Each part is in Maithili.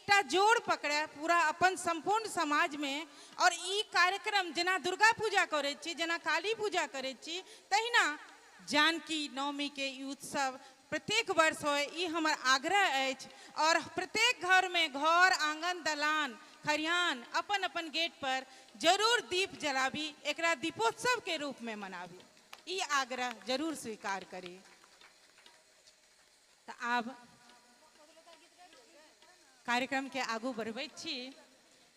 एकटा जोड़ पकड़य पूरा अपन सम्पूर्ण समाजमे। आओर ई कार्यक्रम जेना दुर्गा पूजा करै छी, जेना काली पूजा करै छी, तहिना जानकी नवमीके ई उत्सव प्रत्येक वर्ष होइ, ई हमर आग्रह अछि। आओर प्रत्येक घरमे, घर आङ्गन दलान खरिहान अपन अपन गेट पर जरूर दीप जलाबी, एकरा दीपोत्सवके रूपमे मनाबी, ई आग्रह जरूर स्वीकार करी। तऽ आब कार्यक्रमके आगू बढ़बैत छी।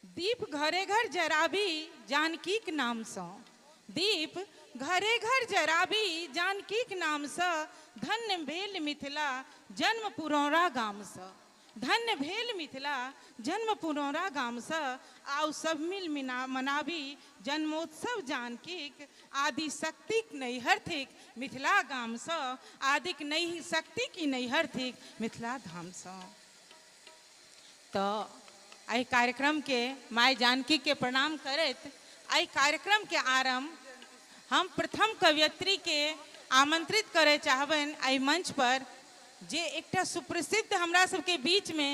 दीप घरे घर जराबी जानकीक नामसँ, दीप घरे घर जराबी जानकीक नामसँ, धन्य भेल मिथिला जन्म पुरौरा गामसँ, धन्य भेल मिथिला जन्म पुरौरा गामसँ। आउ सब मिल मनाबी जन्मोत्सव जानकीक, आदि शक्तिक नैहर थिक मिथिला गामसँ, आदिक नहि शक्तिक ई नैहर थिक मिथिला धामसँ। तऽ एहि कार्यक्रमके माय जानकीके प्रणाम करैत एहि कार्यक्रमके आरम्भ हम प्रथम कवयित्रीके आमंत्रित करय चाहबनि एहि मंच पर, जे एकटा सुप्रसिद्ध हमरा सबके बीचमे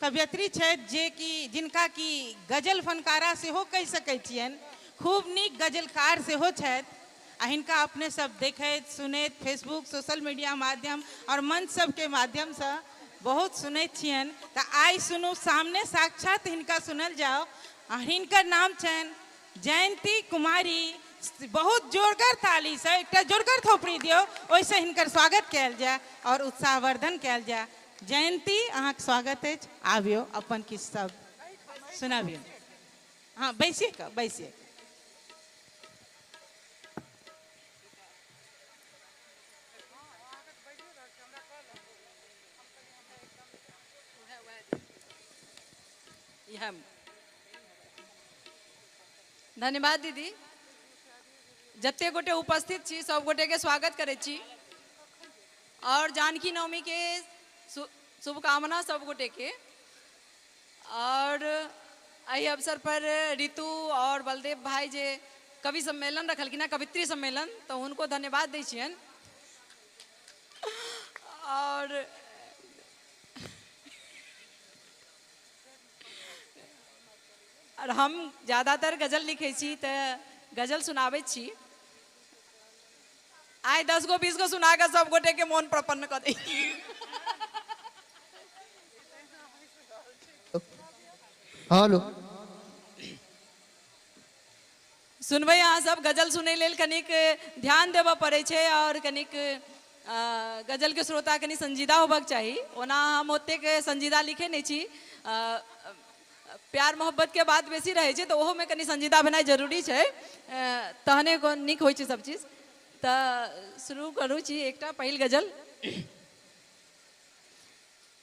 कवयित्री छथि, जे कि जिनका कि गजल फनकारा सेहो कहि सकै छियनि, खूब नीक गजलकार सेहो छथि। आ हिनका अपने सब देखैत सुनैत फेसबुक सोशल मीडिया माध्यम आओर मंच सबके माध्यमसँ बहुत सुनैत छियनि। तऽ आइ सुनू सामने साक्षात हिनका सुनल जाओ। आ हिनकर नाम छनि जयंती कुमारी। बहुत जोरगर तालीसँ एकटा जोरगर थोपड़ी दियौ, ओहिसँ हिनकर स्वागत कयल जाय आओर उत्साहवर्धन कयल जाय। जयंती, अहाँके स्वागत अछि, आबियौ अपन किछु शब्द सुनाबियौ। हँ, बैसिए कऽ, बैसिए। धन्यवाद दीदी। जते गोटे उपस्थित छी सब गोटे के स्वागत करै छी और जानकी नवमी के शुभकामना सब गोटे के। और एहि अवसर पर ऋतु और बलदेव भाई जे कवि सम्मेलन रखलखिन हँ, कवित्री सम्मेलन, तऽ हुनको धन्यवाद दै छियनि। और हम ज़्यादातर गजल लिखै छी तऽ गजल सुनाबै छी। आइ 10 गो 20 गो सुना कऽ सब गोटे के मोन प्रसन्न कऽ दै। हेलो, सुनबै अहाँ सब। गजल सुनै लेल कनिक ध्यान देबऽ पड़ै छै और कनिक गजलके श्रोता कनि संजीदा होबक चाही। ओना हम ओतेक संजीदा लिखै नहि छी, प्यार मोहब्बतके बात बेसी रहै छै, तऽ ओहोमे कनि संजीदा भेनाइ जरूरी छै, तहने नीक होइ छै सब चीज। तऽ शुरू करू छी एकटा पहिल गजल।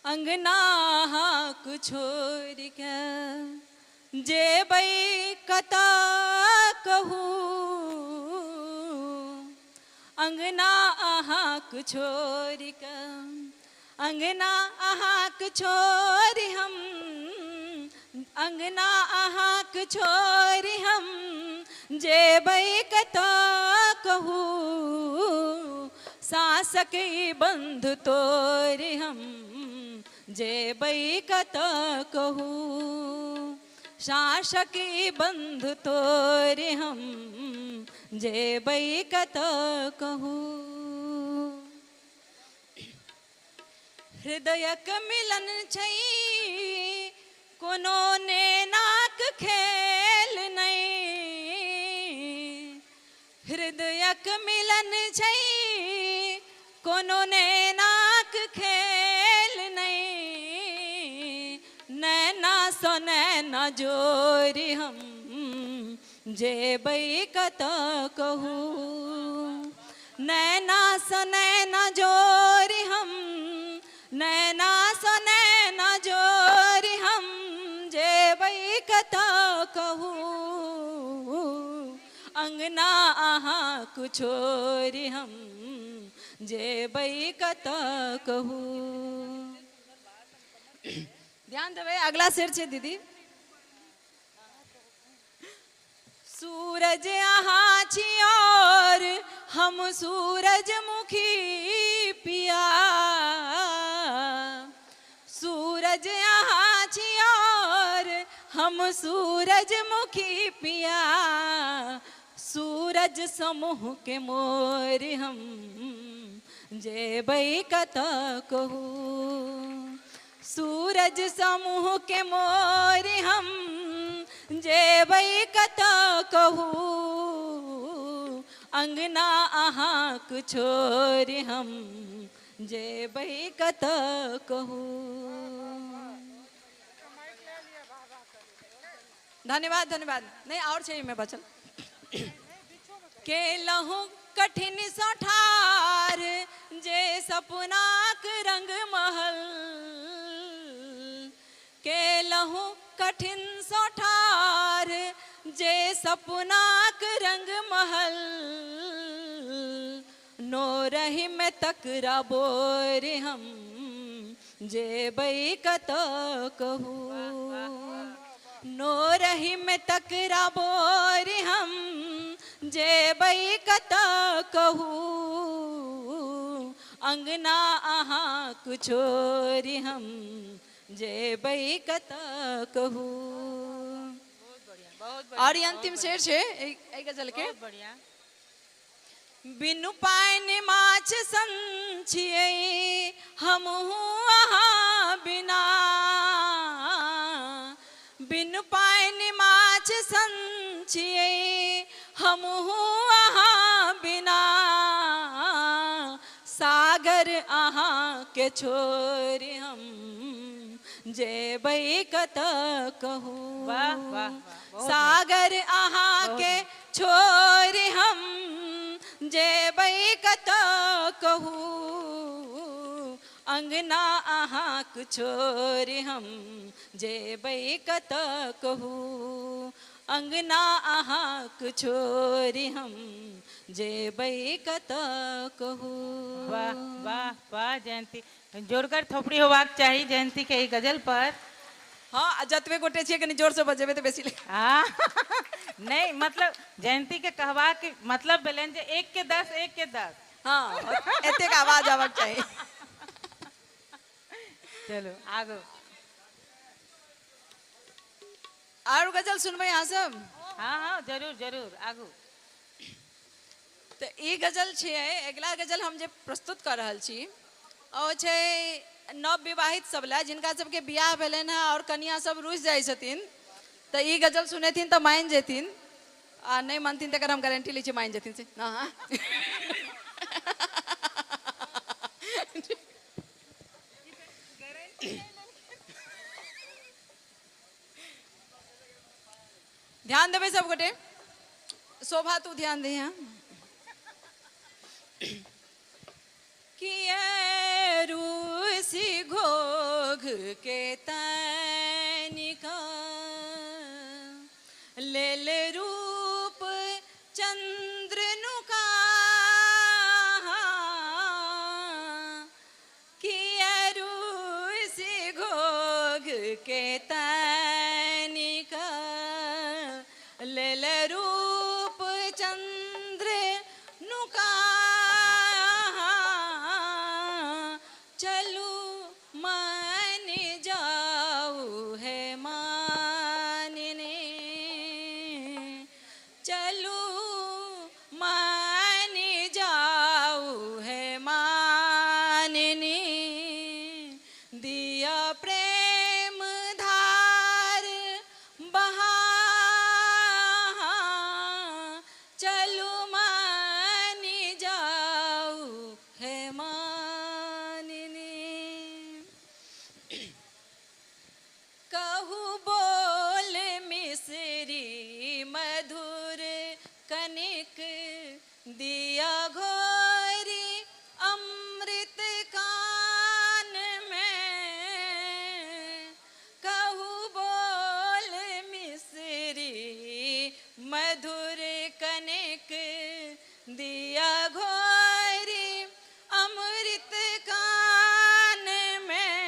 अंगना हाक छोड़ि के जेबै कतऽ कहू, अंगना अहाँक छोड़ि के, अंगना अहाँक छोड़ि हम, अंगना अहाँक छोड़ि हम जेबै कतऽ कहू, सासक ई बंध तोड़ि हम जेबै कतऽ कहू, सासक ई बंध तोड़ि हम जेबै कतऽ कहू। हृदयक मिलन छै कोनो नेनाक खेल नहि, हृदयक मिलन छै कोनो नेनाक खेल नहि, नैना सँ नैना जोड़ि हम जेबै कतऽ कहू, नैना सँ नैना जोड़ि हम, नैना सँ नैना जोड़ि हम जेबै कतऽ कहू, अंगना अहाँक छोड़ि हम जेबै कतऽ कहू। ध्यान देबै, अगला शेर छै दीदी। सूरज अहाँ छी और हम सूरजमुखी पिया, सूरज अहाँ छी हम सूरजमुखी पिया, सूरज समूह के मोर हम जेबै कतऽ कहू। सूरज समूह के मोर हम जेबै कतऽ कहू, अंगना अहाँक छोड़ि हम जेबै कतऽ कहू। धन्यवाद धन्यवाद। नहीं और छै एहिमे बचल। केलहुँ कठिन सँ ठार जे सपनाक रंग महल, केलहुँ कठिन सँ ठार जे सपनाक रंग महल, नोरही में तकरा बोर हम जेबै कतऽ कहू। नोरही में तकरा बोर हम जेबै कतऽ कहू, अंगना अहाँक छोड़ि हम जेबै कतऽ कहू। और ई अंतिम शेर छै एहि गजल के। बिनु पानि माछ सन छियै हमहूँ अहाँ बिना, बिनु पानि माछ सन छियै हमहूँ अहाँ बिना, सागर अहाँ के छोड़ि हम जेबै कतऽ कहू। वाह वाह वाह, सागर अहाँ के छोड़ि हम जेबै कतऽ कहू, अंगना अहाँक छोड़ि हम जेबै कतऽ कहू, अंगना अहाँक छोड़ि हम जेबै कतऽ कहू। वाह वाह वाह जयंती, जोरगर थोपड़ी होबाक चाही जयंती के ई गजल पर। हाँ, जतबे गोटे छियै कनि जोर से बजेबै तऽ बेसी। हाँ नहीं मतलब जयंती के कहबाक मतलब भेलनि जे 1 के 10 1 के 10। हाँ, एतेक आवाज आबक चाही। चलो आगू आर गजल सुनबै अहाँ सब? हाँ हाँ जरूर जरूर आगू। तऽ ई गजल छियै। अगिला गजल हम जे प्रस्तुत कऽ रहल छी ओ छै नव विवाहित सब लए, जिनका सबके बियाह भेलनि हँ और कनिया सब रुसि जाइ छथिन, तऽ ई गजल सुनेथिन तऽ मानि जेथिन, आ नहि मानथिन तकर हम गारंटी लै छी मानि जेथिन से। हाँ ध्यान देबै सब गोटे। शोभा तू ध्यान दे। हाँ किए रूसी घोघ के तनिका लेल रूप चंद्रनुका, किए रूसी घोघ के तनिका लेल रूप चंद्रनुका, चलू मान जाऊ है मानने, चलू मान जाऊ है मानने, दिया प्रेम धार बहा, चलू मान जाऊ है मानने। कहू बोल मिश्री मधुर कनिक, दिया घोरी अमृत कान में, कहू बोल मिश्री मधुर कनिक, दिया घोरी अमृत कान में,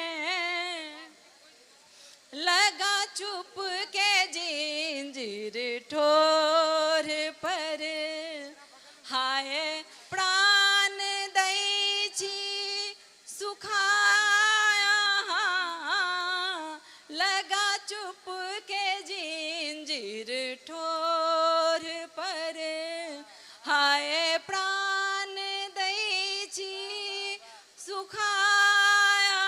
लगा चुप के जिंजीर ठोर पर, हाय प्राण दै छी सुखाया, लगा चुप के जिंजीर ठोर पर, हाय प्राण दै छी सुखाया,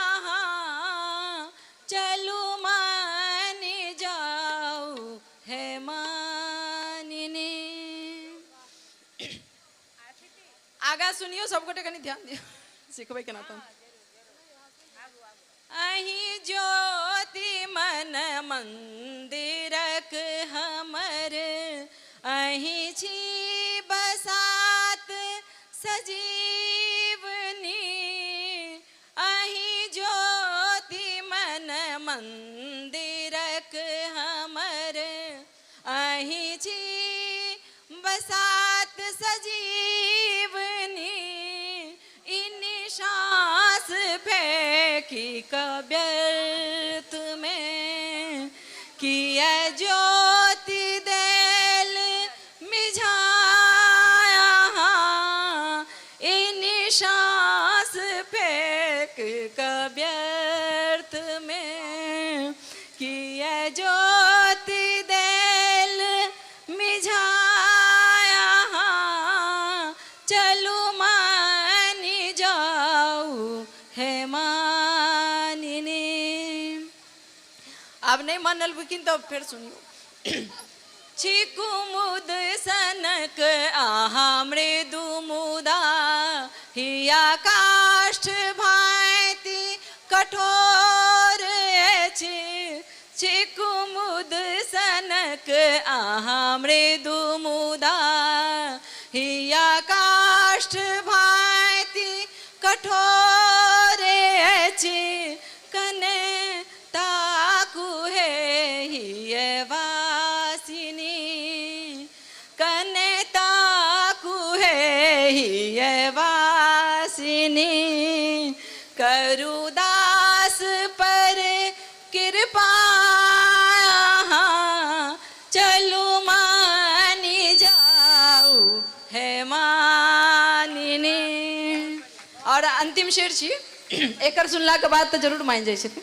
चलू मानि जाउ हे मानिनी। आगा सुनियो सबगोटे कनि ध्यान दियौ, सिखबै केना तऽ। अहीं ज्योति मन मंदिरक हमर, अहीं छी बसात सजीवनी, अहीं ज्योति मन मंदिरक हमर, अहीं छी बसात सजीवनी, इन श्वास फेंकी व्यर्थ में, किया ज्योति देल मिझाया, इन श्वास फेंक व्यर्थ में, किया ज्योति देल मिझाया, चलू मानि जाउ हे मानिनी। आब नहीं मानलखिन तऽ फेर सुनियौ। छी कुमुद सनक आहा मृदु मुदा, हिया काष्ठ भांति कठोर अछि, छी कुमुद सनक आहा मृदु मुदा, हिया काष्ठ भांति कठोर अछि, कने ताकू हे हिय वासिनी, कने ताकू हे हिय वासिनी, करुदास पर कृपा, चलू मानि जाउ हे मानिनी। और अंतिम शेर छी, एकर सुनलाके बाद तऽ जरूर मानि जाइ छथिन।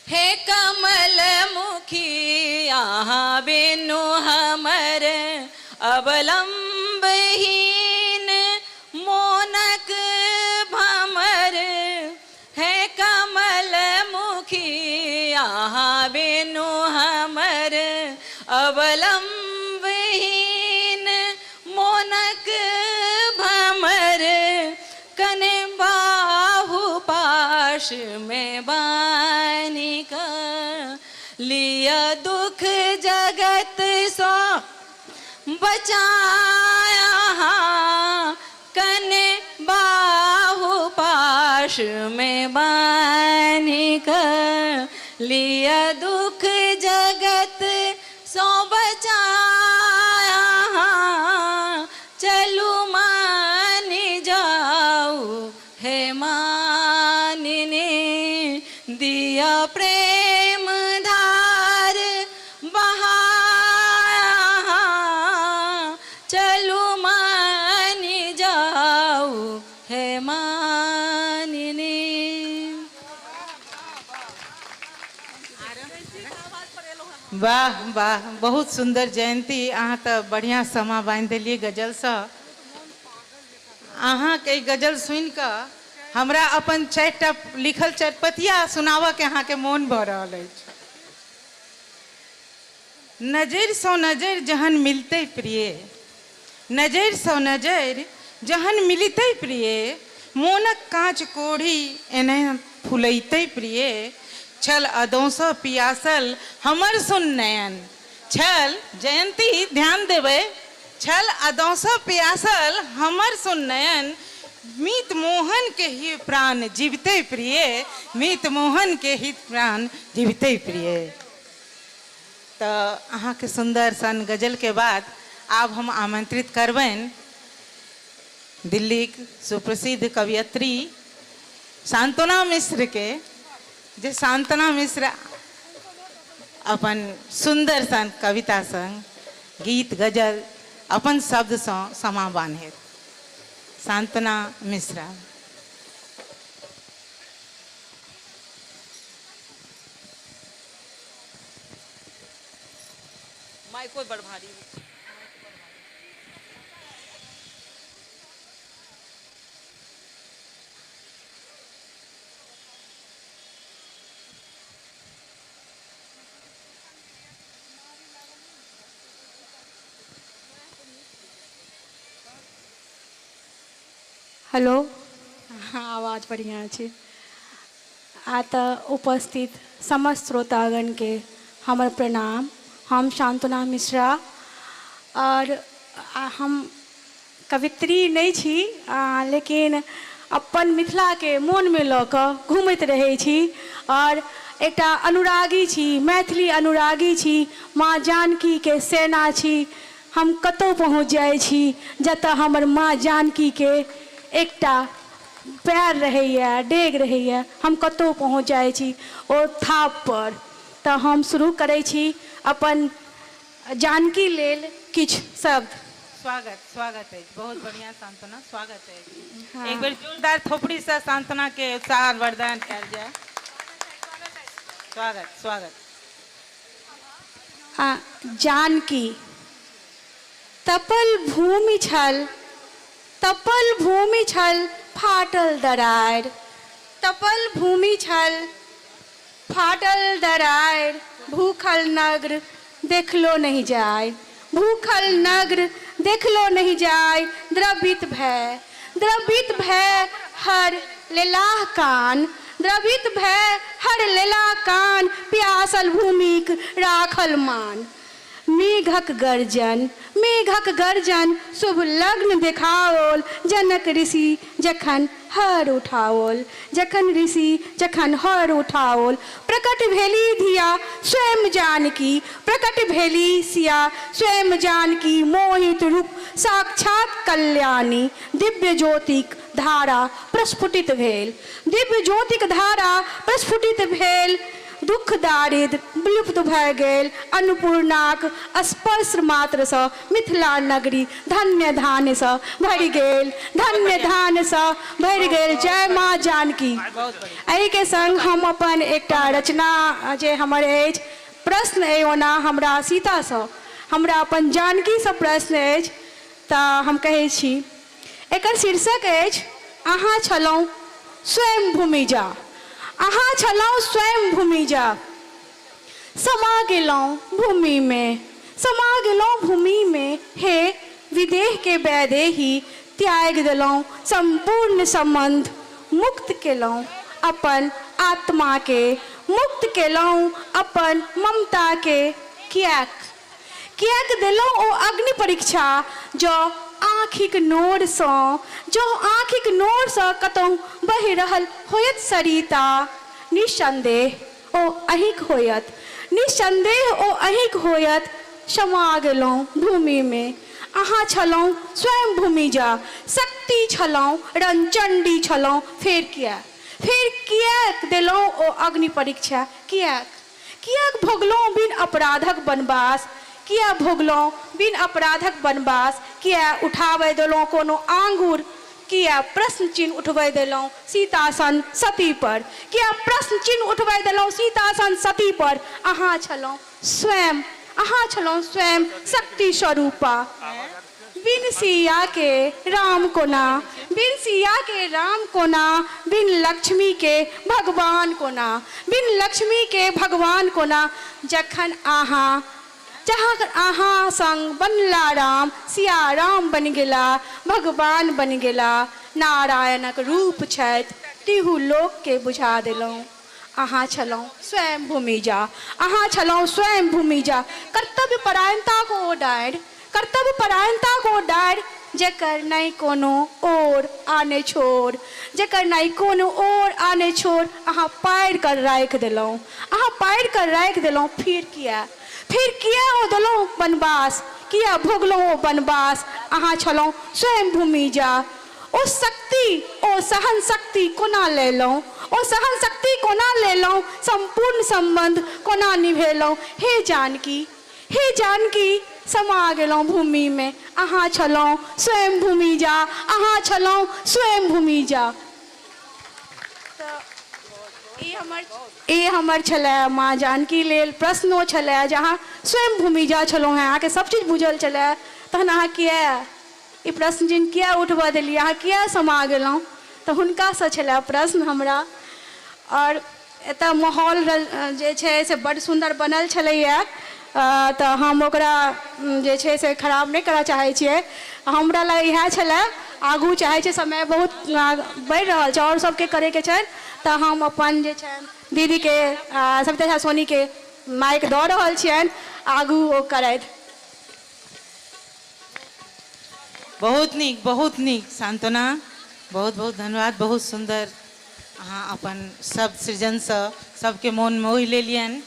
हे कमल मुखी अहाँ बिनु हमर अवलंबहीन मोनक भमर, हे कमल मुखी अहाँ बिनु हमर अवलंबहीन मोनक भमर, कने बाहु पाश में बानी का लिया दुख जगत सो बचाया, कने बाहु पाश में बानी का लिया दुख जगत सो बचाया, चलू मानि जाउ हे मानिनी, दिया प्रेम धार बहाया, चलू मानि जाउ हे मानिनी। वाह वाह, बहुत सुंदर जयंती, अहाँ तऽ बढ़िआँ समा बान्हि देलियै गजलसँ। अहाँके ई गजल सुनिकऽ हमरा अपन 4टा लिखल चरपतिया सुनाबऽके अहाँके मोन भऽ रहल अछि। नजरिसँ नजरि जहन मिलतै प्रिय, नजरिसँ नजरि जहन मिलतै प्रिय, मोनक काँच कोढ़ी एने फुलैतै प्रिय, छल अदौसँ पियासल हमर सुन नयन, छल जयंती ध्यान देबै, छल अदौसँ पियासल हमर सुन नयन, मीत मोहन के ही प्राण जीवतै प्रिय, मीत मोहन के ही प्राण जीवतै प्रिय। तऽ अहाँके सुन्दर सन गजलके बाद आब हम आमंत्रित करबनि दिल्लीक सुप्रसिद्ध कवयित्री सांत्वना मिश्र के, जे सांत्वना मिश्र अपन सुन्दर सन कविता संग गीत गजल अपन शब्दसँ समा बान्हत। सांत्वना मिश्रा। माइको बड़ भारी। हेलो, हाँ, आवाज़ बढ़िआँ छै। आ तऽ उपस्थित समस्त श्रोतागणके हमर प्रणाम। हम शान्तना मिश्रा आओर हम कवित्री नहि छी, लेकिन अपन मिथिलाके मोनमे लऽ कऽ घुमैत रहै छी आओर एकटा अनुरागी छी, मैथिली अनुरागी छी, माँ जानकीके सेना छी। हम कतहु पहुँच जाइ छी जतऽ हमर माँ जानकीके एकटा पैर रहैए, डेग रहैए, हम कतहु पहुँच जाइ छी ओ थापपर। तऽ हम शुरू करै छी अपन जानकी लेल किछु शब्द। स्वागत, स्वागत अछि, बहुत बढ़िया सांत्वना, स्वागत अछि। हाँ। एक बेर जोरदार थोपड़ी से सांत्वना के उत्साह वर्धन कयल जाय। स्वागत, स्वागत। आ जानकी तपल भूमि छल, तपल भूमि छल फाटल दरारि, तपल भूमि छल फाटल दरारि, भूखल नग्र देखलो नहि जाय, भूखल नग्र देखलो नहि जाय, द्रवित भय, द्रवित भय हर लेलाह कान, द्रवित भय हर लेलाह कान, प्यासल भूमिक राखल मान। मेघक गर्जन, मेघक गर्जन शुभ लग्न देखाओल, जनक ऋषि जखन हर उठाओल, जखन ऋषि जखन हर उठाओल, प्रकट भेली धिया स्वयं जानकी, प्रकट भेली सिया स्वयं जानकी, मोहित रूप साक्षात कल्याणी, दिव्य ज्योतिक धारा प्रस्फुटित भेल, दिव्य ज्योतिक धारा प्रस्फुटित भेल, दुख दारिद्र विलुप्त भए गेल, अन्नपूर्णाक स्पर्श मात्रसँ मिथिला नगरी धन्य धान्यसँ भरि गेल, धन्य धान्यसँ भरि गेल। जय माँ जानकी। एहिके संग हम अपन एकटा रचना जे हमर अछि, प्रश्न अइ ओना हमरा सीतासँ, हमरा अपन जानकीसँ प्रश्न अछि, तऽ हम कहै छी, एकर शीर्षक अछि अहाँ छलहुँ स्वयं भूमिजा। अहाँ छलहुँ स्वयं भूमिजा, समा गेलहुँ भूमिमे, समा गेलहुँ भूमिमे, हे विदेहके वैदेही, त्यागि देलहुँ सम्पूर्ण सम्बन्ध, मुक्त केलहुँ अपन आत्माके, मुक्त केलहुँ अपन ममताके, किएक किएक देलहुँ ओ अग्नि परीक्षा, जँ आँखिक नोरसँ, जँ आँखिक नोरसँ कतहु बहि रहल होयत सरिता, निस्सन्देह ओ अहींक होयत, निस्सन्देह ओ अहींक होयत, समा गेलहुँ भूमिमे। अहाँ छलहुँ स्वयं भूमिजा, शक्ति छलहुँ, रणचण्डी छलहुँ, फेर किएक, फेर किएक देलहुँ ओ अग्नि परीक्षा, किएक? किएक भोगलहुँ बिन अपराधक बनबास, किएक भोगलहुँ बिन अपराधक बनबास, किएक उठाबय देलहुँ कोनो आंगुर, किएक प्रश्न चिन्ह उठबय देलहुँ सीता सन सती पर, किएक प्रश्न चिन्ह उठबय देलहुँ सीता सन सती पर, अहाँ छलहुँ स्वयं, अहाँ छलहुँ स्वयं शक्ति स्वरूपा। बिन सिया के राम कोना, बिन सिया के राम कोना, बिन लक्ष्मी के भगवान कोना, बिन लक्ष्मी के भगवान कोना, जखन अहाँ, जहाँ अहाँ संग बनला राम, सिया राम बनि गेला, भगवान बनि गेला, नारायणक रूप छथि तिहु लोक के बुझा देलहुँ। अहाँ छलहुँ स्वयं भूमिजा, अहाँ छलहुँ स्वयं भूमिजा, कर्तव्य परायणताक ओ डारि, कर्तव्य परायणताक ओ डारि, जकर नहि कोनो ओर आ ने छोर, जकर नहि कोनो ओर आ ने छोर, अहाँ पारि कऽ राखि देलहुँ, अहाँ पारि कऽ राखि देलहुँ, फेर किए, फेर किए ओ देलहुँ वनवास, किए भोगलहुँ ओ वनवास, अहाँ छलहुँ स्वयं भूमिजा। ओ शक्ति, ओ सहन शक्ति कोना लेलहुँ, ओ सहन शक्ति कोना लेलहुँ, सम्पूर्ण सम्बन्ध कोना निभेलहुँ, हे जानकी, हे जानकी, समा गेलहुँ भूमिमे, अहाँ छलहुँ स्वयं भूमिजा, अहाँ छलहुँ स्वयं भूमिजा। तऽ ई हमर छलै माँ जानकी लेल प्रश्नो छलै जे अहाँ स्वयं भूमिजा छलहुँ हेँ, अहाँके सब चीज बुझल छलै, तहन अहाँ किया ई प्रश्न चिन्ह किया उठबऽ देलियै, अहाँ किया समा गेलहुँ? तऽ हुनकासँ छलै प्रश्न हमरा। आओर एतऽ माहौल जे छै से बड्ड सुन्दर बनल छलैए, तऽ हम ओकरा जे छै से खराब नहि करऽ चाहै छियै। हमरा लग इएह छलै। आगू चाहै छै, समय बहुत बढ़ि रहल छै आओर सबके करैके छै, तऽ हम अपन जे छै दीदीके सविता झा सोनीके माइक दऽ रहल छियनि, आगू ओ करथि। बहुत नीक, बहुत नीक सांत्वना, बहुत बहुत धन्यवाद। बहुत सुन्दर अहाँ अपन शब्द सृजनसँ सबके मोन मोहि लेलियनि।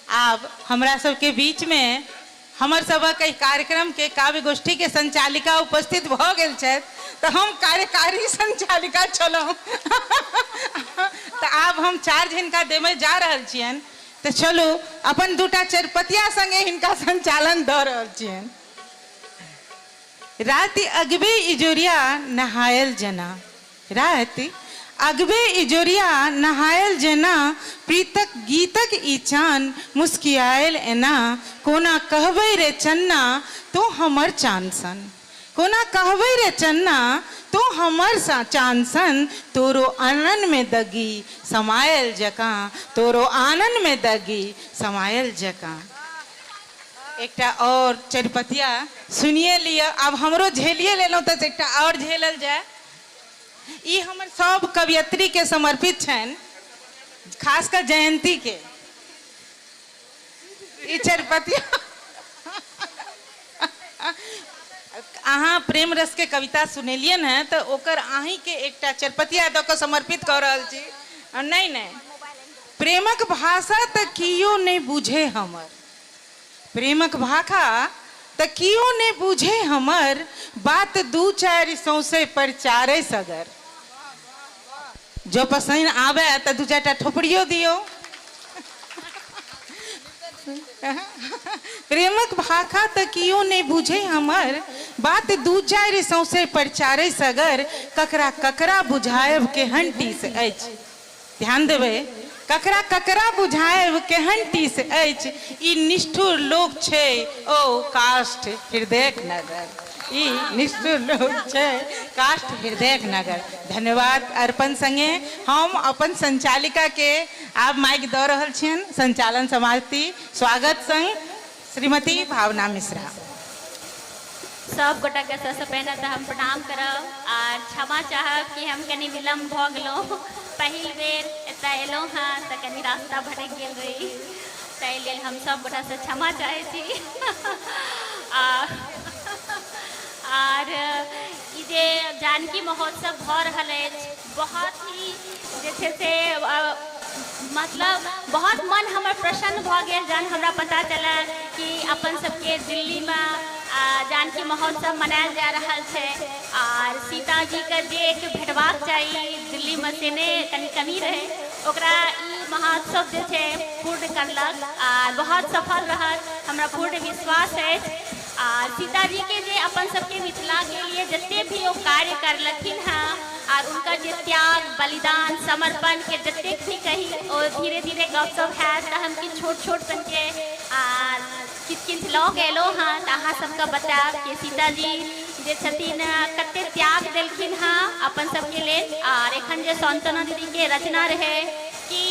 आब हमरा सबके बीचमे हमर सभक एहि कार्यक्रमके काव्य गोष्ठीके संचालिका उपस्थित भऽ गेल छथि, तऽ हम कार्यकारी संचालिका छलहुँ, तऽ आब हम चार्ज हिनका देबय जा रहल छियनि। तऽ चलू, अपन दूटा चरिपतिया सङ्गे हिनका संचालन दऽ रहल छियनि। राति अगबे इजोरिया नहायल जेना, राति अगबे इजोरिया नहायल जेना, प्रीतक गीतक ई चान मुस्कियायल एना, कोना कहबै रे चन्ना तों हमर चान सन, कोना कहबै रे चन्ना तों हमर चान सन, तोरो आननमे दग्गी समायल जकाँ, तोरो आननमे दग्गी समायल जकाँ। एकटा आओर चरिपतिया सुनिए लिअ। आब हमरो झेलिए लेलहुँ तऽ एकटा आओर झेलल जाय। ई हमर सब कवयित्री के समर्पित छनि, खास कऽ जयंती के ई चरिपतिया। अहाँ प्रेम रस के कविता सुनेलियनि हेँ, तऽ ओकर अहीँके एकटा चरिपतिया दऽ कऽ समर्पित कऽ रहल छी। नहि नहि, प्रेमक भाषा तऽ कियो नहि बुझे हमर, प्रेमक भाषा तऽ कियो नहि बुझे हमर, बात दू चारि सौंसे प्रचारै सगर। जँ पसन्द आबय तऽ दू चारिटा थोपड़ियो दियौ। प्रेमक भाषा तऽ कियो नहि बुझे हमर, बात दू चारि सौंसे प्रचारै सगर, ककरा ककरा बुझायब केहन टीस अछि। ध्यान देबै, ककरा ककरा बुझायब केहन टीस अछि, ई निष्ठुर लोक छै ओ काष्ठ हृदयक नगर, ई निष्ठुर लोक छै काष्ठ हृदयक नगर। धन्यवाद अर्पण संगे हम अपन संचालिका के आब माइक दऽ रहल छियनि। संचालन समाप्ति स्वागत संग श्रीमती भावना मिश्रा। सब गोटाके सबसँ पहिने तऽ हम प्रणाम करब आर क्षमा चाहब कि हम कनि विलम्ब भऽ गेलहुँ। पहिल बेर एतऽ एलहुँ हँ तऽ कनि रास्ता भटकि गेल रही, ताहि लेल हम सब गोटासँ क्षमा चाहै छी। आ आर ई जे जानकी महोत्सव भऽ रहल अछि, बहुत ही जे छै से मतलब बहुत मन हमर प्रसन्न भऽ गेल जहन हमरा पता चलल कि अपन सबके दिल्लीमे जानकी महोत्सव मनायल जा रहल छै आर सीताजीके जे एक भेटबाक चाही दिल्लीमे से नहि, कनि कमी रहै, ओकरा ई महोत्सव जे छै पूर्ण करलक आर बहुत सफल रहल, हमरा पूर्ण विश्वास अछि। आर सीताजीके जे अपन सबके मिथिलाके लिए जते भी ओ कार्य करलखिन हँ आर हुनकर जे त्याग, बलिदान, समर्पणके जतेक भी कही, ओ धीरे धीरे गपशप हैत, तऽ हम किछु छोट छोट सनके आ किछु किछु लऽ कऽ एलहुँ हँ, तऽ अहाँ सबके बतायब कि सीताजी जे छथिन कते त्याग देलखिन हँ अपन सबके लेल। आर एखन जे सांत्वना दीदीके रचना रहै कि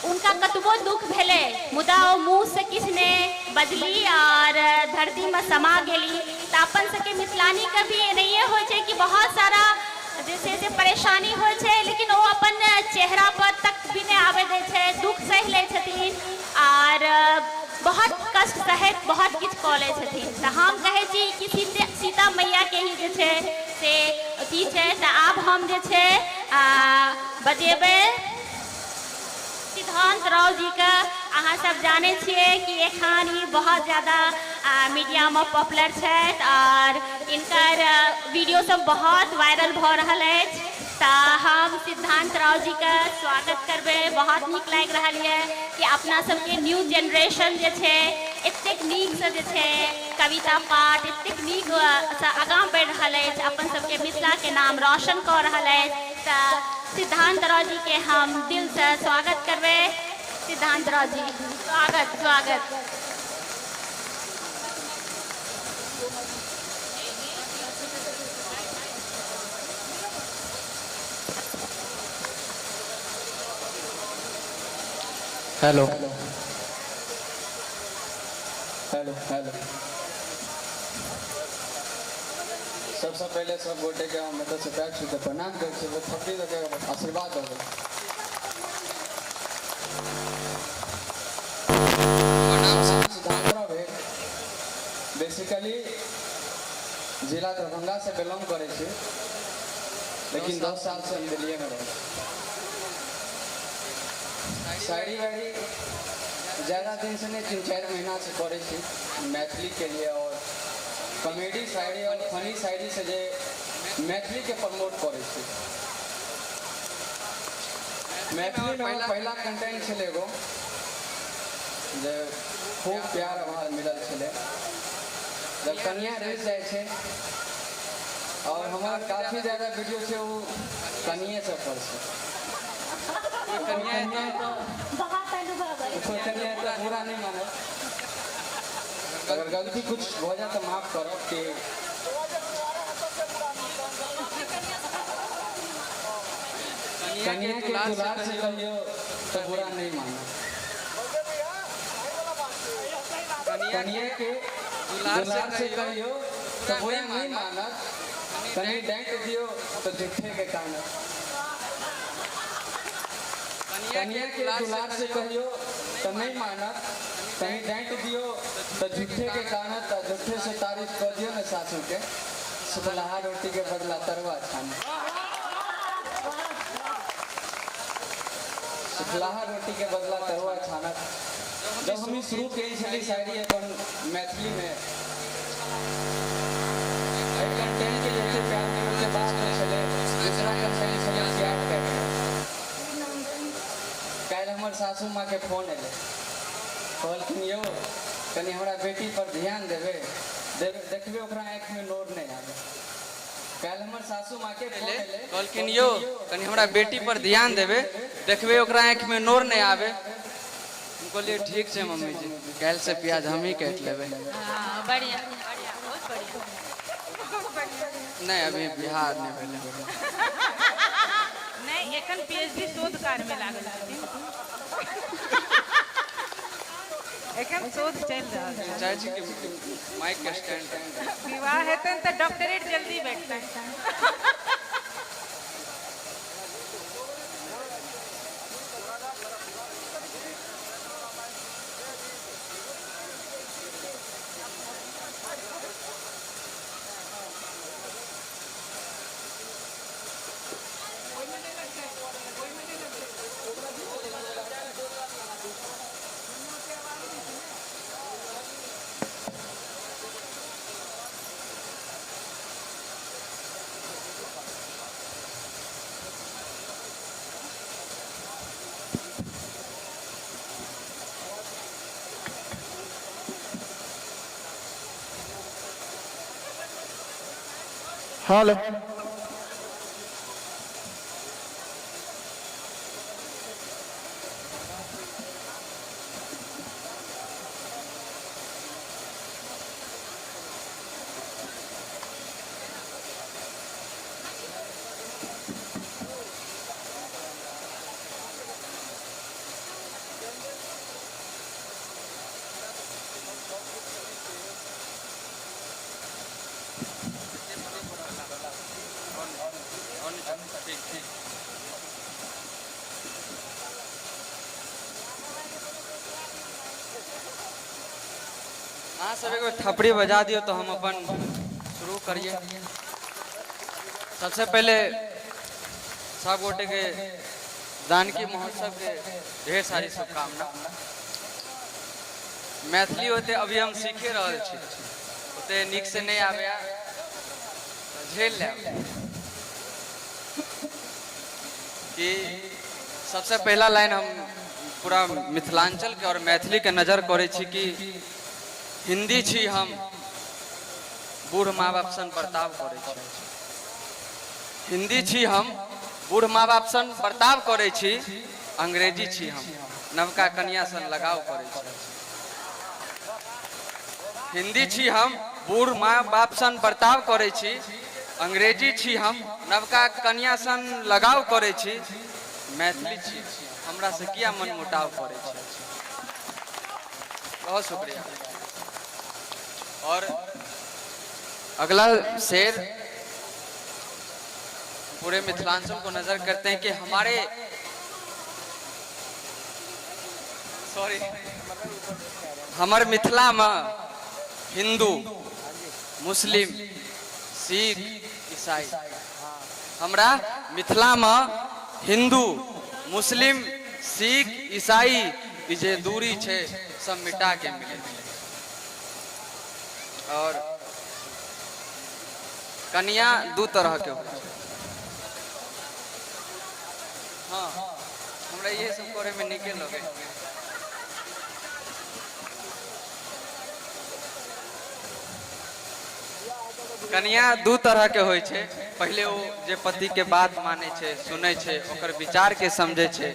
हुनका कतबो दुःख भेलै, मुदा ओ मुँहसँ किछु नहि बजली आर धरतीमे समा गेली। तऽ अपन सबके मिथिलानीके भी एनाहिए होइ छै कि बहुत सारा जे छै से परेशानी होइ छै, लेकिन ओ अपन चेहरा पर तक भी नहि आबै दै छै, दुःख सहि लै छथिन आर बहुत कष्ट सहैत बहुत किछु कऽ लै छथिन। तऽ हम कहै छी कि सीता मैयाके ही जे छै से अथी छै। तऽ आब हम जे छै बजेबै सिद्धांत राव जीके। अहाँ सब जानै छियै कि एखन ई बहुत ज्यादा मीडियामे पॉपुलर छथि आओर इनकर वीडियो सब बहुत वायरल भऽ रहल अछि। तऽ हम सिद्धांत राव जीके स्वागत करबै। बहुत नीक लागि रहल यऽ कि अपना सबके न्यू जेनरेशन जे छै एतेक नीकसँ जे छै कविता पाठ एतेक नीकसँ आगाँ बढ़ि रहल अछि, अपन सबके मिथिलाके नाम रोशन कऽ रहल अछि। तऽ सिद्धांत राव जी के हम दिल से स्वागत करबै। सिद्धांत राव जी, स्वागत स्वागत। हेलो हेलो हेलो, सबसँ पहिले सब गोटे के हम एतऽ से पैर छू के प्रणाम करै छी, थपड़ी दऽ के आशीर्वाद दऽ देबै। नाम सिद्धांत राव भेल, बेसिकली जिला दरभंगा से बिलोंग करै छी, लेकिन 10 साल से हम दिल्लीए में रहै छी। शायरी वायरी ज़्यादा दिन से नहीं, 3-4 महीना से करै छी मैथिली के लिए, और कॉमेडी शायरी और फनी शायरी से जे मैथिली के प्रमोट करै छी। मैथिली में हमर पहिला कंटेंट छलै एगो जे खूब प्यार आभार मिलल छलै, जब कनिया रहि जाइ छै, और हमर काफी ज़्यादा वीडियो छै ओ कनिये सब पर छै। कनिया बहुत अनुभव अछि। कनिया तऽ पूरा नहीं मानब, अगर गलती कुछ हो जाए तो माफ करब कि कनिया के दुलार से कहियो तो बुरा नहीं मानब, कनिया के दुलार से कहियो तो बुरा नहीं मानब, कहीं डांट दियो तो झूठे के कानब, कनिया के दुलार से कहियो तो नहीं मानत, कहीं डांट दियो तो झूठे के कानत, झूठे से तारीफ कर दियो ना सासू के, सुखलाहा रोटी के बदला तरुआ छान, सुखलाहा रोटी के बदला तरुआ छानत। जब हम शुरू करी छली शायरी अपन मैथिली में, कंटेंट के जैसे प्यार मिलल के बाद में छले, दूसरा कंटेंट छले प्यार कर। काल्हि हमर सासू माँ के फोन एलै, कहलखिन यौ कनि हमरा बेटी पर ध्यान देबै, देखबै ओकरा आँखिमे नोर नहि आबै। काल्हि हमर सासू माँ के फोन एलै, कहलखिन यौ कनि हमरा बेटी पर ध्यान देबै, देखबै ओकरा आँखिमे नोर नहि आबै। हम कहलियै ठीक छै मम्मी जी, काल्हि से प्याज हमही काटि लेबै। बढ़िया बढ़िया, बहुत बढ़िया। नहीं अभी बिहार नहीं भेलै। नहीं, एखन पीएचडी शोध कार्य में लागल छथिन, एखन शोध चलि रहल छै। चाहै छी कि माइक के स्टैंड विवाह हेतनि तऽ डॉक्टरेट जल्दी भेटतनि। हेलो अहाँ सब एक बेर थपड़ी बजा दियौ तो हम अपन शुरू करिए। सबसे पहले सब गोटे के जानकी महोत्सव के ढेर सारी शुभकामना। मैथिली होते अभी हम सीखे रहल छी, ओते नीक से नहीं आबे, झेल लेब। कि सबसे पहला लाइन हम पूरा मिथिलांचल के और मैथिली के नजर करै छी कि हिंदी छी हम बूढ़ माँ बाप सन बर्ताव करै छी, हिंदी छी हम बूढ़ माँ बाप सन बर्ताव करै छी, अंग्रेजी छी हम, नवका कनिया सन लगाव करै छी। हिंदी छी हम, बूढ़ माँ बाप सन बर्ताव करै छी, अंग्रेजी छी हम, नवका कनिया सन लगाव करै छी, मैथिली छी, हमरा से किया मनमुटाव करै छी। बहुत शुक्रिया। और अगला शेर पूरे मिथिलांचल को नजर करते हैं कि हमारे सॉरी हमर मिथिला में हिंदू, मुस्लिम, सिख, ईसाई, हमरा मिथिला में हिंदू, मुस्लिम, सिख, ईसाई ई जे दूरी छै सब मिटा के मिले छै। और कनिया दू तरह के होइ छै। हाँ, हमरा इहे सब करे में नीके लगे। कनिया दू तरह के होइ छै। पहिले ओ जे पति के बात मानै छै, सुनै छै, ओकर विचार के समझै छै,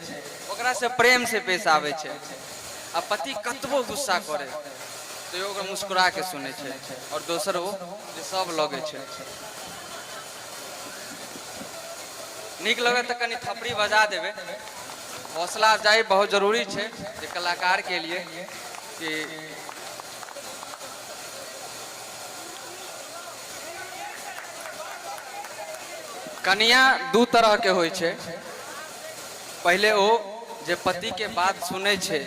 ओकरा से प्रेम से पेश आबै छै। आ पति कतबो गुस्सा करे तैयो ओकरा मुस्कुरा के सुनै छै। और दोसर ओ जे सब लगै छै। नीक लगे तऽ कनि थपड़ी बजा देबै। हौसला अफजाई बहुत जरूरी छै जे कलाकार के लिए कि कनिया दू तरह के होइ छै। पहिले ओ जे पति के बात सुनै छै,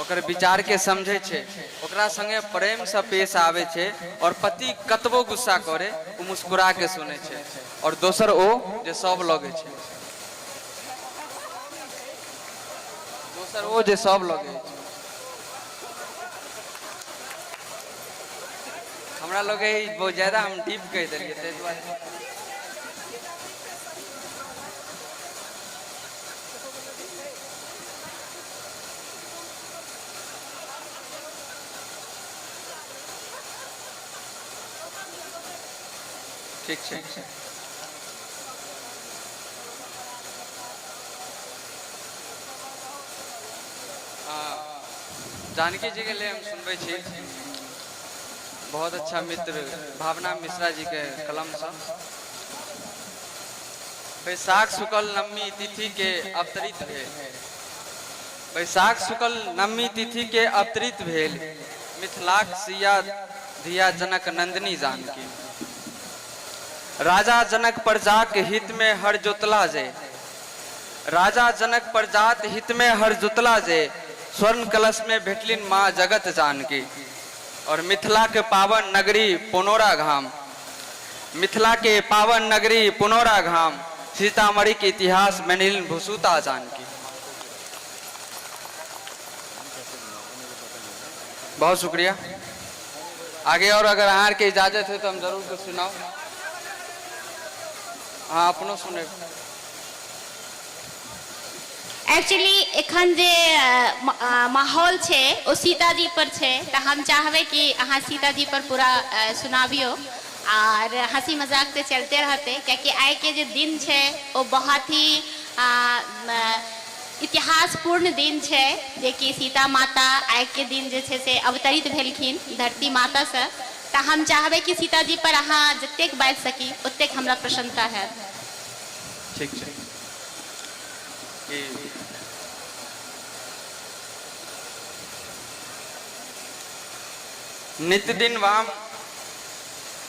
ओकर विचार के समझै छै, ओकरा संगे प्रेम से पेश आबै छै, और पति कतबो गुस्सा करे ओ मुस्कुरा के सुनै छै। और दोसर ओ जे सब लगै छै, दोसर ओ जे सब लगै छै। हमरा लगे बहुत ज्यादा हम डीप कहि देलियै ताहि दुआरे। ठीक छै। जानकी जी के लिए हम सुनबै छी बहुत अच्छा मित्र भावना मिश्रा जी के कलम से। बैसाख शुक्ल नवमी तिथि के अवतरित भेल, बैसाख शुक्ल नवमी तिथि के अवतरित भेल मिथिलाक सिया धिया जनक नंदिनी जानकी। राजा जनक प्रजाक हित में हर जोतला जे, राजा जनक प्रजात हित में हर जोतला जे, स्वर्ण कलश में भेटलिन माँ जगत जानकी। और मिथिला के पावन नगरी पुनौरा घाम, मिथिला के पावन नगरी पुनौरा घाम, सीतामढ़ी के इतिहास में नील भूसुता जानकी। बहुत शुक्रिया। आगे और अगर अहाँ के इजाजत है तो हम जरूर कुछ सुनाओ। हाँ, अपनो सुने। एक्चुअली एखन जे माहौल छै ओ सीताजी पर छै, तऽ हम चाहबै कि अहाँ सीताजी पर पूरा सुनाबियौ। आर हंसी मजाक तऽ चलते रहतै, कियाकि आइके जे दिन छै ओ बहुत ही इतिहासपूर्ण दिन छै, जेकि सीता माता आइके दिन जे छै से अवतरित भेलखिन धरती मातासँ। तऽ हम चाहबै कि सीताजी पर अहाँ जतेक बाजि सकी ओतेक हमरा प्रसन्नता हैत। ठीक छै। नित दिन वाम,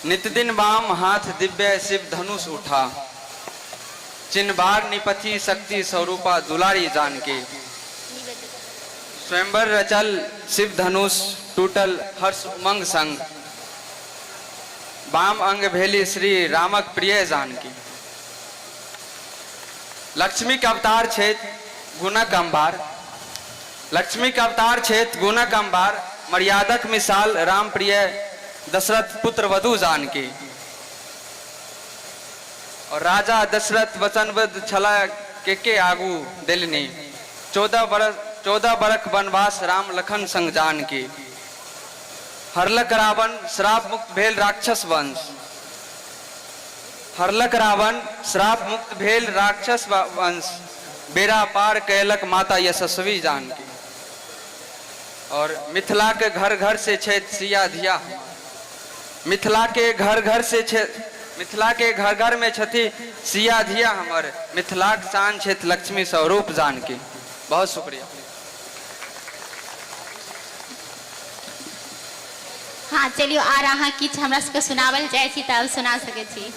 नित दिन वाम हाथ दिव्य शिव धनुष उठा, चिन्हबार निपथि शक्ति स्वरूपा दुलारी जानकी। स्वयंवर रचल शिव धनुष टूटल हर्ष उमंग संग, वाम अंग भेली श्री रामक प्रिय जानकी। लक्ष्मी के अवतार छथि गुणक अंबार, लक्ष्मी के अवतार छथि गुणक अंबार, मर्यादक मिसाल राम प्रिय दशरथ पुत्र वधु जानकी। और राजा दशरथ वचनबद्ध छला के आगू देलनि, 14 बरख वनवास राम लखन संग जानकी। हरलक रावण श्राप मुक्त भेल राक्षस वंश, हरलक रावण श्राप मुक्त भेल राक्षस वंश बेड़ा पार कयलक माता यशस्वी जानकी। और मिथिला के घर घर से छथि सिया धिया हमर, मिथिला के घर घर से मिथिला के घर घर में छथि सिया धिया हमर, मिथिलाक शान छथि लक्ष्मी स्वरूप जानकी। बहुत शुक्रिया। हँ, चलियौ, आर अहाँ किछु हमरा सबके सुनाबय लए चाहै छी तऽ आब सुना सकै छी।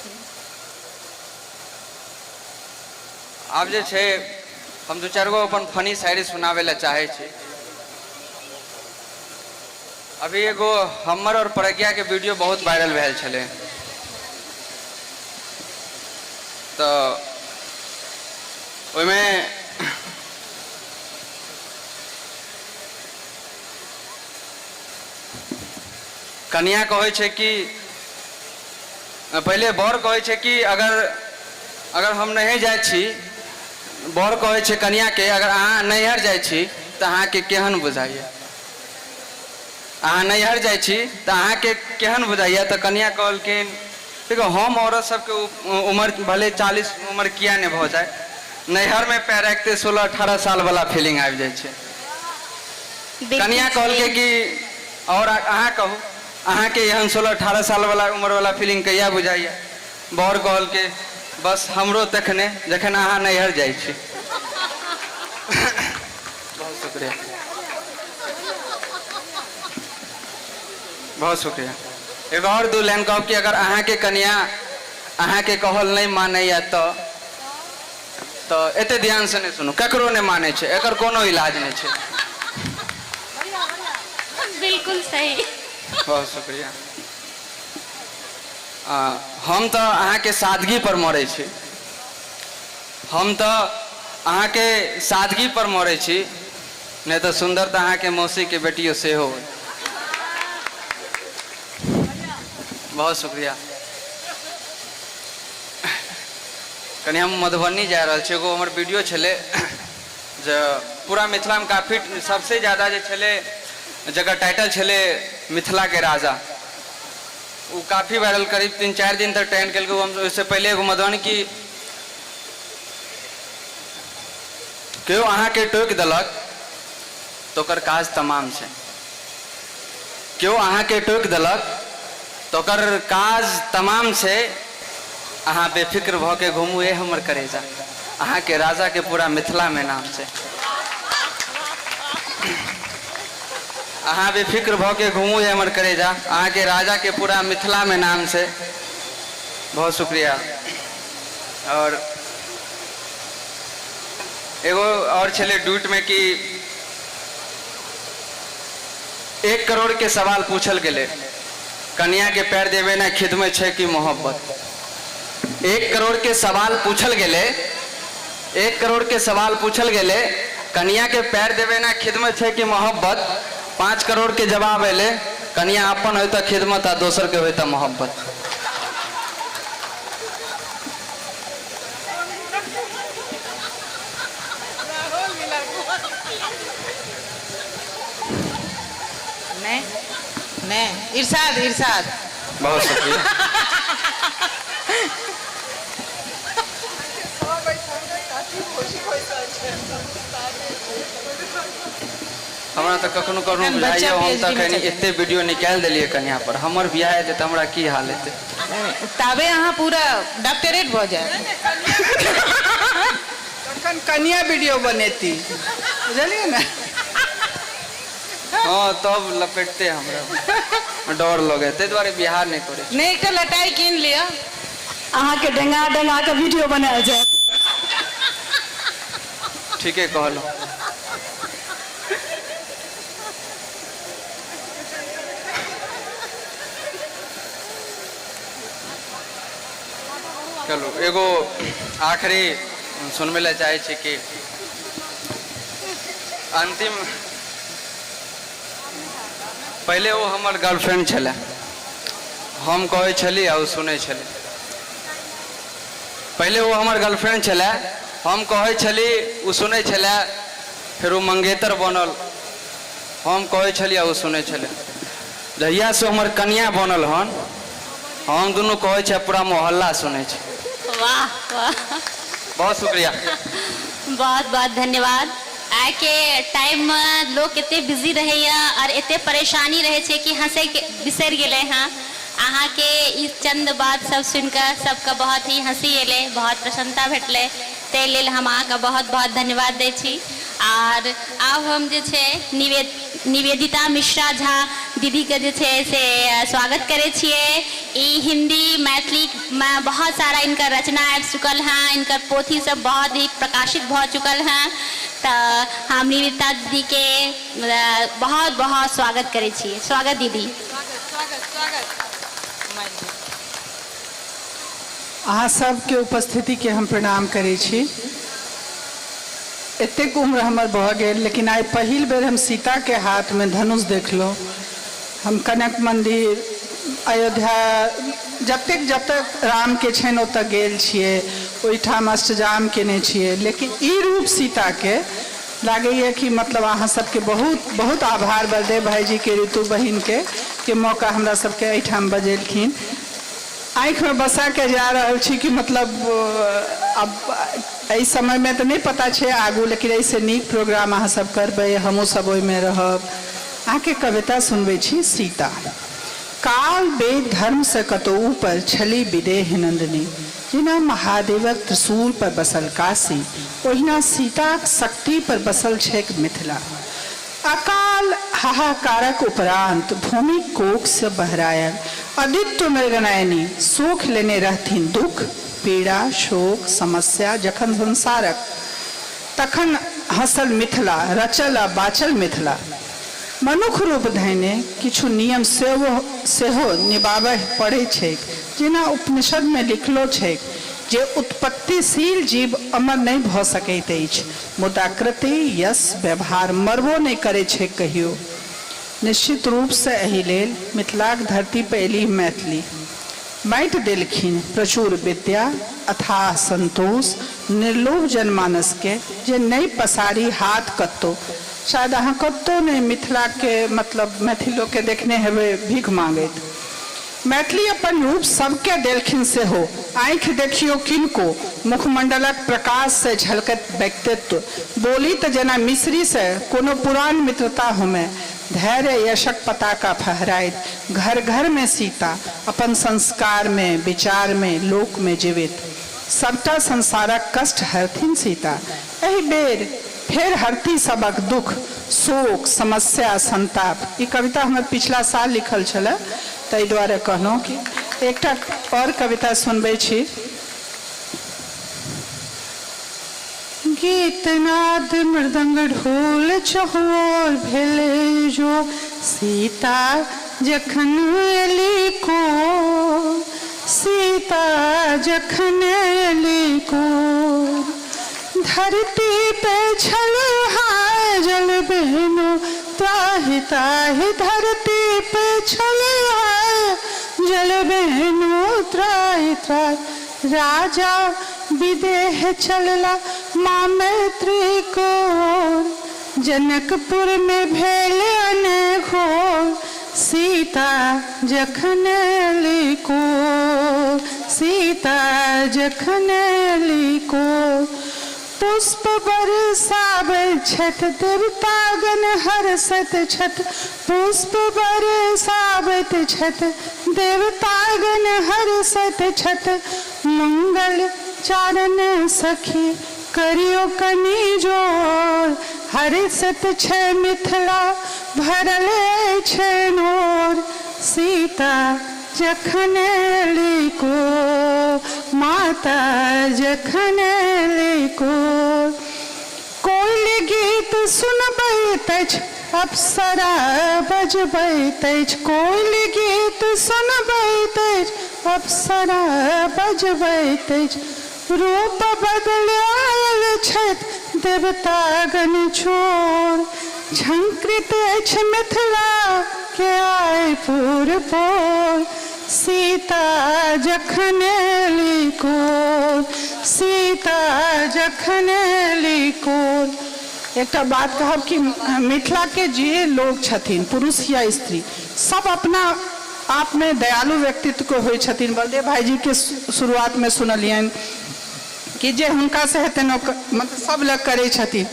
आब जे छै हम दू चारि गो अपन फनी शायरी सुनाबै लए चाहै छी। अभी एगो हमर आओर प्रज्ञाके वीडियो बहुत वायरल भेल छलै, तऽ ओहिमे कनिया कहै छै कि पहिले बर कहै छै कि अगर अगर हम नैहर जाइ छी, बर कहै छै कनियाके, अगर अहाँ नैहर जाइ छी तऽ अहाँके केहन बुझाइए, अहाँ नैहर जाइ छी तऽ अहाँके केहन बुझाइए? तऽ कनिया कहलखिन, देखियौ, हम औरत सबके उमर भले 40 उमर किया नहि भऽ जाय, नैहरमे पैर राखिते 16-18 सालवला फीलिंग आबि जाइ छै। कनिया कहलकै कि आओर अहाँ कहू, अहाँके एहन 16-18 सालवला उमरवला फीलिंग कहिया बुझाइए? बर कहलकै, बस हमरो तखने जखन अहाँ नैहर जाइ छी। बहुत शुक्रिया, बहुत शुक्रिया। एगो आओर दू लाइन कहब कि अगर अहाँके कनिया अहाँके कहल नहि मानैए तऽ एते ध्यानसँ नहि सुनू, ककरो नहि मानै छै, एकर कोनो इलाज नहि छै। बिल्कुल सही। बहुत शुक्रिया। हम तऽ अहाँके सादगी पर मरै छी, हम तऽ अहाँके सादगी पर मरै छी, नहि तऽ सुन्दर तऽ अहाँके मौसीके बेटियो सेहो अइ। बहुत शुक्रिया। कनि हम मधुबनी जा रहल छी। एगो हमर वीडियो छलै जे पूरा मिथिलामे काफी सबसे ज्यादा जे छलै, जकर टाइटल छलै मिथिलाके राजा, ओ काफी वायरल, करीब 3-4 दिन तक ट्रेंड केलकै। हम ओहिसँ पहिले एगो मधुबनी की केओ अहाँके टोकि देलक तऽ ओकर काज तमाम छै, केओ अहाँके टोकि देलक तऽ ओकर काज तमाम छै, अहाँ बेफिक्र भऽ के घुमू ए हमर करेजा, अहाँके राजाके पूरा मिथिलामे नाम छै। अहाँ बेफिक्र भऽ के घुमू ए हमर करेजा, अहाँके राजाके पूरा मिथिलामे नाम छै। बहुत शुक्रिया। आओर एगो आओर छलै ड्यूटमे कि 1 करोड़ के सवाल पूछल गेलै, कनिया के पैर देवे ना खिदमत छै कि मोहब्बत? 1 करोड़ के सवाल पूछल गेलै, 1 करोड़ के सवाल पूछल गेलै, कनिया के पैर देवे ना खिदमत छै कि मोहब्बत? 5 करोड़ के जवाब एलै, कनिया अपन होय तऽ खिदमत आ दोसर के होय तऽ मोहब्बत। नहीं नहीं, इरशाद, इरशाद। बहुत शुक्रिया। हमरा तऽ कखनो कखनो एखन बुझाइए बच्चा हम PhD तऽ मे कनि छथिन। एते वीडियो निकालि देलियै कनिया पर, हमर बियाह हेतै तऽ हमरा की हाल हेतै? ताबे अहाँ पूरा डॉक्टरेट भऽ जायब। तखन कनिया वीडियो बनेती, बुझलियै ने? हँ, तब लपेटते हमरा, डर लगै, ताहि दुआरे बियाह नहि करै छी। नहि, एकटा लटाई कीन लिअ। अहाँके डेंगा डेंगा के वीडियो बनायल जायत। ठीके कहलहुँ। चलू, एगो आखिरी सुनबै लए चाहै छी कि अन्तिम पहिले ओ हमर गर्लफ्रेंड छलै, हम कहै छली आ ओ सुनै छलै। पहिले ओ हमर गर्लफ्रेंड छलै, हम कहै छली, ओ सुनै छलै। फेर ओ मंगेतर बनल, हम कहै छली आ ओ सुनै छलै। जहियासँ हमर कनिया बनल हन, हम दुनू कहै छियै, पूरा मोहल्ला सुनै छै। वाह वाह। बहुत शुक्रिया। बहुत बहुत धन्यवाद। आइके टाइममे लोक एते बिजी रहैया और एते परेशानी रहै छै कि हंसैके बिसरि गेलै हँ। अहाँके ई चंद बात सब सुनिकऽ सबके बहुत ही हंसी एलै, बहुत प्रसन्नता भेटलै, ताहि लेल हम अहाँके बहुत बहुत धन्यवाद दै छी। आर आब हम जे छै निवेदिता मिश्रा झा दीदीके जे छै से स्वागत करै छियै। ई हिन्दी मैथिलीमे बहुत सारा इनकर रचना आबि चुकल हँ, इनकर पोथी सब बहुत ही प्रकाशित भऽ चुकल हँ, तऽ हम निवेदिता दीदीके बहुत बहुत स्वागत करै छियै। स्वागत दीदी। अहाँ सबके उपस्थितिके हम प्रणाम करै छी। एतेक उम्र हमर भऽ गेल, लेकिन आइ पहिल बेर हम सीताके हाथमे धनुष देखलहुँ। हम कनक मन्दिर, अयोध्या, जतेक जतेक रामके छनि ओतऽ गेल छियै, ओहिठाम अष्टजाम केने छियै, लेकिन ई रूप सीताके लागैए कि मतलब अहाँ सबके बहुत बहुत आभार बलदेव भाईजीके, ऋतु बहिनके के मौका हमरा सबके एहिठाम बजेलखिन। आँखिमे बसा के जा रहल छी कि मतलब आब एहि समयमे तऽ नहि पता छै आगू, लेकिन एहिसँ नीक प्रोग्राम अहाँ सब करबै, हमहूँ सब ओहिमे रहब। अहाँके कविता सुनबै छी सीता। काल वेद धर्मसँ कतौ ऊपर छली विदेह नन्दिनी, जेना महादेवक त्रिशूल पर बसल काशी, ओहिना सीताक शक्ति पर बसल छैक मिथिला। अकाल हाहाकारक उपरान्त भूमिक कोखसँ बहरायल अद्वित्व मृगनयनी सोख लेने रहथिन दुख, पीड़ा, शोक, समस्या जखन संसारक, तखन हँसल मिथिला, रचल आ बाँचल मिथिला। मनुख रूप धयने किछु नियम सेहो निभाबय पड़ैत छैक, जेना उपनिषदमे लिखलो छैक जे उत्पत्तिशील जीव अमर नहि भऽ सकैत अछि, मुदा कृति, यश, व्यवहार मरबो नहि करैत छैक कहियो। निश्चित रूप सँ एहि लेल मिथिलाक धरती पर एलीह मैथिली। बाँटि देलखिन प्रचुर विद्या, अथाह संतोष, निर्लोभ जनमानस केँ जे नहि पसारी हाथ कतौ। शायद अहाँ कतौ नहि मिथिला के मतलब मैथिल लोक केँ देखने हेबै भीख माँगैत। मैथिली अपन रूप सबकेँ देलखिन सेहो। आँखि देखियौ किनको, मुखमंडलक प्रकाश सँ झलकैत व्यक्तित्व। बोली त जेना मिश्री सँ कोनो पुरान मित्रता होमय। धैर्य यशक पताका फहराइत घर-घर मे सीता, अपन संस्कार मे, विचार मे, लोक मे जीवित। सबटा संसारक कष्ट हरथिन सीता। एहि बेर फेर हरती सबक दुख, शोक, समस्या, संताप। ई कविता हमर पिछला साल लिखल छलए, ताहि दुआरे कहलहुँ कि एकटा आओर कविता सुनबै छी। गीत नाद मृदंग ढोल चहुओर भेलै जो, सीता जखन एली को, सीता जखन एली को, धरती पे छल हाय जल बेनो त्राहि त्राहि, धरती पे छल हाय जल बेनो त्राहि त्राहि, राजा विदेह चलला माँ मैत्री कोर, जनकपुर में भेल अनघोर, सीता जखन एली को, सीता जखन एली को, पुष्प बरसाबै छथि देवतागण हर्षैत छथि, पुष्प बरसाबैत छथि देवतागण हर्षैत छथि, मंगल चारण सखी करियो कनि जोर, हर्षित छै मिथिला भरल अछि नोर, सीता जखन एली को, माता जखन एली को, कोइल गीत सुनबैत अछि अप्सरा बजबैत अछि, कोइल गीत सुनबैत अछि अप्सरा बजबैत अछि, रूप बदलि आयल छथि देवतागण छोड़, झंकृत अछि मिथिला के आइ पोर पोर, सीता जखन एली कोर, सीता जखन एली कोर। एकटा बात कहब कि मिथिलाके जे लोक छथिन, पुरुष या स्त्री, सब अपना आपमे दयालु व्यक्तित्वके होइ छथिन। बलदेव भाईजीके शुरुआतमे सुनलियनि कि जे हुनकासँ हेतनि ओ मतलब सब लग करै छथिन।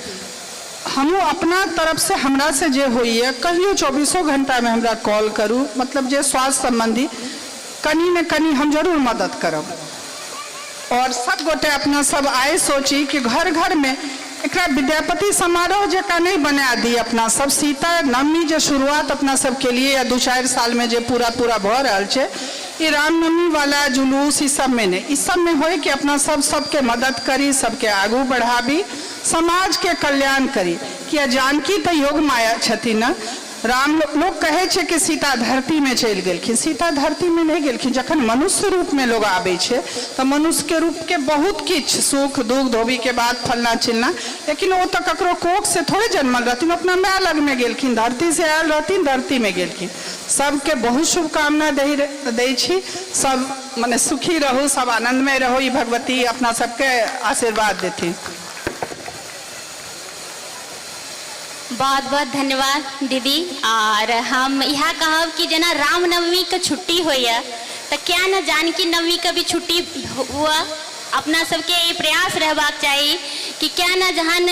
हमहूँ अपना तरफसँ हमरासँ जे होइए कहियो 24 घण्टामे हमरा कॉल करू, मतलब जे स्वास्थ्य सम्बन्धी कनि ने कनि हम जरूर मदद करब। आओर सब गोटे अपना सब आइ सोची कि घर घरमे एकरा विद्यापति समारोह जकाँ नहि बना दी। अपना सब सीता नवमी जे शुरुआत अपना सब केलिए या 2-4 सालमे जे पूरा पूरा भऽ रहल छै, ई रामनवमी वाला जुलूस ई सबमे नहि, ई सबमे होइ कि अपना सब सबके मदद करी, सबके आगू बढ़ाबी, समाजके कल्याण करी। किया जानकी तऽ योग माया छथिन ने। राम लोक कहै छै कि सीता धरतीमे चलि गेलखिन, सीता धरतीमे नहि गेलखिन। जखन मनुष्य रूपमे लोक आबै छै तऽ मनुष्यके रूपके बहुत किछु सुख दुख धोबीके बाद फलना चिलना, लेकिन ओ तऽ ककरो कोखसँ थोड़े जन्मल रहथिन, अपना माय लगमे गेलखिन, धरतीसँ आयल रहथिन, धरतीमे गेलखिन। सबके बहुत शुभकामना दै छी, सब मने सुखी रहू, सब आनन्दमय रहू, ई भगवती अपना सबके आशीर्वाद देथिन। बहुत बहुत धन्यवाद दीदी। और हम इएह कहब कि जेना रामनवमीके छुट्टी होइए तऽ किया ने जानकी नवमीके भी छुट्टी हुअ। अपना सबके ई प्रयास रहबाक चाही कि किया ने जहन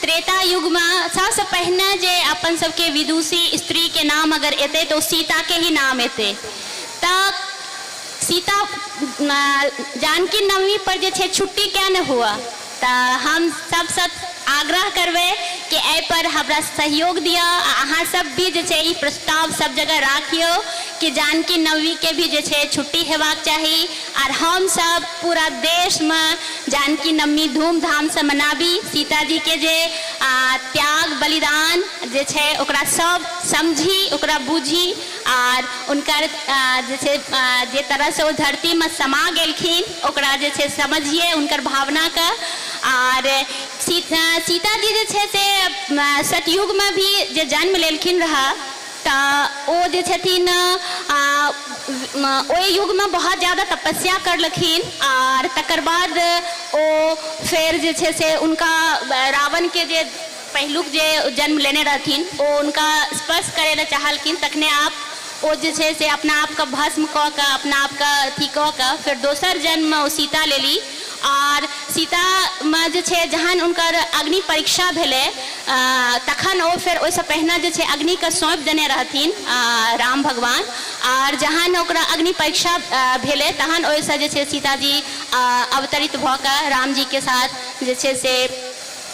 त्रेता युगमे सबसँ पहिने जे अपन सबके विदुषी स्त्रीके नाम अगर एतै तऽ ओ सीताके ही नाम एतै। तऽ सीता जानकी नवमी पर जे छै छुट्टी किया ने हुअ। तऽ हम सबसँ आग्रह करबै कि एहिपर हमरा सहयोग दिअ आ अहाँ सब भी जे छै ई प्रस्ताव सब जगह राखियौ कि जानकी नवमीके भी जे छै छुट्टी हेबाक चाही आर हमसब पूरा देशमे जानकी नवमी धूमधामसँ मनाबी। सीताजीके जे त्याग बलिदान जे छै ओकरा सब समझी, ओकरा बुझी आर हुनकर जे छै जे तरहसँ ओ धरतीमे समा गेलखिन ओकरा जे छै समझियै हुनकर भावनाके। आर सीताजी जे छै से सतयुगमे भी जे जन्म लेलखिन रहए तऽ ओ जे छथिन ओहि युगमे बहुत ज्यादा तपस्या करलखिन आर तकर बाद ओ फेर जे छै से हुनका रावणके जे पहिलुक जे जन्म लेने रहथिन ओ हुनका स्पर्श करै लए चाहलखिन, तखने आप ओ जे छै से अपना आपके भस्म कऽ कऽ अपना आपके अथी कऽ कऽ फेर दोसर जन्ममे ओ सीता लेली। आर सीतामे जे छै जहन हुनकर अग्नि परीक्षा भेलै तखन ओ फेर ओहिसँ पहिने जे छै अग्निके सौंपि देने रहथिन राम भगवान। आर जहन ओकरा अग्नि परीक्षा भेलै तहन ओहिसँ जे छै सीताजी अवतरित भऽ कऽ रामजीके साथ जे छै से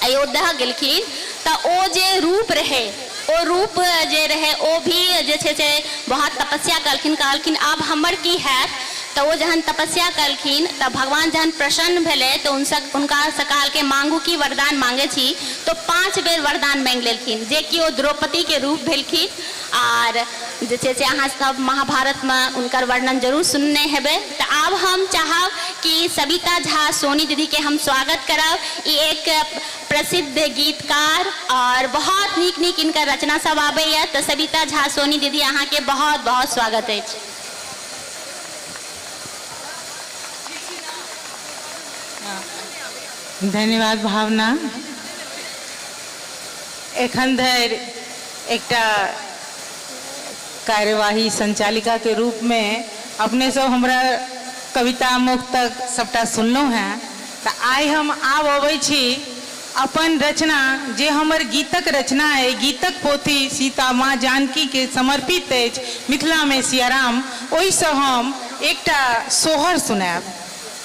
अयोध्या गेलखिन। तऽ ओ जे रूप रहै ओ रूप जे रहै ओ भी जे छै से बहुत तपस्या करलखिन, कहलखिन आब हमर की हैत। तऽ ओ जहन तपस्या करलखिन तऽ भगवान जहन प्रसन्न भेलै तऽ हुनकासँ कहलकै मांगू की वरदान मांगै छी, तऽ 5 बेर वरदान मांगि लेलखिन जे कि ओ द्रौपदीके रूप भेलखिन। आर जे छै से अहाँ सब महाभारतमे हुनकर वर्णन जरूर सुनने हेबै। तऽ आब हम चाहब कि सविता झा सोनी दीदीके हम स्वागत करब। ई एक प्रसिद्ध गीतकार और बहुत नीक नीक इनकर रचना सब आबैए। तऽ सविता झा सोनी दीदी अहाँके बहुत बहुत स्वागत अछि। धन्यवाद भावना। एखन धरि एकटा कार्यवाही संचालिकाके रूपमे अपने सब हमरा कविता मुक्तक सबटा सुनलहुँ हेँ, तऽ आइ हम आब अबै छी अपन रचना जे हमर गीतक रचना अइ, गीतक पोथी सीता माँ जानकीके समर्पित अछि मिथिलामे सियाराम, ओहिसँ हम एकटा सोहर सुनायब।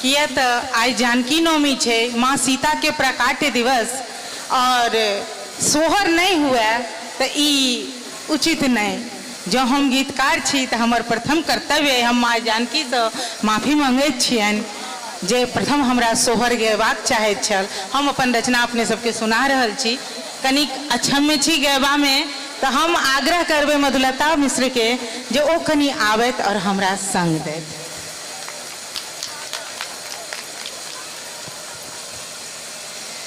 किया तऽ आइ जानकी नवमी छै, माँ सीताके प्राकट्य दिवस, आओर सोहर नहि हुए तऽ ई उचित नहि। जँ हम गीतकार छी तऽ हमर प्रथम कर्तव्य अइ, हम माँ जानकीसँ माफी मँगैत छियनि जे प्रथम हमरा सोहर गयबाक चाहैत छल। हम अपन रचना अपने सबके सुना रहल छी। कनिक अक्षम्य छी गयबामे तऽ हम आग्रह करबै मधुलता मिश्रके जे ओ कनि आबथि आओर हमरा संग दैथ।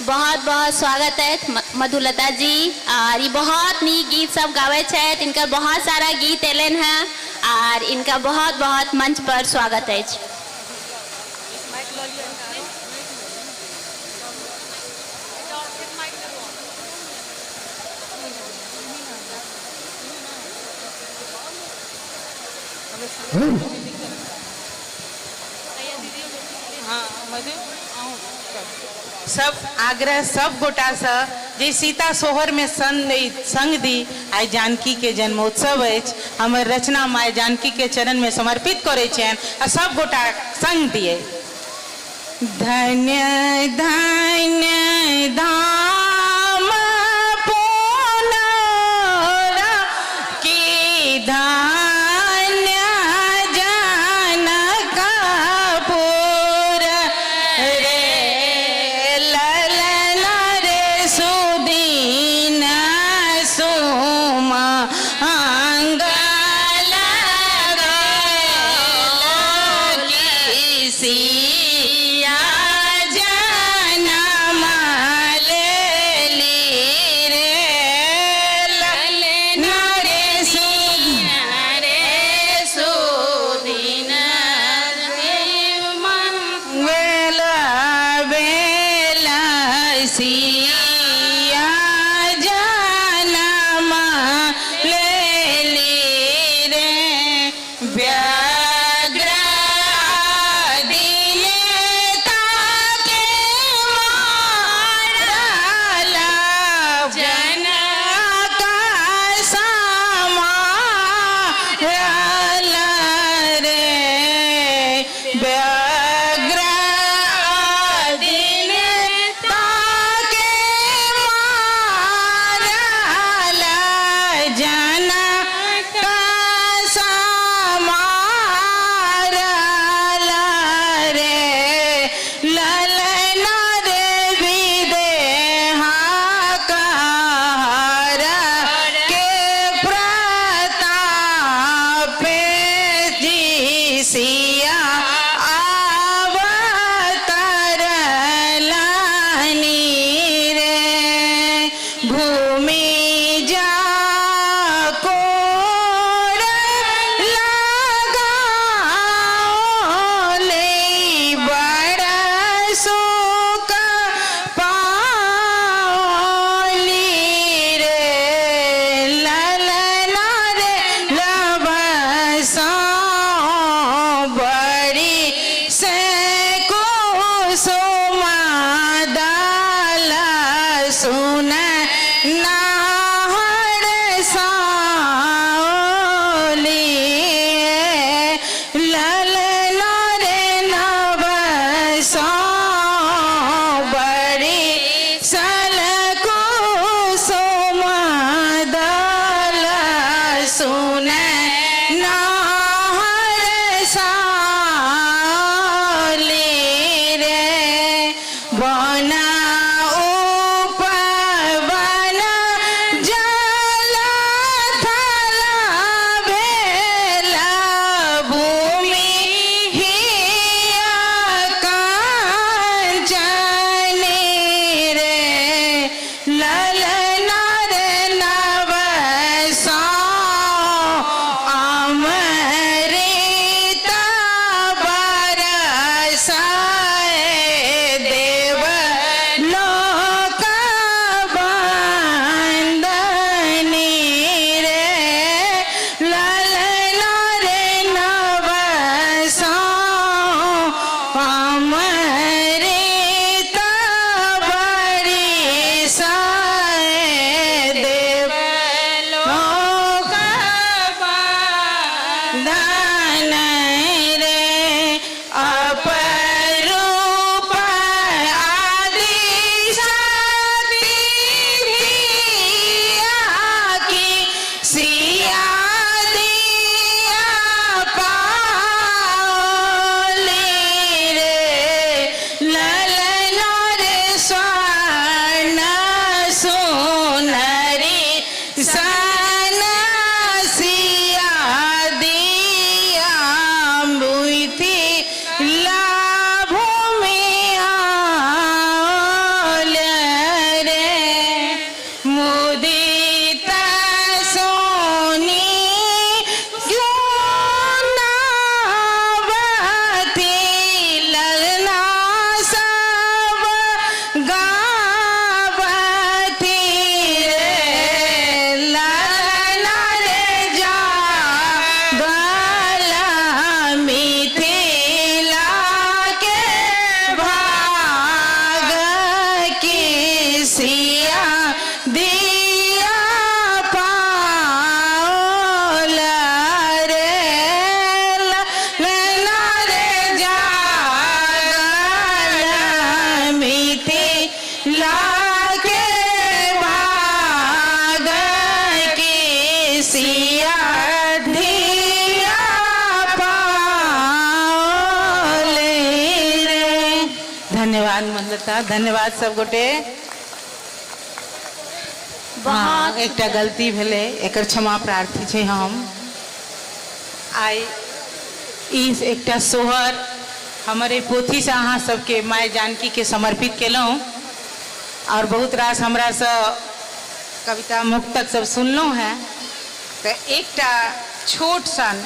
बहुत बहुत स्वागत है मधुलता जी। आर ई बहुत नीक गीत सब गाबै छथि, इनकर बहुत सारा गीत एलनि हेँ आर इनका बहुत बहुत मंच पर स्वागत अछि। सब आग्रह सब गोटासँ जे सीता सोहरमे संग दी। आइ जानकीके जन्मोत्सव अछि, हमर रचना माय जानकीके चरणमे समर्पित करै छियनि आ सब गोटा संग दियै। धन्य धन्य धाम पुनौरा की धन्य जनकपुर रे, ललना रे सुदीन सुमा अंगल सिया जनम लेली रे, ललना रे सुदीन वेला वेला सिया जनम लेली रे, व्याघ्र दिले ताके मारला जनक समारल रे, व्याघ्र दिले ताके मारल जनक समारल रे, ललना रे विदेहा कहर के प्रतापे जी सिया अवतरलानी रे, भूमि जा कोर लगाओले बड़ सुख पाओली रे, ललना रे लबसा बड़ी से कुसुम दाल सुन नाहर साओली, ललना रे नवसा बड़ी सल कुसुम दाल सुन नाहर साओली रे, बना उपवन जल थल भेल भूमि हिया कांचन रे, ललना रे नवसा अमर करता। धन्यवाद सब गोटे। बहुत एकटा गलती भेलै, एकर क्षमा प्रार्थी छी हम। आइ ई एकटा सोहर हमर एहि पोथीसँ अहाँ सबके माय जानकीके समर्पित केलहुँ आओर बहुत रास हमरासँ कविता मुक्तक सब सुनलहुँ हेँ, तऽ एकटा छोट सन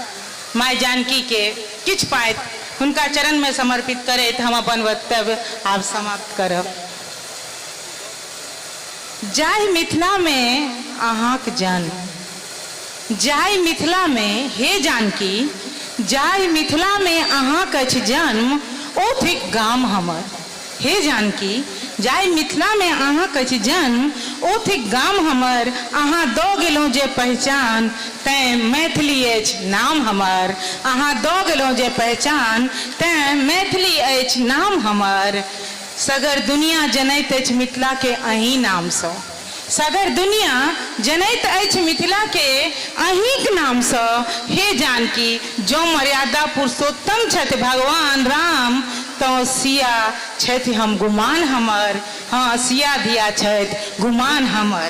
माय जानकीके किछु पाँति हुनका चरणमे समर्पित करैत हम अपन वक्तव्य आब समाप्त करब। जाहि मिथिलामे अहाँक जन्म, जाहि मिथिलामे हे जानकी, जाहि मिथिलामे अहाँक अछि जन्म, ओ थिक गाम हमर। हे जानकी, जाहि मिथिलामे अहाँक अछि जन्म, ओ थिक गाम हमर। अहाँ दऽ गेलहुँ जे पहिचान, तैँ मैथिली अछि नाम हमर। अहाँ दऽ गेलहुँ जे पहिचान, तैँ मैथिली अछि नाम हमर। सगर दुनिया जनैत अछि मिथिला के अहीं नाम सँ। सगर दुनिया जनैत अछि मिथिला के अहींक नाम सँ। हे जानकी, जौं मर्यादा पुरुषोत्तम छथि भगवान राम, तौं सिया छथि हम गुमान हमर। हँ, सिया धिया छथि गुमान हमर।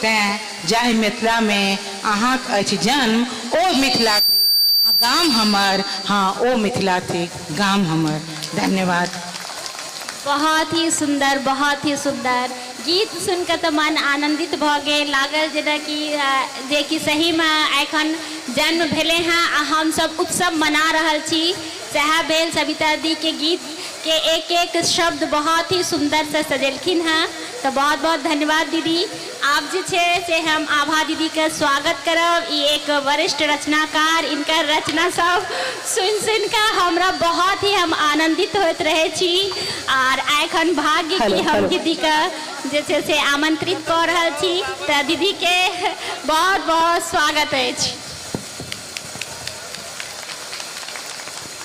तैं जाहि मिथिला मे अहाँक अछि जन्म, ओ मिथिला थिक गाम हमर। हँ, ओ मिथिला थिक गाम हमर। धन्यवाद। बहुत ही सुन्दर, बहुत ही सुन्दर गीत सुनि कऽ तऽ मन आनन्दित भऽ गेल। लागल जेनाकि जेकि सहीमे एखन जन्म भेलै हँ आ हमसभ उत्सव मना रहल छी, सएह भेल। सविता दीके गीतके एक एक शब्द बहुत ही सुन्दरसँ सजेलखिन हँ, तऽ बहुत बहुत धन्यवाद दीदी। आब जे छै से हम आभा दीदीके स्वागत करब। ई एक वरिष्ठ रचनाकार, इनकर रचना सब सुनि सुनि कऽ हमरा बहुत ही हम आनन्दित होइत रहै छी आर एखन भाग्य कि हम दीदीके जे छै से आमंत्रित कऽ रहल छी, तऽ दीदीके बहुत बहुत स्वागत अछि।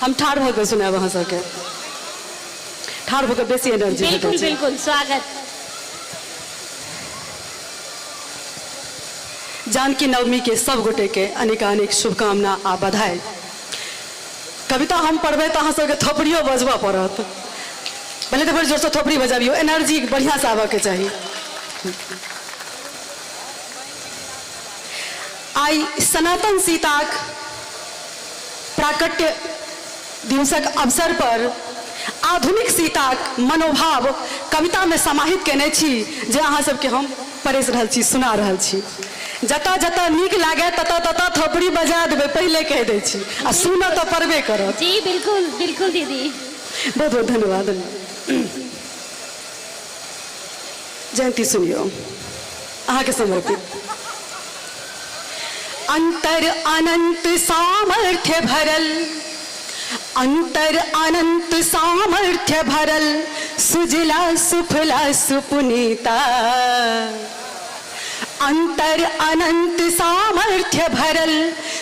हम ठाढ़ भऽ कऽ सुनायब अहाँ सबके, ठाढ़ भऽ कऽ बेसी एनर्जी भेटै बिल्कुल छै। बिल्कुल स्वागत। जानकी नवमी के सब गोटे के अनेकानेक शुभकामना आ बधाई। कविता हम पढ़बै तऽ अहाँ सबके थोपड़ियो बजबऽ पड़त। पहिले तऽ बड़ जोरसँ थोपड़ी बजाबियौ, एनर्जी बढ़िआँसँ आबऽके चाही। आइ सनातन सीताक प्राकट्य दिवसक अवसर पर आधुनिक सीताक मनोभाव कवितामे समाहित कयने छी जे अहाँ सबके हम परसि रहल छी, सुना रहल छी। जतऽ जतऽ नीक लागय ततऽ ततऽ थोपड़ी बजा देबै, पहिले कहि दै छी, आ सुनऽ तऽ पड़बे करत। जी बिल्कुल बिल्कुल दीदी। बहुत बहुत धन्यवाद। जयंती सुनियौ, अहाँके समर्पित। अंतर अनंत सामर्थ्य भरल, अंतर अनंत सामर्थ्य भरल, सुजला सुफला सुपुनीता। अंतर अनंत सामर्थ्य भरल,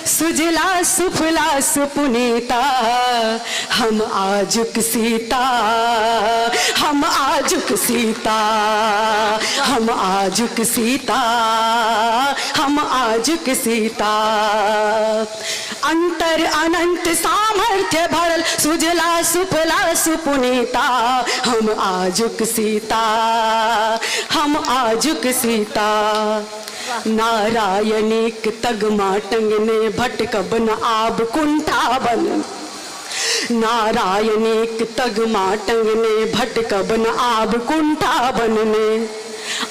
सुजला सुफला सुपुनीता। हम आजुक सीता, हम आजुक सीता, हम आजुक सीता, हम आजुक सीता। अंतर अनंत सामर्थ्य भरल, सुजला सुफला सुपुनीता। हम आजुक सीता, हम आजुक सीता। नारायणीक तगमा टंगने भटकब न आब कुंठा बन। नारायणीक तगमा टंगने भटकब न आब कुंठा बनने।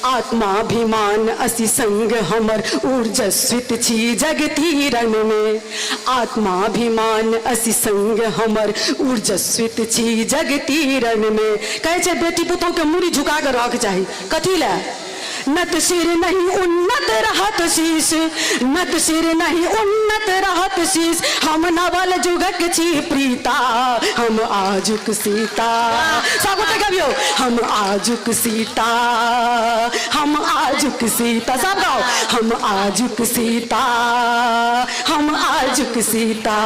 आत्माभिमान असि संग हमर ऊर्जस्वित छी जगती रण में। आत्माभिमान असि संग हमर ऊर्जस्वित छी जगती रण में। कहै छै बेटी पुतोह के मूड़ी झुका के रहक चाही, कथी लए? नत सिर नहीं उन्नत रहत शीश, नत सिर नहीं उन्नत रहत शीश। हम नवल जुगक छी प्रीता, हम आजुक सीता। सब गोटे गबियौ, हम आजुक सीता, हम आजुक सीता। सब गाओ, हम आजुक सीता, हम आजुक सीता,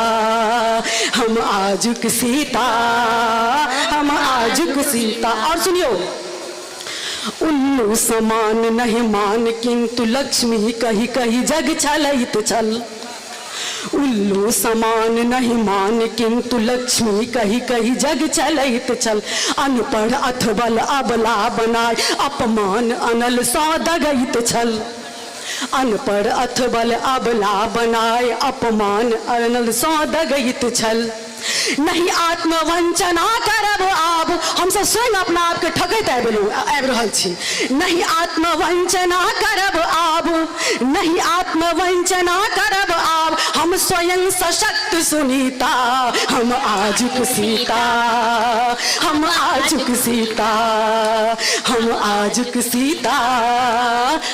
हम आजुक सीता, हम आजुक सीता। और सुनियो, उल्लू समान नहीं मान किंतु लक्ष्मी कही कही जग छलैत छल। उल्लू समान नहीं मान किंतु लक्ष्मी कही कही जग चलैत छल। अनपढ़ अथबल अबला बनाय अपमान अनल सँ दगैत छल। अनपढ़ अथबल अबला बनाय अपमान अनल सँ दगैत छल। नहि आत्मवंचना करब आब, हमसब स्वयं अपना आपके ठकैत आबि आबि रहल छी। नहि आत्मवंचना करब आब, नहि आत्मवंचना करब आब, हम स्वयं सशक्त सुनीता, हम आजुक सीता, हम आजुक सीता, हम आजुक सीता,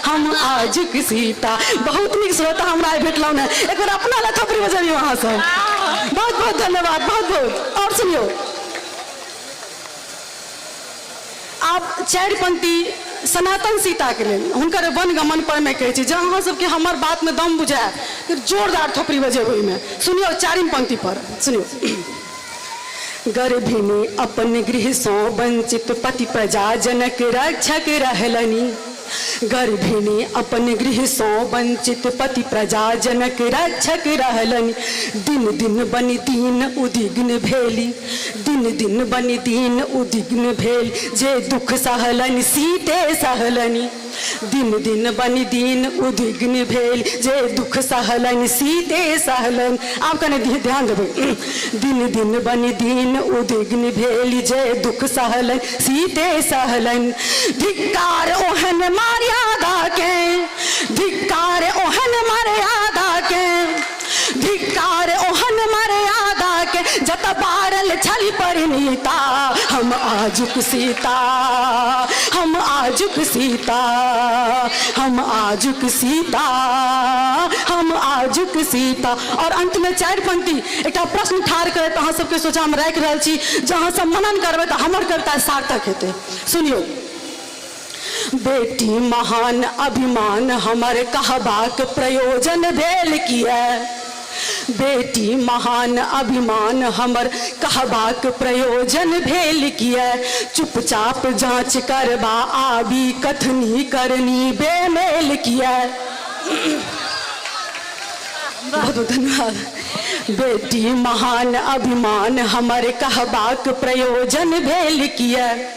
हम आजुक सीता। बहुत नीक श्रोता हमरा आइ भेटलहुँ ने, एक बेर अपना लए थपड़ी बजबियौ अहाँ सब। बहुत बहुत धन्यवाद, बहुत बहुत। और सुनियौ, आब चारि पंक्ति सनातन सीताके लेल हुनकर वन गमन पर मे कहै छी। जँ अहाँ सबके हमर बातमे दम बुझाय तऽ जोरदार थोपड़ी बजेबै ओहिमे। सुनियौ चारिम पंक्ति पर सुनियौ। गर्भिणी अपन गृहसँ वंचित पति प्रजा जनक रक्षक रहलनि। गर्भिणी अपन गृहसँ वंचित पति प्रजा जनक रक्षक रहलनि। दिन दिन बनि दीन उद्विग्न भेली, दिन दिन बनि दीन उद्विग्न भेल, जे दुख सहलनि सीते सहलनि। दिन दिन बनि दीन उद्विग्न भेल, जे दुख सहलनि सीते सहलनि। आब कने ध्यान देबै। दिन दिन बनि दीन उद्विग्न भेल, जे दुख सहलनि सीते सहलनि। धिक्कार ओहन मर्यादा के, धिक्कार ओहन मर्यादा के, धिक्कार ओहन मर्यादा के, जत बारल छली परिणीता, हम आजुक सीता, हम आजुक सीता, हम आजुक सीता, हम आजुक सीता। और अंत में चारि पंक्ति एकटा प्रश्न ठाढ़ करैत अहाँ सबके सोझामे राखि रहल छी, जँ अहाँ सब मनन करबै तऽ हमर कविता सार्थक हेतै। सुनियौ। बेटी महान अभिमान हमर कहबाक प्रयोजन भेल किए, बेटी महान अभिमान हमर कहबाक प्रयोजन भेल किए, चुपचाप जाँच करबा आबी कथनी करनी बेमेल किए। बहुत बहुत धन्यवाद। बेटी महान अभिमान हमर कहबाक प्रयोजन भेल किए,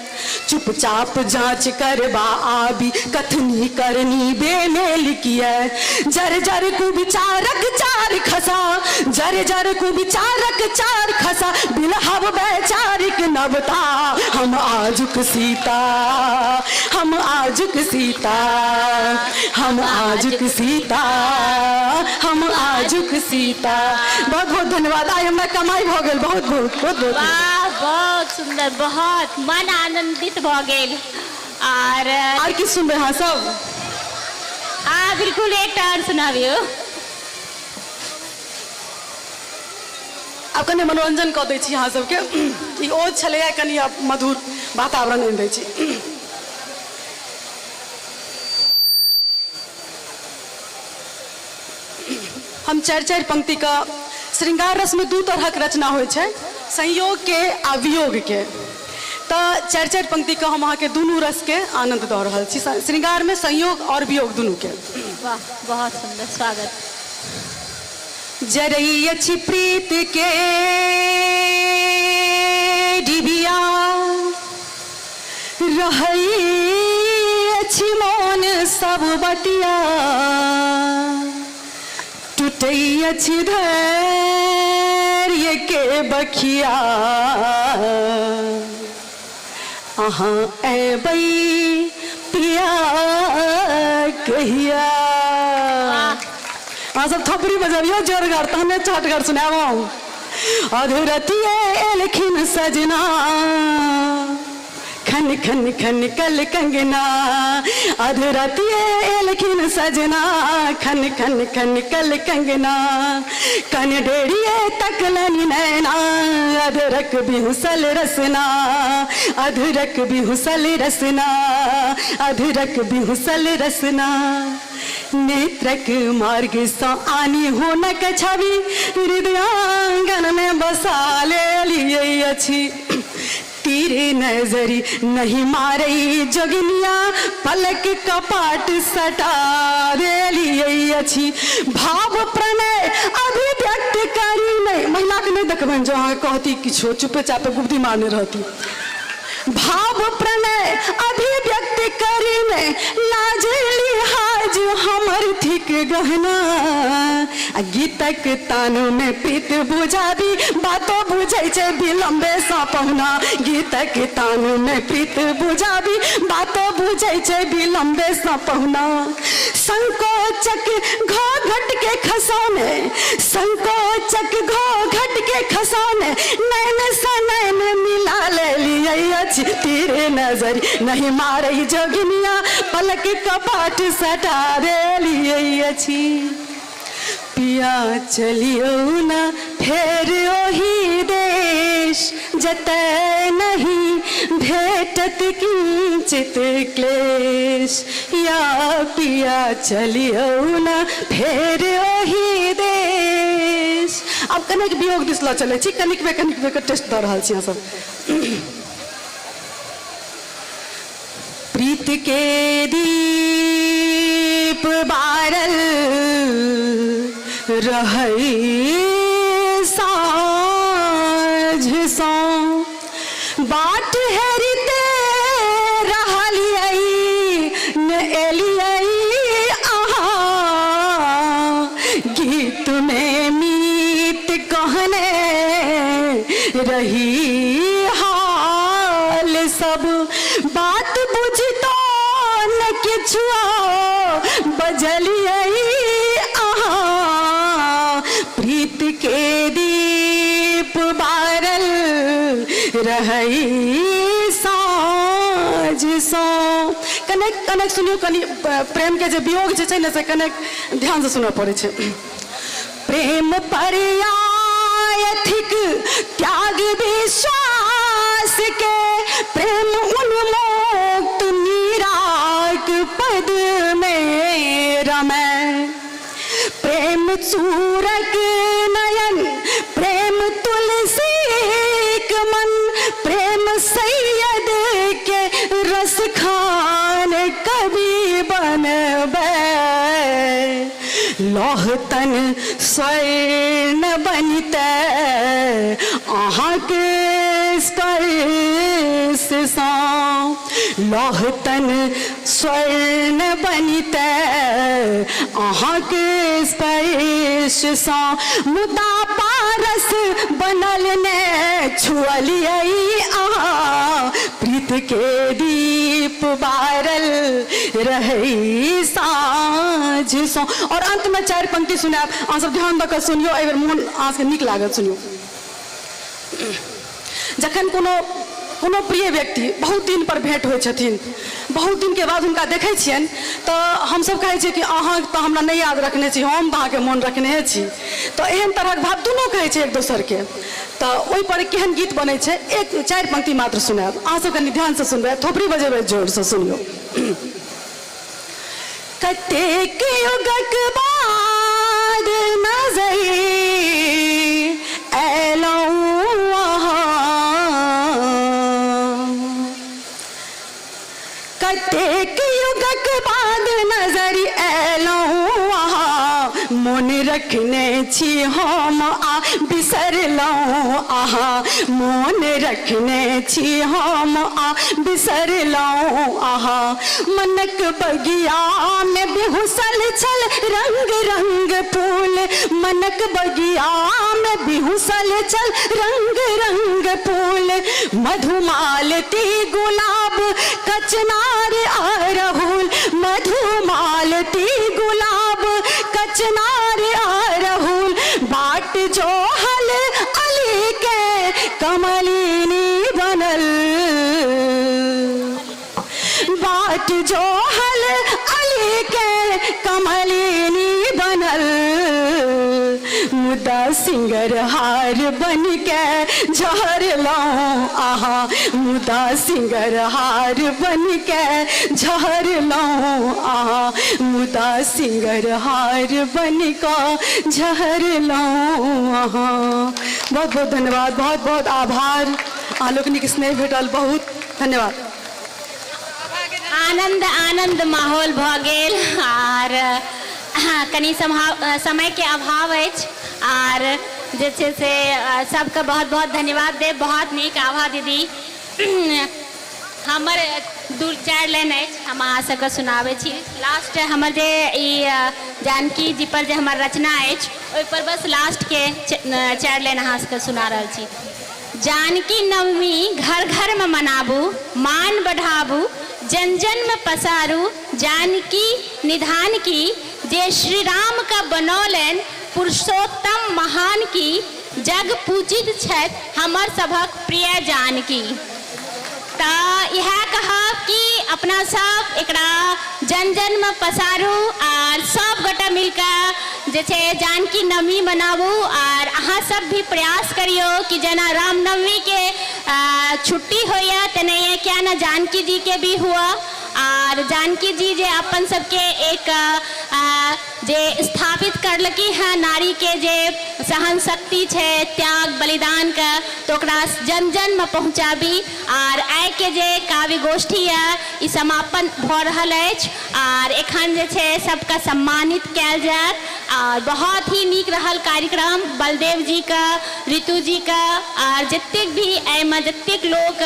चुपचाप जांच करबा आबी कथनी करनी बेमेल किए, जर जर कुविचारक चार खसा, जर जर कुविचारक चार खसा, बिलहब वैचारिक नवता, हम आजुक सीता, हम आजुक सीता, हम आजुक सीता, हम आजुक सीता। बहुत बहुत धन्यवाद। आइ हमरा कमाई भऽ गेल, बहुत बहुत बहुत बहुत। वाह, बहुत सुंदर, बहुत मन आनंदित भऽ गेल। आर आर की सुनबै अहाँ सब? हाँ बिल्कुल, एकटा और सुनाबियौ। आब कनि मनोरंजन कऽ दै छी अहाँ सबके। ई ओ छलैया, कनि आब मधुर वातावरण आनि दै छी। हम चारि चारि पंक्तिके श्रृंगार रसमे दू तरहक रचना होइ छै, संयोगके आ वियोगके। तऽ चारि चारि पंक्तिके हम अहाँके दुनू रसके आनन्द दऽ रहल छी, श्रृंगारमे संयोग आओर वियोग दुनूके। वाह, बहुत सुंदर, स्वागत। जरै अछि प्रीत के डिबिया, रहै अछि मोन सब बतिया, टूटै अछि धैर्य के बखिया, अहाँ एबै पिया कहिया। अहाँ सब थपड़ी बजबियौ जोरगर, तहने चहटगर सुनायब हम। अधरतिये एलखिन सजना, खन खन खन कल कंगना, अधरतिये एलखिन सजना, खन खन खन कल कंगना, कन डेढ़िए तकलनि नैना, अदरक बिहुसल रसना, अदरक बिहुसल रसना, अदरक बिहुसल रसना, नेत्रक मार्गसँ आनि हुनक छवि हृदयांगनमे बसा लेलियै अछि, तीर नजरि नहि मारै जोगिनिया, पलक कपाट सटा देलियै अछि, भाव प्रणय अभिव्यक्त देखबनि जो अहाँके कहती किछो चुपे चापे गुप्ती मारने रहती। भाव प्रणय अभिव्यक्त करीमे लाज लिहाज हमर थिक गहना, आ गीतक तानमे प्रीत बुझाबी बातो बुझै छै विलम्बे सँ पहुना, गीतक तानमे प्रीत बुझाबी बातो बुझै छै विलम्बे सँ पहुना। संकोचक घोघट के खसौने, संकोचक घोघट के खसौने, नैन सँ नैन मिला लेलियै अछि तीर नजर नहीं मारै जोगिनिया, पलक कपाट सटा देलियै अछि। पिया चलियौ न फेर ओही देश, जतय नहीं भेटत किंचित क्लेश, या पिया चलियौ न फेर ओही देश। आब कनिक वियोग दिस लऽ चलै छी, कनिकबे कनिकबे के टेस्ट दऽ रहल छी अहाँ सब। प्रीत के दीप बारल रहै साँझ सँ, बाट हेरिते रहलियै ने एलियै अहाँ, गीत में मीत कहने रही हाल सब, बात बुझितो न किछु बजलियै अहाँ, प्रीत के दीप बारल रहै साँझ सँ। कनेक कनेक सुनियौ, कनि प्रेम के जे वियोग जे छै ने से कनेक ध्यान से सुनऽ पड़ै छै। प्रेम पर्याय थिक त्याग विश्वास के, प्रेम उन्मुक्त मीराक पद में रमै, प्रेम चूरक नयन, प्रेम तुलसीक मन, प्रेम सैयद के रस खान कवि बनबै, लौह तन स्वर्ण बनितै अहाँके स्पर्श सँ, लौह तन स्वर्ण बनितै अहाँके स्पर्श सँ, मुदा पारस बनल ने छुअलियै अहाँ, प्रीत के दीप बारल रहै साँझ सँ। और अंत में 4 पंक्ति सुनायब, अहाँ सब ध्यान दऽ कऽ सुनियौ, एहि बेर मोन अहाँ सबके नीक लागत सुनियौ। जखन कोनो कोनो प्रिय व्यक्ति बहुत दिन पर भेंट होइ छथिन, बहुत दिनके बाद हुनका देखै छियनि, तऽ हमसब कहै छियै कि अहाँ तऽ हमरा नहि याद रखने छी, हम तऽ अहाँके मोन रखनेहे छी। तऽ एहन तरहक भाव दुनू कहै छै एक दोसरके, तऽ ओहिपर केहन गीत बनै छै, एक 4 पंक्ति मात्र सुनायब, अहाँ सब कनि ध्यानसँ सुनबै, थोपड़ी बजेबै जोरसँ सुनियौ। कतेक युगक बाद नजरि अयलहुँ अहाँ, कतेक युगक बाद नजरि अयलहुँ अहाँ, मोन रखने छी हम आ बिसरलहुँ अहाँ, मोन रखने छी हम आ बिसरलहुँ अहाँ, मनक बगिया में बिहुसल छल रंग रंग फूल, मनक बगिया में बिहुसल छल रंग रंग फूल, मधुमालती गुलाब कचनार अरहुल, मधुमालती गुलाब कचनार अरहुल, बाट जो हल अली के कमलिनी बनल, बाट जो हल अली के कमलिनी बनल, मुदा सिंगरहार बन के झरलहुँ अहाँ, मुदा सिंगरहार बन के झरलहुँ अहाँ, मुदा सिंगरहार बन के झरलहुँ अहाँ। बहुत बहुत धन्यवाद, बहुत बहुत आभार, अहाँ लोकनिक स्नेह भेटल, बहुत धन्यवाद। आनंद आनंद माहौल भऽ गेल आर कनि समय के अभाव अछि आर जे छै से सबके बहुत बहुत धन्यवाद देब। बहुत नीक आभा दीदी। हमर 2-4 लाइन अछि, हम अहाँ सबके सुनाबै छी। लास्ट हमर जे ई जानकी जी पर जे हमर रचना अछि ओहिपर बस लास्टके 4 लाइन अहाँ सबके सुना रहल छी। जानकी नवमी घर घरमे मनाबू, मान बढ़ाबू, जन जनमे पसारू, जानकी निधान की, जे श्री राम के बनौलनि पुरुषोत्तम महान की, जग पूजित छथि हमर सभक प्रिय जानकी। तऽ इएह कहब कि अपना सब एकरा जन जनमे पसारू आर सब गोटा मिलके जे छै जानकी नवमी मनाबू। आर अहाँ सब भी प्रयास करियौ कि जेना रामनवमीके छुट्टी होइए तेनाहिए किया ने जानकी जीके भी हुआ। आर जानकी जी जे अपन सबके एक जे स्थापित करलकी हँ नारीके जे सहन शक्ति छै, त्याग बलिदानके, तऽ ओकरा जन जनमे पहुँचाबी। आर आइके जे काव्य गोष्ठी यऽ ई समापन भऽ रहल अछि आर एखन जे छै सबके सम्मानित कयल जायत। आर बहुत ही नीक रहल कार्यक्रम, बलदेव जीके, ऋतु जीके आर जतेक भी एहिमे जतेक लोक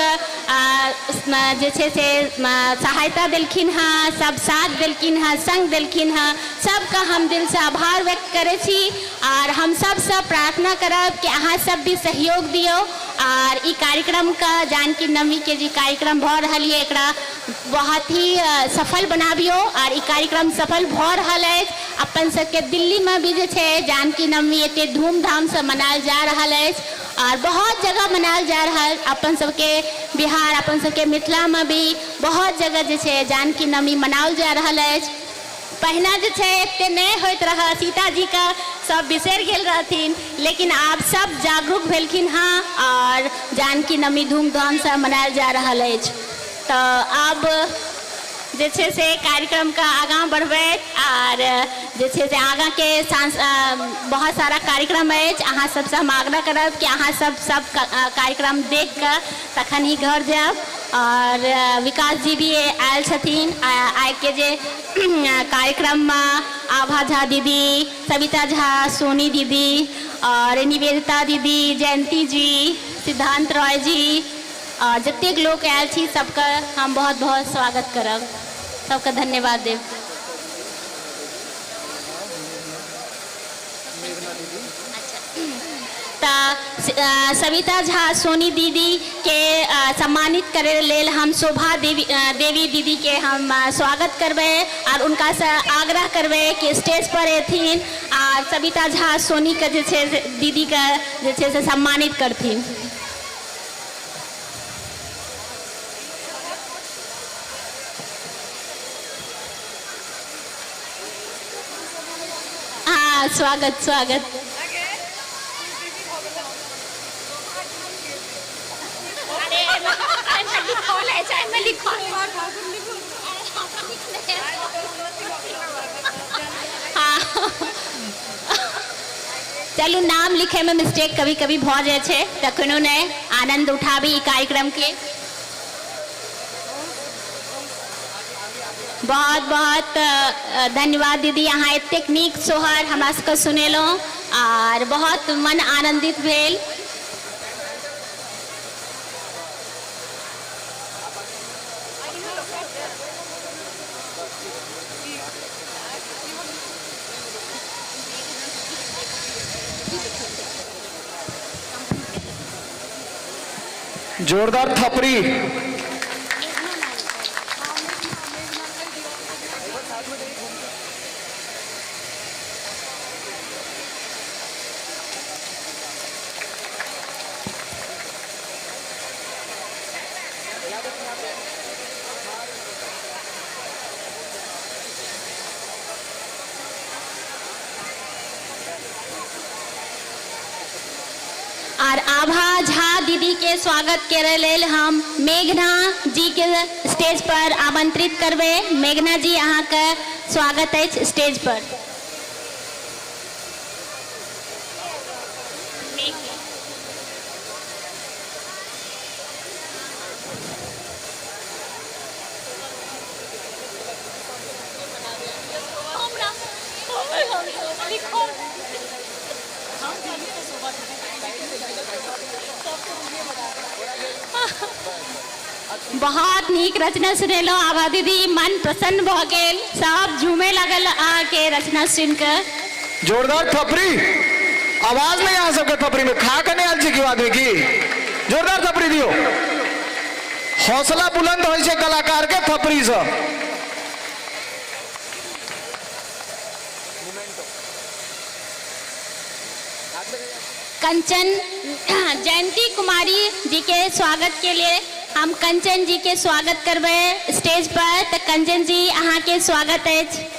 जे छै से सहायता देलखिन हँ, सब साथ देलखिन हँ, संग देलखिन हँ, सबके हम दिलसँ आभार व्यक्त करै छी। आर हम सबसँ प्रार्थना करब कि अहाँ सब भी सहयोग दियौ आर ई कार्यक्रमके जानकी नवमीके जे कार्यक्रम भऽ रहल यऽ एकरा बहुत ही सफल बनाबियौ। आर ई कार्यक्रम सफल भऽ रहल अछि। अपन सबके दिल्लीमे भी जे छै जानकी नवमी एते धूमधामसँ मनायल जा रहल अछि आर बहुत जगह मनायल जा रहल। अपन सबके बिहार, अपन सबके मिथिलामे भी बहुत जगह जे छै जानकी नवमी मनाओल जा रहल अछि। पहिने जे छै एते नहि होइत रहए, सीताजीके सब बिसरि गेल रहथिन, लेकिन आब सब जागरूक भेलखिन हँ आओर जानकी नवमी धूमधामसँ मनायल जा रहल अछि। तऽ आब जे छै से कार्यक्रमके आगाँ बढ़बैत आर जे छै से आगाँके बहुत सारा कार्यक्रम अछि। अहाँ सबसँ हम आग्रह करब कि अहाँ सब सब कार्यक्रम देखिकऽ तखन ही घर जायब। आओर विकास जी भी आयल छथिन आइके जे कार्यक्रममे, आभा झा दीदी, सविता झा, सोनी दीदी आओर निवेदिता दीदी, जयंती जी, सिद्धांत रॉय जी आओर जतेक लोक आयल छी सबके हम बहुत बहुत स्वागत करब, सबके धन्यवाद देब। तऽ सविता झा सोनी दीदीके सम्मानित करै लेल हम शोभा देवी देवी दीदीके हम स्वागत करबै आर हुनकासँ आग्रह करबै कि स्टेज पर एथिन आर सविता झा सोनीके जे छै से दीदीके जे छै से सम्मानित करथिन। हाँ, स्वागत स्वागत। अरे एहिमे लिखल अछि, एहिमे लिखल। हाँ, चलू, नाम लिखैमे मिस्टेक कभी कभी भऽ जाइ छै, तऽ कोनो नहि, आनन्द उठाबी ई कार्यक्रमके। बहुत बहुत धन्यवाद दीदी, अहाँ एतेक नीक सोहर हमरा सबके सुनेलहुँ आर बहुत मन आनन्दित भेल। जोरदार थपड़ी। आर आभा झा दीदी के स्वागत करे लेल हम मेघना जी के स्टेज पर आमंत्रित करबै। मेघना जी, अहाँके स्वागत अछि स्टेज पर। बहुत नीक रचना सुनेलहुँ आभा दीदी, मन प्रसन्न भऽ गेल, सब झूमे लागल अहाँके रचना सुनि कऽ। जोरदार थपड़ी, आवाज नहीं अहाँ सबके थपड़ी में, खा के नहीं आयल छी केओ आदमी की? जोरदार थपड़ी दियौ, हौसला बुलंद होइ छै कलाकार के थपड़ी से। कंचन जयंती कुमारी जी के स्वागत के लिए हम कंचन जी के स्वागत करबै स्टेज पर। तऽ कंचन जी अहाँ के स्वागत अछि।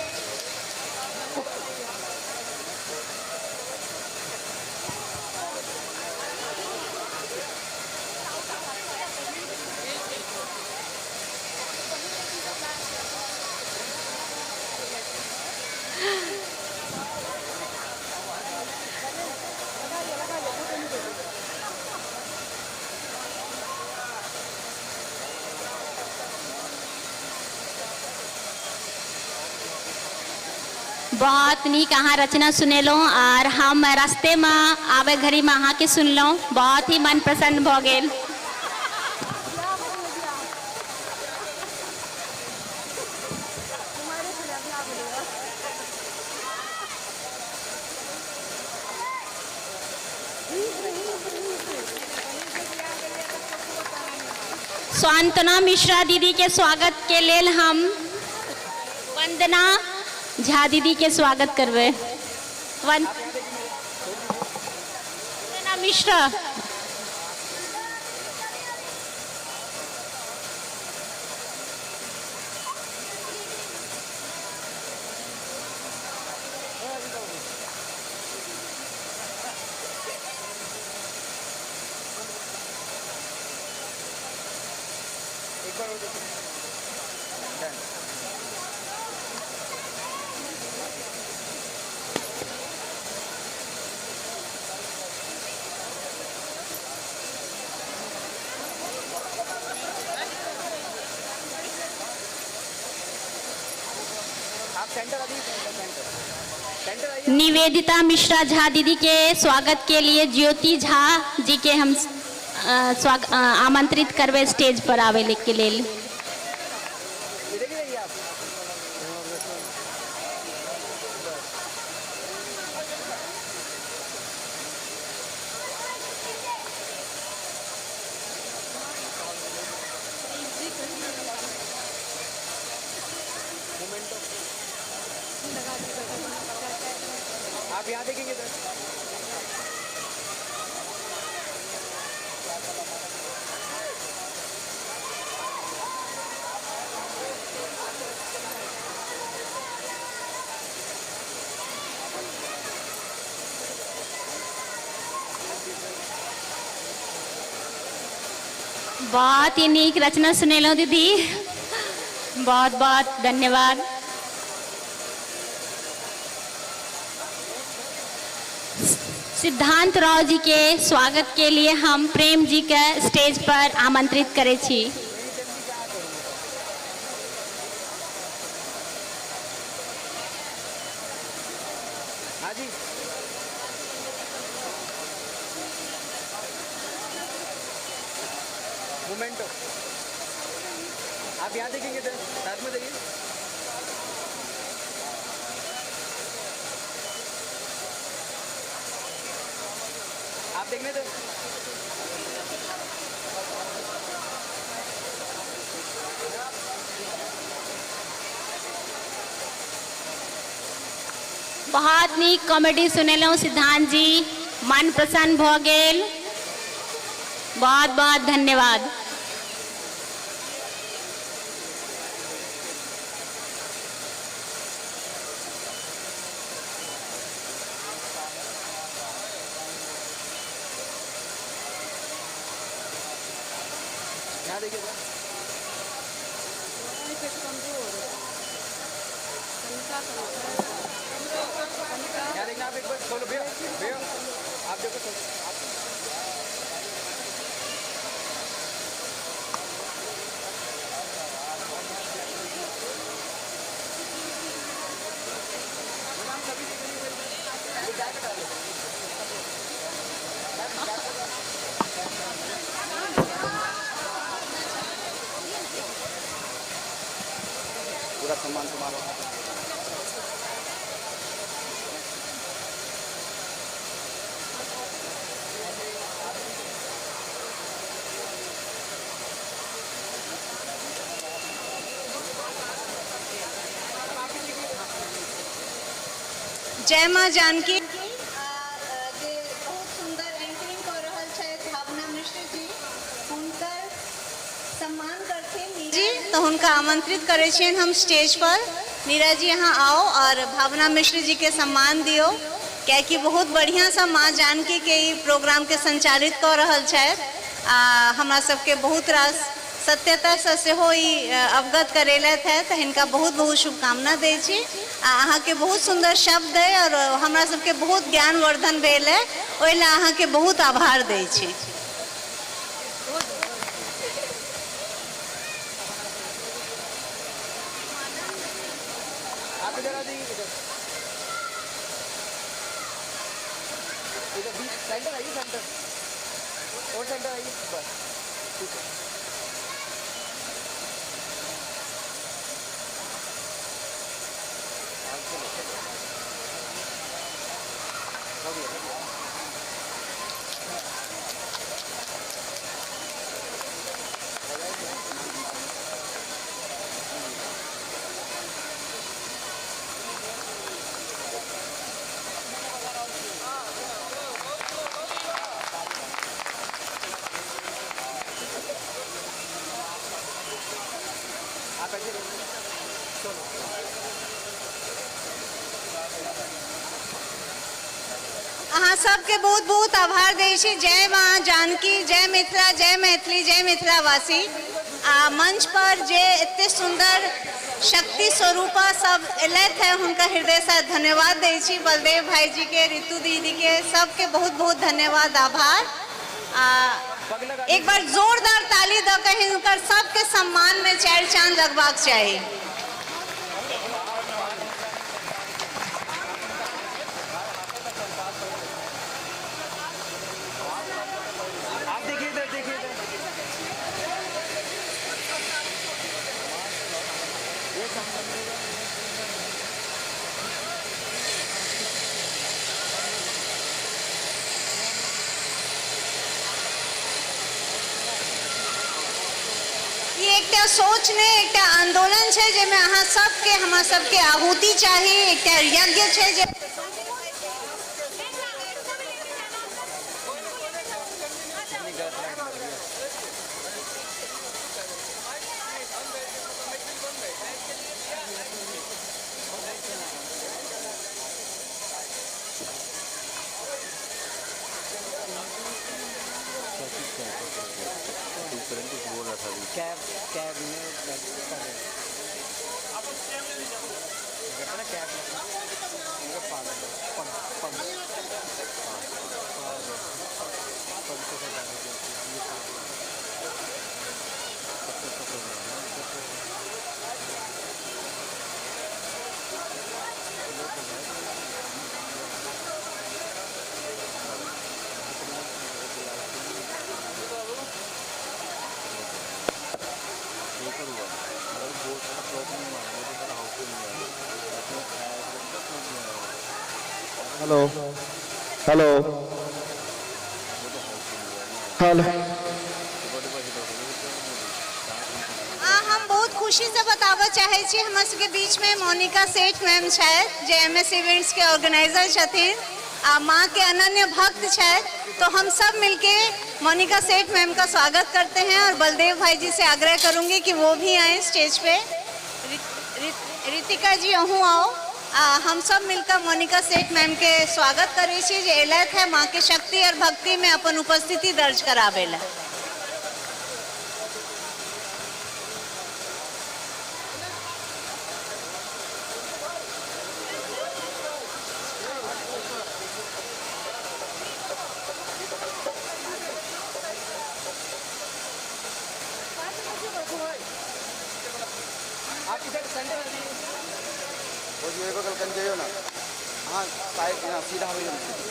बहुत नीक अहाँ रचना सुनेलहुँ आर हम रास्तेमे आबै घड़ीमे अहाँके सुनलहुँ, बहुत ही मन प्रसन्न भऽ गेल। सांत्वना मिश्रा दीदी के स्वागत के लेल हम वंदना झा दीदी के स्वागत करबै। वंदना मिश्रा। निवेदिता मिश्रा झा दीदी के स्वागत के लिए ज्योति झा जी के हम आमंत्रित करबै स्टेज पर आबै के लेल। आप यहाँ देखेंगे सर। बहुत ही नीक रचना सुनेलहुँ दीदी, बहुत बहुत धन्यवाद। सिद्धांत राव जी के स्वागत के लिए हम प्रेम जी के स्टेज पर आमंत्रित करै छी। हाँ जी, मोमेंटो आप यहाँ देखेंगे सर, साथ में देखिए। आप देखने दो। बहुत नीक कॉमेडी सुनेलहुँ सिद्धांत जी, मन प्रसन्न भऽ गेल, बहुत बहुत धन्यवाद। यहाँ देखिए सर। यहाँ देखना आप एक बार, खोलो भैया, भैया आप देखो सर। सम्मान समारोह। जय माँ जानकी। जे बहुत सुंदर एंकरिंग कऽ रहल छथि भावना मिश्र जी, हुनकर सम्मान करथिन जी, तऽ हुनका आमंत्रित करै छियनि हम स्टेज पर। नीरा जी अहाँ आउ और भावना मिश्र जी के सम्मान दियौ, कियाकि बहुत बढ़िआँसँ माँ जानकी के ई प्रोग्राम के संचालित कऽ रहल छथि आ हमरा सबके बहुत रास सत्यतासँ सेहो ई अवगत करेलथि हेँ, तऽ हिनका बहुत बहुत शुभकामना दै छी। आ अहाँके बहुत सुन्दर शब्द अइ आओर हमरा सबके बहुत ज्ञानवर्धन भेल अइ, ओहि लए अहाँके बहुत आभार दै छी। आप इधर आ जाइए, इधर इधर बीच सेंटर आइए, सेंटर और सेंटर आइए, बस ठीक है। अहाँ सबके बहुत बहुत आभार दै छी। जय माँ जानकी, जय मिथिला, जय मैथिली, जय मिथिलावासी। आ मंच पर जे एते सुंदर शक्ति स्वरूपा सब एलथि है, हुनका हृदयसँ धन्यवाद दै छी। बलदेव भाईजी के, रितु दीदी के, सबके बहुत बहुत धन्यवाद, आभार। आ एक बार जोरदार ताली दऽ के हिनकर सबके सम्मान में चारि चांद लगबाक चाही। आप देखिए इधर, देखिए इधर। ई एकटा सोच नहि, एकटा आंदोलन छै जाहिमे अहाँ सबके, हमरा सबके आहुति चाही। एकटा यज्ञ छै जे कैब कैब में कर रहे हैं ना, कैब में पंप पंप पंप से सजाने के ये हेलो हेलो हेलो। आ हम बहुत खुशी से बताबऽ चाहै छी, हमरा सबके बीच में मोनिका सेठ मैम छथि जे एम एस इवेंट्स के ऑर्गेनाइजर छथिन आ माँ के अनन्य भक्त छथि, तो हम सब मिलके मोनिका सेठ मैम का स्वागत करते हैं और बलदेव भाई जी से आग्रह करूंगी कि वो भी आए स्टेज पे। रितिका जी अहूँ आओ। आ हम सब मिलकर मोनिका सेठ मैम के स्वागत करै छी जे एलथि है माँ के शक्ति और भक्ति में अपन उपस्थिति दर्ज कराबै ला। आप इधर सेंटर आ जाइए। वो जो एगो कल जाइयो ना, हाँ साइड ना सीधा हो जाइए।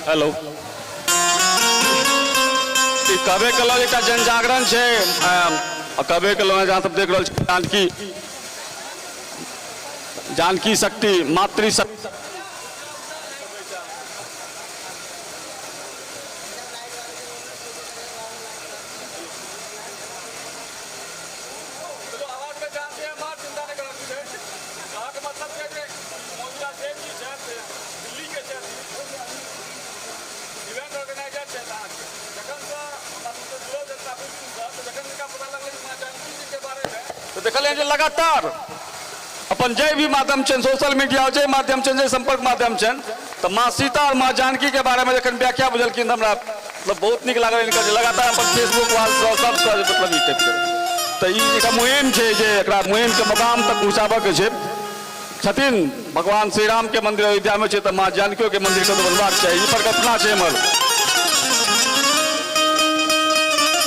हेलो। ई कहबे केलहुँ एकटा जनजागरण छै, कहबे केलहुँ जहाँ सब देख रहल छी जानकी, जानकी शक्ति, मातृ शक्ति। देखलियै जे लगातार अपन जे भी माध्यम छनि, सोशल मीडिया जे माध्यम छनि, जे संपर्क माध्यम छनि, तऽ माँ सीता आओर माँ जानकी के बारेमे जखन व्याख्या बुझलखिन तऽ हमरा मतलब बहुत नीक लागल हिनकर जे लगातार अपन फेसबुक वालसँ सबसँ मतलब ई टाइपके। तऽ ई एकटा मुहिम छै जे एकरा मुहिमके मुकाम तक पहुँचाबऽके छै। छथिन भगवान श्री राम के मंदिर अयोध्या में छै तऽ माँ जानकियो के मंदिर कतौ बनबाक चाही, ई परिकल्पना छै हमर।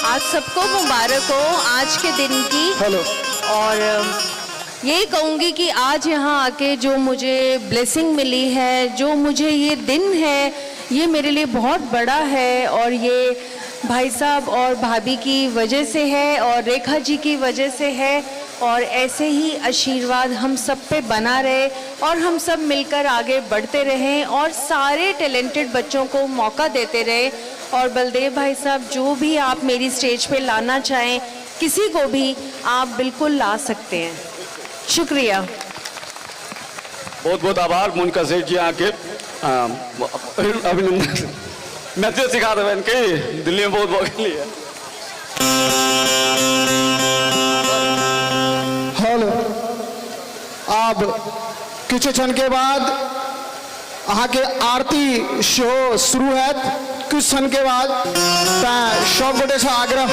आज सबको मुबारक हो आज के दिन की। हेलो। और यही कहूँगी कि आज यहाँ आके जो मुझे ब्लेसिंग मिली है, जो मुझे ये दिन है, ये मेरे लिए बहुत बड़ा है और ये भाई साहब और भाभी की वजह से है और रेखा जी की वजह से है। और ऐसे ही आशीर्वाद हम सब पे बना रहे और हम सब मिलकर आगे बढ़ते रहें और सारे टैलेंटेड बच्चों को मौका देते रहें। और बलदेव भाई साहब, जो भी आप मेरी स्टेज पे लाना चाहें, किसी को भी आप बिल्कुल ला सकते हैं। शुक्रिया। बहुत बहुत आभार मोनिका सेठ जी, आके अभिनंदन। मैथिली सिखा देबै की दिल्ली में बहुत भऽ गेलियै। हेलो। आब किछु क्षण के बाद अहाँके आरती सेहो शुरू हैत किछु क्षण के बाद, तैं सब गोटेसँ आग्रह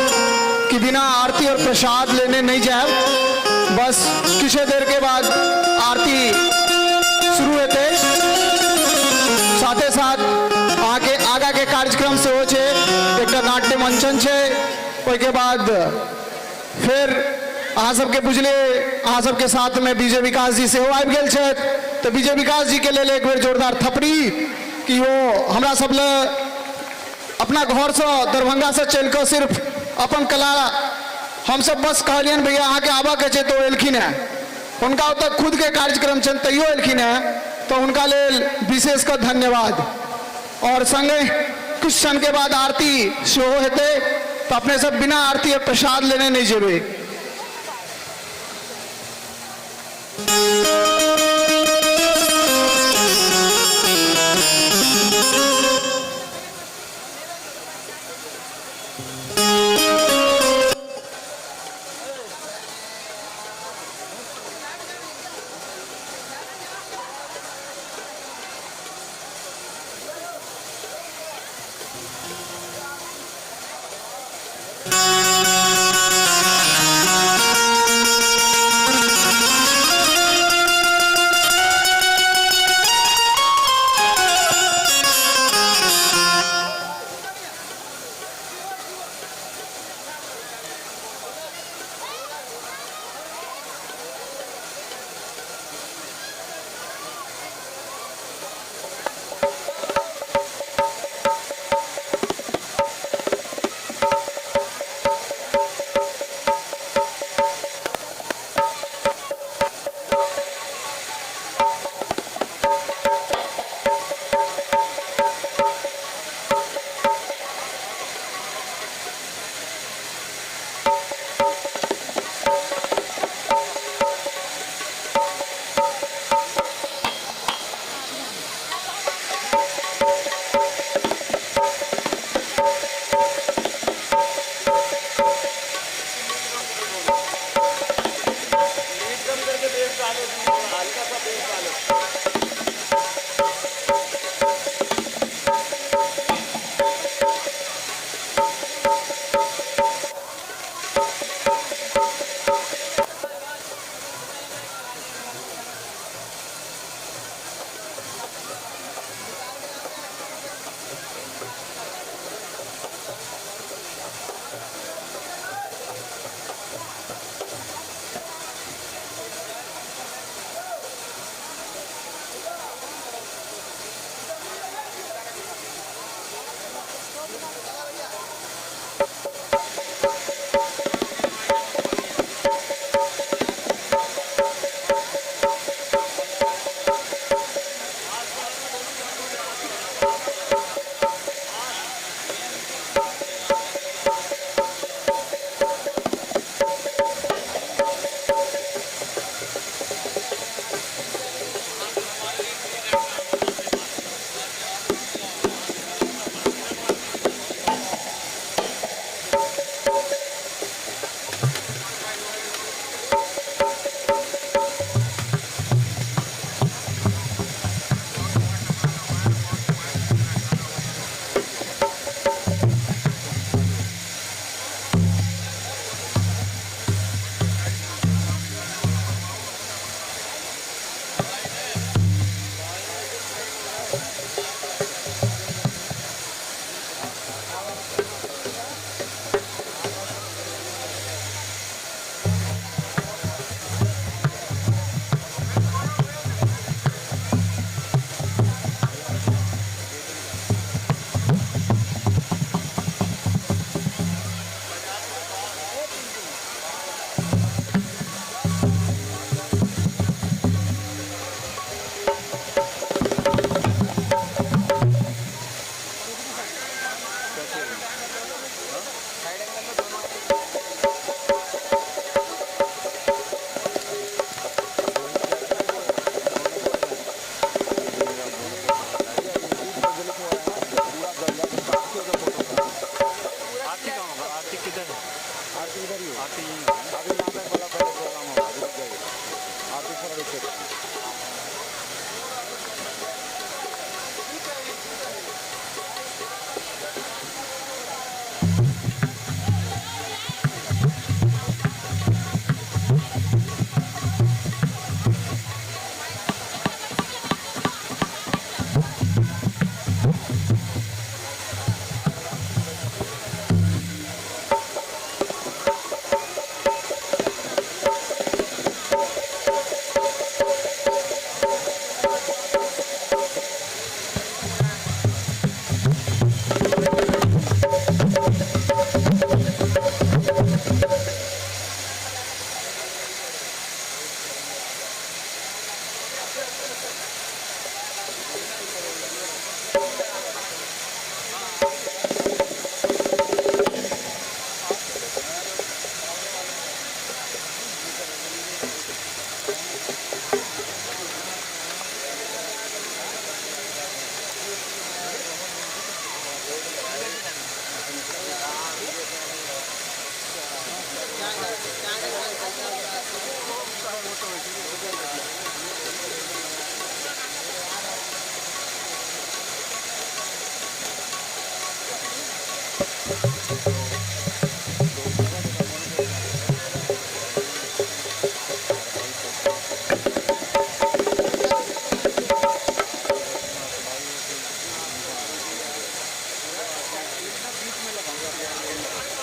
कि बिना आरती और प्रसाद लेने नहीं जायब। बस किछु देर के बाद आरती शुरू हेतै, साथे साथ अहाँके आगाँ के कार्यक्रम सेहो छै, एकटा नाट्य मंचन छै, ओहिके बाद फेर अहाँ सबके बुझले अहाँ सबके साथ में विजय विकास जी सेहो आबि गेल छथि, तऽ विजय विकास जी के लेल एक बेर जोरदार थपड़ी कि ओ हमरा सब लए अपना घरसँ दरभंगासँ चलि कऽ सिर्फ अपन कला, हमसब बस कहलियनि भैया अहाँके आबऽके छै तऽ ओ एलखिन हेँ, हुनका ओतऽ खुदके कार्यक्रम छनि तैयो एलखिन हेँ, तऽ हुनका लेल विशेष कऽ धन्यवाद। और संगे किछु क्षण के बाद आरती सेहो हेतै, तऽ अपने सब बिना आरती और प्रसाद लेने नहि जेबै।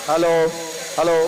Hello hello.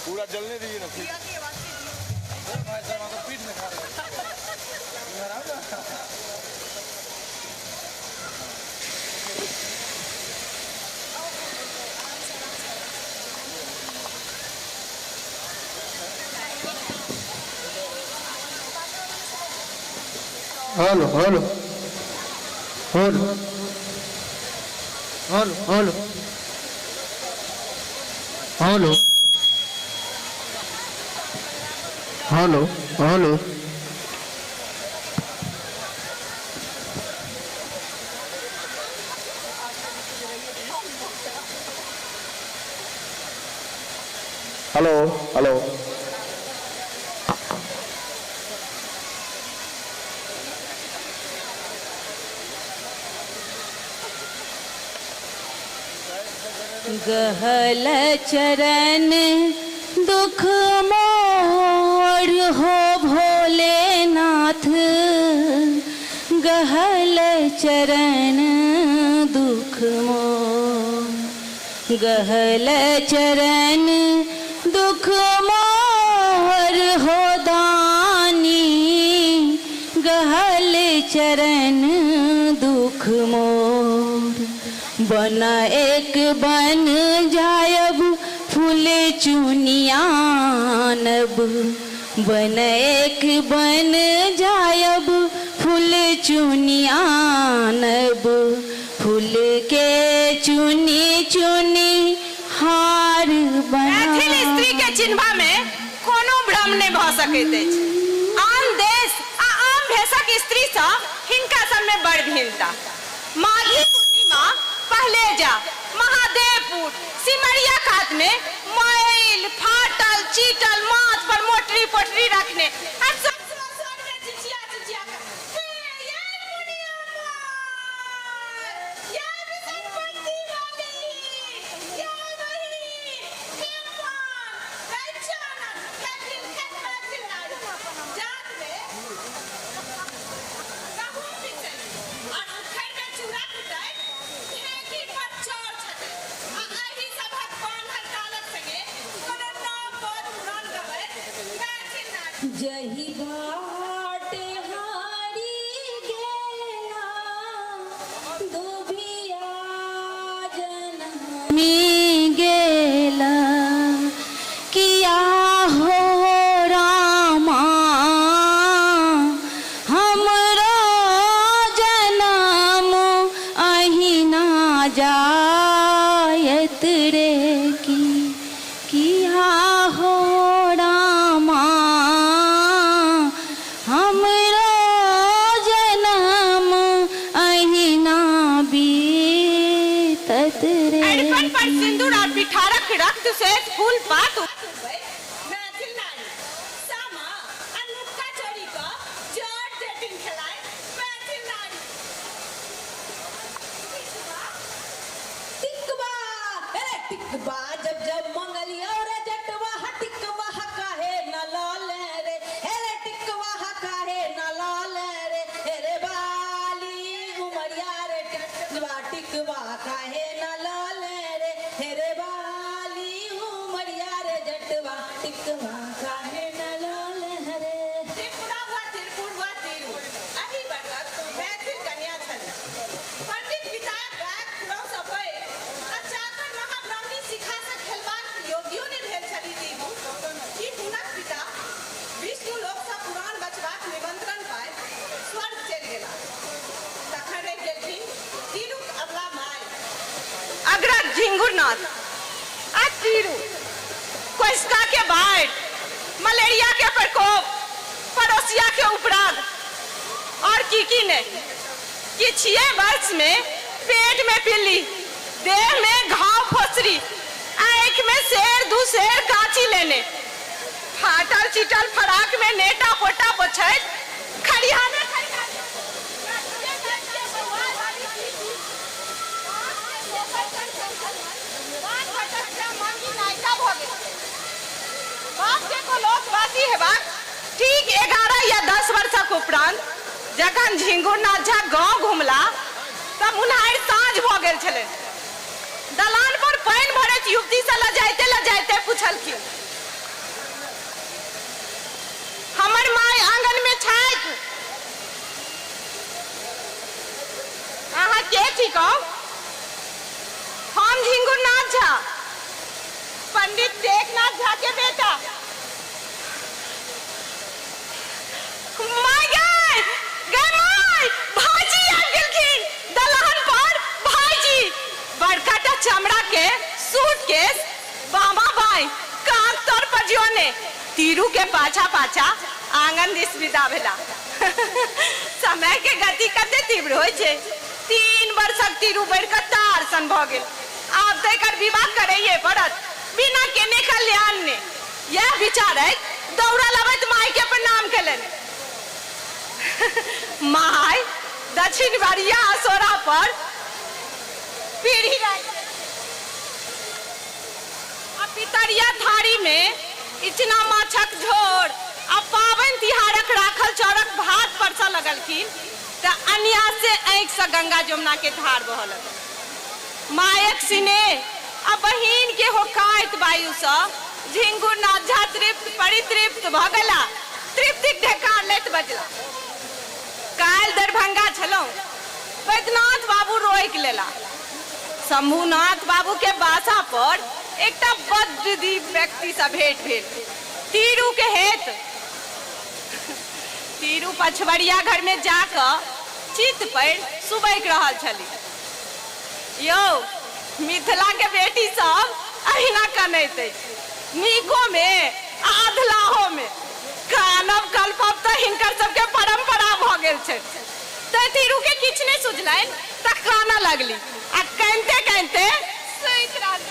पूरा जलने दीजिए ना फिर। भाई साहब तो पीठ में खा रहे हैं। Hello hello hello hello hello hello hello hello. Hello hello. गहल चरण दुख मोर हो भोलेनाथ, गहल चरण दुख मोर, गहल चरण दुख मोर हो दानी, गहल चरण दुख मोर। बन एक बन जायब फूल चुनियानब, बन एक बन जायब फूल चुनियानब, फूल के चुनी चुनी हार बना। मैथिल स्त्री के चिन्हबा में कोनो भ्रम नहीं भ सकैत अछि। आन देश आ आम भेषक स्त्री सब हिनका सब में बड़ भिन्नता। माघी पूर्णिमा पहलेजा, महादेवपुर, सिमरिया कात में मैल फाटल चीटल माथ पर मोटरी पोटरी रखने और सब में चिचिया चिचिया कर, हे ये मुनिया मार, ये बिसनपट्टी वाली, ये वही, कृपान, कंचन, कथिल, मैथिल नारी, जात में गहूम पिसै और उखड़ि में चूड़ा कुटै, ढेकी पर चाउर छटै आ एहि सभक बान्हल तालक संगे कोनो नव पद पुरान गबैत मैथिल नारी। जही बाट हारी गेला दुभिया जनमी गेला, किया हो रामा हमरो जनम अहिना जायत रे की, किया हो श्वेत फूल पात मैथिल नारी सामा आ नुक्का चोरी क जट जटिन खेलाय मैथिल नारी। टिकवा अरे टिकवा जब जब मंगलिया रे जटवा टिकवा काहे न लाल रे, अरे टिकवा काहे न लाल रे, अरे बाली उमरिया रे टिकवा टिकवा काहे न लाल रे, अरे बाली उमरिया रे जटवा टिकवा काहे न लाल रे। त्रिपुरा वा त्रिपुर वा तिरु एहि वर्गक मैथिल कन्या छलीह। पंडित पिता गायक खुरौ सँ भय आ चाकर महाब्राह्मणी शिखा सँ खेलबाक योग्यो नहि भेल छलीह तिरु कि हुनक पिता विष्णु लोक सँ पुराण बचबाक निमंत्रण पाबि स्वर्ग चलि गेलाह। तखन रहि गेलखिन तिरुक अबला माय अग्रज झिंगुरनाथ आ तिरु। कोशिका के बाढ़ि, मलेरिया के प्रकोप, पड़ोसिया के उपराग और की की ने किछुए वर्ष में पेट में पिल्ली, देह में घाव फोसरी, आँख में शेर दू शेर काची लेने, फाटल चिटल फराक में नेटा पोटा पोछैत खरिहाने बाप के को लोकवासी हेबाक ठीक 11 या 10 वर्षक उपरांत जखन झिंगुरनाथ झा गांव घुमला तब मुन्हारि साँझ भऽ गेल छलै। दलान पर पानि भरैत युवती से लजाइते लजाइते पुछलखिन, हमर माय आंगन में छथि, अहाँ के छी कहू? हम झिंगुरनाथ झा, पंडित टेकनाथ झा के बेटा। My गए गए my, भाईजी आबि गेलखिन दलान पर। भाईजी बड़का टा चमड़ा के सूटकेस बामा बाई कान तर पजियोने तीरू के पाछा पाछा आंगन दिस विदा भेला। समय के गति कते तीव्र होइ छै। 3 वर्षक तीरू बढ़ि कऽ तार सन भऽ गेल। आब तऽ एकर विवाह करैये पड़त, बिना केने कल्याण ने। यह विचारैत दौड़ल अबैत माय के प्रणाम केलनि। My दक्षिण बरिया असोरा पर पीढ़ी राखि आ पितरिया थारी में इचना माछक झोर आ पाबनि तिहारक राखल चाउरक भात परसऽ लगलखिन तऽ अन्यासे आँखि सँ गंगा जमुना के धार बहऽ लगल। मायक सिनेह आ बहिन के होकाइत वायु सँ झिंगुरनाथ झा तृप्त परितृप्त भऽ गेला। तृप्तिक ढेकार लैत बजला, काल्हि दरभंगा छलहुँ, बैद्यनाथ बाबू रोकि लेला। शंभुनाथ बाबू के बासा पर एकटा बड्ड दीप व्यक्ति सँ भेंट भेल। तीरू के हेत तीरू पछबरिया घर में जाकऽ चित पड़ि सुबकि रहल छली। यौ मिथिला के बेटी सब अहिना कनैत अछि, नीको में आ अधलाहो में। कानब कल्पब तऽ हिनकर सबके परंपरा भऽ गेल छै। तऽ तीरू के किछु नहि सुझलनि तऽ कानऽ लगली आ कानिते कानिते सुति रहली।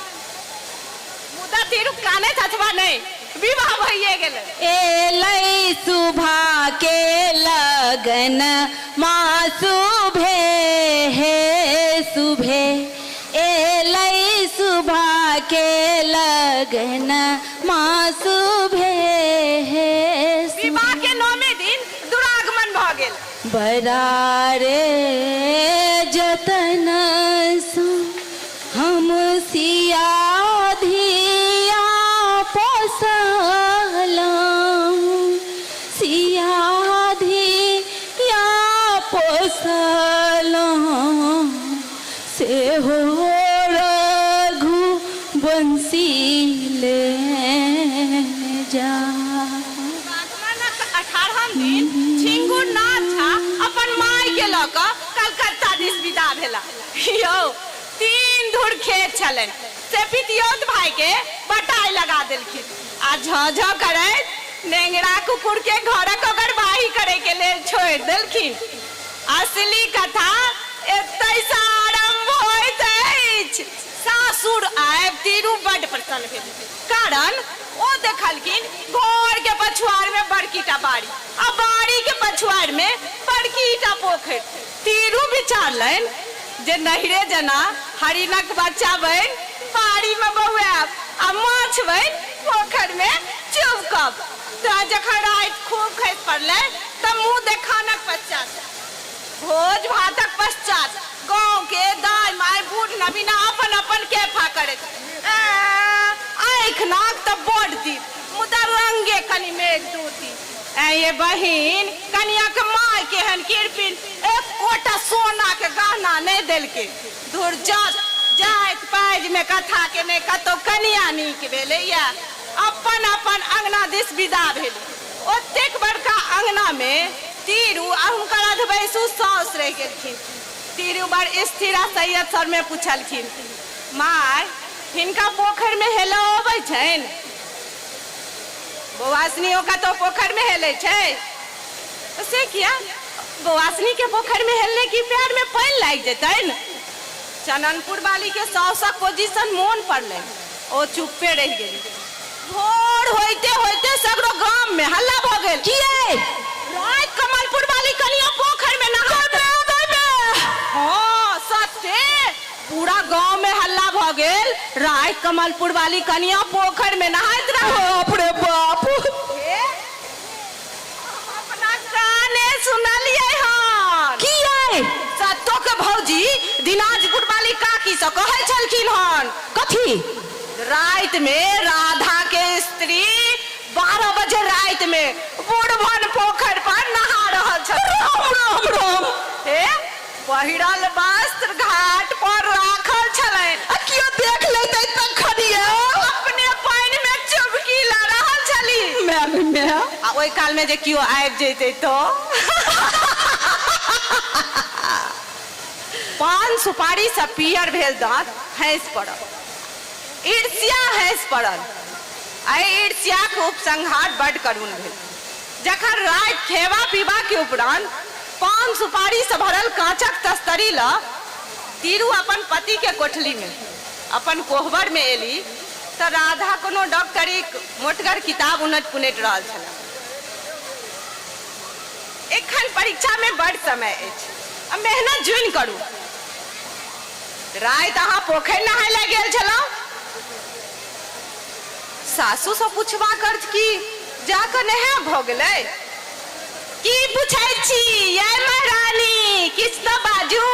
मुदा तीरू कानैत अथवा नहि, विवाह भइए गेलै। एलै सुभा के लगन माँ सुभे हे सुभे, एलै सुभा के लगन माँ सुभे हे। विवाह के 9वें दिन दुरागमन भऽ गेल। बरारे जतन सो हम सिया धिया पोसलहुँ, सिया धिया पोसलहुँ, से हो रघु बंसी ले जा। 18वां दिन झिंगुरनाथ झा अपन माय के लऽ कऽ कलकत्ता दिस विदा भेला। यौ 3 धुर खेत छलनि से पितियौत भाई के बटाई लगा देलखिन आ झ झ करैत नेंगरा कुकुर के घरक ओगरबाही करे के लेल छोड़ि देलखिन। असली कथा एतय सँ आरंभ होइत अछि। सासु सासुर आबि तीरू बड्ड प्रसन्न भेल, कारण ओ देखलखिन घर के पछुआर में बड़कीटा बाड़ी आ बाड़ी के पछुआर में बड़कीटा पोखरि। तीरू विचारलनि जे नैहरे जेना हरिणक बच्चा बनि बाड़ी में बौआयब आ माछ बनि पोखरि में चुभकब। तैं जखन राति खूब खसि पड़लै त मुँह देखानक पश्चात भोज भातक पश्चात गाँव के दाइ माइ बूढ़ नवीना अपन अपन कैफा करैत। ऐं, आँखि नाक तऽ बड्ड तीर, मुदा रंगे कनी मेघदूती। ऐं ये बहिन, कनियाँ के माय केहन किरपिन, एकोटा सोना के गहना नहि देलकै। धुर जात, जाइत पाजि मे कथा के नहि कतौ कनियाँ नीक भेलैए। अपन अपन अंगना दिस विदा भेली। ओतेक बड़का अंगना मे तीरू आ हुनकर अधवयसू साउस रहि गेलखिन। तीरू बड़ स्थिर आ संयत स्वर मे पुछलखिन, माय, हिनका पोखरि मे हेलऽ अबै छनि? बौआसिनी ओ कतौ पोखरि मे हेलै छै? से किए? बौआसिनी के पोखरि मे हेलने की पैर मे पानि लागि जेतनि? चननपुर वाली के साउसक पोजीशन मोन पड़लनि। ओ चुप्पे रहि गेली। भोर होइते होइते सगरो गाम में हल्ला भ गेल। किए? राति कमलपुर वाली कनिया पोखरि में नहा हाँ सत्ते पूरा गांव में हल्ला भ गेल। राति कमलपुर वाली कनिया पोखरि में नहाइत रहै। बाप रे बाप। हे, हम अपना काने सुनलियै हन। किए? सत्तो के भौजी दिनाजपुर वाली काकी से कहै छलखिन हन। कथी? राति में राधा के स्त्री 12 बजे राति में बुढ़वन पोखरि पर नहा रहल छल। राम राम राम। हे, पहिरल वस्त्र घाट पर राखल छलनि। आ कियो देख लेतै तखन ये? अपने पानि में चुबकी ल रहल छली। माय रे माय। आ ओहि काल में जे कियो आबि जैतै तो? पान सुपारी सँ पीयर भेल दाँत हँसि पड़ल। ईर्ष्या हँसि पड़ल। एहि ईर्ष्याक उपसंहार बड्ड करुण भेल। जखन राति खेबा-पीबाक उपरान्त पान सुपारी सँ भरल काँचक तस्तरी ल तीरू अपन पति के कोठली मे अपन कोहबर मे एली त राधा कोनो डॉक्टरीक मोटगर किताब उनटि-पुनटि रहल छलाह। एखन परीक्षा मे बड्ड समय अछि आ मेहनत जुनि करू। राति अहाँ पोखरि नहाय लए गेल छलहुँ। सासुसँ पुछबाक अर्थ की जा कऽ नहायब भऽ गेलै? की पुछैत छी यै महरानी, किछु तऽ बाजू।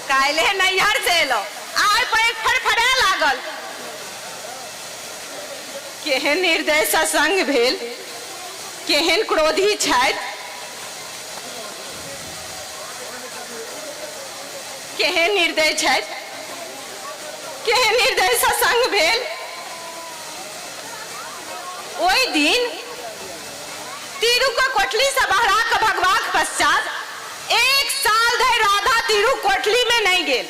काल्हि नैहरसँ एलहुँ, आइ पैघ फड़फड़ाय लागल। केहन निर्दय सत्संग भेल, केहन क्रोधी छथि। केहन निर्दय छथि, केहन निर्दय सत्संग भेल। ओहि दिन तीरू के कोठली से बहरा के भगवाक पश्चात 1 साल धरि राधा तीरू कोठली में नहीं गेल।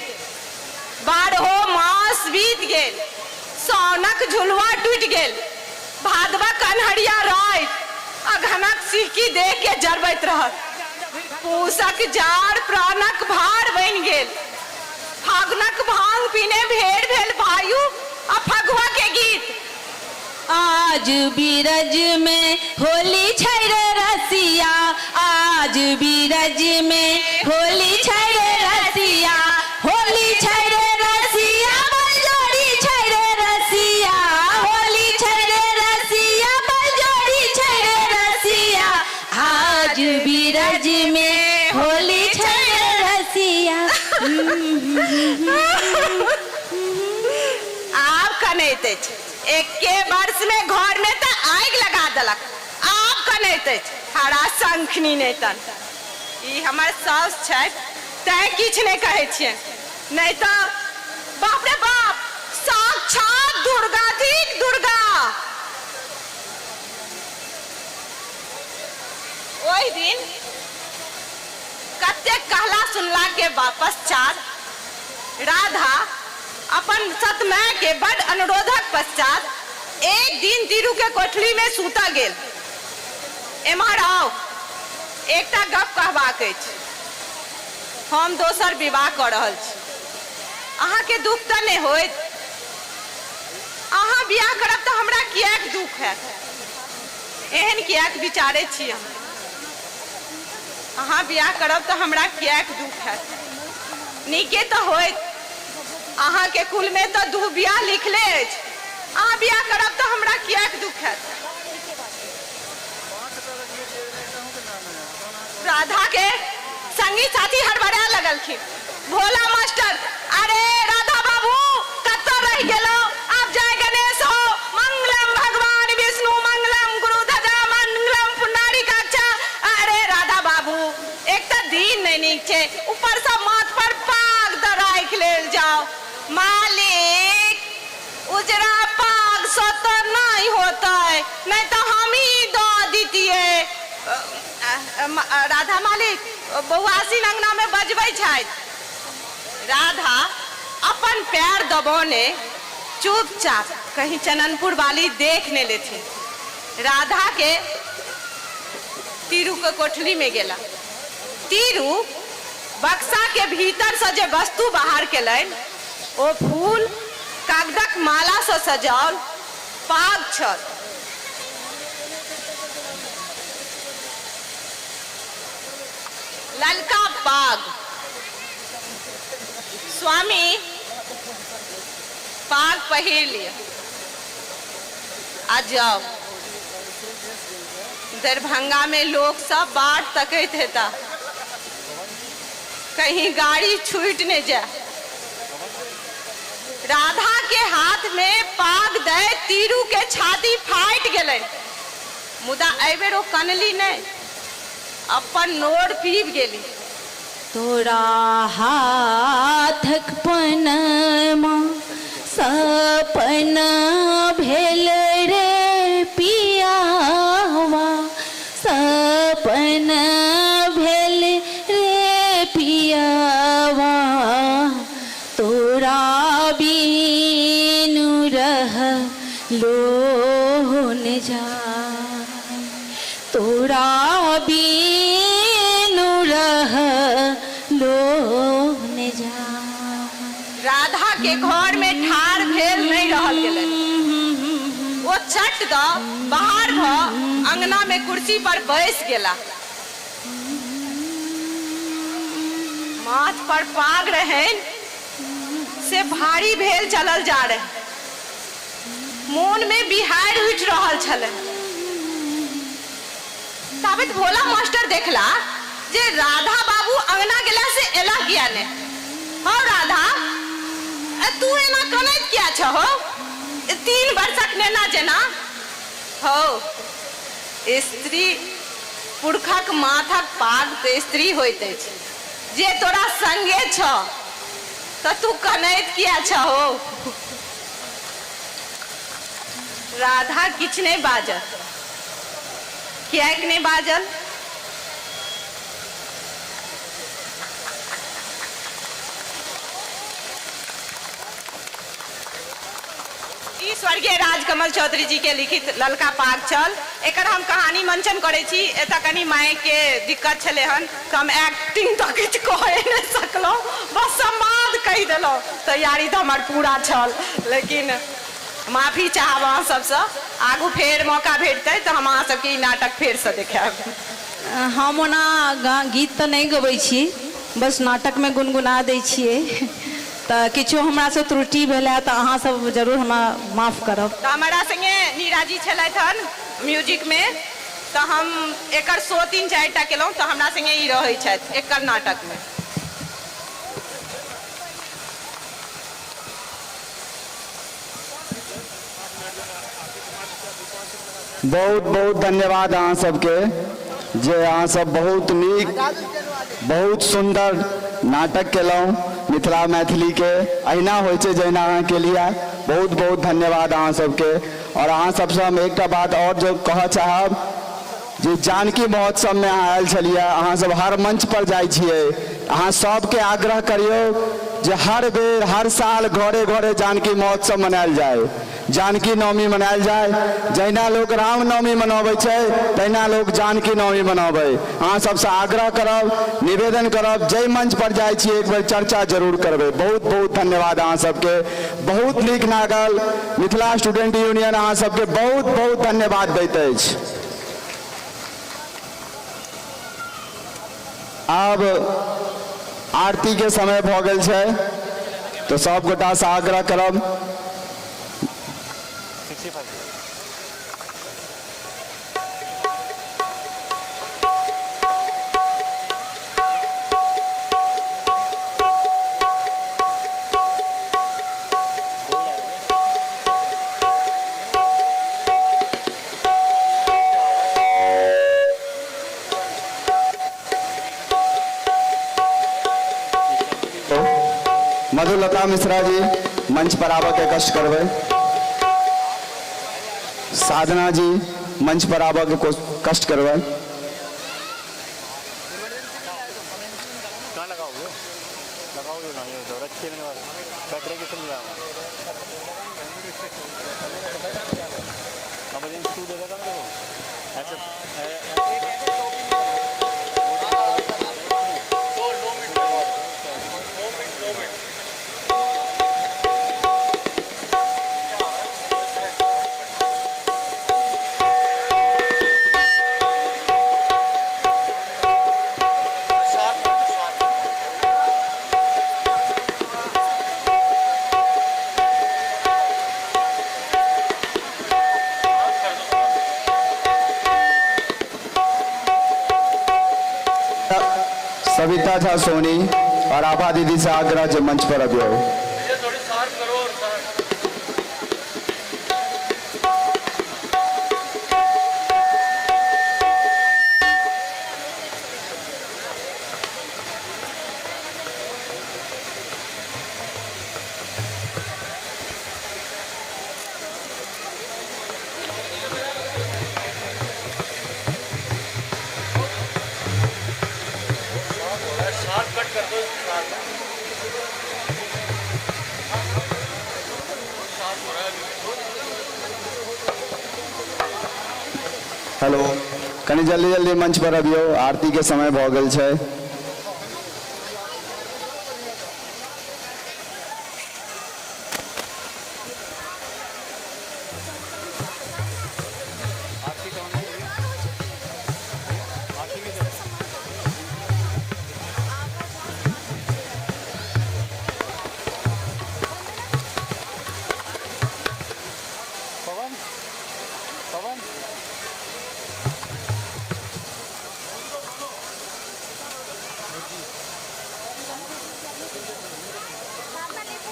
12 मास बीत गेल, साउनक झुलुआ टूटि गेल, भादवक अन्हरिया राति अगहनक सिहकी देह के जरबैत रहल, पूसक जाड़ प्राणक भार बनि गेल, फागुनक भांग पीने भेड़ भेल वायु आ फगुआ के गीत। आज बीरज में होली छै रे रसिया, आज बीरज में होली छै रे रसिया, होली छै रे रसिया, बलजोरी छै रे रसिया, होली छै रे रसिया, बलजोरी छै रे रसिया, आज बीरज में होली छै रे रसिया। आब कनैत अछि, एके वर्ष में घर में तऽ आगि लगा देलक, आब कनैत अछि हरा शंखनी नहि तन। ई हमर साउस छथि तैं किछु नहि कहै छियनि, नहि तऽ बाप रे बाप, साक्षात दुर्गा थिक दुर्गा। ओहि दिन कतेक कहला सुनला के पश्चात राधा अपन सतमाय के बड अनुरोधक पश्चात एक दिन तीरू के कोठली में सूतऽ गेल। एम्हर आउ, एकटा गप कहबाक अछि। हम दोसर विवाह कऽ रहल छी। अहाँके दुख तऽ नहि होइत? अहाँ बियाह करब तऽ हमरा किएक दुख हैत? एहन किएक विचारै छी अहाँ? अहाँ बियाह करब तऽ हमरा किएक दुख हैत? नीके तऽ होइत। अहाँके कुलमे तऽ दू बियाह लिखले अछि। अहाँ बियाह करब तऽ हमरा किएक दुख हैत? राधा के संगी साथी हड़बड़ा लगलखिन। भोला मास्टर, अरे राधा बाबू कतऽ रहि गेलहुँ? आब जय गणेश हो, मंगलम भगवान विष्णु, मंगलम गुरु ध्वजा, मंगलम पुंडरीकाक्षा। अरे राधा बाबू, एक तऽ दिन नहि नीक छै, ऊपरसँ माथ पर पाग तऽ राखि लेल जाओ। मालिक, उजरा पाग सँ तऽ नहि होतै, नहि तऽ हमही दऽ दितियै। राधा मालिक, बौआसिन अंगनामे बजबै छथि। राधा अपन पैर दबौने चुपचाप, कहीं चननपुर वाली देख नहि लेथिन, राधा के तीरू के कोठली में गेला। तीरू बक्सा के भीतर से जे वस्तु बाहर केलनि ओ फूल कागदक माला से सजाओल पाग छल। ललका पाग। स्वामी, पाग पहिर लिअ आ जाउ। दरभंगा में लोक सब बाट तकैत हेता, कहीं गाड़ी छूटि नहि जाय। राधा के हाथ में पाग दै तीरू के छाती फाटि गेलनि, मुदा एहि बेर ओ कनली नहि, अपन नोर पीब गेली। तोरा हाथक पनमा सपना भेल रे पियावा, सपना भेल रे पियावा, तोरा बिनु रह लोन जा, तोरा बिनु रह लोन जा। राधा के घर में ठाढ़ भेल नहीं रहल गेलनि। ओ चट द बाहर भ अंगना में कुर्सी पर बैस गेला। माथ पर पाग रहनि से भारी भेल चलल जा रहे। मोन में बिहाड़ि उठि रहल छलनि। ताबत भोला मास्टर देखला जे राधा बाबू अंगना गेला से एला किया ने। हौ राधा, तू एना कनैत किया छहो? 3 वर्षक नेना जेना। हौ, स्त्री पुरखक माथक पाग तऽ स्त्री होइत अछि, जे तोरा संगे छह तऽ तू कनैत किया छहो? राधा किछु नहि बाजल। किएक नहि बाजल? ई स्वर्गीय राजकमल चौधरी जी के लिखित ललका पाग छल। एकर हम कहानी मंचन करै छी। एतऽ कनि माइक के दिक्कत छलै हन, तऽ हम एक्टिंग तऽ किछु कए नहि सकलहुँ, बस संवाद कहि देलहुँ। तैयारी तऽ हमर पूरा छल, लेकिन माफी चाहब अहाँ सबसँ। आगू फेर मौका भेटतै तऽ हम अहाँ सबके ई नाटक फेरसँ देखायब। हम ओना गीत तऽ नहि गबै छी, बस नाटकमे गुनगुना दै छियै, तऽ किछो हमरासँ त्रुटि भेल हैत तऽ अहाँ सब जरूर हमरा माफ करब। तऽ हमरा संगे नीरा जी छलथि हन म्यूजिकमे, तऽ हम एकर शो 3-4 टा केलहुँ, तऽ हमरा संगे ई रहै छथि एकर नाटकमे। बहुत बहुत धन्यवाद अहाँ सबके जे अहाँ सब बहुत नीक बहुत सुन्दर नाटक केलहुँ मिथिला मैथिली के। अहिना होइ छै जहिना अहाँ केलियै। बहुत बहुत धन्यवाद अहाँ सबके। और अहाँ सबसँ हम एकटा बात और जो कहऽ चाहब जे जानकी महोत्सव में अहाँ आयल छलियै, अहाँ सब हर मंच पर जाइ छियै, अहाँ सबके आग्रह करियौ जे हर बेर हर साल घरे घरे जानकी महोत्सव मनायल जाय। जानकी नवमी मनायल जाय। जहिना लोक राम नवमी मनबै छै तहिना लोक जानकी नवमी मनबै। अहाँ सबसँ आग्रह करब, निवेदन करब, जाहि मंच पर जाइ छी एक बेर चर्चा जरूर करबै। बहुत बहुत धन्यवाद अहाँ सबके, बहुत नीक लागल। मिथिला स्टूडेंट यूनियन अहाँ सबके बहुत बहुत धन्यवाद दैत अछि। आब आरती के समय भऽ गेल छै, तो सब गोटासँ आग्रह करब। मधुलता मिश्रा जी मंच पर आबऽ के कष्ट करबै। साधना जी मंच पर आबऽ के कष्ट करबै। सविता झा सोनी और आभा दीदी से आग्रह जे मंच पर अबियौ। हेलो, कनी जल्दी जल्दी मंच पर अबियौ, आरती के समय भऽ गेल छै।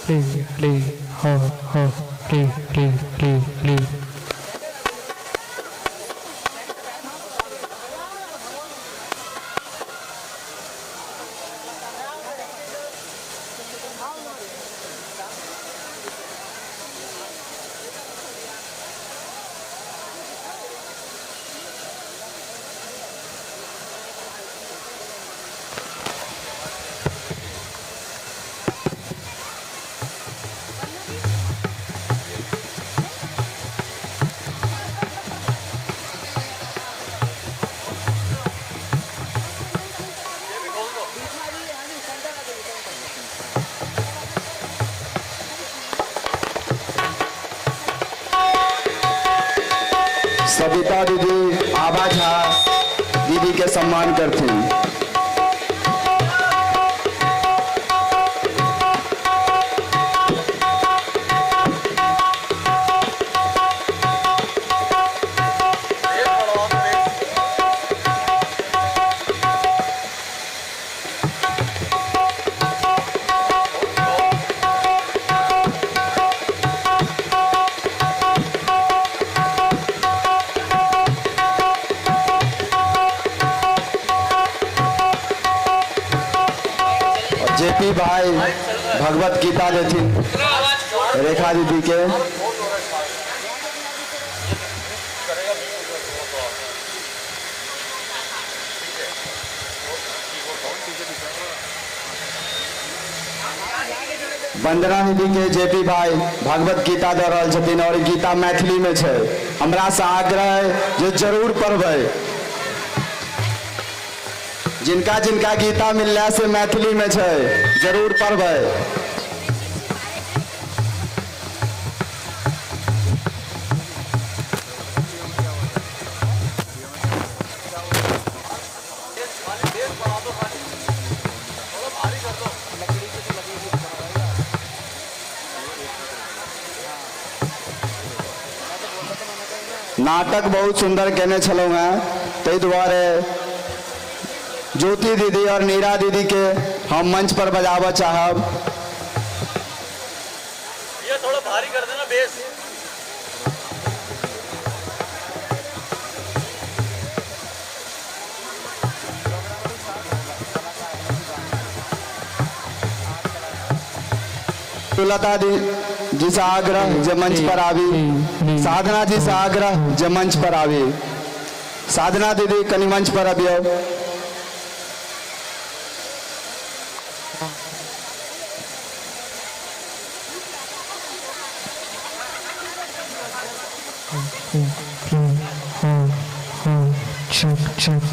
रे रे ह ह रे रे रे रे। सविता दीदी, आभा झा दीदी के सम्मान करती। जेपी भाई भगवत गीता देथिन रेखा दीदी के। वंदना दीदी के जेपी भाई भगवत गीता दऽ रहल छथिन और ई गीता मैथिली में छै। हमरा से आग्रह है जे जरूर पढ़बै। जिनका जिनका गीता मिलला से मैथिली में छै जरूर पढ़बै। नाटक बहुत सुंदर केने छलहुँ हेँ, ताहि दुआरे ज्योति दीदी और नीरा दीदी के हम मंच पर बजाबऽ चाहब। ये थोड़ा भारी कर देना बेस। लता दी जी से आग्रह जे मंच पर आबी, साधना जी से आग्रह जे मंच पर आबी। साधना दीदी कनि मंच पर अबियौ। Check check.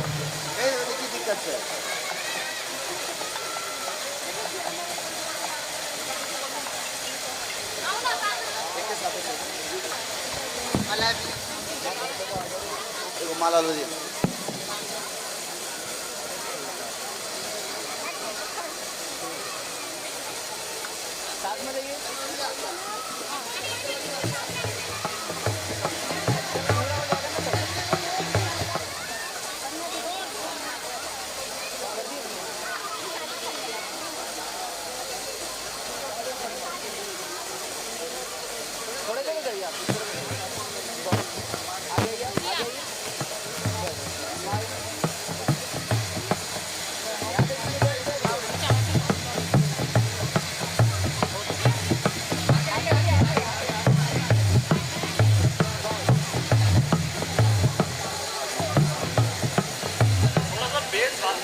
माला लो जी।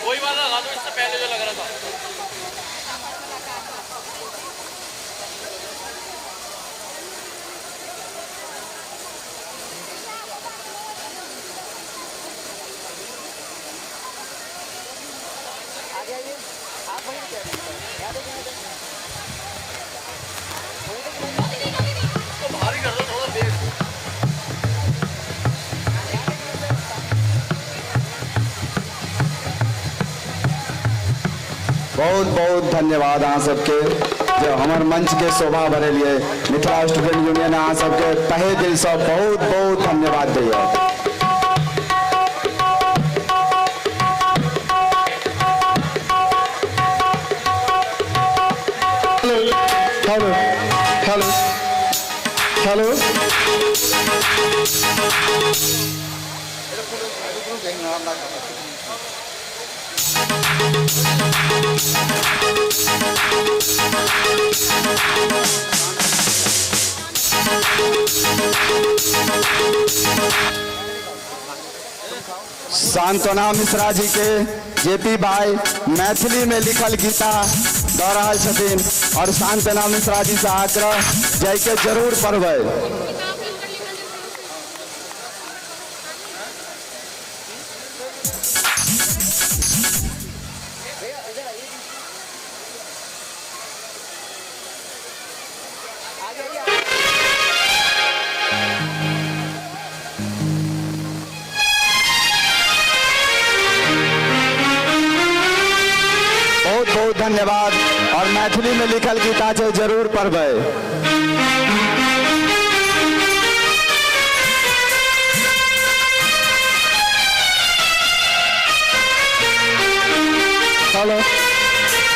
वही वाला लगा दो, इससे पहले जो लग रहा था। तो भारी कर दो थोड़ा बेस। बहुत बहुत धन्यवाद अहाँ सबके जो हमर मंच के शोभा बढ़ेलिए। मिथिला स्टूडेंट यूनियन अहाँ सबके तहे दिल से बहुत बहुत धन्यवाद दैया। हेलो हेलो हेलो सांत्वना मिश्रा जी के जेपी भाई मैथिली में लिखल गीता दऽ रहल छथिन और सांत्वना मिश्रा जी से आग्रह जाइके जरूर पढ़बै। बहुत बहुत धन्यवाद और मैथिली में लिखल गीता छै जरूर पढ़बै। हेलो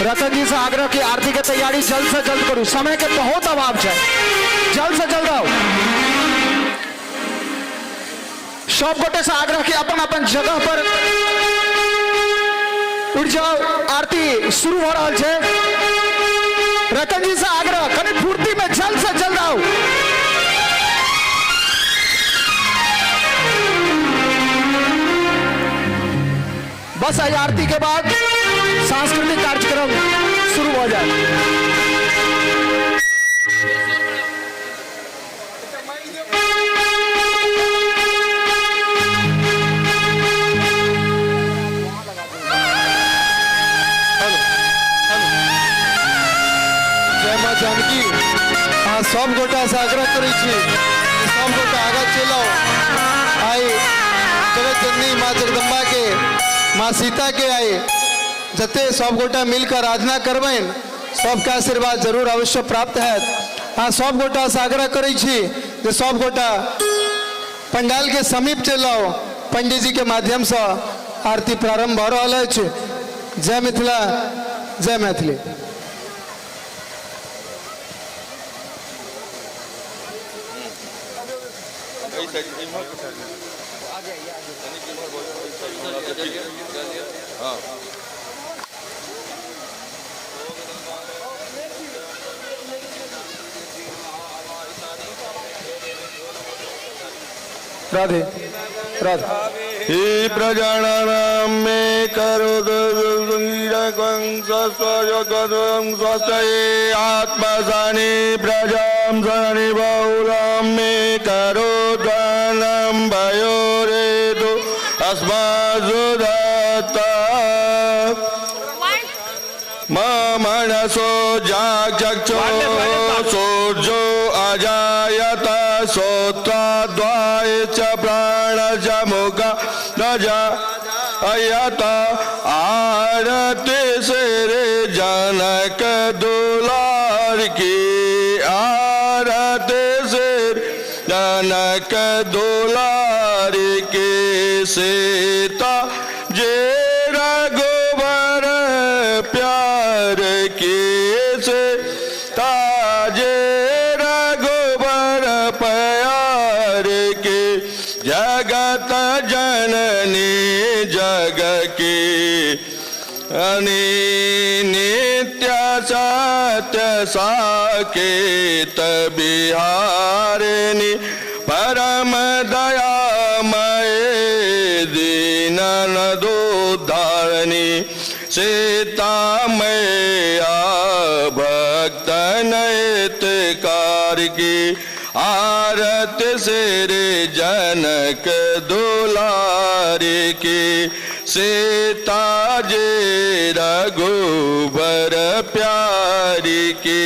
रतन जी से आग्रह की आरती के तैयारी जल्द से जल्द करू, समय के बहुत अभाव है, जल्द से जल्द आओ। सब गोटे से आग्रह की अपन अपन जगह पर उठ जाओ, आरती शुरू हो रहा है। रतन जी से आग्रह कनी फुर्ती में जल्द से जल्द आओ। बस आई आरती के बाद सांस्कृतिक कार्यक्रम शुरू हो जाए। जय माँ जानकी। अहाँ सब गोटा से आग्रह करै छी सब गोटा आगाँ चलि आउ। आइ जगत जननी माँ जगदम्बा के, माँ सीता के आइ जते सब गोटा मिलकर आराधना करबनि सबके आशीर्वाद जरूर अवश्य प्राप्त हैत। अहाँ सब गोटा से आग्रह करै छी जे सब गोटा पंडाल के समीप चलि आउ। पंडित जी के माध्यम से आरती प्रारंभ भऽ रहल अछि। जय मिथिला, जय मैथिली। राधे राधे। हे प्रजानां मे करोतु स्वस्ति आत्मसानि प्रजां सनि बहुलां मे करोद्वानं भयोरेतु अस्मासु दत्ता ममनसो जागचक्षो सूर्यो अजायत श्रोत्रद्वाय च प्राणच मुख रज अयत आरती श्री जनक दुलार की, आरती श्री जनक दुलार की। सीता जे रघुबर प्यार की, सीता जे रघुबर प्यार की, जगत जननी जग की अनी नित्य सत्य साकेत बिहारिणी परम दयामय दीनन दुद्धारिणी सीता मैया भक्त नयतकार की, आरत श्री जनक दुलारी की। सीता जे रघुबर प्यारी की,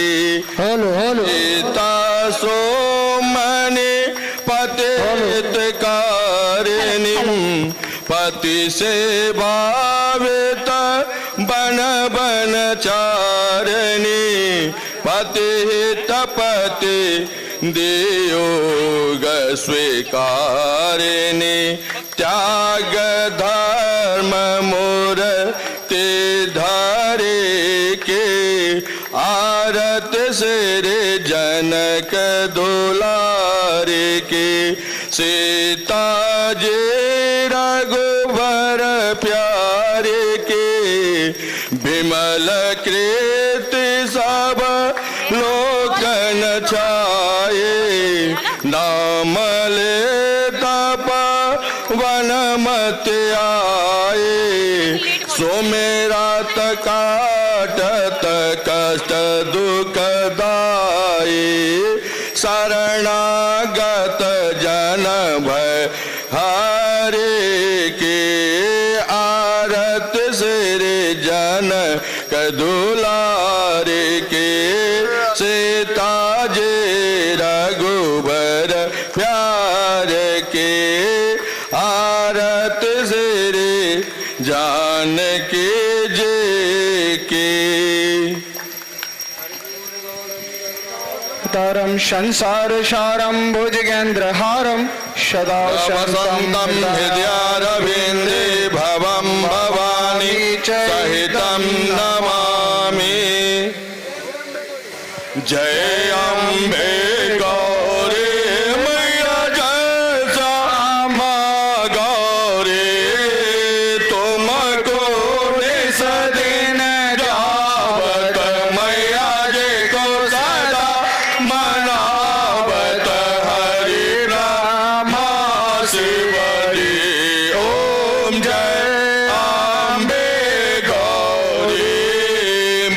हेलो हेलो। सीता सोमनि पतित कारिणी पति से भावित बन बन चारिणी पति तपति दियोग स्वीकारिणी त्याग धर्म मूर्ति धरे के, आरत श्री जनक दुलारे के। सीता जे रघुबर प्यारे के, विमल कृति सब लोकन छाये, नाम ले तप वन मत आए, सो मेरा काटत कष्ट दुख दाए, शरणागत जन भय हरे के, आरत श्री जनक दुलारे के। सीता जे रघुबर प्यार के, आरत श्री जानकी जी की। तारं संसार सारं भुजगेन्द्रहारं सदा वसन्तं हृदयारविन्दे भवं भवानी सहितं नमामि। जय अम्बे गौरी मैया जय श्यामा गौरी, तुमको निस दिन जावत मैया जी को सदा मनावत। हरि रामा शिवरी ओम जय अम्बे गौरी।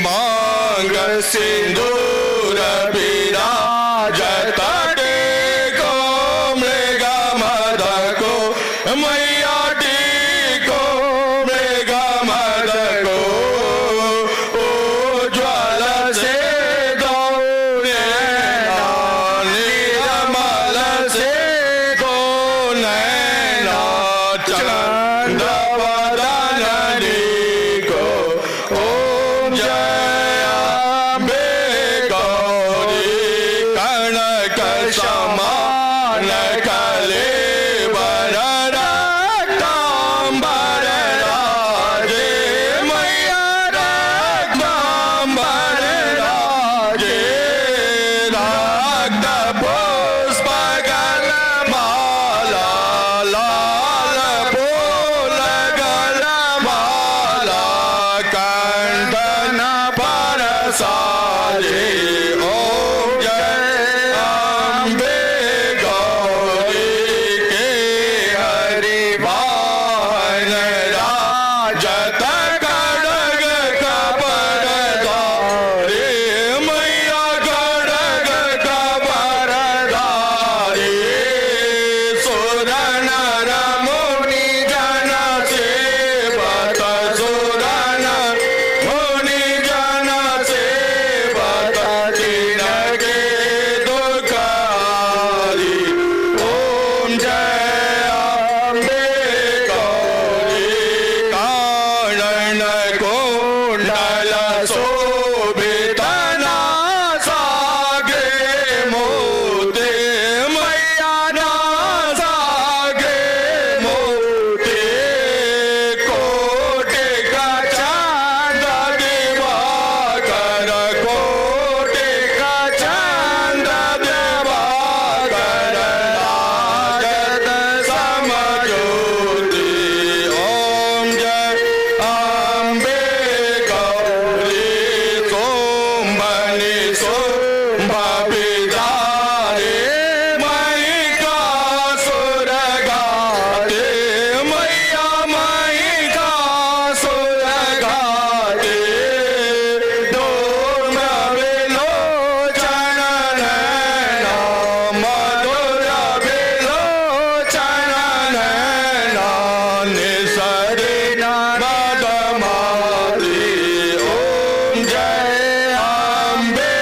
मांग सिंदूर विराजत टेको मृग मद को मैया टीको मृग मद को, उज्ज्वल से दो रक्त पुष्प गल माला लाल फूल गल माला कंठन पर साजे ओम जय अम्बे गौरी के हरि वाहन राजत खड़ग कबर धारे मैया खड़ग कबर धारे सुर नर मुनि जन सेवत सुर नर मुनि जन सेवत तिनके दुखारी ओम जय अम्बे गौरी कानन कुंडल शोभित नासागे मोते मैया नासागे मोते कोटि का चांद दिवाकर कोटि का चांद दिवाकर लागत समज्योति ओम जय अम्बे गौरी सोमनि सोमभिदारे मयिका सुर गाते मैया मयिका सुर गाते डोम विलोचन नैना मधुर विलोचन नैना निसरे मदमाली ओम जय अम्बे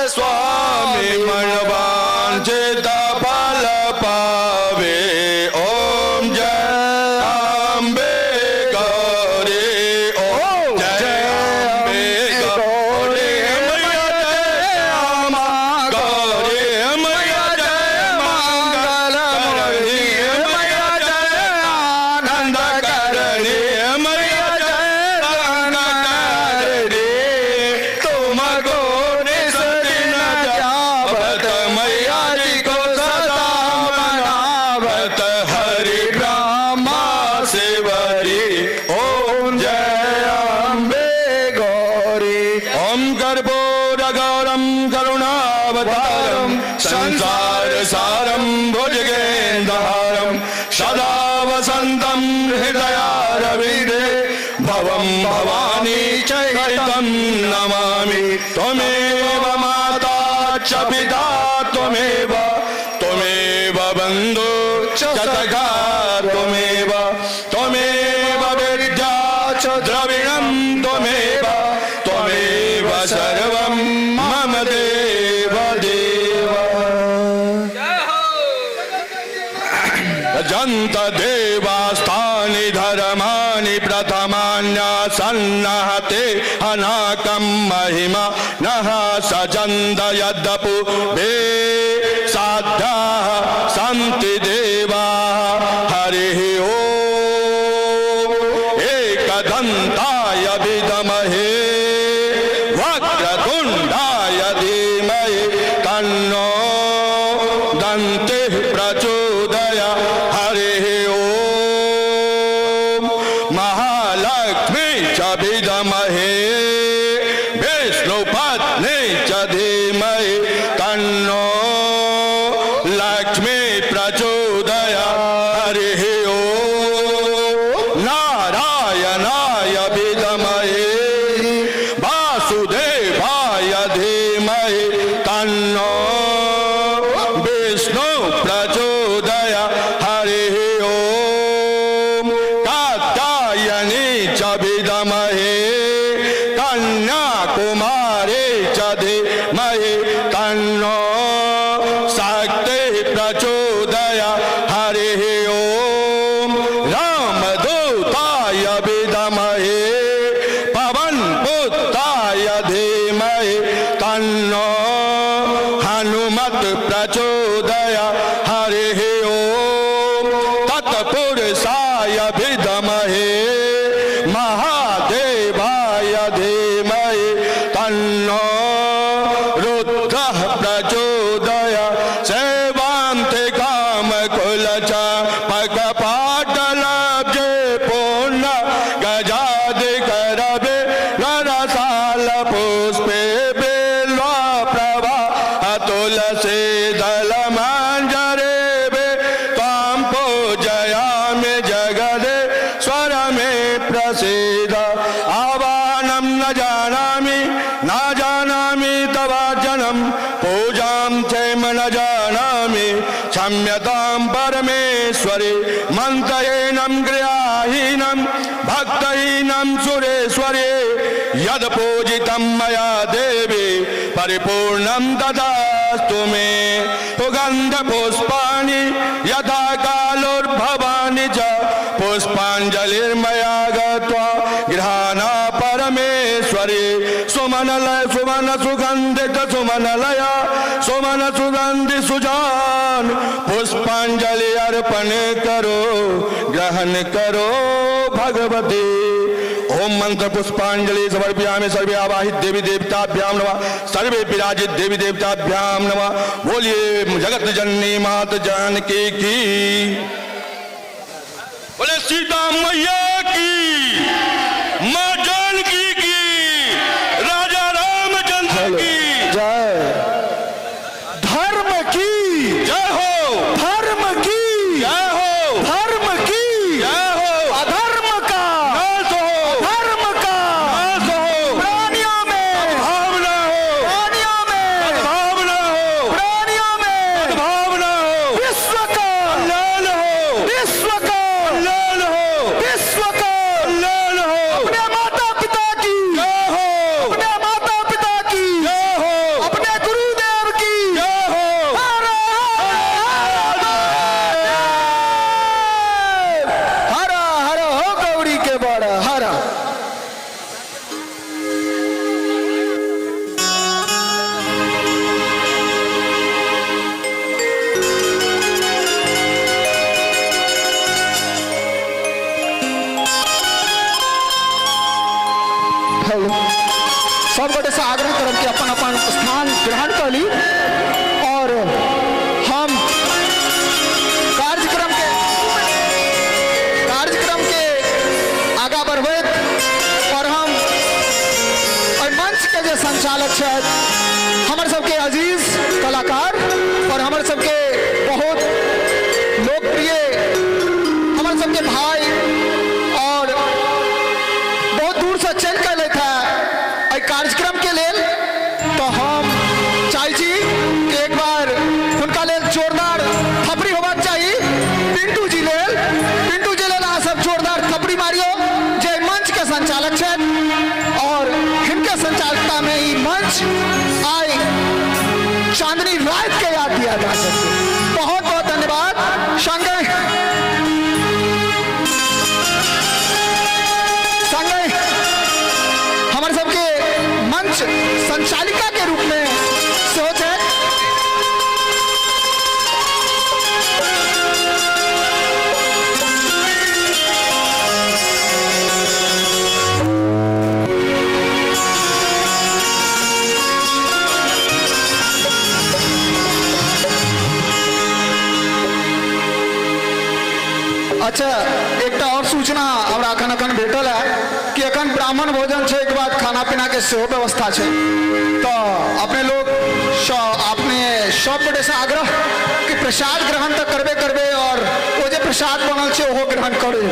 स्वामी मनवांछित फल पावे। ओम जय अम्बे गौरी, ओम जय अम्बे गौरी, मैया जय अम्बा गौरी, मैया जय मंगल करणी, मैया जय आनंद करणी, मैया जय रंग करणी। तुम निस दिन जावत, मैया जी को सदा मनावत, हरि ब्रह्मा सेवरी। ओम जय अम्बे गौरी। ओम कर्पूर गौरम करुणावतारम, संसार सारम भुजगेन्द्रहारम, सदा वसंतम हृदयारविन्दे, भवं भवानी चैतं नमामि। त्वमेव माता च पिता त्वमेव, त्वमेव बन्धु च सखा त्वमेव, त्वमेव विद्या च द्रविणं त्वमेव, त्वमेव सर्वं मम देव देव। जंत देवास्थानि धर्माणि प्रथमान्यासन्नहते अनाकं महिमा नः सजन्द यद्यपु बे साध्याः सन्ति देवाः। हरिः ॐ एकदन्ताय विद्महे वक्रतुण्डाय धीमहि तन्नो दन्तिः प्रचोदयात्। हरिः ॐ महालक्ष्मी च विद्महे विष्णुपत्नी च धीमहि तन्नो लक्ष्मी प्रचोदयात्। हरिः ॐ नारायणाय विद्महे वासुदेवाय धीमहि तन्नो विष्णु प्रचोदयात्। हरिः ॐ कात्यायनी च विद्महे कन्याकुमारी च धीमहि तन्नो शक्तिः प्रचोदयात्। हरिः ॐ रामदूताय विद्महे पवनपुत्राय धीमहि तन्नो हनुमत् प्रचोदयात्। हरिः ॐ तत्पुरुषाय विद्महे महादेवाय धीमहि तन्नो रुद्रः प्रचोदयात्। सेवान्ते कामकुल पकपाटलब्जे पूर्ण गजादिकरवे नरसाल पुष्पे बिल्वा प्रभा तुलसी दलमञ्जरे त्वां पूजयामि जगदे स्वर मे प्रसीद। आवाहनं न जानामि न जानामि तवार्जनं, पूजां चैम न जानामि क्षम्यतां परमेश्वरि। मन्त्रहीनं क्रियाहीनं भक्तहीनं सुरेश्वरि, यद पूजितं मया देवी परिपूर्णं तदास्तु मे। सुगन्धपुष्पाणि यथा कालोर्भवानि च पुष्पाञ्जलिर्मया गत्वा गृहाणा परमेश्वरी। सुमनलय सुमन सुगन्धित सुमनलय सुमन सुगंधि सुजान, पुष्पांजलि अर्पण करो ग्रहण करो भगवती। ओम मंत्र पुष्पांजलि समर्पयामि सर्वे आवाहित देवी देवताभ्याम नमः, सर्वे विराजित देवी देवताभ्याम नमः। बोलिए जगत जननी मात जानकी की, बोले सीता मैया की, माँ जानकी की, राजा रामचंद्र की जय। धर्म की जय हो, धर्म की जय हो, धर्म की जय हो, अधर्म का नाश हो, धर्म का नाश हो, प्राणियों में सद्भावना हो, प्राणियों में सद्भावना हो, प्राणियों में सद्भावना हो, विश्व का कल्याण हो, विश्व का कल्याण हो, विश्व का कल्याण हो। अपने माता संचालक छथि हमर सबके अजीज कलाकार और हमर सबके बहुत लोकप्रिय हमर सबके भाई और बहुत दूर से चलि कऽ एलथि हेँ एहि कार्यक्रम के लेल। तो हम चाहै छी कि एक बार हुनका लेल जोरदार थपड़ी होबाक चाही। पिंटू जी लेल, पिंटू जी लेल अहाँ सब जोरदार थपड़ी मारियो जे मंच के संचालक छथि और हिनके संचालकता में ई मंच आइ चांदनी रात के याद दिया जा सके। बहुत बहुत धन्यवाद। संगे संगे हमारे सबके मंच संचालिका के रूप में सेहो छथि अच्छा, एकटा और सूचना हमरा अखन अखन भेटल है कि अखन ब्राह्मण भोजन छै, एक बाद खाना पीना के सेहो व्यवस्था छै। तो अपने लोग अपने सब गोटे से आग्रह कि प्रसाद ग्रहण तो करबे करबे और वो जे प्रसाद बनल छै ओहो ग्रहण करू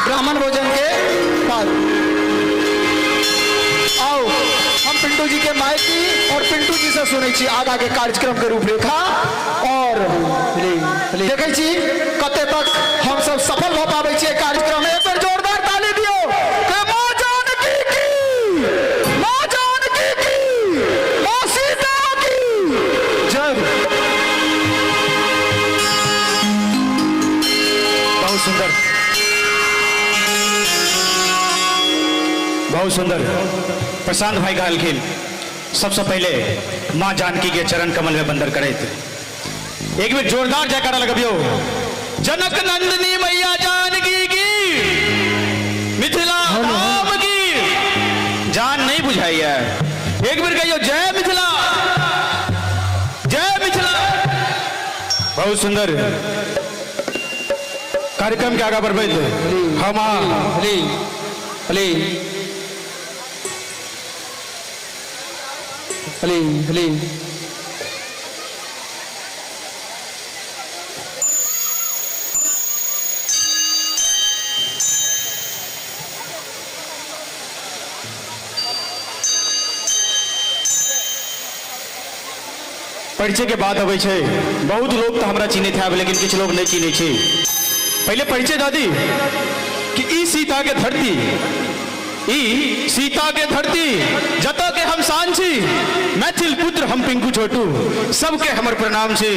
ब्राह्मण भोजन के बाद। आओ हम पिंटू जी के माइक की और पिंटू जी से सुनै छी आगा के कार्यक्रम के रूपरेखा और देखै छी कते तक हम सब सफल भऽ पाबै छियै कार्यक्रम में। एक बेर जोरदार ताली दियौ कि माँ जानकी की, माँ जानकी की, माँ सीता की जय। बहुत सुंदर, बहुत सुंदर प्रशांत भाई कहलखिन। सबसे पहले माँ जानकी के चरण कमल में बंदर करैत एक बेर जोरदार जयकारा लगबियो। जनक नंदिनी मैया जानकी की, मिथिला धाम की। जान नहीं बुझाई है, एक बेर कहियो जय मिथिला, जय मिथिला। बहुत सुंदर कार्यक्रम के आगा बढ़बैत हम परिचय के बाद अबै छै। बहुत लोग तो हमरा चिन्हैत हैब लेकिन किछु लोग नहीं चिन्है छै। पहले परिचय दऽ दी कि ई सीता के धरती, ई सीता के धरती जतऽ के हम शान छी, मैथिल पुत्र हम पिंकू छोटू, सबके हमर प्रणाम छी,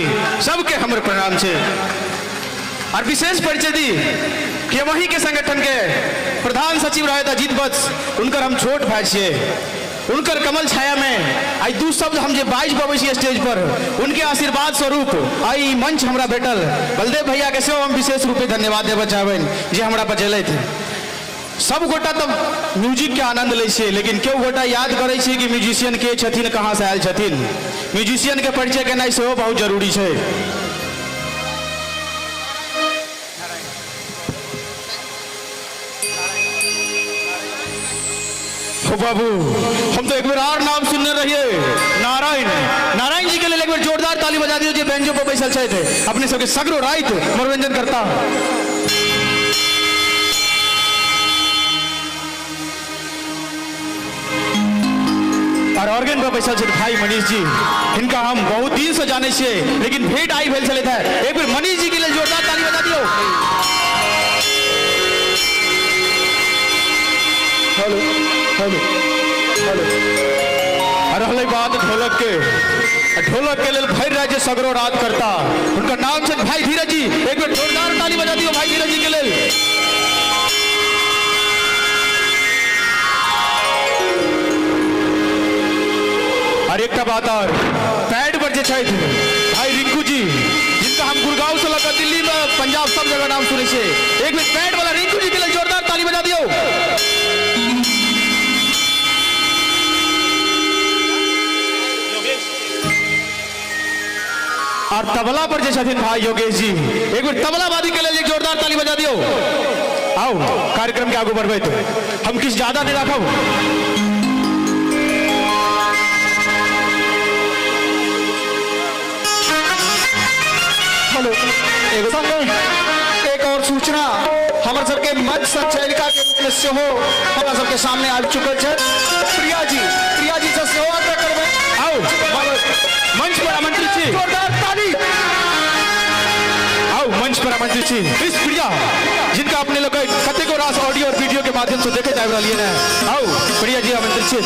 सबके हमर प्रणाम छी। और विशेष परिचय दी कि वहीं के संगठन के प्रधान सचिव रहे अजीत वत्स, उनकर हम छोट भाई छियै। उनकर कमल छाया में आई दू शब्द हम जे बाजि पबै छी स्टेज पर, उनके आशीर्वाद स्वरूप आई मंच हमरा भेटल। बलदेव भैया के सेहो हम विशेष रूपे धन्यवाद देबऽ चाहबनि जे हमरा बजेलथि। सब गोटा तो म्यूजिक के आनंद लै छियै लेकिन केओ गोटा याद करै छियै कि म्यूजिशियन के छथिन, कहाँ से आयल छथिन। म्यूजिशियन के परिचय केनाइ सेहो बहुत जरूरी छै। हो बाबू, हम तो एक बार और नाम सुनने रहिए, नारायण। नारायण जी के लिए एक बार जोरदार ताली बजा दियौ जे बैंजो पर बैसल छथि, अपने सबके सगरो राति मनोरंजन करता। और ऑर्गन पर बैसल छथि भाई मनीष जी, हिनका हम बहुत दिन से जानै छियै लेकिन भेंट आई भेल छलथि है। एक बेर मनीष जी के लिए जोरदार ताली बजा दियौ। Hello hello hello. रहलै बात ढोलक के, ढोलक के लेल भरि राज्य सगरो रात करता, उनका नाम छै भाई धीरज जी। एक बेर जोरदार ताली बजा दियौ भाई धीरज जी के लेल। और एकटा बात और, पैड पर जे छथि भाई रिंकू जी, जिनका हम गुड़गांव से लऽ कऽ दिल्ली में पंजाब सब जगह नाम सुनै छियै, एक बेर पैड वाला रिंकू जी के लेल जोरदार ताली बजा दियौ। और तबला पर जे छथिन भाई योगेश जी, एक बेर तबलाबादी के लेल एक जोरदार ताली बजा दियौ। आओ कार्यक्रम के आगू बढ़बैत हम किछु ज्यादा नहीं राखब। के मंच संचालिका के रूप में सेहो हमरा सबके सामने आबि चुकल छथि। प्रिया जी, प्रिया जी से सेहो आग्रह करबै, आउ मंच पर आमंत्रित छी, जोरदार ताली। आउ मंच पर आमंत्रित छी मिस प्रिया, जिनका अपने लोग कतेको रास ऑडियो और वीडियो के माध्यम से देखे जा रहलियै ने। आउ प्रिया जी आमंत्रित छी।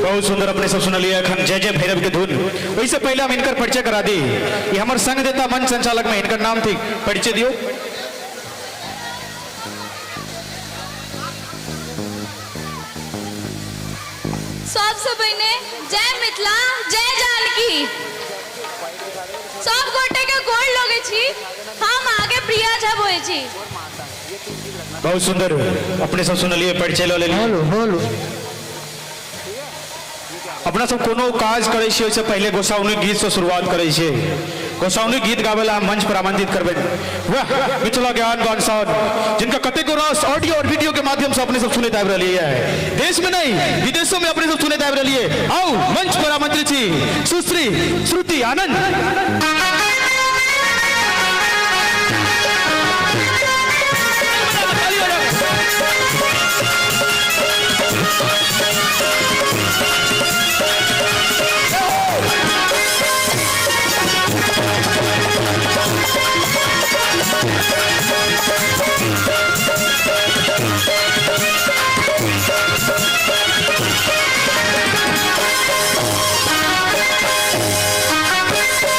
बहुत सुंदर अपने सब सुनलिए अखन जय जय भैरव के धुन। वैसे पहले हम इनकर परिचय करा दी, ये हमारे संग देता मंच संचालक में इनकर नाम थी, परिचय दियो। सबसे पहले जय मिथिला जय जानकी। सब गोटे के गोड़ लगे छी, हम आगे प्रिया झा बोले छी। बहुत सुंदर अपने सब सुनलिए, परिचय ल लेलिए। हेलो हेलो, अपना सब कोनो काज करै छियै ओहिसँ पहिले गोसाउनी गीत से शुरुआत करै छियै। गोसाउनी गीत गाबै ला हम मंच पर आमंत्रित करबै वाह मिथिला के आन बान शान, जिनका कतेको रास ऑडियो और वीडियो के माध्यम से अपने सब सुनैत आबि रहलियै है, देश में नहीं विदेशों में अपने सब सुनैत आबि रहलियै। आउ मंच पर आमंत्रित छी सुश्री श्रुति आनंद।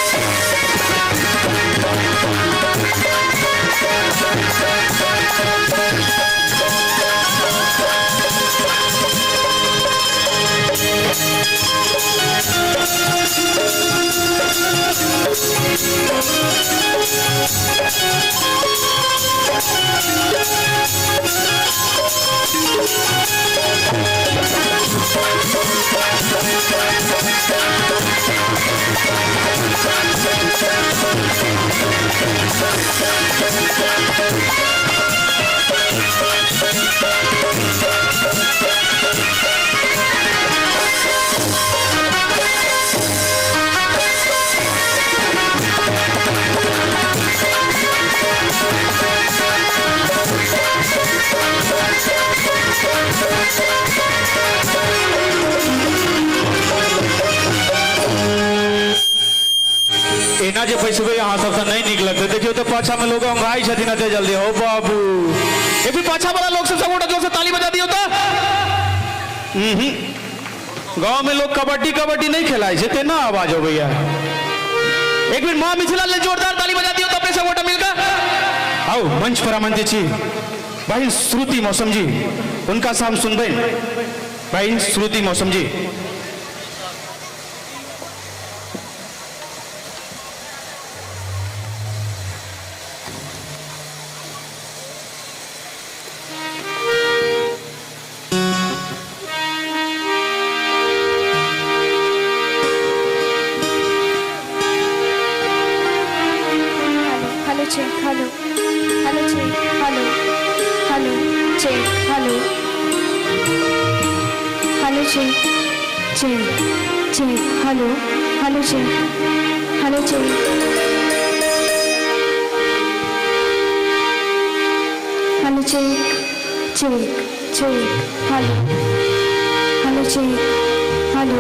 Thank you. एना जे पैसबै अहाँ सब तऽ नहि नीक लगतै। देखियौ तऽ पाछा में लोग अंगाई छथिन एते जल्दी। हो बाबू, एक भी पाछा वाला लोग सब गोटा जोर से ताली बजा दियौ तऽ। गाँव में लोग कबड्डी कबड्डी नहीं खेलाइ छै तेना आवाज अबैया। एक बेर माँ मिथिला लेल जोरदार ताली बजा दियौ तऽ अपने सब गोटा मिलकर। आउ मंच पर आमंत्रित छी बहिन श्रुति मौसम जी, उनका से हम सुनबै। बहिन श्रुति मौसम जी। Hello check, hello hello check, hello hello check, hello hello check check check, hello hello check, hello check, hello check check check, hello hello check, hello.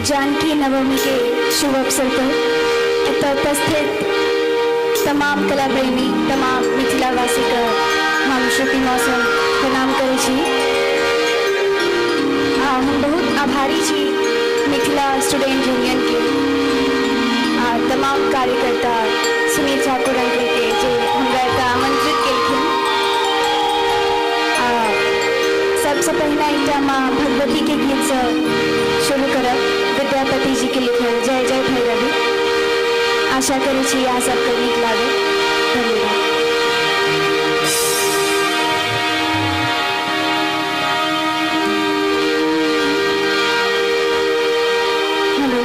Janaki Navami के शुभ अवसर पर एतऽ उपस्थित तमाम कला प्रेमी, तमाम मिथिलावासी के हम श्रुति मौसम प्रणाम करै छी। आ हम बहुत आभारी छी मिथिला स्टूडेंट यूनियन के आ तमाम कार्यकर्ता सुनील ठाकुर अंकल के जे हमरा एतऽ आमंत्रित केलखिन। आ सबसँ पहिने एकटा माँ भगवती के गीतसँ शुरू करब, विद्यापति जी के लिखल जय जय भैरवी। आशा करै छी अहाँ सबके नीक लागत। धन्यवाद। Hello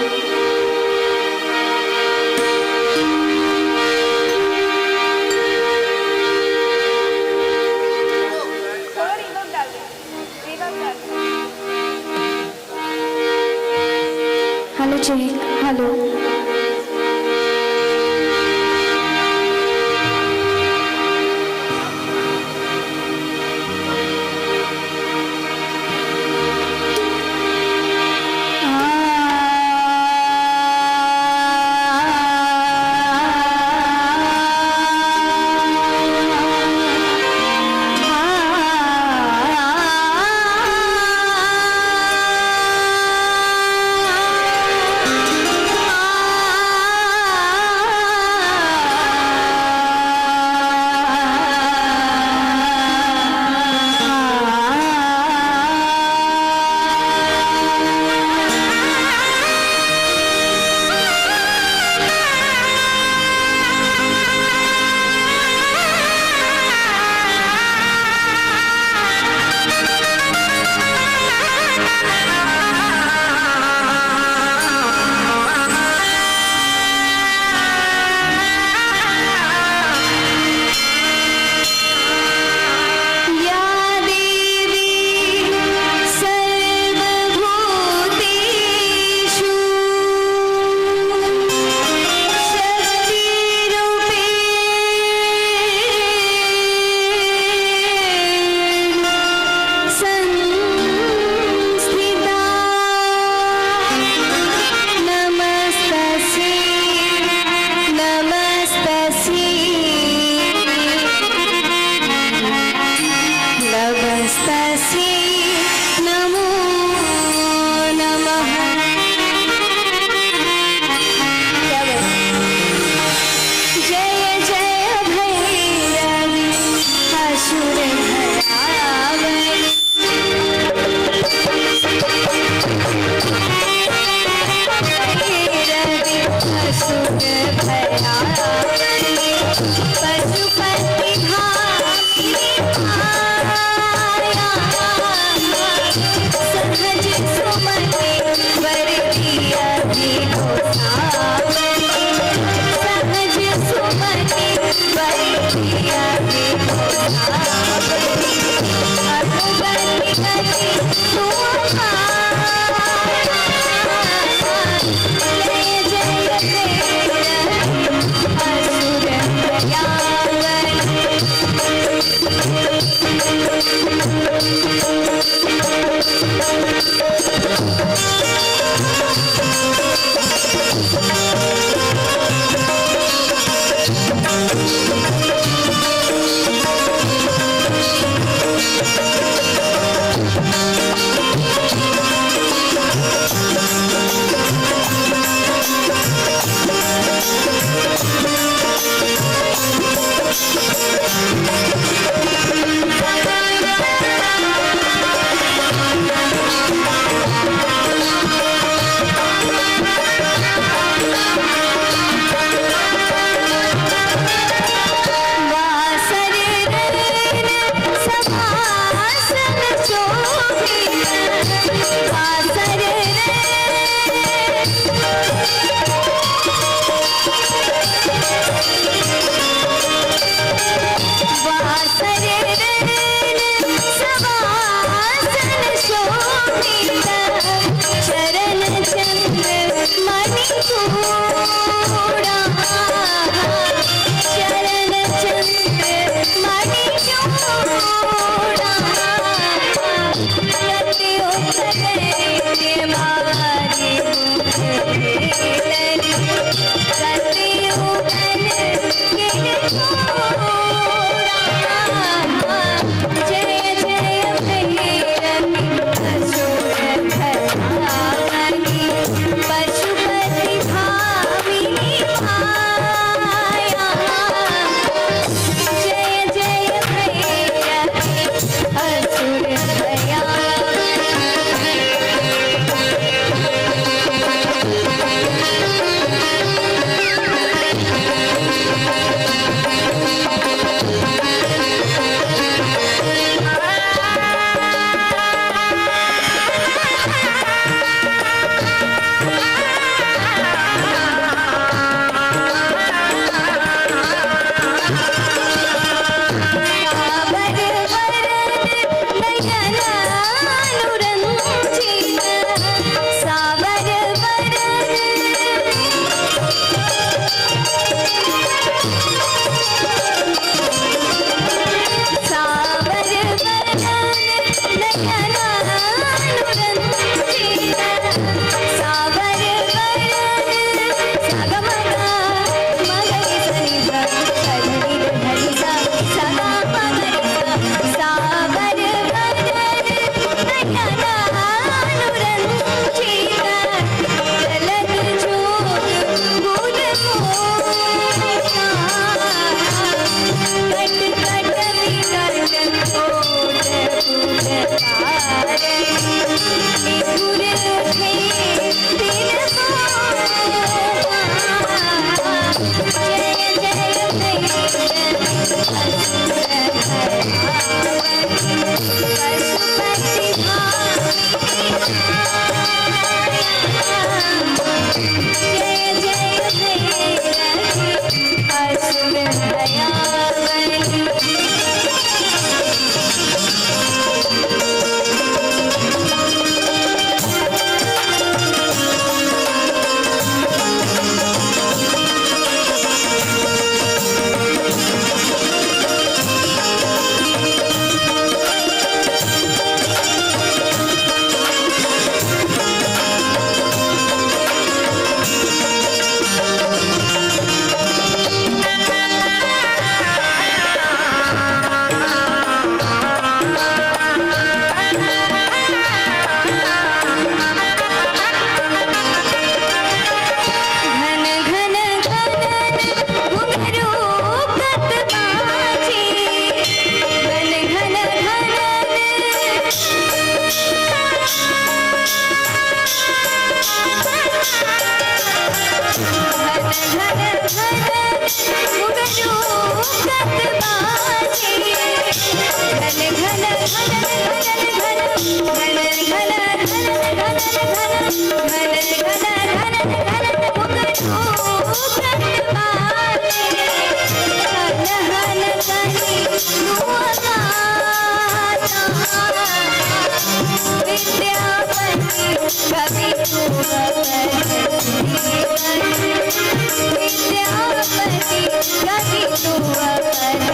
hello check, hello सुख भया। विद्यापति कवि तू अपन।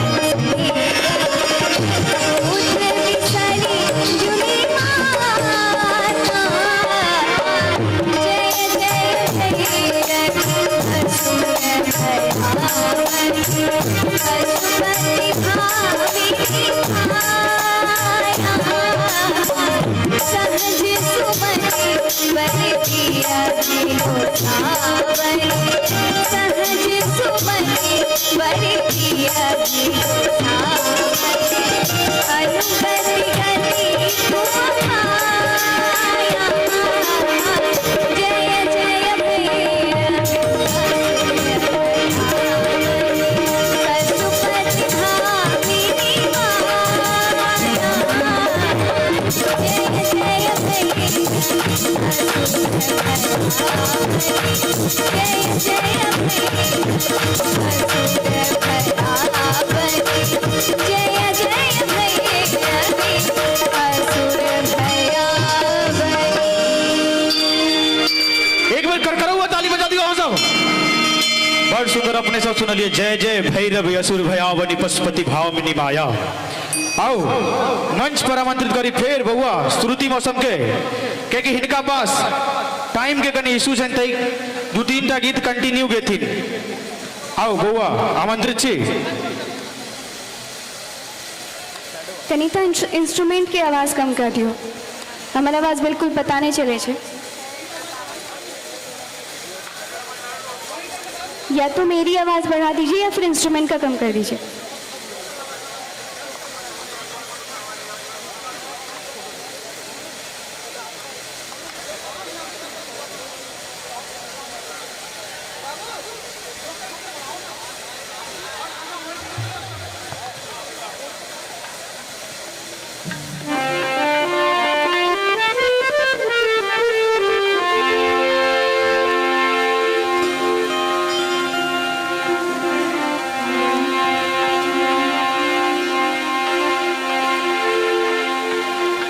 जय जय असुर भयावनी जय जय भैरवी असुर भयावनी। एक बार करकरा हुआ ताली बजा दियो हम सब। बड़ सुंदर अपने सब सुनलिए जय जय भैरव असुर भयावनी पशुपति भाव में निमाया। आओ मंच पर आमंत्रित करी फेर बउआ श्रुति मौसम के, क्योंकि हिनका पास टाइम के कनी इशू छनि तै 2-3 टा गीत कंटिन्यू गेथिन। आओ बउआ आमंत्रित छी। कनी तो इंस्ट्रूमेंट के आवाज़ कम कर दियो, हमर आवाज़ बिल्कुल पता नहीं चले छे। या तो मेरी आवाज़ बढ़ा दीजिए या फिर इंस्ट्रूमेंट का कम कर दीजिए।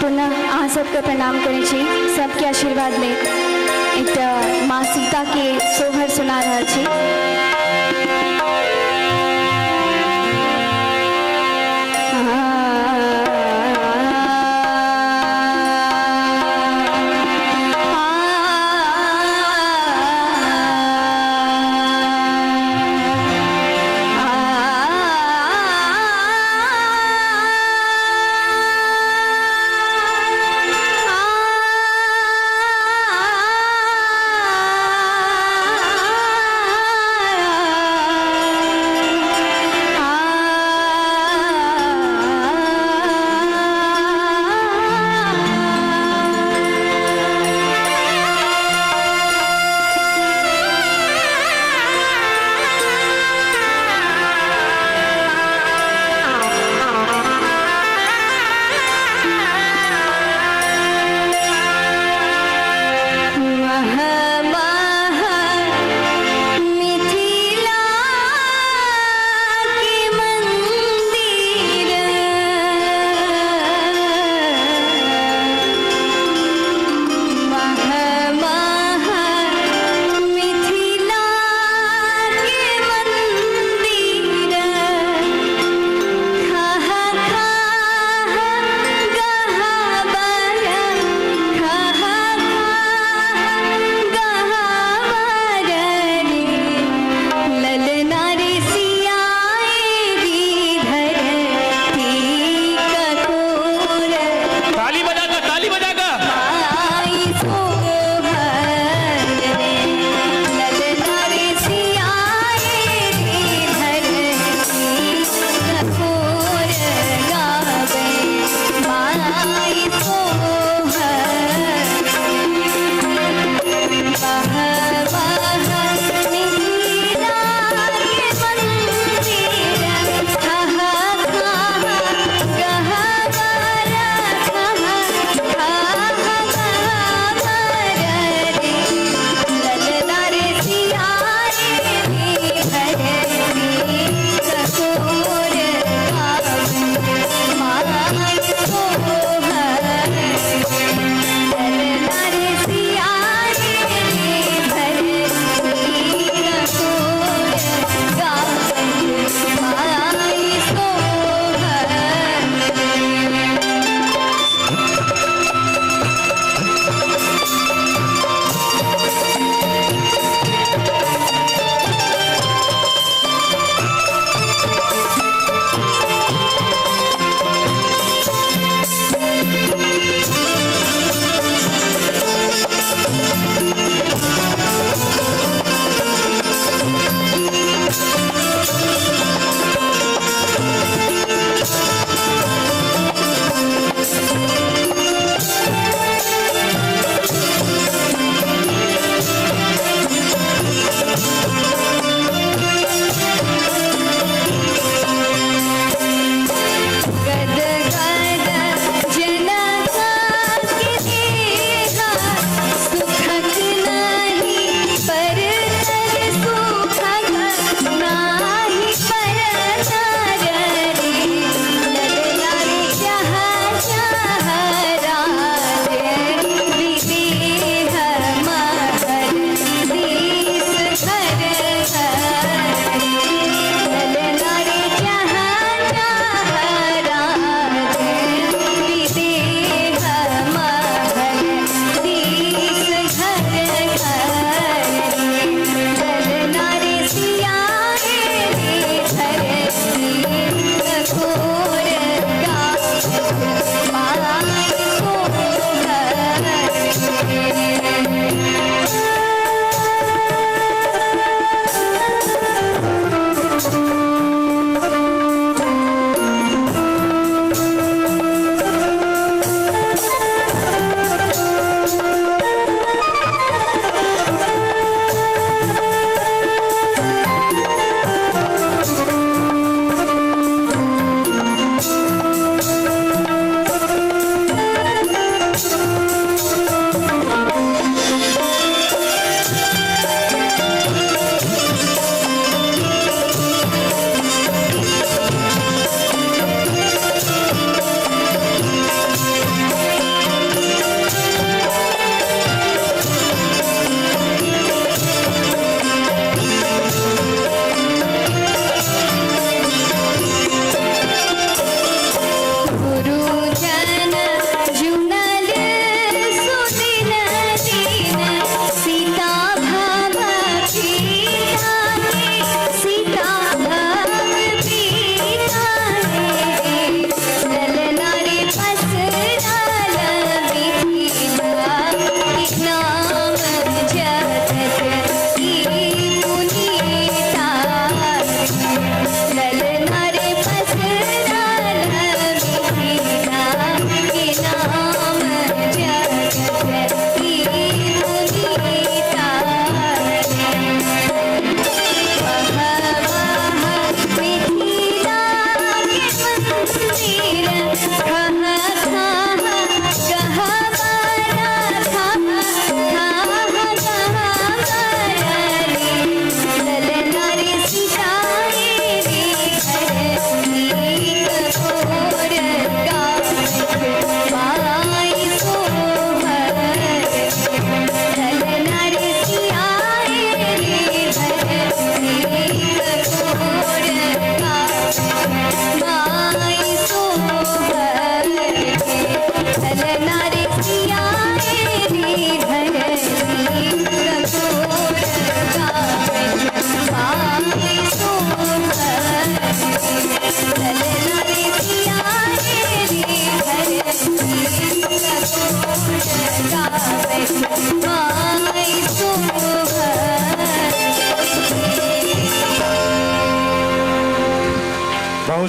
पुनः अहाँ सबके प्रणाम करै छी, सबके आशीर्वाद ले एकटा माँ सीता के सोहर सुना रहल छी। आ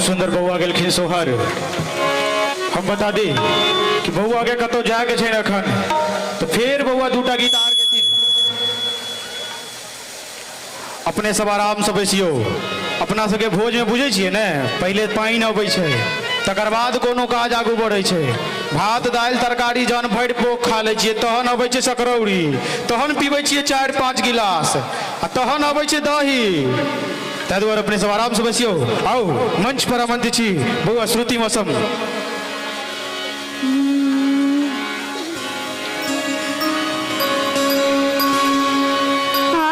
सुंदर बौआ गेलखिन सोहर। हम बता दी कि बौआ के कतौ जाके छै अखन, तो फिर बौआ दूटा गीत आर गेथिन। अपने सब आराम से बैसियो। अपना सबके भोज में बुझै छियै ने, पहिले पानि अबै छै तकर बाद कोनो काज आगू बढ़ै छै। भात दालि तरकारी जहन भरि पोख खा लै छियै तहन अबै छै सकरौरी, तहन पीबै छियै 4-5 गिलास, आ तहन अबै छै दही। ताहि दुआरे अपने सब आराम से बैसियो। आउ मंच पर आमंत्रित छी बौआ श्रुति मौसम। आ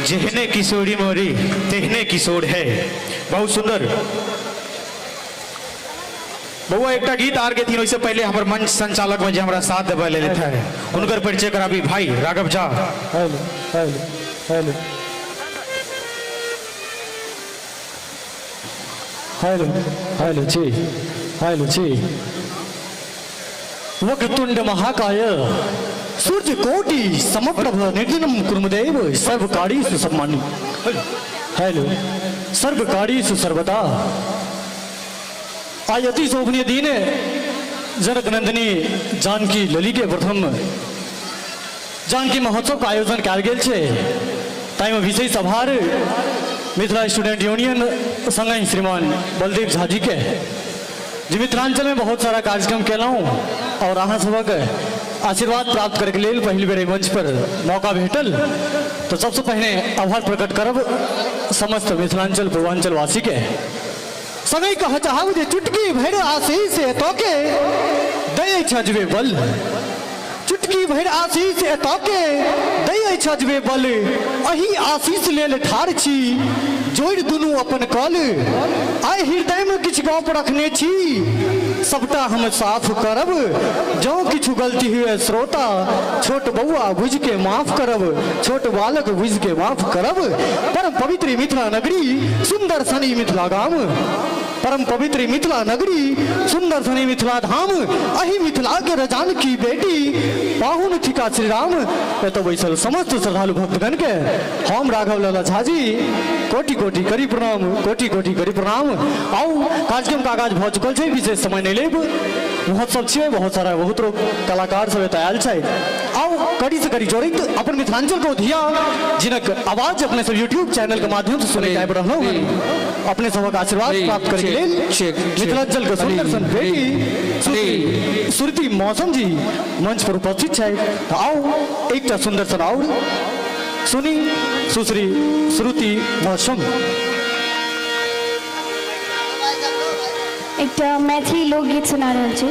जेहने किशोरी मोरी तेहने किशोर है। बहुत सुंदर बउआ, एकटा गीत आर गेथिन, ओहिसँ पहिले हमर मंच संचालक में जे हमरा साथ देबय लेल है हुनकर परिचय कराबी भाई Raghav Jha. Hello hello hello hello hello जी, हेलो जी। वक्रतुंड महाकाय सूर्य कोटि समप्रभ निर्विघ्नं कुरुदेव सर्वकार्येषु सम्मानि। हेलो, सर्वकार्येषु सर्वदा। आज अति शोभनीय दिन जनक नंदिनी जानकी लली के प्रथम जानकी महोत्सव का आयोजन कयल गेल छै, ताहिमे विशेष आभार मिथिला स्टूडेंट यूनियन संगहि श्रीमान बलदेव झा जी के, जे मिथिलांचल में बहुत सारा कार्यक्रम केलहुँ और अहाँ सबक आशीर्वाद प्राप्त करके लेल पहिल बेर मंच पर मौका भेटल, तो सबसे पहिने आभार प्रकट करब समस्त मिथिलांचल पूर्वांचल वासी के। संगहि कह चाहब जे चुटकी भरि आशीष एतऽ के दै छजबे बल, चुटकी भरि आशीष एतऽ के दै छजबे बल, अही आशीष लेल ठाढ़ छी जोड़ि दुनू अपन कल। आइ हृदयमे किछु गप रखने छी सबटा हम साफ करब, जँ किछु गलती हुए श्रोता छोट बउआ बुझिके माफ करब, छोट बालक बुझिके माफ करब। परम पवित्र मिथिला नगरी सुंदर सनी मिथिला गाम, परम पवित्र मिथिला नगरी सुंदर सनी मिथिला धाम, अही मिथिला के रजान की बेटी पाहुन थिका श्री राम। एतऽ बैसल समस्त श्रद्धालु भक्तगण के हम राघव लाला झा जी कोटि कोटि करी प्रणाम, कोटि कोटि करी प्रणाम। आउ कार्यक्रम का आगाज भऽ चुकल छै, विशेष समय नहीं लेब, महोत्सव छियै, बहुत सारा बहुत लोग कलाकार सब एतऽ आयल छै। आउ कड़ी से कड़ी जोड़ैत अपन मिथिलांचल को धिया जिनक आवाज अपने सब यूट्यूब चैनल के माध्यम से सुनैत आबि रहलहुँ हन, अपने सबक आशीर्वाद प्राप्त करैके लेल मिथिलांचल के सुंदर सन बेटी श्रुति मौसम जी मंच पर उपस्थित छै। तऽ आउ एकटा सुंदर सन और सुनी सुश्री श्रुति मौसम। एकटा मैथिली लोकगीत सुना रहल छी।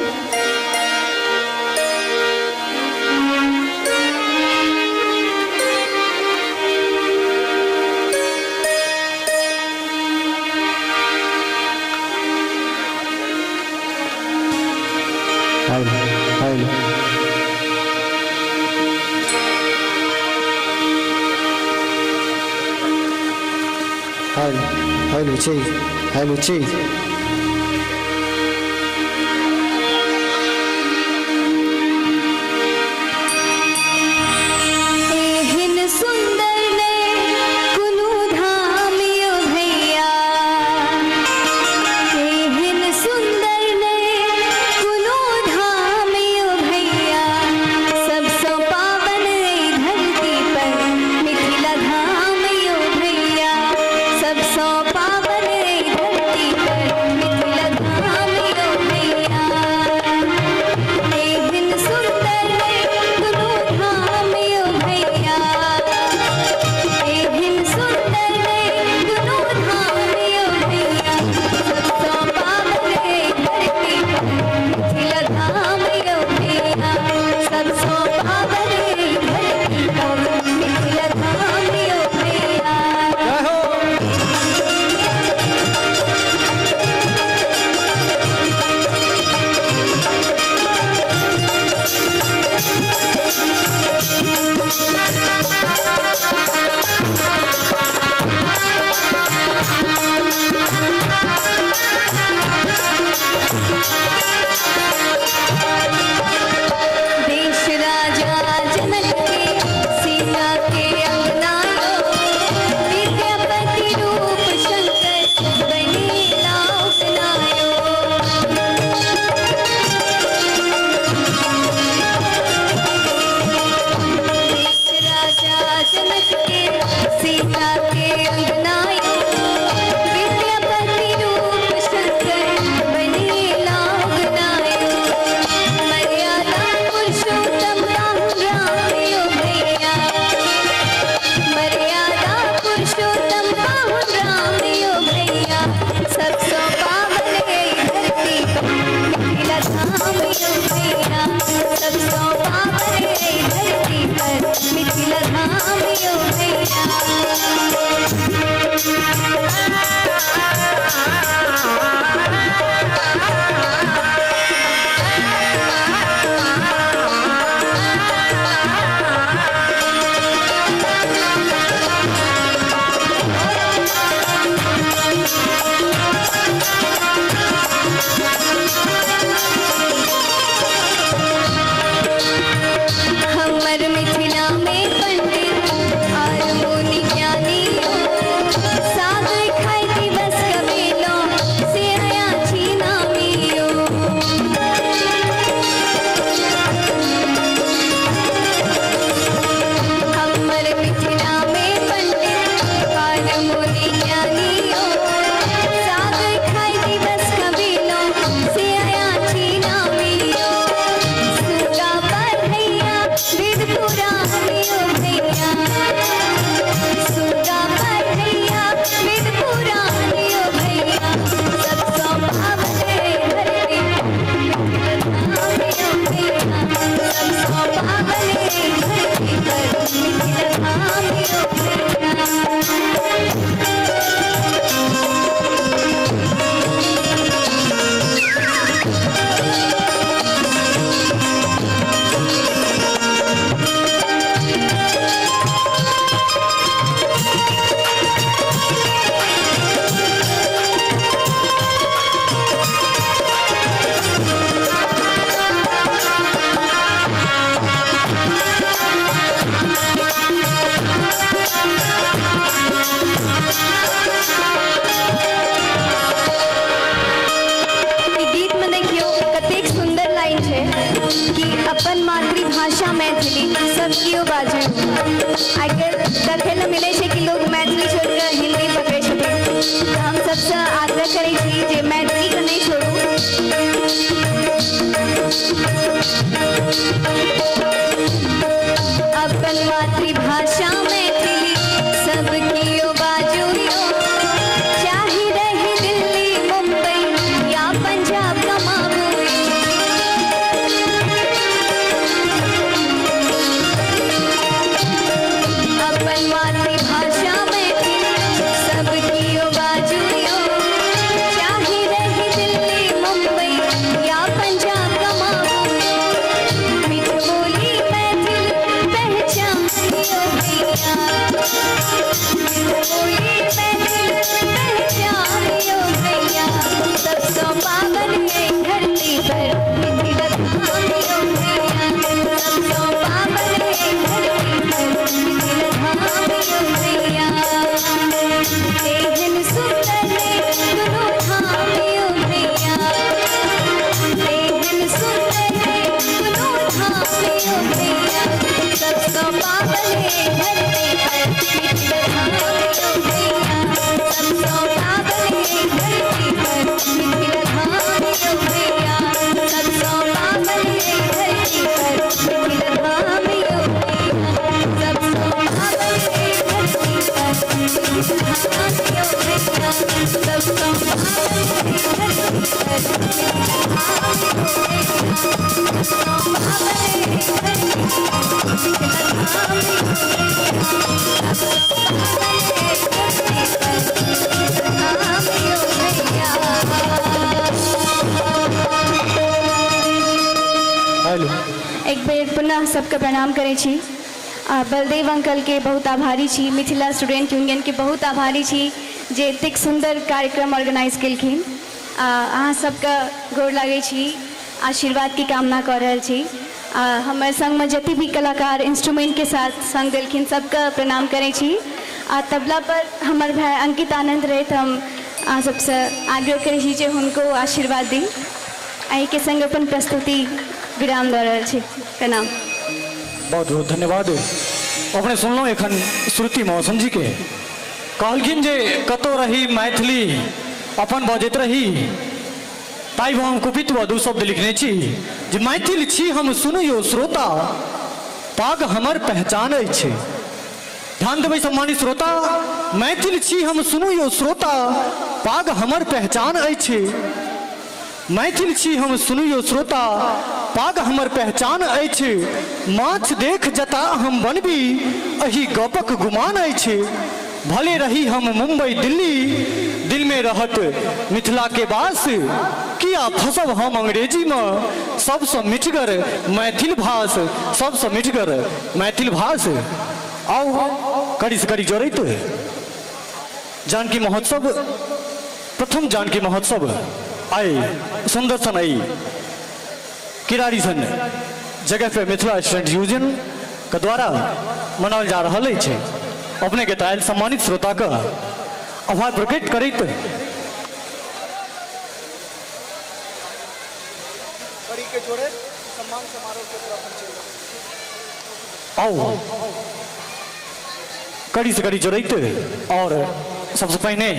हेलो हेलो हेलो हेलो जी, हेलो जी। एहन सुंदर ने कुनु धाम यो भैया, एहन सुंदर ने कुनु धाम यो भैया, सबसँ पावन एहि धरती पर मिथिला धाम यो भैया, सबसँ पावन एहि धरती पर मिथिला धाम यो भैया। एहन सुंदर ने कुनु धाम यो भैया, एहन सुंदर ने कुनु धाम यो भैया, सबसँ पावन एहि धरती पर मिथिला धाम यो भैया, सबसँ पावन एहि धरती पर मिथिला धाम यो भैया। देश राजा जनक के सीता के अंगना लो, विद्यापति रूप शंकर बने लाओ। देश राजा जनक के सीता के अंगना लो, विद्यापति रूप शंकर बने लाओ। मर्यादा पुरुषोत्तम राम यो भैया, यो भैया। ई गीत में देखियो कतेक सुंदर लाइन छै कि अपन मातृभाषा मैथिली सब केओ बाजू। आइ काल्हि देखै लए मिलै छै कि लोग मैथिली छोड़ि कऽ हिंदी पकड़ै छथिन, तऽ हम सबसँ आग्रह करै छी जे मैथिलीके नहि छोड़ू। अपन मातृभाषा मैथिली सब केओ बाजू यो, चाहे रही दिल्ली मुंबई या पंजाब कमाबू। अपन मातृभाषा मैथिली सब केओ बाजू यो, चाहे रही दिल्ली मुंबई या पंजाब कमाबू। मीठ बोली मैथिल पहचान यो भैया, मीठ बोली मैथिल पहचान यो भैया। सबसँ पावन है धरती पर मिथिला धाम यो भैया, सबसँ पावन है धरती पर मिथिला धाम यो भैया। तेहन सुंदर दुनू धाम यो भैया, तेहन सुंदर दुनू धाम यो भैया। सबसँ पावन है धरती पर मिथिला धाम यो भैया, सबसँ पावन है धरती पर मिथिला धाम यो भैया, सबसँ पावन है धरती पर मिथिला धाम यो भैया, सबसँ पावन है धरती पर मिथिला धाम यो भैया, सबसँ पावन है धरती पर मिथिला धाम यो भैया, सबसँ पावन है धरती पर मिथिला धाम यो भैया, सबसँ पावन है धरती पर मिथिला धाम यो भैया। हेलो। एक बेर पुनः सबके प्रणाम करै छी। बलदेव अंकल के बहुत आभारी छी, मिथिला स्टूडेंट यूनियन के बहुत आभारी छी जे एतेक सुंदर कार्यक्रम ऑर्गेनाइज केलखिन। अहाँ सबके गोर लागै छी, आशीर्वाद की कामना कऽ रहल छी। हमर संगमे जते भी कलाकार इंस्ट्रूमेंट के साथ संग देलखिन सबके प्रणाम करै छी। आ तबला पर हमर भाई अंकित आनंद रहथि, हम अहाँ सबसँ आग्रह करै छी जे हुनको आशीर्वाद दी। एहिके संग अपन प्रस्तुति विराम दऽ रहल छी। प्रणाम। बहुत बहुत धन्यवाद। अपने सुनलहुँ एखन श्रुति मौसम जी के कहलखिन जे कतौ रही मैथिली अपन बजैत रही, ताहि हम कुपित भऽ दू शब्द लिखने छी जे मैथिल छी हम सुनू यौ श्रोता, पाग हमर पहचान अछि। ध्यान देबै सम्मानित श्रोता, मैथिल छी हम सुनू यौ श्रोता, पाग हमर पहचान अछि। मैथिल छी हम सुनू यौ श्रोता, पाग हमर पहचान अछि। माछ देख जता हम बनबी एहि गपक गुमान अछि। भले रही हम मुंबई दिल्ली, दिल में रहत मिथिला के वास, किया फसब हम अंग्रेजी में, सबसँ मिठगर मैथिल भाष, सबसँ मिठगर मैथिल भाष। आउ कड़ी से कड़ी जोड़ैत जानकी महोत्सव, प्रथम जानकी महोत्सव आइ सुंदर सन आई किरारी सन जगह पे मिथिला स्टूडेंट यूनियन के द्वारा मनाओल जा रहल अछि। अपने के आयल सम्मानित श्रोता के आभार प्रकट करैत आओ कड़ी से कड़ी जोड़ैत और सबसे पहिने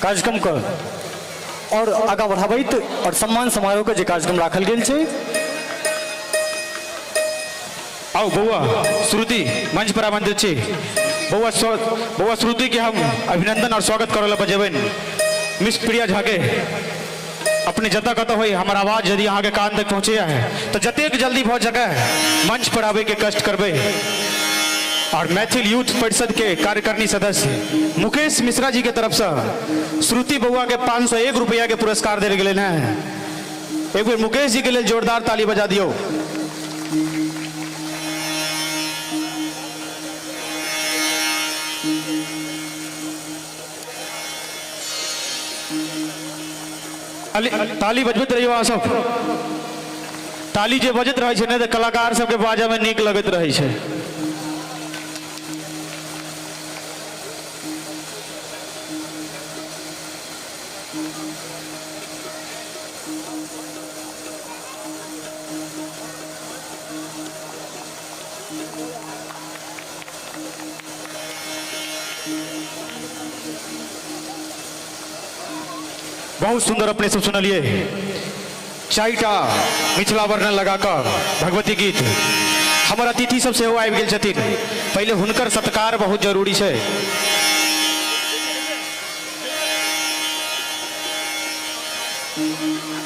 कार्यक्रम के और आगा बढ़ाबैत और सम्मान समारोह के जे कार्यक्रम राखल गेल छै। आओ बौआ श्रुति मंच पर आमंत्रित छी। बौआ श्रुति के हम अभिनंदन और स्वागत करे ला बजेबनि मिस प्रिया झा के। अपने जतऽ कतऽ होई हमर आवाज यदि अहाँ के कान तक पहुँचे है तो जतेक जल्दी भऽ सकै मंच पर आबे के कष्ट करबै। और मैथिल यूथ परिषद के कार्यकारिणी सदस्य मुकेश मिश्रा जी के तरफ से श्रुति बउआ के 501 रुपया के पुरस्कार देल गेलनि हैं। एक बेर मुकेश जी के लिए जोरदार ताली बजा दियो। ताली बजबैत रहियो अहाँ सब। ताली जे बजैत रहै छै ने तऽ कलाकार सबके बाजऽ में नीक लगैत रहै छै। बहुत सुंदर अपने सब सुनलिए चारिटा मिथिला वर्णन लगाकर भगवती गीत। हमर अतिथि सब सेहो आबि गेल छथिन, पहिले हुनकर सत्कार बहुत जरूरी छै।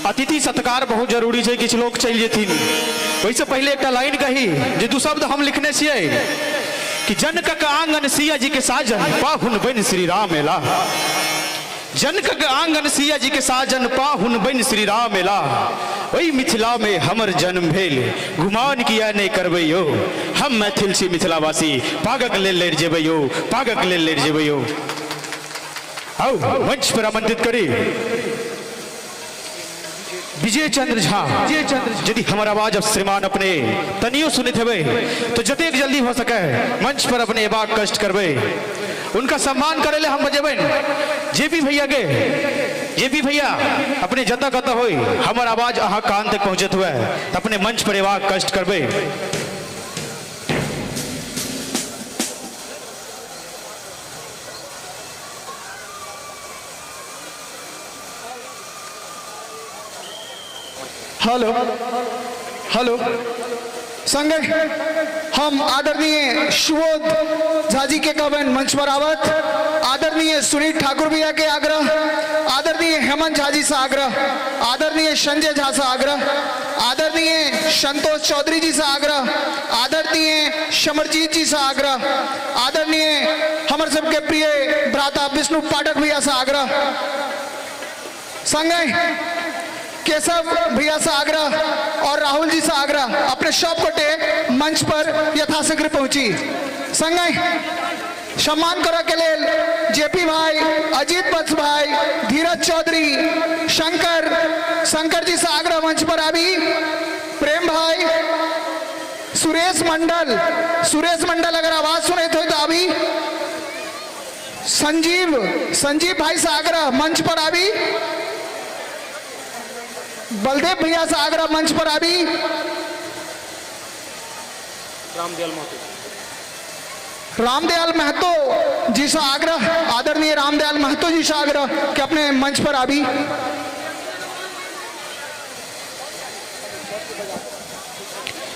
अतिथि सत्कार बहुत जरूरी छै, किछु लोग चलि जेथिन। ओहिसँ पहिले एकटा लाइन कही जे दू शब्द हम लिखने छियै कि जनकक आंगन सिया जी के साजन पाहुन बनि श्री राम एला। जनकक आंगन सिया जी के साजन पाहुन बनि श्री राम एला। ओहि मिथिला में हमर जन्म भेल, गुमान किया नहीं करबै यौ, हम मैथिल छी मिथिलावासी, पागक लेल लड़ि जेबै यौ, पागक लेल लड़ि जेबै यौ। आउ मंच पर आमंत्रित करी विजय चंद्र झा। यदि हमर आवाज अब श्रीमान अपने तनियो सुनैत हेबै तो जतेक जल्दी हो सके मंच पर अपने एबाक कष्ट करबै। उनका सम्मान करे ले हम बजेबै जेपी भैया के। जेपी भैया अपने जतऽ कतऽ होई हमर आवाज अहाँ कान तक पहुँचत हुए अपने मंच पर एबाक कष्ट करबै। हेलो हेलो संगे हम आदरणीय सुबोध झा जी के कहबनि मंच पर आवत, आदरणीय सुनील ठाकुर भैया के आग्रह, आदरणीय हेमंत झा जी से आग्रह, आदरणीय संजय झा से आग्रह, आदरणीय संतोष चौधरी जी से आग्रह, आदरणीय समरजीत जी से आग्रह, आदरणीय हमर सबके प्रिय भ्राता विष्णु पाठक भैया से आग्रह, संगे केशव भैया से आग्रह और राहुल जी से आग्रह अपने सब गोटे मंच पर यथाशीघ्र पहुंची। संगे सम्मान करे के लेल जेपी भाई, अजीत वत्स भाई, धीरज चौधरी, शंकर शंकर जी से आग्रह मंच पर आबी, प्रेम भाई, सुरेश मंडल, सुरेश मंडल अगर आवाज सुनैत हो तो आबी, संजीव संजीव भाई से आग्रह मंच पर आबी, बलदेव भैया से आग्रह मंच पर आबी, रामदयाल महतो जी से आग्रह, आदरणीय रामदयाल महतो जी से आग्रह कि अपने मंच पर आबी।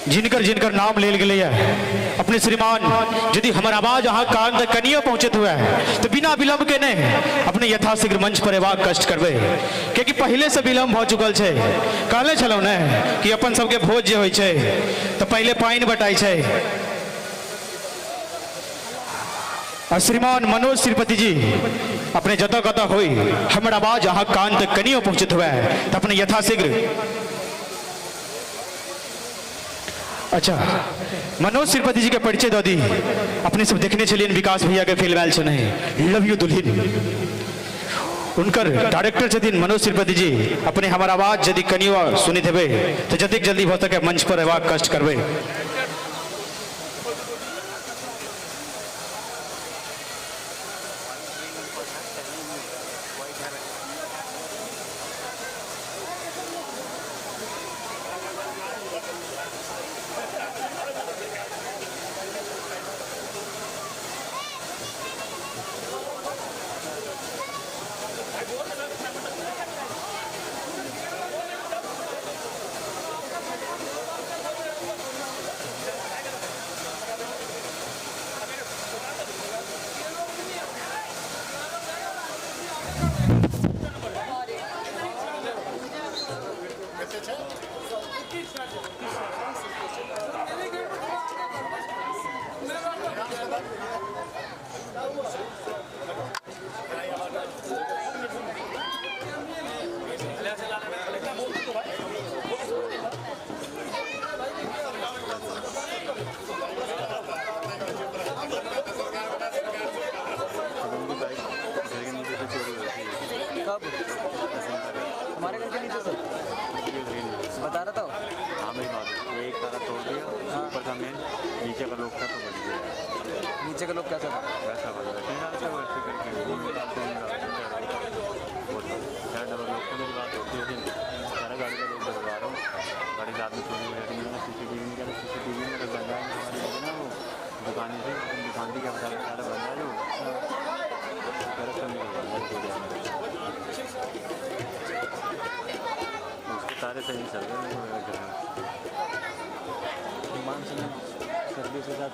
जिनकर जिनकर नाम लेल गेलै है अपने श्रीमान, यदि हमर आवाज अहाँ कान तक कनियो पहुँचत हुए तो बिना विलम्ब के नहीं अपने यथाशीघ्र मंच पर एबाक कष्ट करबै, कियाकि पहिले से विलम्ब भऽ चुकल छै। कहले छलहुँ ने कि अपन सबके भोज जे होइ छै तऽ पहिले पानि बटाइ छै। और श्रीमान मनोज श्रीपति जी अपने जतऽ कतऽ होई हमर आवाज अहाँ कान तक कनियो पहुँचत हुए तऽ अपने यथाशीघ्र। अच्छा मनोज श्रीपति जी के परिचय दऽ दी। अपने सब देखने छलियनि विकास भैया के फिल्म आयल छलै लव you दुल्हिन, उनकर डायरेक्टर छथिन मनोज श्रीपति जी। अपने हमर आवाज यदि कनियो सुनैत हेबै तऽ जतेक जल्दी भऽ सके मंच पर अयबाक कष्ट करबै। कब हमारे घर के नीचे से बता रहा था। हाँ मेरी बात एक तारा तोड़ दिया ऊपर का मेन, नीचे का लोग था तो बच गया। नीचे का लोग कैसा था? वैसा बच गया वैसे करके डबल लोग से मेरी बात होती है। सारा गाड़ी का लोग डलवा रहा हूँ, गाड़ी रात में चोरी हो जाती है। सीसीटीवी में क्या, सीसीटीवी में बन रहा है हमारी ना वो दुकान से, दुकान भी क्या बता रहा सारा बन रहा है जो उसके तारे सही चल रहे हैं। मान सर्विस के साथ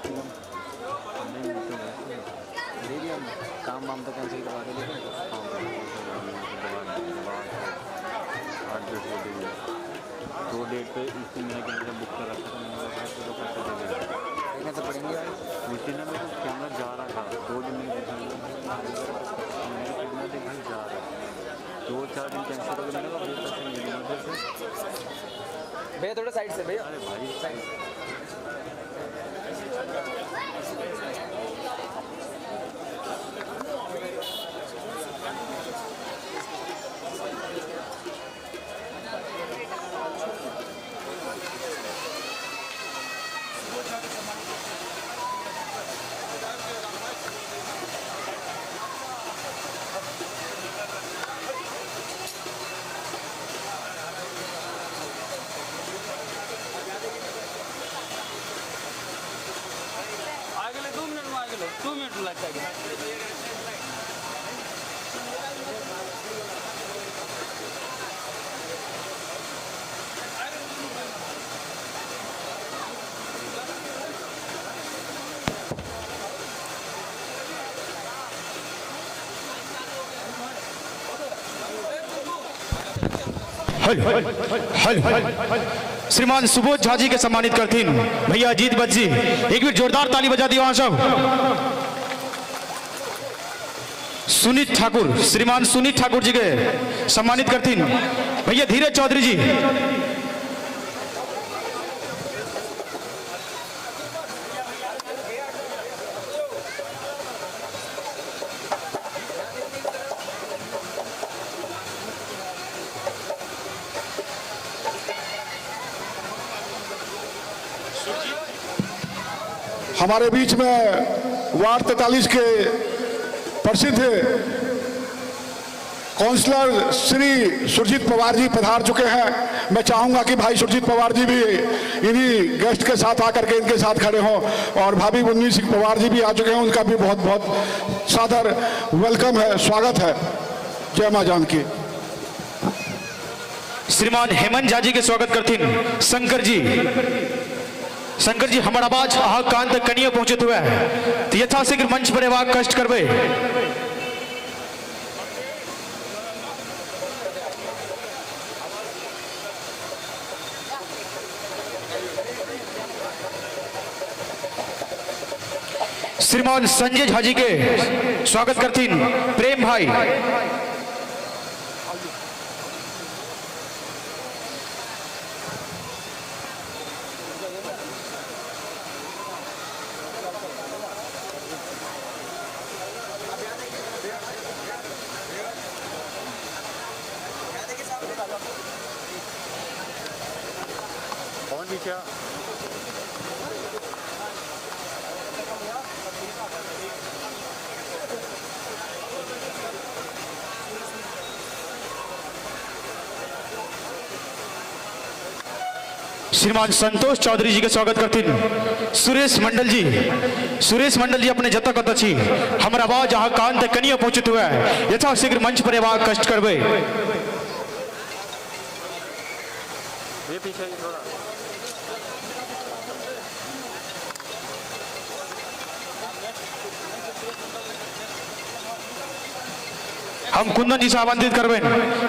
नहीं तो दे दिया हमने काम वाम तो कैंसिल करवा दे, लेकिन दो डेट पे इस दिन मैंने कैमरा बुक कर रखा था, मैंने तो पैसे दे दिया। देखने तो पड़ेंगे यार। उस दिन ना मेरे को कैमरा जा रहा था, 2 दिन मैंने कैमरा देख भाई जा रहा था, 2-4 दिन कैंसिल हो गया। मैंने कहा भैया पैसे नहीं दूँगा फिर से। भैया थोड़ा साइड से, भैया अरे भाई साइड। हेलो हेलो श्रीमान सुबोध झा जी के सम्मानित करथिन भैया अजीत भट्ट जी, एक बेर जोरदार ताली बजा दियो अहाँ सब। सुनीत ठाकुर, श्रीमान सुनीत ठाकुर जी के सम्मानित करथिन भैया धीरज चौधरी जी। हमारे बीच में वार्ड 43 के प्रसिद्ध काउंसलर श्री सुरजीत पवार जी पधार चुके हैं। मैं चाहूँगा कि भाई सुरजीत पवार जी भी इन्हीं गेस्ट के साथ आकर के इनके साथ खड़े हों, और भाभी मुन्नी सिंह पवार जी भी आ चुके हैं, उनका भी बहुत बहुत सादर welcome है, स्वागत है। जय माँ जानकी। श्रीमान हेमंत झा जी के स्वागत करथिन शंकर जी। शंकर जी हमर आवाज अहाँ कान तक कनियो पहुंचत हुए तो यथाशीघ्र मंच पर एबाक कष्ट करबै। श्रीमान संजय झा जी के स्वागत करथिन प्रेम भाई। कौन पीछे? श्रीमान संतोष चौधरी जी के स्वागत करथिन सुरेश मंडल जी। सुरेश मंडल जी अपने जतऽ कतऽ छी हमर आवाज अहाँ कान तक कनियो पहुंचत हुए यथाशीघ्र मंच पर एबाक कष्ट करबै। ये पीछे थोड़ा हम कुंदन जी से आमंत्रित करबै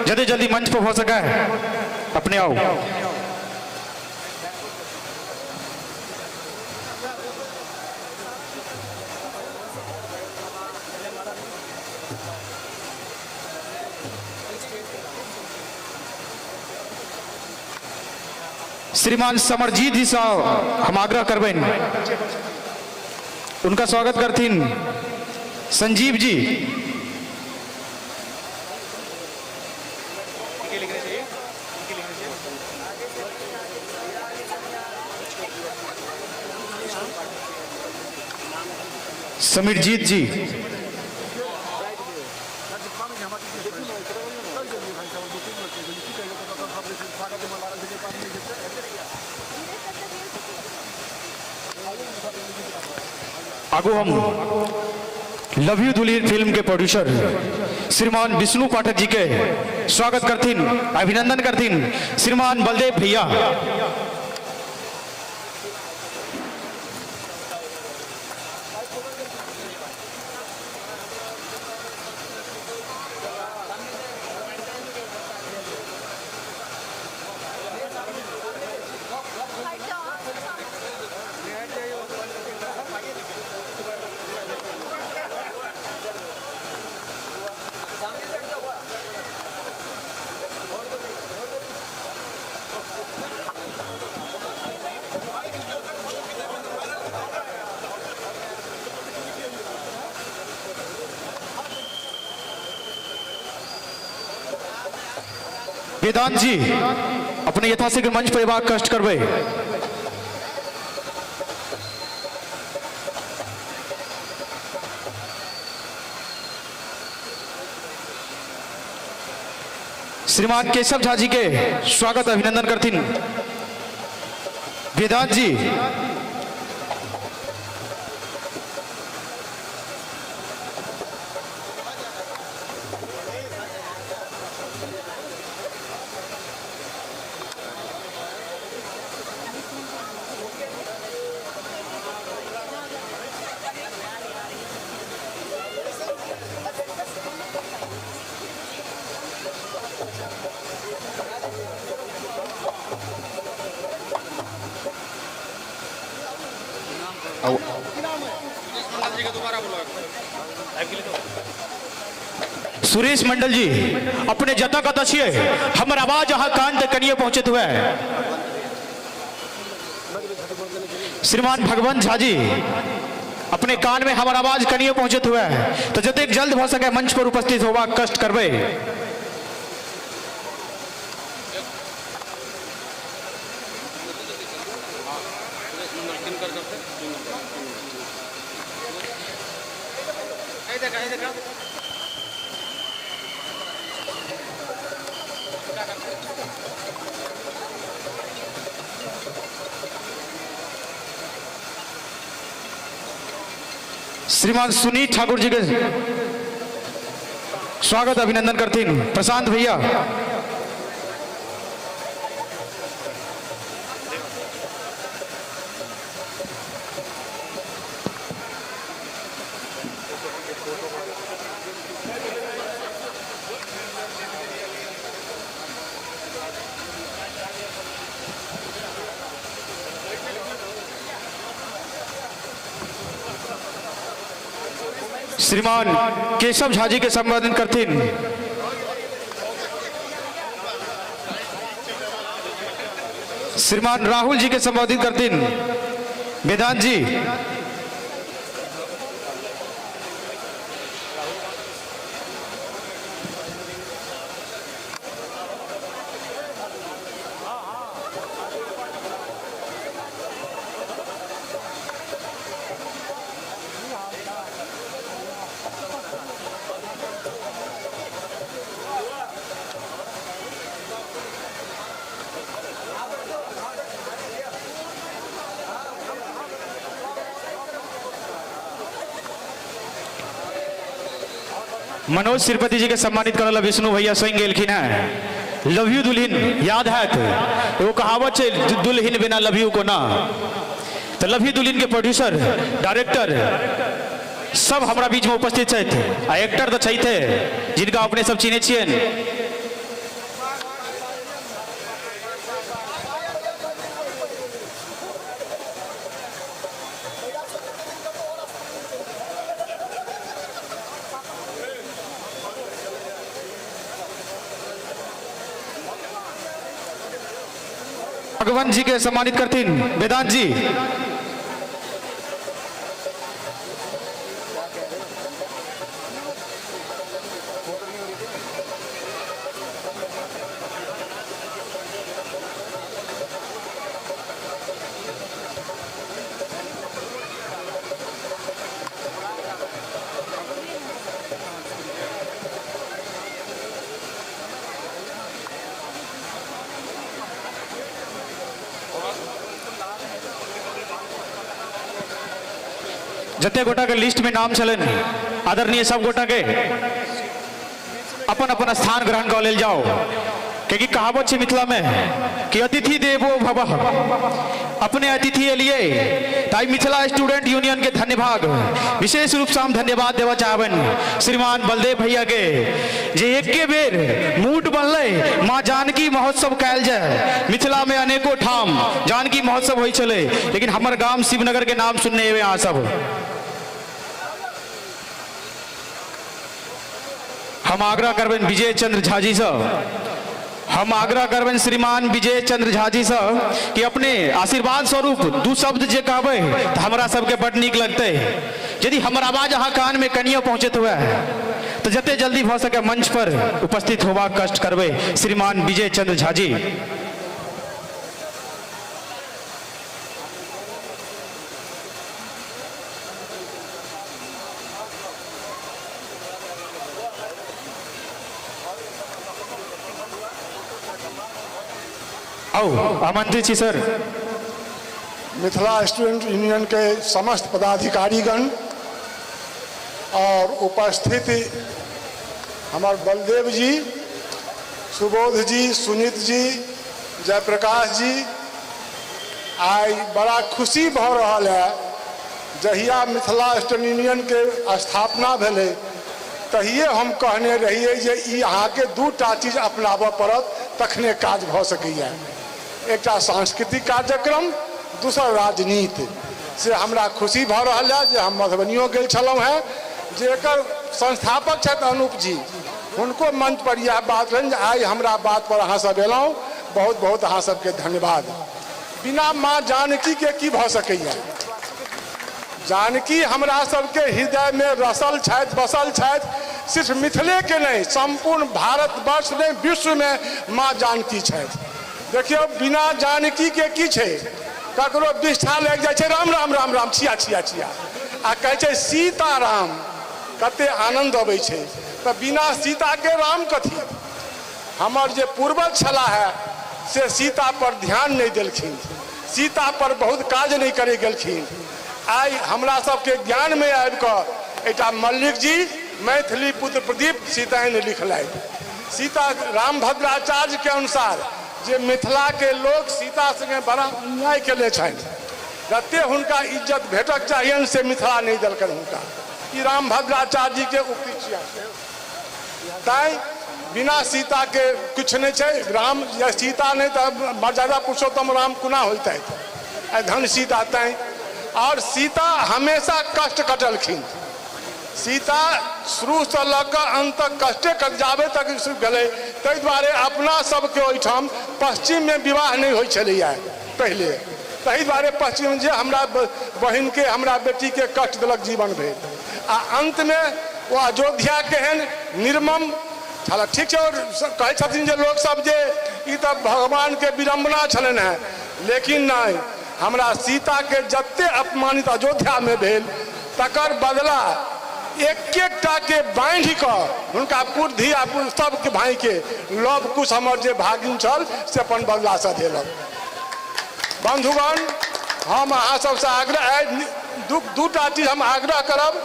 जल्दी जल्दी मंच पर हो सके अपने आओ। श्रीमान समरजीत जी साहब हम आग्रह करबनि, उनका स्वागत करथिन संजीव जी। समीरजीत जी। आगू हम लव you दुल्हन फिल्म के प्रोड्यूसर श्रीमान विष्णु पाठक जी के स्वागत करथिन, अभिनंदन करथिन श्रीमान बलदेव भैया। वेदांत जी अपने यथाशीघ्र मंच पर अयबाक कष्ट करबै। श्रीमान केशव झा जी के स्वागत अभिनंदन करथिन वेदांत जी। सुरेश मंडल जी अपने जतऽ कतऽ छियै हमर आवाज अहाँ कान तक कनिए पहुंचैत हुए। श्रीमान भगवंत झा जी अपने कान में हमर आवाज कनिए पहुंचैत हुए तो जतेक जल्द भऽ सके मंच पर उपस्थित होबाक कष्ट करबै। श्रीमान सुनीत ठाकुर जी के स्वागत अभिनंदन करथिन प्रशांत भैया। श्रीमान केशव झा जी के संबोधन करथिन श्रीमान राहुल जी के संबोधित करथिन वेदांत जी। मनोज श्रीपति जी के सम्मानित करल विष्णु भैया स्वयं गेलखिन हैं। लव you दुल्हन याद है तो एगो कहावत है दुल्हन बिना लव you को ना, तो लव you दुल्हन के प्रोड्यूसर डायरेक्टर सब हमारा बीच में उपस्थित छथि आ एक्टर तो छथे जिनका अपने सब चिन्है छियनि। भगवान जी के सम्मानित करथिन वेदांत जी। जते गोटा के लिस्ट में नाम छलनि आदरणीय सब गोटा के अपन अपन स्थान ग्रहण कऽ लेल जाओ, क्योंकि कहावत छै मिथिला में कि अतिथि देवो भवः। अपने अतिथि एलिए ताई मिथिला स्टूडेंट यूनियन के धन्यवाद, विशेष रूप से हम धन्यवाद देवा चाहबनि श्रीमान बलदेव भैया के, जे एके बेर मूड बनलै माँ जानकी महोत्सव कयल जाय। मिथिला में अनेको ठाम जानकी महोत्सव होइ छलै, लेकिन हमर गाम शिवनगर के नाम सुनने हेबै अहाँ सब। हम आग्रह करबनि विजय चंद्र झा जी सँ, हम आग्रह करबनि श्रीमान विजय चंद्र झा जी सँ कि अपने आशीर्वाद स्वरूप दू शब्द जे कहबै तऽ हमरा सबके बड नीक लगतै। यदि हमर आवाज अहाँ कान में कनियो पहुँचैत हुए तऽ जते जल्दी भऽ सके मंच पर उपस्थित होबाक कष्ट करबै श्रीमान विजय चंद्र झा जी। आओ आमंत्रित छी सर। मिथिला स्टूडेंट यूनियन के समस्त पदाधिकारीगण और उपस्थित हमार बलदेव जी, सुबोध जी, सुनीत जी, जयप्रकाश जी, आई बड़ा खुशी भ रहल है। जहिया मिथिला स्टूडेंट यूनियन के स्थापना भेलै तहिए हम कहने रहिए जे ई अहाँके दूटा चीज अपनाबऽ पड़त तखने काज भऽ सकैए, एकटा सांस्कृतिक कार्यक्रम, दोसर राजनीति। से हमरा खुशी भऽ रहल है जे हम मधुबनियो गेल छलहुँ हेँ, जे एकर संस्थापक छथि अनूप जी, हुनको मंच पर यह बात रहनि जे आइ हमरा बात पर अहाँ सब एलहुँ, बहुत बहुत अहाँ सबके धन्यवाद। बिना माँ जानकी के की भऽ सकैए? जानकी हमरा सबके हृदय में रसल छथि, बसल छथि, सिर्फ मिथिले के नहीं संपूर्ण भारतवर्ष में, विश्व में माँ जानकी छथि। देखियौ बिना जानकी के की छै, ककरो विष्ठा लागि जाइ छै राम राम राम राम छिया छिया छिया, आ कहै छै सीता राम, कते आनंद अबै छै। तऽ बिना सीता के राम कथी? हमर जे पूर्वज छलाह है से सीता पर ध्यान नहीं देलखिन, सीता पर बहुत काज नहीं करे गेलखिन। आइ हमरा सबके ज्ञान में आबि कऽ एकटा मल्लिक जी मैथिली पुत्र प्रदीप सीतायन लिखलथि। सीता रामभद्राचार्य के अनुसार जे मिथिला के लोग सीता संगे बड़ा अन्याय केने छनि, जते हुनका इज्जत भेटक चाहियनि से मिथिला नहीं देलकनि हुनका। ई रामभद्राचार्य जी के उक्ति छियनि। तैं बिना सीता के किछु नहीं छै। राम या सीता नहीं तऽ मर्यादा पुरुषोत्तम राम कोना होइतथि? आइ धन सीता। तैं और सीता हमेशा कष्ट कटलखिन। सीता शुरूसँ लऽ कऽ अन्त तक कष्टे कट जाबे तक गेलै। ताहि दुआरे अपना सबके ओहिठाम पश्चिममे विवाह नहि होइ छलैए पहिले, ताहि दुआरे पश्चिम जे हमरा बहिनके हमरा बेटीके कष्ट देलक जीवन भरि, आ अन्तमे ओ अयोध्या केहन निर्मम छल। ठीक छै, और कहै छथिन जे लोकसब जे ई तऽ भगवानके विडम्बना छलनि हेँ, लेकिन नहि, हमरा सीताके जते अपमानित अयोध्यामे भेल तकर बदला एक एकटा के बान्हि कऽ हुनका पुरधी आ सबके भाइके लव कुश हमर जे भागिन छल से अपन बदला सधेलक। बंधुगण, हम अहाँ सबसँ आग्रह दूटा चीज हम आग्रह करब।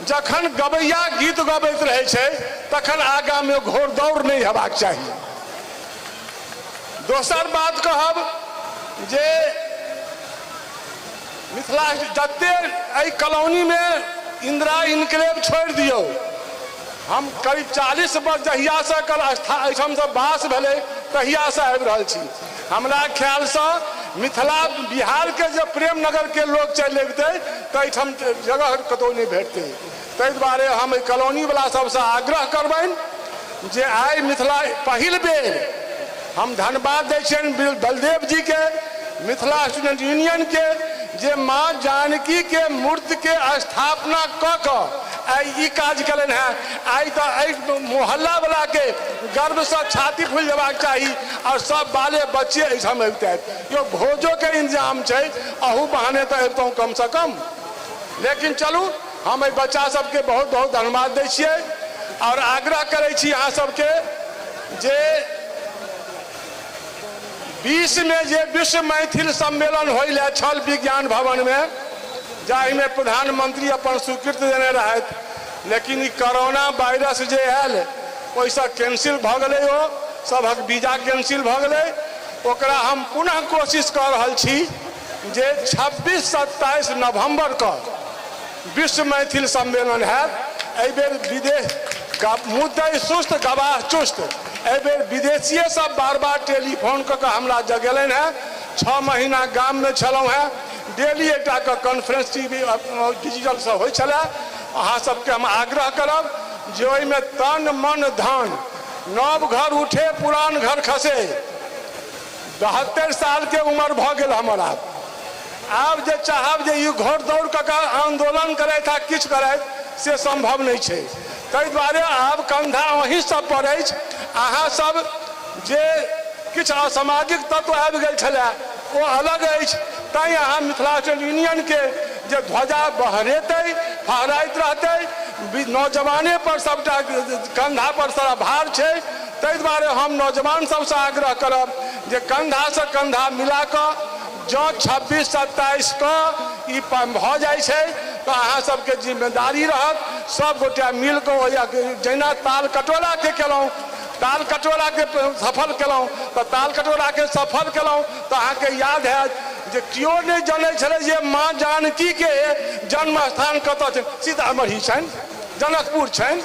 जखन गबैया गीत गबैत रहै छै तखन आगाँमे घोड़दौड़ नहि हेबाक चाही। दोसर बात कहब जे मिथिला जते एहि कॉलोनीमे इंदिरा इनक्लेव छोड़ि दियौ, हम करीब 40 वर्ष जहियासँ एकर एहिठामसँ वास भेलै तहियासँ आबि रहल छी। हमरा ख्यालसँ मिथिला बिहारके जे प्रेमनगरके लोक चलि अबितै तऽ एहिठाम जगह कतहु नहि भेटतै। ताहि दुआरे हम एहि कॉलोनीवला सबसँ आग्रह करबनि जे आइ मिथिला पहिल बेर हम धन्यवाद दै छियनि बलदेव जी के, मिथिला स्टूडेंट यूनियन के, जे माँ जानकी के मूर्ति के स्थापना कऽ कऽ आइ ई काज केलनि हेँ। आइ तऽ एहि मोहल्ला वाला के गर्वसँ छाती फुलि जयबाक चाही और सब बाले बच्चे एहिठाम अबितथि। यौ भोजो के इंतजाम छै, अहू बहाने तऽ अबितहुँ कमसँ कम। लेकिन चलू, हम एहि बच्चा सबके बहुत बहुत धन्यवाद दै छियै और आग्रह करै छी अहाँ सबके जे 20 में जे विश्व मैथिल सम्मेलन होय लए छल विज्ञान भवन में, जाहिमे प्रधानमंत्री अपन स्वीकृति देने रहथि, लेकिन ई कोरोना वायरस जे आयल ओहिसँ कैंसिल भऽ गेलै, ओ सभक वीजा कैंसिल भऽ गेलै। ओकरा हम पुनः कोशिश कऽ रहल छी जे 26-27 नवम्बर के विश्व मैथिल सम्मेलन हैत। एहिबेर विदेश मुद्दै सुस्त गवाह चुस्त, एहिबेर विदेशिए सब बार बार टेलीफोन कऽ कऽ हमरा जगेलनि हेँ। 6 महीना गाममे छलहुँ हेँ, डेली एकटा के कॉन्फ्रेंस टीवी डिजिटलसँ होइ छलै। अहाँ सबके हम आग्रह करब जे ओहिमे तन मन धन, नव घर उठे पुरान घर खसे। 72 साल के उम्र भऽ गेल हमर। आब जे चाहब जे ई घोड़ दौड़ कऽ कऽ आन्दोलन करैत आ किछु करैत, से सम्भव नहि छै। ताहि दुआरे आब कंधा अहीं सब पर अछि। अहाँ सब जे किछु असामाजिक तत्व आबि गेल छलै ओ अलग अछि, तैँ अहाँ मिथिला स्टूडेंट यूनियन के जे ध्वजा बहरेतै, फहराइत रहतै, नौजवाने पर सबटा कंधा पर सारा भार छै। ताहि दुआरे हम नौजवान सबसँ आग्रह करब जे कंधासँ कंधा मिला कऽ जँ 26-27 के ई भऽ जाइ छै तऽ अहाँ सबके जिम्मेदारी रहत। सब गोटे मिल कऽ जहिना ताल कटोरा के केलहुँ, ताल कटोरा के सफल केलहुँ, तऽ ताल कटोरा के सफल केलहुँ तऽ अहाँके याद हैत जे केओ नहि जनै छलै जे माँ जानकी के जन्म स्थान कतऽ छै। सीतामढ़ी छनि, जनकपुर छनि,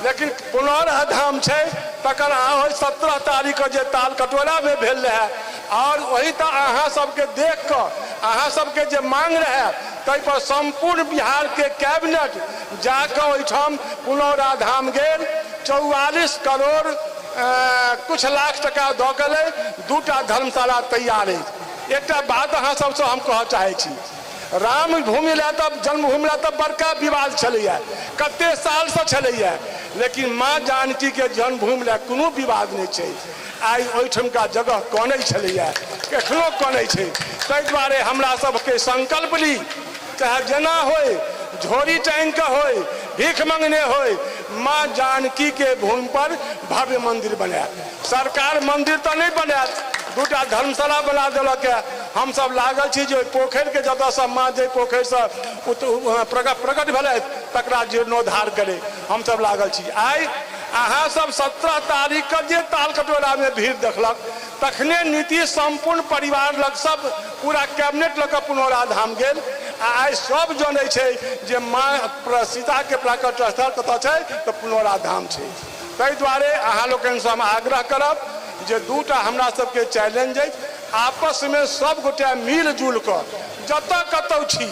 लेकिन पुनौराधाम छै। तकर अहाँ 17 तारीख के जे ताल कटोरामे भेल रहै, और वही तऽ अहाँ सबके देख कऽ अहाँ सबके जे मांग रहै ताहि पर सम्पूर्ण बिहार के कैबिनेट जाकऽ ओहिठाम पुनौराधाम गेल। 44 करोड़ कुछ लाख टका दऽ के लै 2टा धर्मशाला तैयार अछि। एकटा बात अहाँ सबसँ हम कहऽ चाहै छी, राम भूमि लए तऽ जन्मभूमि लए तऽ बड़का विवाद छलैए, कते सालसँ छलैए, लेकिन माँ जानकी के जन्मभूमि लए कोनो विवाद नहि छै। आइ ओहिठुमका जगह कनै छलैए, एखनो कनै छै। ताहि दुआरे हमरा सबके संकल्प ली, चाहे जेना होय, झोरी टाँगि कऽ होय, भीख मंगने होय, माँ जानकी के भूमि पर भव्य मंदिर बनायत। सरकार मंदिर तऽ नहि बनायत, 2टा धर्मशाला बना देलक है। हमसब लागल छी जे ओहि पोखरिके जतऽसँ माँ जाहि पोखरिसँ प्रकट भेलथि तकरा जीर्णोद्धार करे, हमसब लागल छी। आइ अहाँ सब 17 तारीख के जे ताल कटोरामे भीड़ देखलक, तखने नीतीश सम्पूर्ण परिवार लग सब पूरा कैबिनेट लऽ कऽ पुनौराधाम गेल। आ आइ सब जनै छै जे माँ सीताके प्राकट्य स्थल कतऽ छै, तऽ पुनौराधाम छै। ताहि दुआरे अहाँ लोकनिसँ हम आग्रह करब जे 2टा हमरा सबके चैलेंज अछि, आपसमे सब गोटे मिल जुल कऽ जतऽ कतौ छी,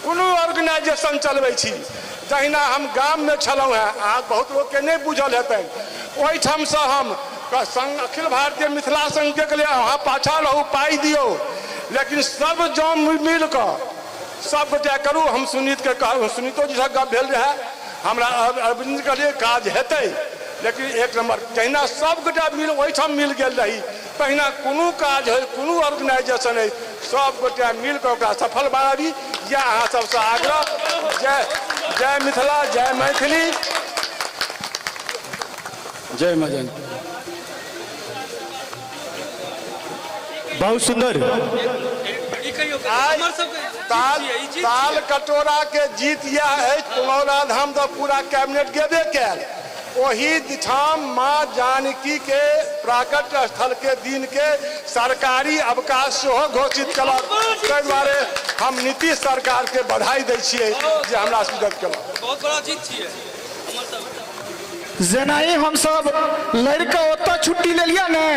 कोनो ऑर्गेनाइजेशन चलबै छी। जहिना हम गाममे छलहुँ हेँ, अहाँ बहुत लोकके नहि बुझल हेतनि, ओहिठामसँ हम अखिल भारतीय मिथिला संघके लिए अहाँ पाछाँ रहू, पाइ दियौ, लेकिन सब जँ मिल कऽ सब गोटे करू। हम सुनीतके कहब, सुनीतो जीसँ गप भेल रहए, हमरा अरविंद कहलियै काज हेतै, लेकिन एक नम्बर जहिना सब गोटे मिल ओहिठाम मिल गेल रही, तहिना कोनो काज होइ, कोनो ऑर्गेनाइजेशन होइ, सब गोटे मिल कऽ ओकरा सफल बनाबी। यह अहाँ सबसँ आग्रह। जय जय मिथिला, जय मैथिली, जय माँ जानकी। बहुत सुंदर। ताल कटोरा के जीत यह अछि, पुनौराधाम तऽ पूरा कैबिनेट गेबे कयल, ओही ठाम माँ जानकी के प्राकट्य स्थल के दिन के सरकारी अवकाश सेहो घोषित कयलक। ताहि दुआरे हम नीतीश सरकार के बधाई दै छियै जे हमरा मदद कयलक। बहुत बड़ा जीत छियै। जेनाही हमसब लड़िकऽ ओतऽ छुट्टी लेलियै ने,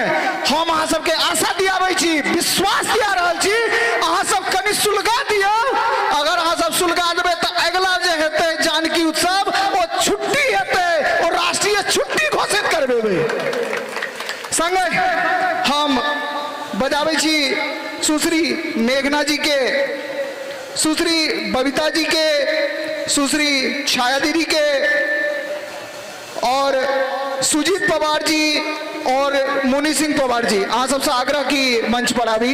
हम अहाँ सबके आशा दियाबै छी, विश्वास दिया रहल छी, अहाँ सब कनि सुलगा दियौ। अगर अहाँ सब सुलगा देबै तऽ अगिला जे हेतै जानकी उत्सव, ओ छुट्टी हेतै, ओ राष्ट्रीय छुट्टी घोषित करबेबै। संगे बजाबै छी सुश्री मेघना जी के, सुश्री बबीता जी के, सुश्री छाया दीदी के और सुजीत पवार जी और मुनि सिंह पवार जी। अहाँ सबसे आग्रह की मंच पर आबी।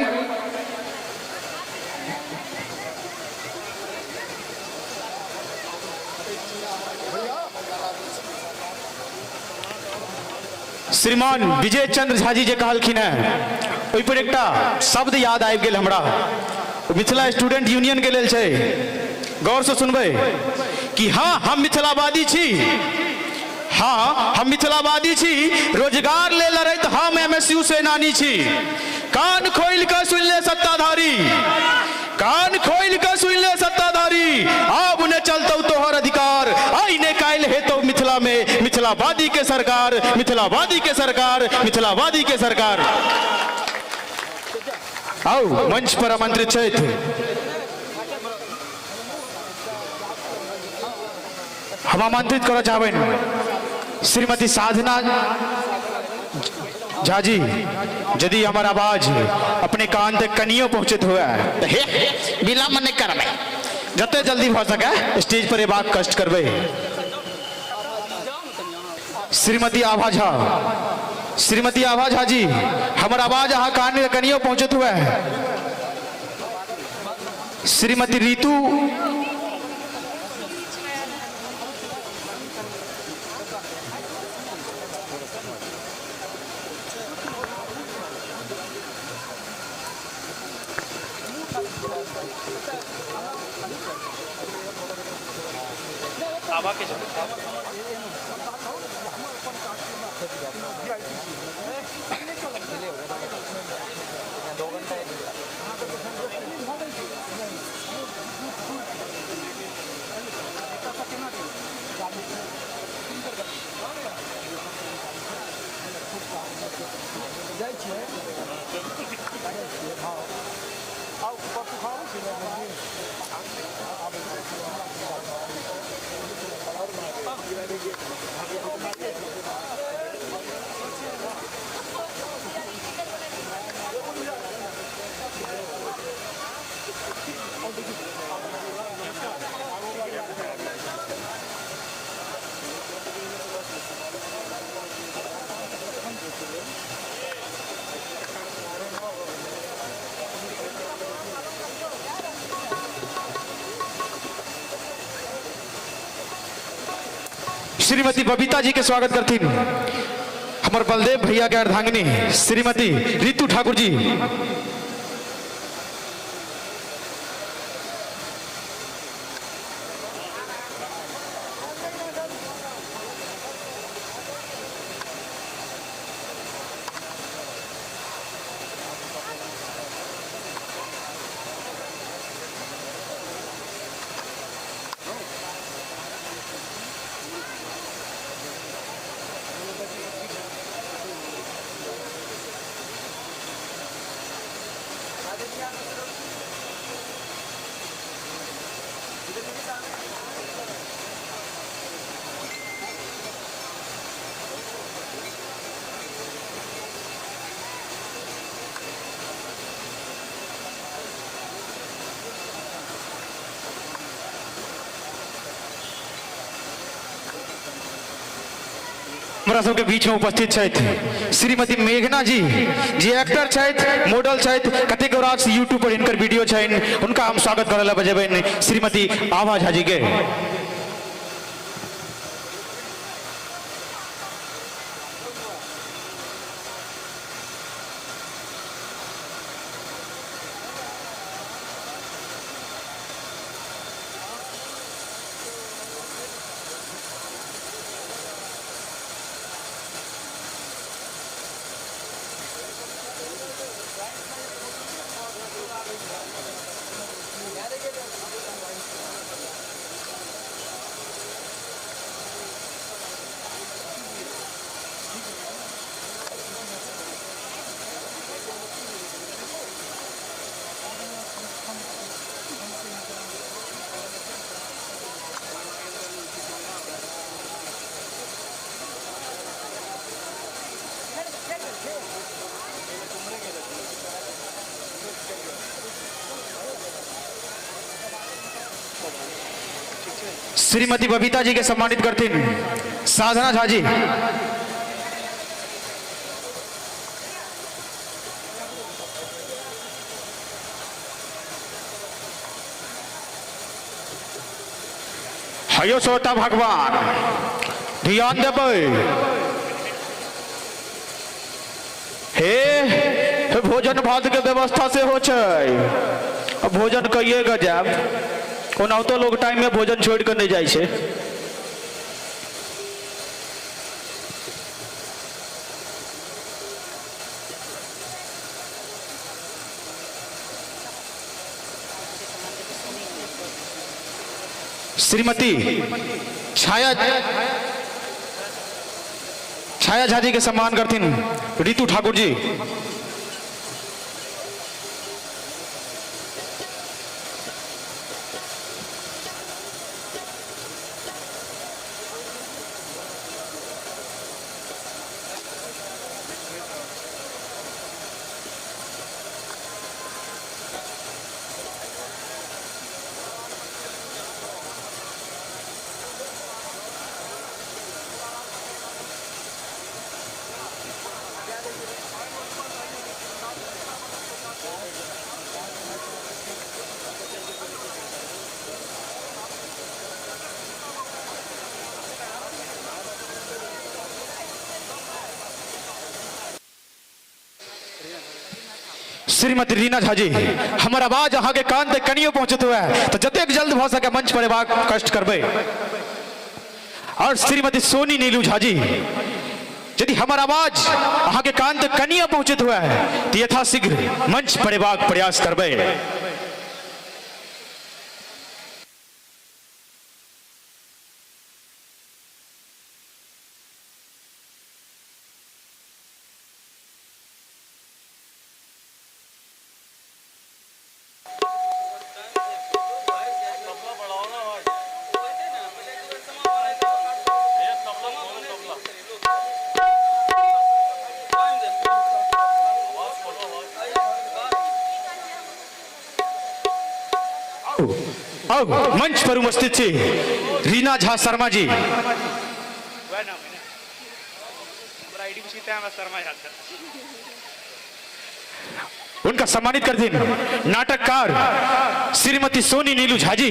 श्रीमान विजय चंद्र झा जी जे कहलखिन हेँ ओहिपर एकटा शब्द याद आबि गेल हमरा, मिथिला स्टूडेंट यूनियन के लेल छै, गौरसँ सुनबै कि हाँ हम मिथिलावादी छी, हाँ हम मिथिलावादी छी, रोजगार ले लड़ैत हम एमएसयू सेनानी छी। कान खोलि कऽ सुनि ले सत्ताधारी, कान खोलि कऽ सुनि ले सत्ताधारी, आब ने चलतौ तोहर अधिकार, आइ ने काल्हि हेतौ मिथिला में मिथिलावादी के सरकार, मिथिलावादी के सरकार, मिथिलावादी के सरकार। आउ मंच पर आमंत्रित छथि हम आमंत्रित करऽ चाहबनि श्रीमती साधना झा जी, यदि हमर आवाज अपने कान तक कनियो पहुंचत हुए तो हे विलम्ब नहीं करबै, जते जल्दी भऽ सके स्टेज पर एबाक कष्ट करबै। श्रीमती आभा झा, श्रीमती आभा झा जी, हमर आवाज अहाँ कान में कनियो पहुंचत हुए। श्रीमती रितु आभा के श्रीमती बबीता जी के स्वागत करथिन हमर बलदेव भैया के अर्धांगिनी श्रीमती रितु ठाकुर जी। हमरा सबके बीच में उपस्थित छथि श्रीमती मेघना जी, जे एक्टर छथि, मॉडल छथि, कतेक रास यूट्यूब पर हिनकर वीडियो छनि, हुनका हम स्वागत करय लए बजेबनि श्रीमती आभा झा जी के। श्रीमती बबीता जी के सम्मानित करथिन साधना झा जी। हयो श्रोता भगवान ध्यान देबै। हे भोजन भात के व्यवस्था से हो छै, भोजन कहिए के जायब, ओनाहितो लोग टाइम में भोजन छोड़ के नहीं जाइ छै। श्रीमती छाया छाया झा जी के सम्मान करथिन रितु ठाकुर जी। श्रीमती रीना झा जी, हमर आवाज अहाँ के कान तक कनियो पहुंचत हुए तो जतेक जल्द भ सके मंच पर एबाक कष्ट करबै। और श्रीमती सोनी नीलू झा जी, यदि हमर आवाज अहाँ के कान तक कनियो पहुंचत हुए तो यथाशीघ्र मंच पर एबाक प्रयास करबै। अब मंच पर उपस्थित थी रीना झा शर्मा जी। उनका सम्मानित कर दिन नाटककार श्रीमती सोनी नीलू झा जी।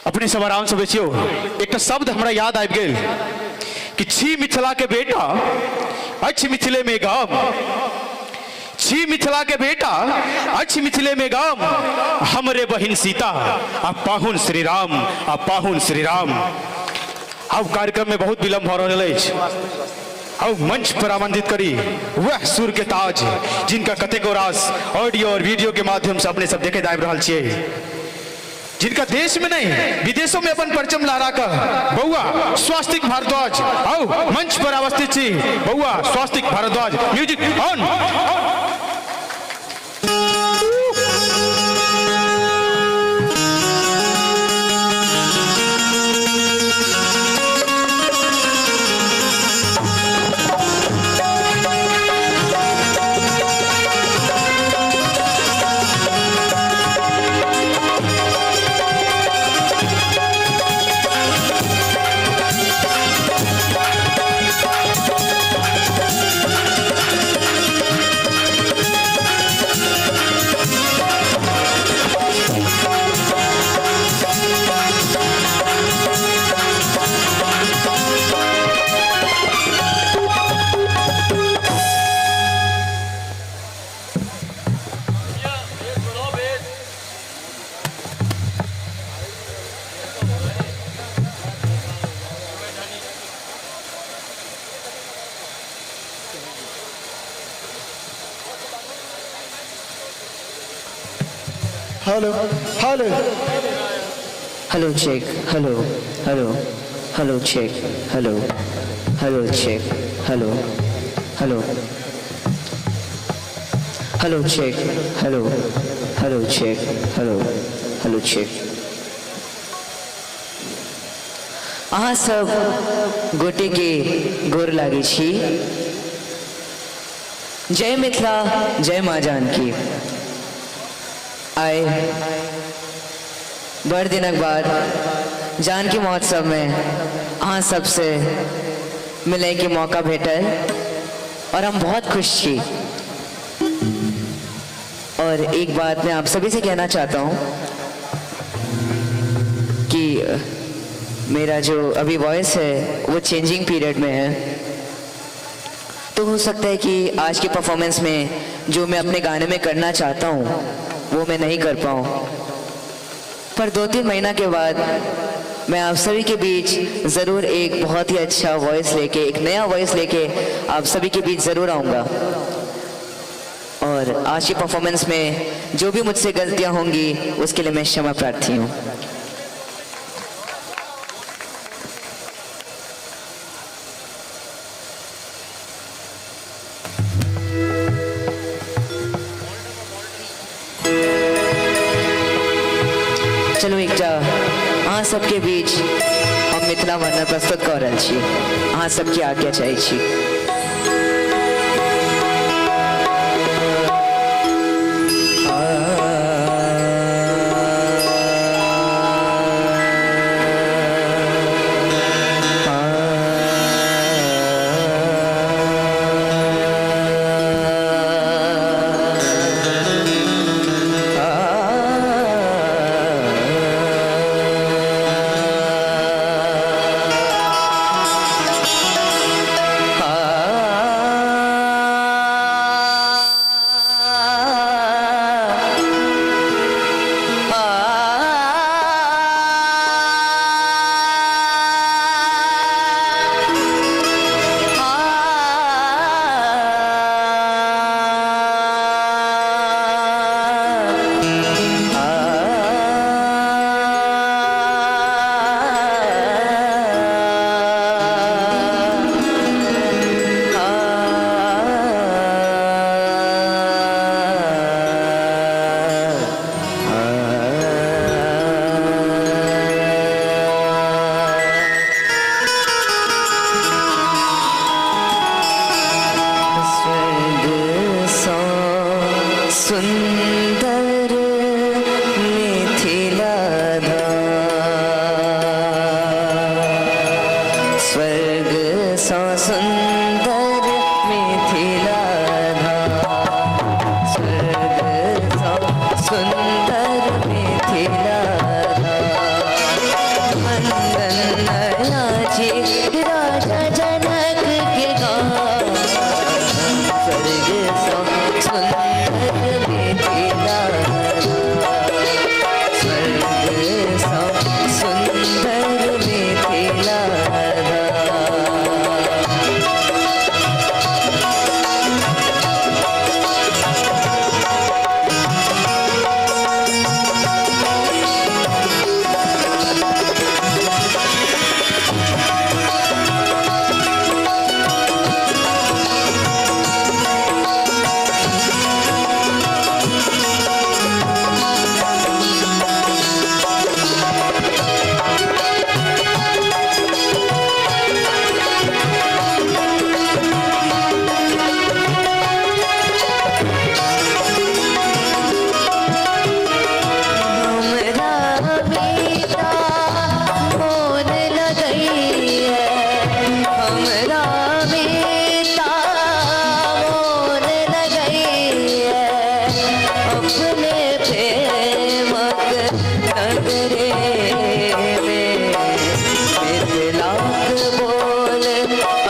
अपने सब आराम से बेचियो। एक शब्द हमरा याद आबि गेल कि छी मिथिला के बेटा अच्छी मिथिले में गाम, छी मिथिला के बेटा अच्छी मिथिले में गाम, हमरे बहिन सीता आ पाहुन श्री राम, आ पाहुन श्री राम। अब कार्यक्रम में बहुत विलंब हो रहल अछि। अब मंच पर आमंत्रित करी वह सुर के ताज जिनका कतेको रास ऑडियो और वीडियो के माध्यम से अपने सब देखे आबि रहल छियै, जिनका देश में नहीं विदेशों में अपन परचम लहरा कर बउआ स्वास्तिक भारद्वाज। आओ मंच पर अवस्थित छी बउआ Swastik Bhardwaj. Music on. Hello hello hello check hello hello hello check hello hello check hello hello hello check hello hello check hello hello check. अहाँ सब गोटे के गोर लागै छी। जय मिथिला, जय माँ जानकी। आए बड़ दिनक बाद जानकी महोत्सव में अहाँ सबसे मिले के मौका भेटल और हम बहुत खुश छी। और एक बात मैं आप सभी से कहना चाहता हूँ कि मेरा जो अभी वॉइस है वो चेंजिंग पीरियड में है, तो हो सकता है कि आज के परफॉर्मेंस में जो मैं अपने गाने में करना चाहता हूँ वो मैं नहीं कर पाऊँ, पर 2-3 महीना के बाद मैं आप सभी के बीच ज़रूर एक बहुत ही अच्छा वॉइस लेके, एक नया वॉइस लेके आप सभी के बीच ज़रूर आऊँगा। और आज के परफॉर्मेंस में जो भी मुझसे गलतियाँ होंगी उसके लिए मैं क्षमा प्रार्थी हूँ। चलो एकटा अहाँ सबके बीच हम मिथिला वर्णन प्रस्तुत कऽ रहल छी, अहाँ सबके आज्ञा चाहै छी। सुंदर मिथिला धाम, स्वर्ग सा सुंदर मिथिला धाम, स्वर्ग सा सुंदर मिथिला धाम। मंदन नाची राजा जनक के गाँव, स्वर्ग सा सुंदर मिथिला धाम, स्वर्ग सा सुंदर मिथिला धाम। हमरा बेटा मोन लगैया, हमरा बेटा मोन लगैया, अपने प्रेमक नगरे में मिथिलाक बोल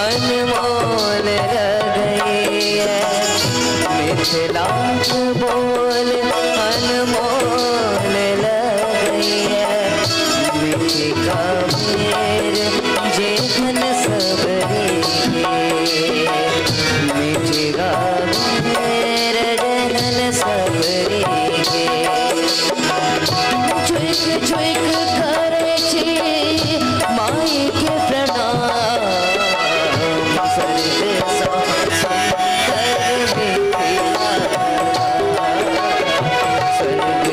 अनमोल लगैया, मिथिलाक बोल अनमोल लगैया। मिथिला मेर जेहन सबरे के, मिथिला मेर जेहन सबरे के। झुक झुक करै छी माई के प्रणाम, स्वर्ग सा सुंदर मिथिला, स्वर्ग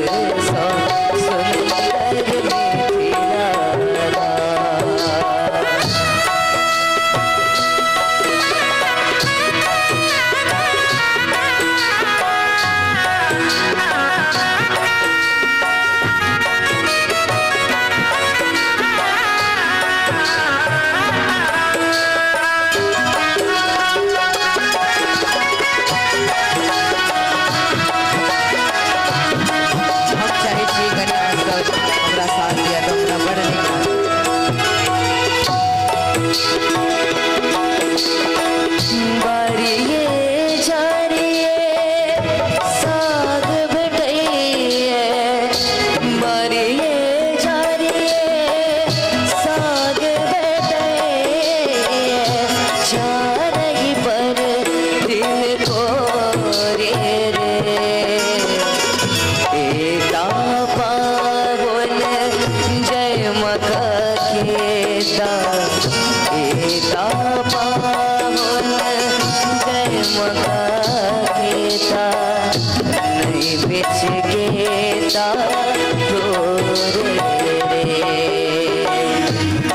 नहीं बिछ के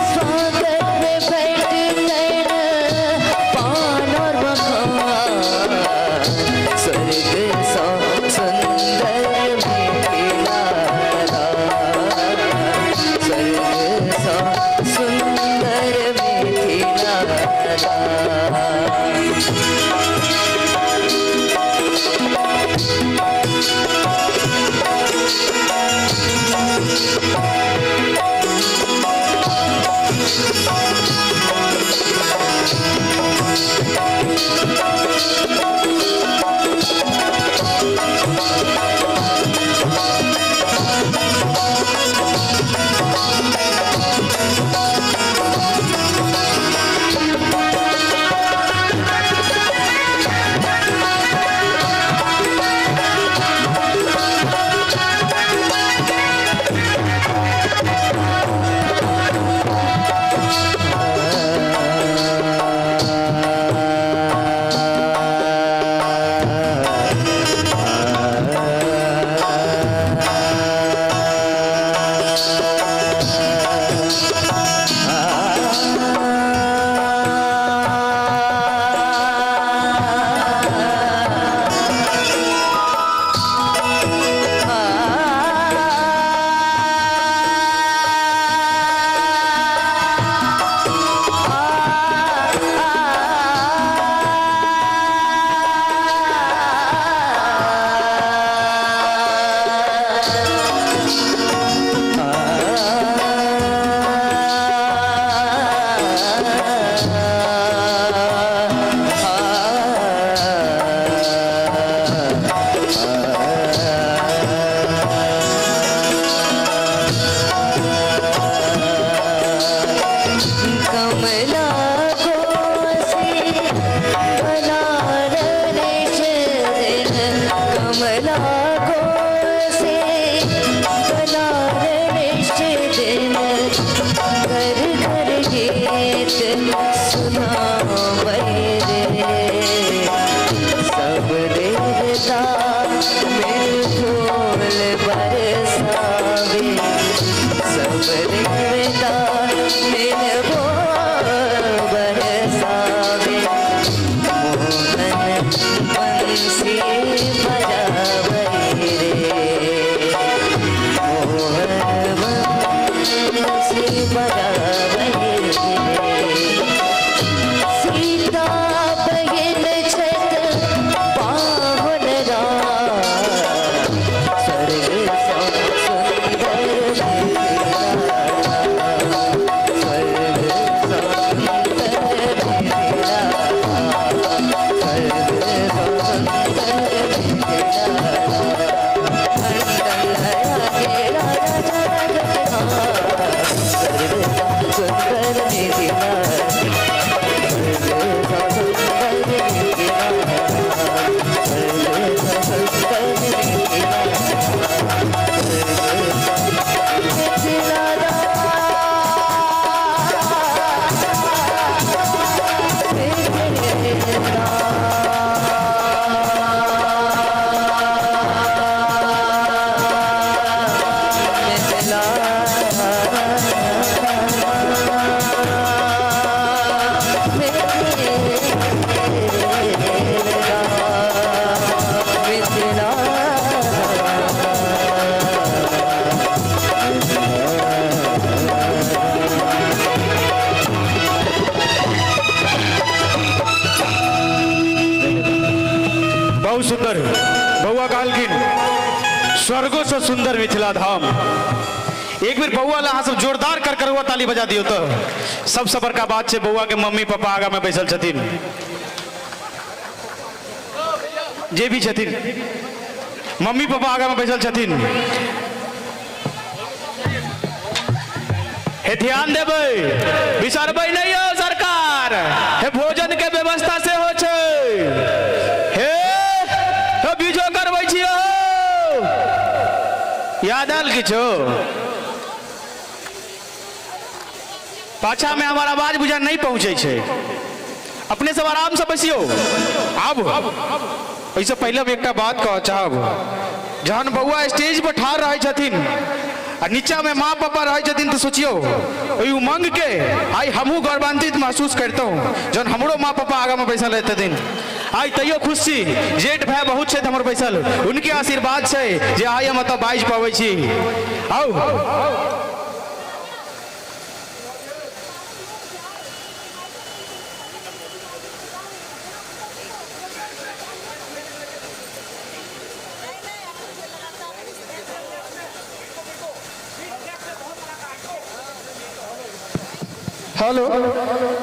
स्वागत में बैठ कर पान और मखान, स्वर्ग सा सुंदर मिथिला धाम, स्वर्ग सा सुंदर मिथिला धाम। कमला कोसी बनारस दिन, कमला कोसी बनारस दिन, घर घर गीत सुनावे रे, सब देवता मिल फूल बरसावे, सब देवता मिल फूल बरसावे, मोहन बंसी बजावे रे, मोहन बंसी बजावे रे। सीता बहिन छत पावन राम, स्वर्ग सा सुंदर मिथिला धाम, स्वर्ग सा सुंदर मिथिला धाम, स्वर्ग सा सुंदर मिथिला धाम। राजा राजा स्वर्ग सा सुंदर मिथिला, स्वर्ग सा सुंदर मिथिला, स्वर्ग सा सुंदर मिथिला, स्वर्ग सा मिथिला बहुत सुंदर बउआ कहलखिन स्वर्गो से सुंदर मिथिला धाम। एक बेर बउआ ला अहाँ सब जोरदार कर कर ताली बजा दियौ। तो सबसे बड़का बात छै बउआ के मम्मी पापा आगा में बैसल छथिन, जे भी छथिन मम्मी पापा आगा में बैसल छथिन। हे ध्यान देबै, बिसरबै नहीं हो सरकार, हे भोजन के व्यवस्था से हो छै, हे हे बीजो करबै छी हो, याद आयल किछो? पाछा में हमार आवाज बुझा नहीं पहुंचे छै, अपने सब आराम से बैसियो। आब ओहिसँ पहिले हम एकटा बात कहऽ चाहब। जहन बौआ स्टेज पर ठाढ़ रहै छथिन आ नीचा में माँ पापा रहै छथिन तऽ सोचियौ ओहि उमंग के आइ हमहूँ गौरवान्वित महसूस करितहुँ जहन हमरो माँ पापा आगाँमे बैसल रहतथिन। आइ तैयो खुश छी, जेठ भाय बहुत छथि हमर बैसल, उनके आशीर्वाद छै जे आइ हम एतऽ बाजि पबै छी। आउ हेलो,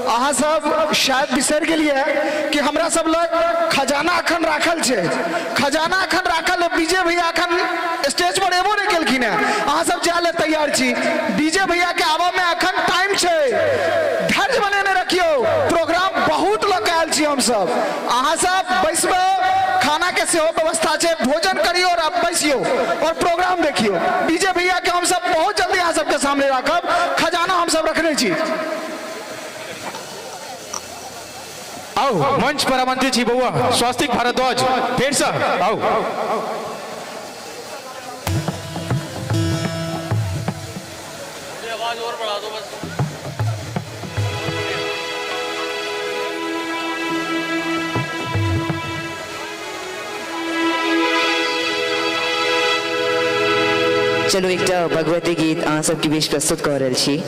अहाँ सब शायद बिसरि गेलियै कि हमरा सब लग खजाना अखन राखल छै, खजाना अखन राखल है। विजय भैया अखन स्टेज पर एबो नहीं केलखिन है, अहाँ सब जाय ले तैयार छी। विजय भैया के आबऽ में अखन टाइम छै, धैर्य बनेने रखियौ, प्रोग्राम बहुत लऽ के आयल छी हम सब। अहाँ सब बैसबै, खाना के सेहो व्यवस्था छै, भोजन करियौ और आप बैसियौ और प्रोग्राम देखियौ। विजय भैया के हम सब बहुत जल्दी अहाँ सबके सामने राखब, खजाना हम सब रखने छी। आओ मंच पर आमंत्रित छी बौआ स्वास्तिक भारद्वाज, फेरसँ आओ। आवाज और बढ़ा दो बस। चलू एकटा भगवती गीत अहाँ सबके बीच प्रस्तुत कऽ रहल छी।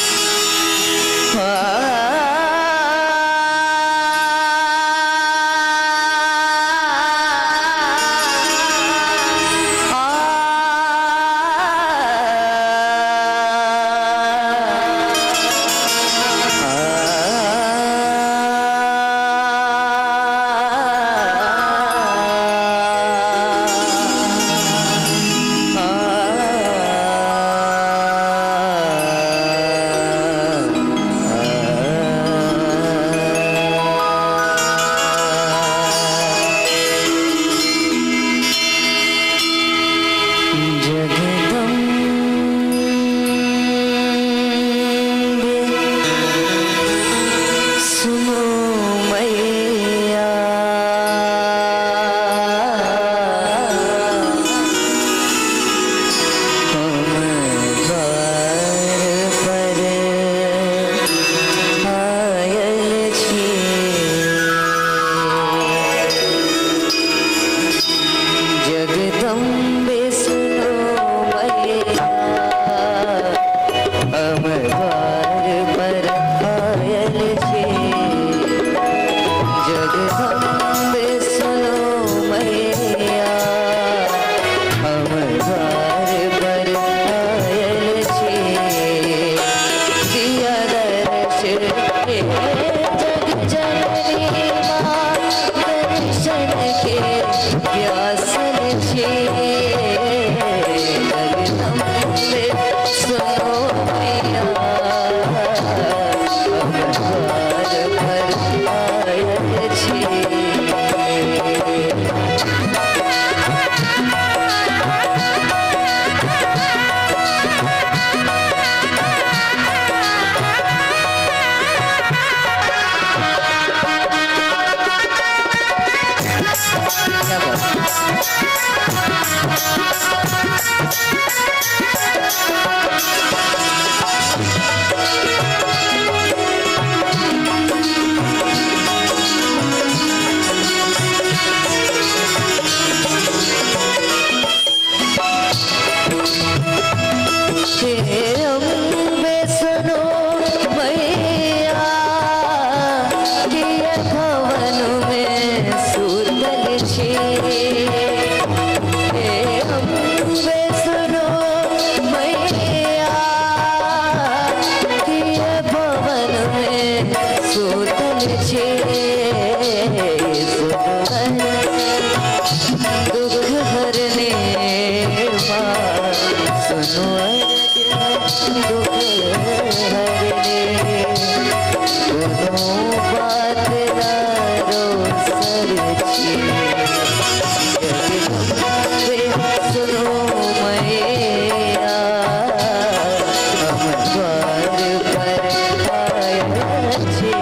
सुतल छी। हे अम्बे। दुख हरने कोनो बात ना रोसल छी जगदम्बे सुनो मैया हम द्वार पर आयल छी।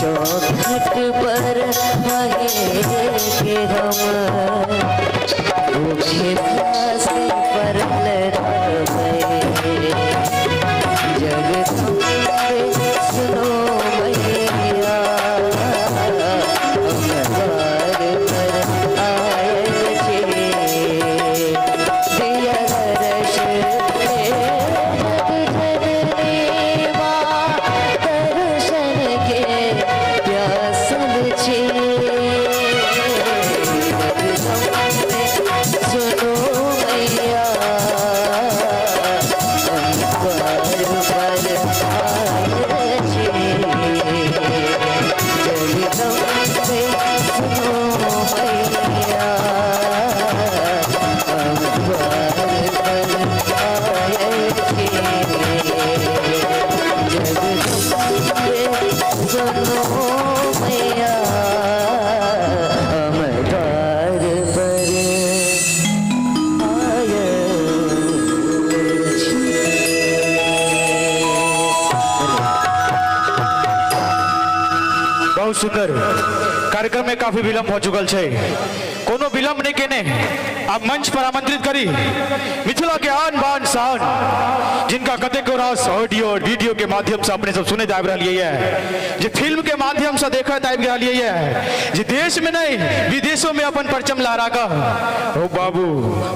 चौखट पर आए के हम भूखे प्यासे परल रहे जगदम्बे सुनो मैया हम द्वार पर आयल छी दिया दर्श दे जननी माँ दर्शन के प्यासल छी। बहुत सुंदर कार्यक्रम में काफी विलंब हो चुकल छै। कोनो विलंब नहीं केने आप मंच पर आमंत्रित करी मिथिला के आन बान शान, जिनका कतेको रास ऑडियो और वीडियो के माध्यम से अपने सब सुनैत आबि रहलियै ये, जे फिल्म के माध्यम से देखैत आबि रहलियै ये, जे देश में नहीं विदेशों में अपन परचम लहरा कऽ, ओ बाबू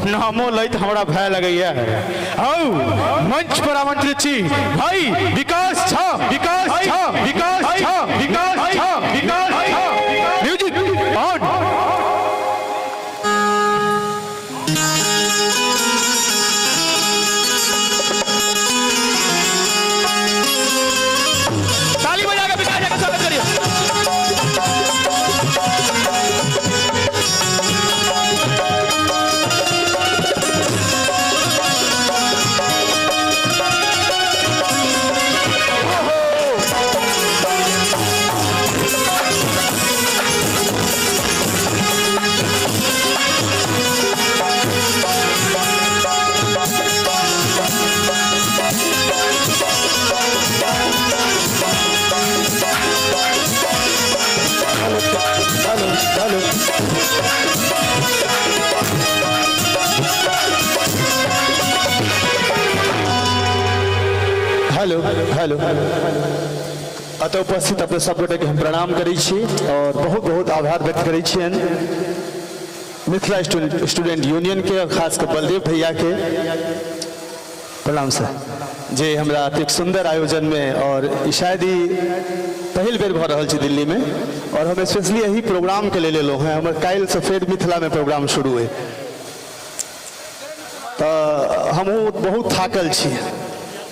नामो लैत हमरा भय लगैया। आउ मंच पर आमंत्रित छी भाई विकास झा, विकास झा, विकास झा, विकास झा, विकास झा। Music on. ताली बजा के विकास झा का स्वागत करिए। हेलो हेलो अतः उपस्थित अपने सब गोटे के हम प्रणाम करै छी और बहुत बहुत आभार व्यक्त करै छियनि मिथिला स्टूडेंट यूनियन के और खास कर बलदेव भैया के प्रणाम सर, जे हमरा अतेक सुंदर आयोजन में और शायद ही पहिल बेर भऽ रहल छै दिल्ली में, और हम स्पेशली यही प्रोग्राम के लेल एलहुँ हेँ। हमर काल्हि से फेर मिथिला में प्रोग्राम शुरू अइ, तऽ हमहूँ बहुत थाकल छी।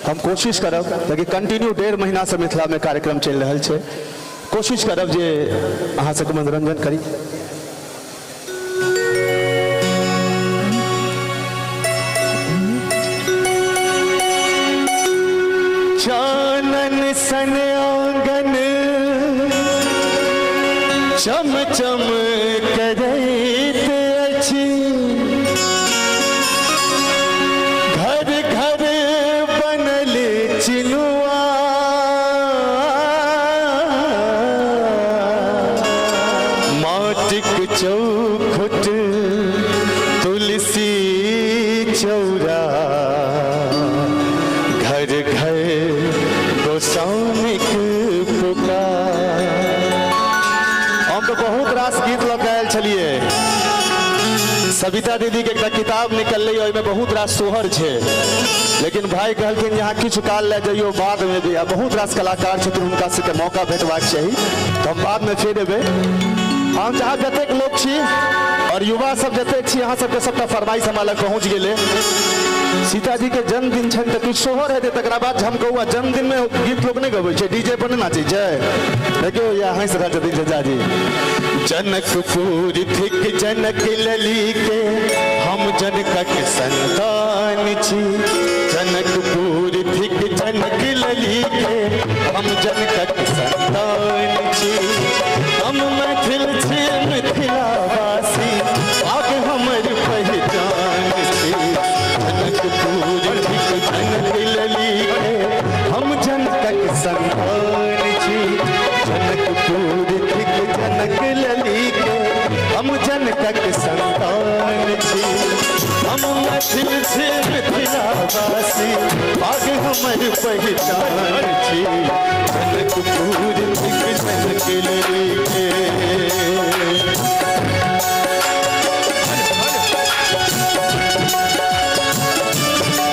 हम कोशिश करब, लेकिन कंटिन्यू 1.5 महीना से मिथिला में कार्यक्रम चलि रहल छै, कोशिश करब जे अहाँ सबके मनोरंजन करी। चानन सन आंगन चम चम करैत अछि, घर घर बनल चिनुआ, माटिक चौखट तुलसी चौरा, घर घर गोसाउनिक पुकार। हम तो बहुत रास गीत लऽ के आयल छलियै। सविता दीदी के एकटा किताब निकललै, ओहिमे बहुत रास सोहर छै, लेकिन भाई कहलखिन जे अहाँ किछु काल लए जइयौ बाद में भी, आ बहुत रास कलाकार छथिन, हुनका सबके मौका भेटबाक चाही, तऽ हम बाद में फेर एबै। हम जहाँ जतेक लोक छी और युवा सब जतेक छी, अहाँ सबके सबटा फरमाइश हमरा लग पहुँच गेलै। सीता जी के जन्मदिन छनि तऽ किछु सोहर हेतै, तकरा बाद झमकौआ। जन्मदिन में गीत लोक नहि गबै छै, डीजे पर नहि नाचै छै। देखियौ या हँसि रहल छथिन चचा जी। जनकपुर थिक जनक लली के, हम जनकक संतान छी। जनकपुर थिक जनक लली के, हम जनकक संतान छी। हम मैथिल छी मिथिलावासी, आग हमर पहचान छी। जनकपुर थिक जनक लली के, हम जनकक संतान छी। जनकपुर थिक जनक लली के, हम जनकक संतान छी। हम मैथिल छी मिथिलावासी, आग हमर पहचान छी। जनकपुर थिक जनक लली के।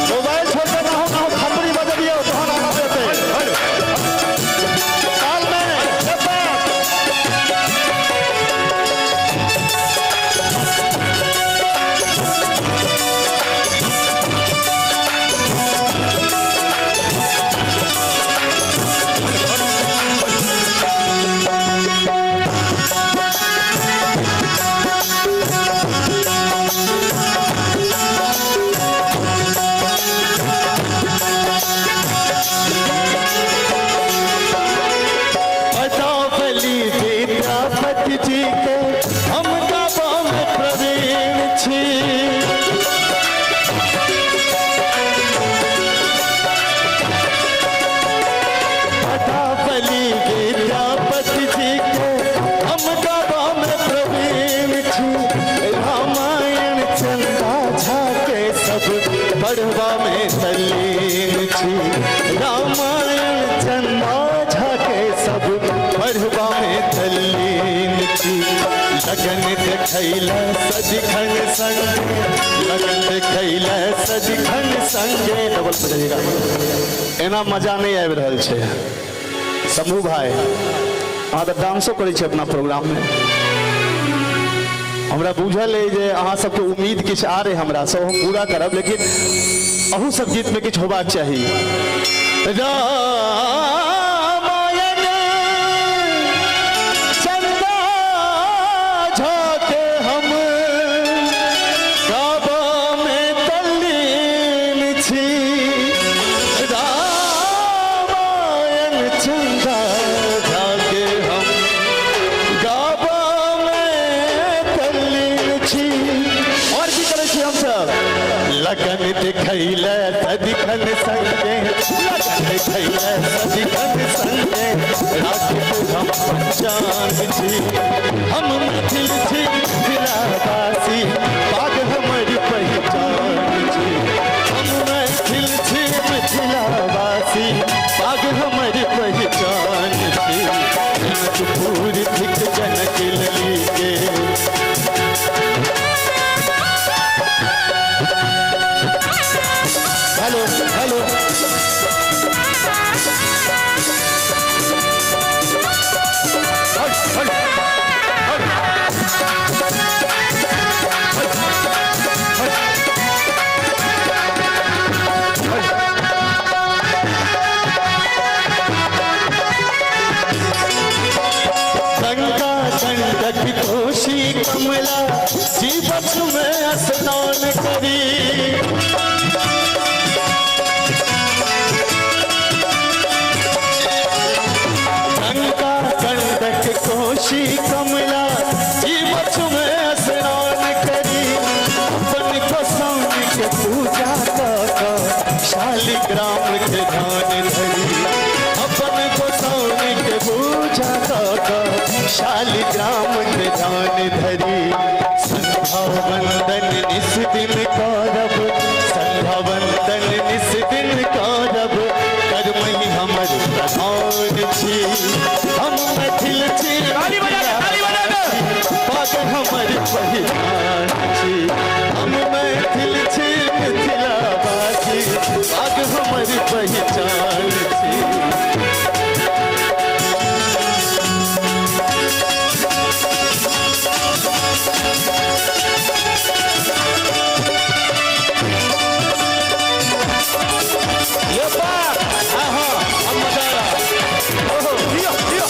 मोबाइल छोड़ के ना हो ना हो, खपड़ी बजबियौ तहन आवाज एतै। ताल में लगन देखैला सदिखन संगे, लगन देखैला सदिखन संगे। डबल बजाइएगा, एना मजा नहीं आबि रहल छै। शंभू भाई अहाँ तऽ डांसो करै छी अपना प्रोग्राममे, हमरा बुझल अइ जे अहाँ सबके उम्मीद किछु आ रहे हमरा सब, हम पूरा करब, लेकिन अहू सब गीतमे किछु होबाक चाही। रामायण चंदा झा के हम गाबा में तल्लीन छी, रामायण चंदा झा के हम गाबा में तल्लीन छी। और की करै छी हमसब? लगन देखैला सदिखन संगे, लगन देखैला सदिखन संगे, राखब हम पहचान छी। हम मैथिल छी मिथिलावासी, पाग हमर पहचान छी। हम मैथिल छी मिथिलावासी, पाग हमर पहचान छी। जनकपुर थिक जनक लली के। Hello hello, Ganga Gandak Kosi Kamla, जीवन में स्नान करी। गंगा गंडक कोसी कमला, जीवन में स्नान करी। अपन गोसाउनि के पूजा कऽ शालिग्राम के ध्यान धरी। अपन गोसाउनि के पूजा कऽ शालिग्राम के ध्यान धरी। संध्या वंदन निस दिन करब, संध्या वंदन निस दिन करब, कर्म ही हमर प्रधान छी। हम मैथिल छी, पाग हमर पहिचान छी। हम मैथिल छी मिथिलावासी, पाग हमर पहिचान छी। ये बात, हाँ हाँ, अब मजा आ रहा। ओहो, लियो लियो।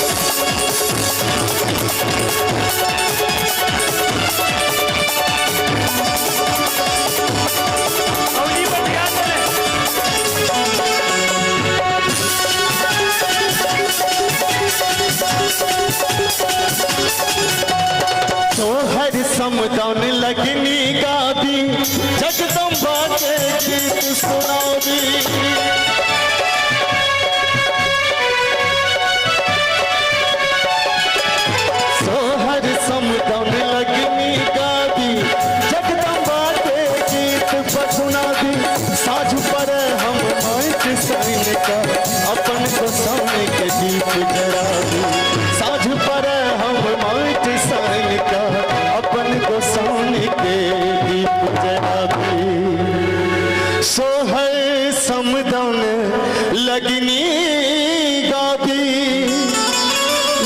तोहर समदान लगनी गाबी, जगदम्बा के गीत सुनाबी। सोहर समदान लगनी गाबी, जगदम्बा के गीत सुनाबी। साझ पर हम माइक साइन का, अपन गोसाउनि के दीप जराबी। साझ पर हम माइक साइन का, अपन गोसाउनि के दीप जराबी। सोहर समदान लगनी गाबी,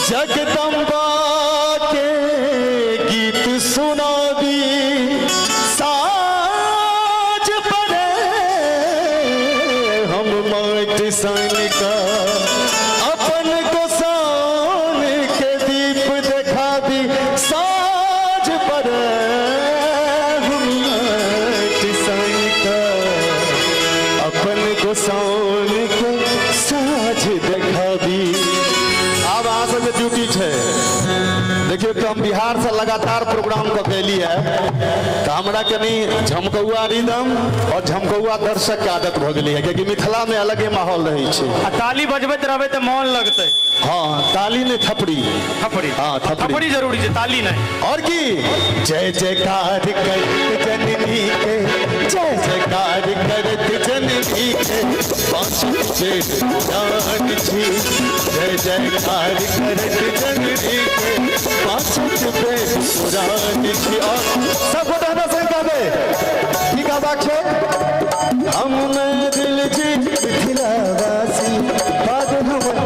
जगदम्बा के गीत सुनाबी। साज पर हम माटि सन का, अपन गोसाउनि के दीप देखाबी। साज पर हम माटि सन का, अपन गोसाउनि के साज देखाबी। आब अहाँ सबके ड्यूटी छै। देखियो कि हम बिहार से लगातार प्रोग्राम कऽ के एलियै तऽ हमरा कनि झमकौआ रिदम और झमकौआ दर्शक के आदत भऽ गेलै है, कियाकि मिथिला में अलगे माहौल रहै छै। आ ताली बजबैत रहबै तऽ मोन लगतै। हाँ, ताली नहीं थपड़ी, थपड़ी, हाँ थपड़ी, थपड़ी जरूरी है, ताली नहीं। और की जय जयकार करत जननी के, जय जयकार करत जननी के, बाँसुरी के जान छी। जय जयकार करत जननी के, बाँसुरी के पुरान छी। और सब गोटे हमरा संग कहबै की कहबाक छै? हम मैथिल छी मिथिलावासी पाग हमर,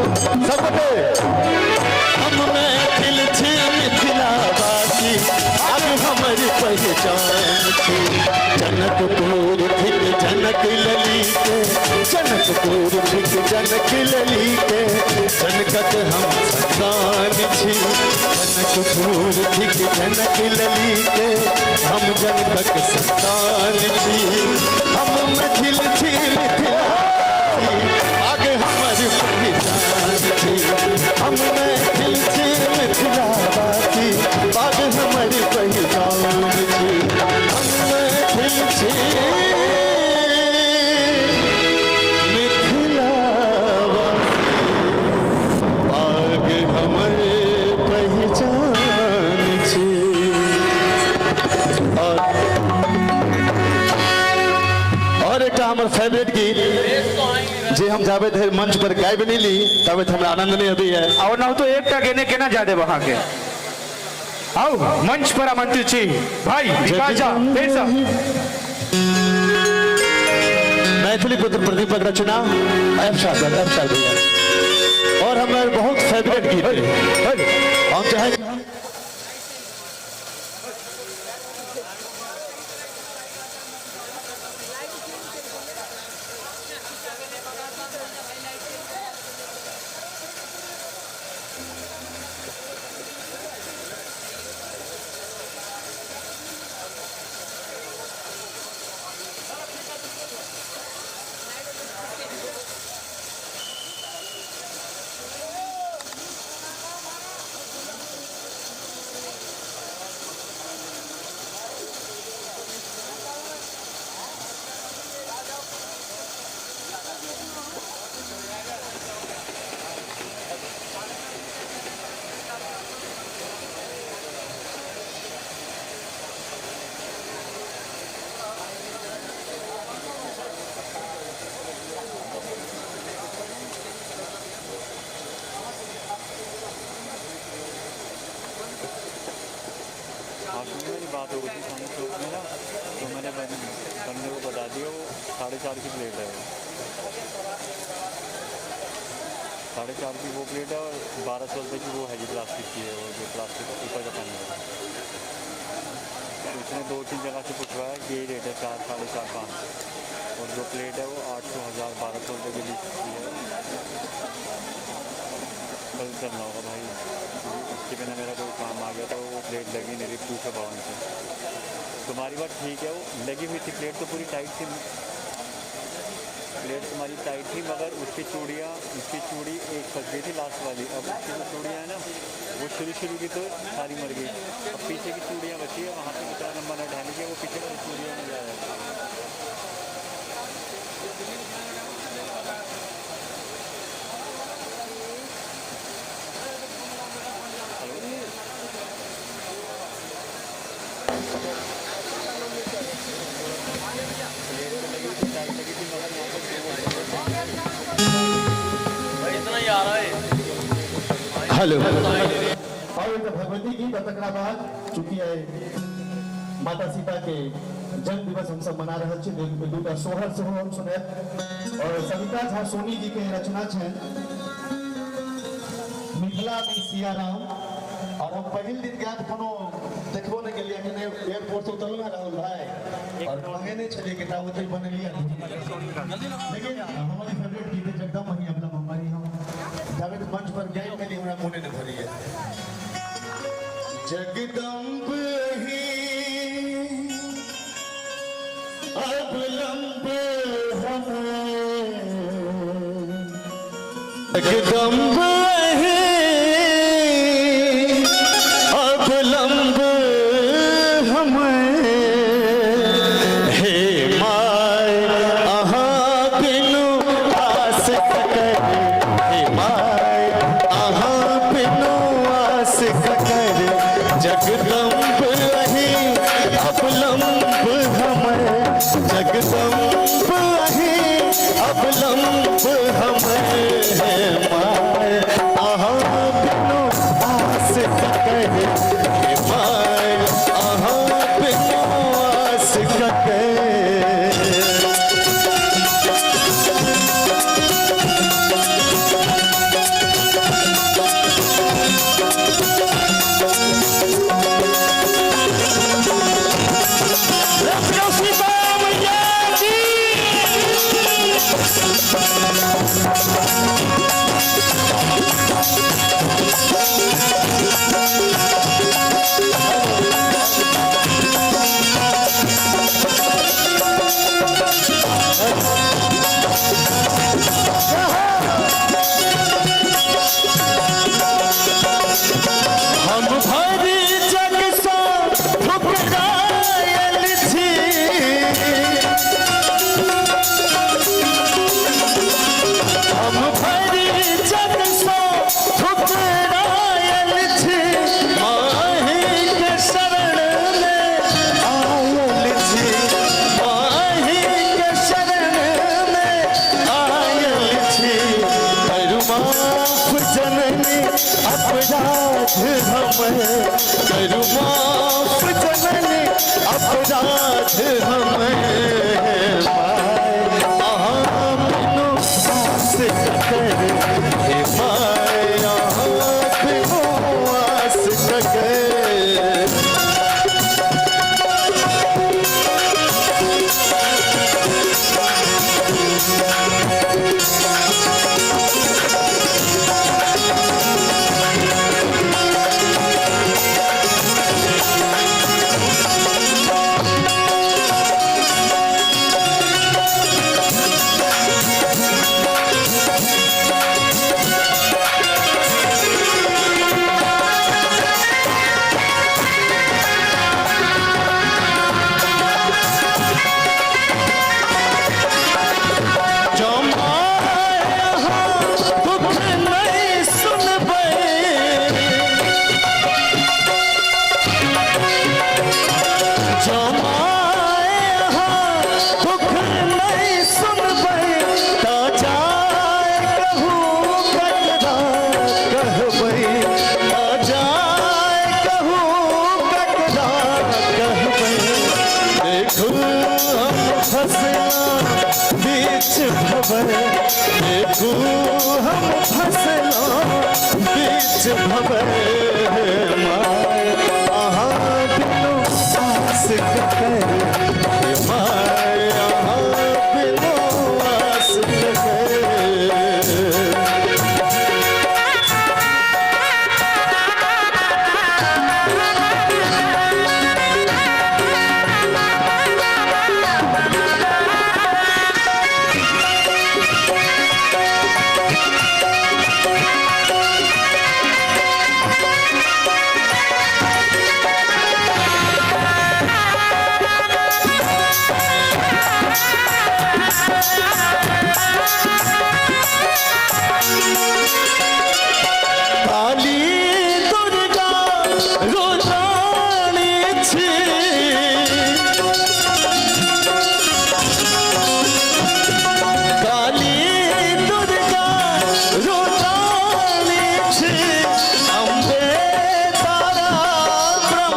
सब गोटे हम मैथिल छी मिथिलावासी पाग हमर पहचान छी। जनकपुर थिक जनक लली के, जनकपुर थिक जनक लली के, जनकक हम संतान छी। जनकपुर थिक जनक लली के, हम जनकक संतान छी। हम मैथिल छी मिथिलावासी पाग हमर पहचान छी। हम मैथिल छी मिथिलावासी पाग हमर पहचान छी। हम मैथिल छी मिथिलावासी पाग हमर पहचान छी। और एकटा हमर फेवरेट गीत जे हम जाबे धरि मंच पर गाबि नहि ली ताबे हमरा आनंद नहि अबैया। और ना तो एकटा गेने केना जा देब अहाँके। आउ मंच पर आमंत्रित छी भाई विकास झा फेर सँ। मैथिली पुत्र प्रदीपक रचना एफ साहब, एफ साहब भैया। और हमर बहुत फेवरेट गीत है, हम चाहे बात हो गई थी सामने चौक में ना, तो मैंने बंदे को बता दिया वो 4.5 की प्लेट है, वो 4.5 की वो प्लेट है और 1200 रुपये की वो है जी प्लास्टिक की है, वो जो प्लास्टिक ऊपर का पानी है। तो इसने 2-3 जगह से पूछवाया कि यही रेट है 4, 4.5, 5, और जो प्लेट है वो 800, 1000, 1200 रुपये के बीच की है। कल करना होगा भाई, इसके बिना मेरा कोई काम आ गया तो वो प्लेट लगी नहीं रही। पूछो भवन से, तुम्हारी बात ठीक है, वो लगी हुई थी प्लेट तो पूरी टाइट थी, प्लेट तुम्हारी टाइट थी, मगर उसकी चूड़ियाँ, उसकी चूड़ी एक फंस गई थी लास्ट वाली। अब उसकी जो चूड़ियाँ है ना वो शुरू शुरू की तो सारी मर गई, अब पीछे की चूड़ियाँ बची है, वहाँ पर इतना लंबा न ढाली गया, वो पीछे वाली चूड़ियाँ में जाएगा। हेलो। और एक भगवती गीत तकरा बाद चूंकि माता सीता के जन्म दिवस हम सब मना रहा छी, दूटा सोहर सेहो हम सुनायब। और सविता झा सोनी जी के रचना छनि मिथिला में सियाराम। और हम पहिल दिन गायब कोनो देखबो नहीं गेलियै, कि एयरपोर्ट से उतरलहुँ राहुल भाई और मंगेने छलियै किताब ओतहि बनेलियै, लेकिन हमर फेवरेट गीत है जगदम्ब ही अबलम हमारी। हम जाबे मंच पर गायब के लिए हमरा मोने नहीं भरैया। जगदम्ब ही अबलम्ब हमें, जगदम्ब ही अबलम्ब हमें, हे my अहाँ बिनु आस कर, हे my अहाँ बिनु आस कर, जगदम्ब ही अबलम्ब हमें, जगदम्ब ही अबलम्ब हमें, हे my अहाँ बिनु आस कर, हे my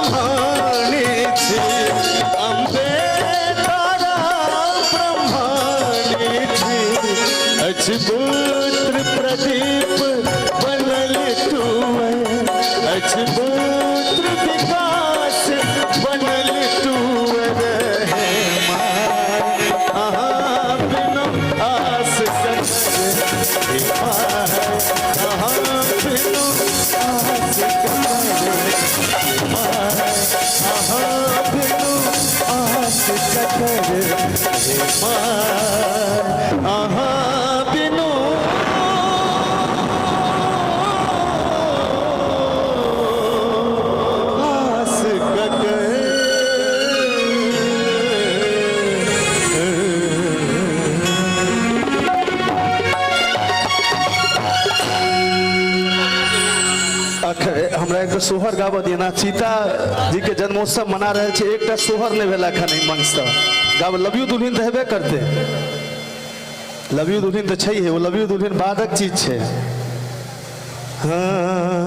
ब्रह्माणी छी, अम्बे तारा ब्रह्माणी छी। अछि पुत्र प्रदीप बनल तुअ, अछि पुत्र विकास बनल तुअ रे माय, अहाँ बिनु आस ककर हे माय, अहाँ बिनु आस ककर हे माय, अहाँ बिनु आस ककर हे माय, अहाँ बिनु आस ककर। हमरा एकटा सोहर गाबऽ दिअ ना। सीता जी के जन्मोत्सव मना रहल छै, एकटा सोहर नहि भेल एखन एहि मंचसँ गाब। लव यू दुल्हन तऽ हेबे करतै, लव यू दुल्हन तऽ छैहे, ओ लव यू दुल्हन बादक चीज छै। हाँ,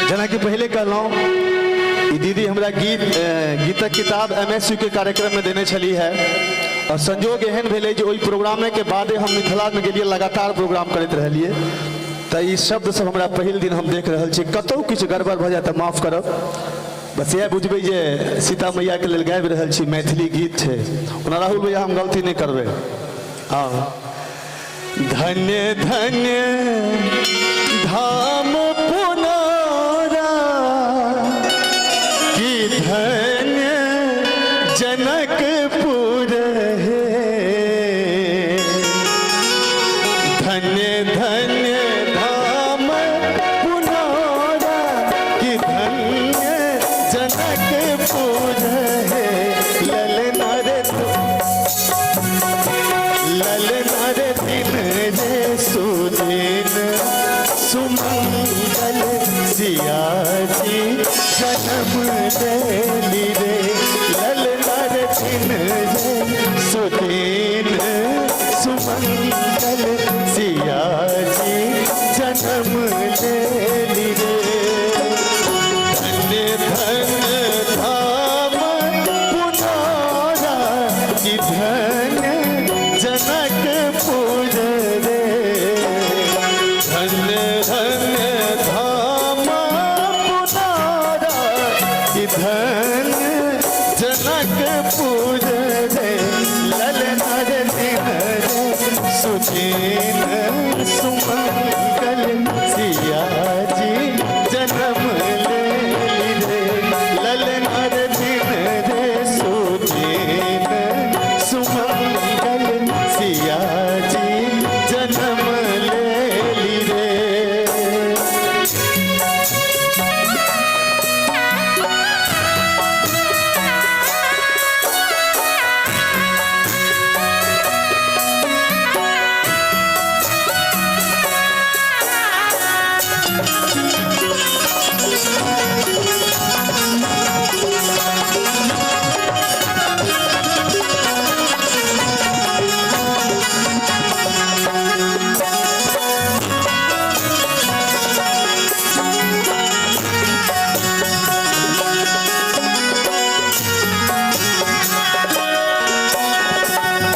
जेनाकि पहिले कहलहुँ, ई दीदी हमरा गीत गीतक किताब एमएसयू के कार्यक्रम में देने छली है, और संजोग एहन भेलै जे ओहि प्रोग्रामे के बादे हम मिथिलामे गेलियै, लगातार प्रोग्राम करैत रहलियै। तऽ ई शब्द सब हमरा पहिल दिन हम देख रहल छी, कतहु किछु गड़बड़ भऽ जाय तऽ माफ करब, बस इएह बुझबै जे सीता मैयाके लेल गाबि रहल छी, मैथिली गीत छै। ओना राहुल भैया हम गलती नहि करबै। हाँ, धन्य धन्य धाम पुनौरा की धन्य जनकपुर हे, धन्य धन्य धाम पुनौरा की धन्य जनकपुर हे। ललना रे ललना रे दिन रे सुदिन सुमंगल सिया जी जन्म देली रे, ललना रे दिन रे सुदिन सुमंगल सिया जी जन्म देली रे। धन्य धन्य धाम पुनौरा की धन्य जनकपुर रे, धन्य धन्य धाम पुनौरा की धन्य जनकपुर रे। ललना रे दिन रे सुदिन सुमंगल सिया जी जन्म लेली रे, ललना रे दिन रे सुदिन सुमंगल सिया जी जन्म लेली रे।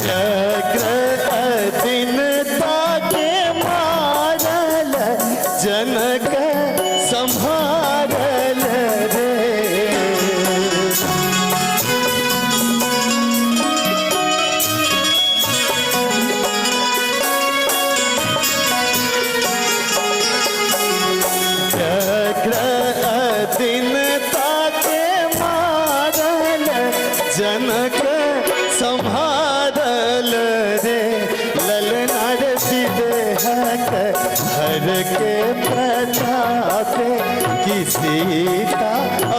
चक्र दिन ताके मारल जनक संभारल रे, चक्र दिन ताके मारल जनक संभारल रे। ललना रे विदेहक हर के प्रतापे की सीता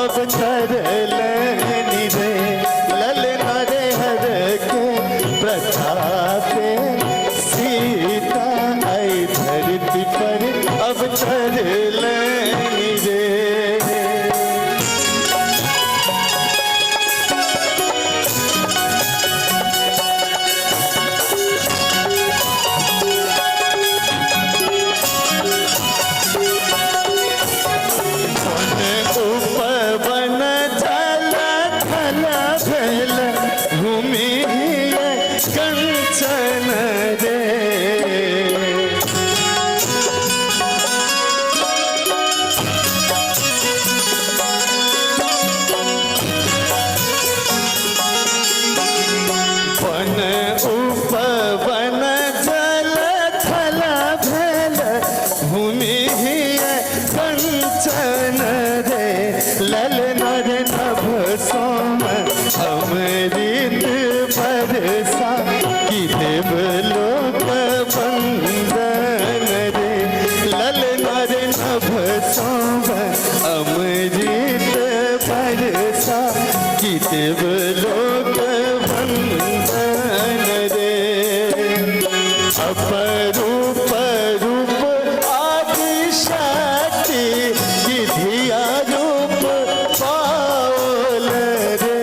अब तरलनि रे, ललना रे हर के प्रतापे सीता आई धरती पर अब तरलनि रे। उपवन कि देवलोक वंदन रे। अपरूप रूप आदि शक्ति कि धिया रूप पाओल रे।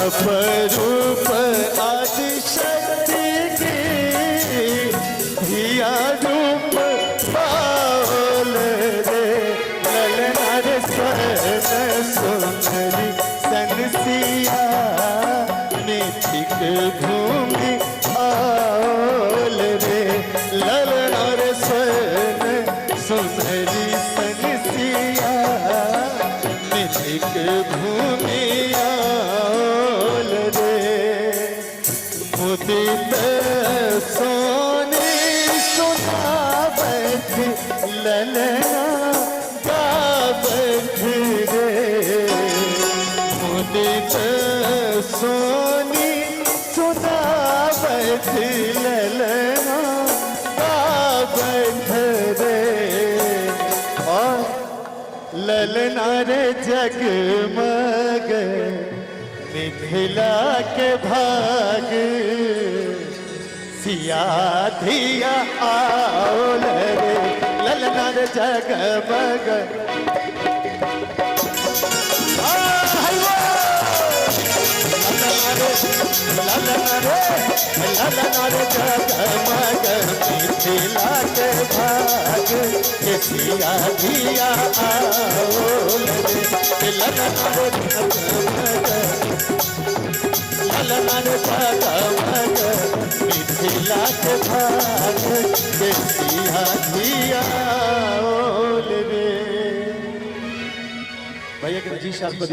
अपरूप आदि शक्ति की धिया रूप पाओल रे। ललना रे स्वर्ण सुंदरी सनसिया मिथिक भूमि आओल रे। ललना रे स्वर्ण सुंदरी सनसिया मिथिक भूमि आओल रे। मुदित सोनी सुनावत ललना गावत रे। मुदित सोनी सुनावत ललना गावत रे। और ललना रे जगमग मिथिला के भाग सिया धिया आओल रे। ललना रे जगमग ललना रे ललना रे जगमग मिथिला के भाग के सिया धिया आओल रे। ललना रे जगमग ललना रे जगमग मिथिला के भाग के सिया धिया आओल रे। भैया के जी साहब को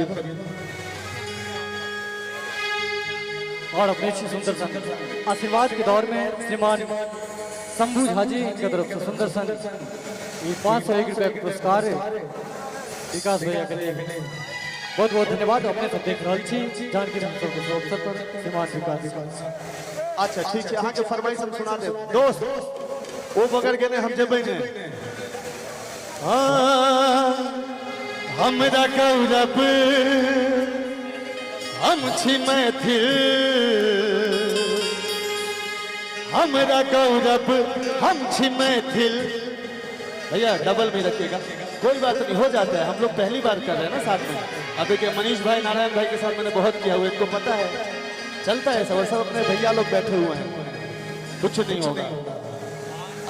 और अपने अच्छी सुंदर सन आशीर्वाद के दौर में श्रीमान शंभू झा जी इनके तरफ से सुंदर सन ये 501 रुपये का पुरस्कार विकास भैया के लिए बहुत बहुत धन्यवाद। अपने सब देख रहा छी जानकी महोत्सव के अवसर पर श्रीमान विकास। अच्छा ठीक है, अहाँ के फरमाइश हम सुना देब दोस्त, ओ बगैर गेने हम जेबै ने। हाँ हमरा गौरव हम छी मैथिल, हमरा गौरव हम छी मैथिल। भैया डबल में रखिएगा, कोई बात नहीं, हो जाता है, हम लोग पहली बार कर रहे हैं ना साथ में। अभी के मनीष भाई नारायण भाई के साथ मैंने बहुत किया हुआ, इनको पता है, चलता है सब, सब अपने भैया लोग बैठे हुए हैं, कुछ नहीं होगा।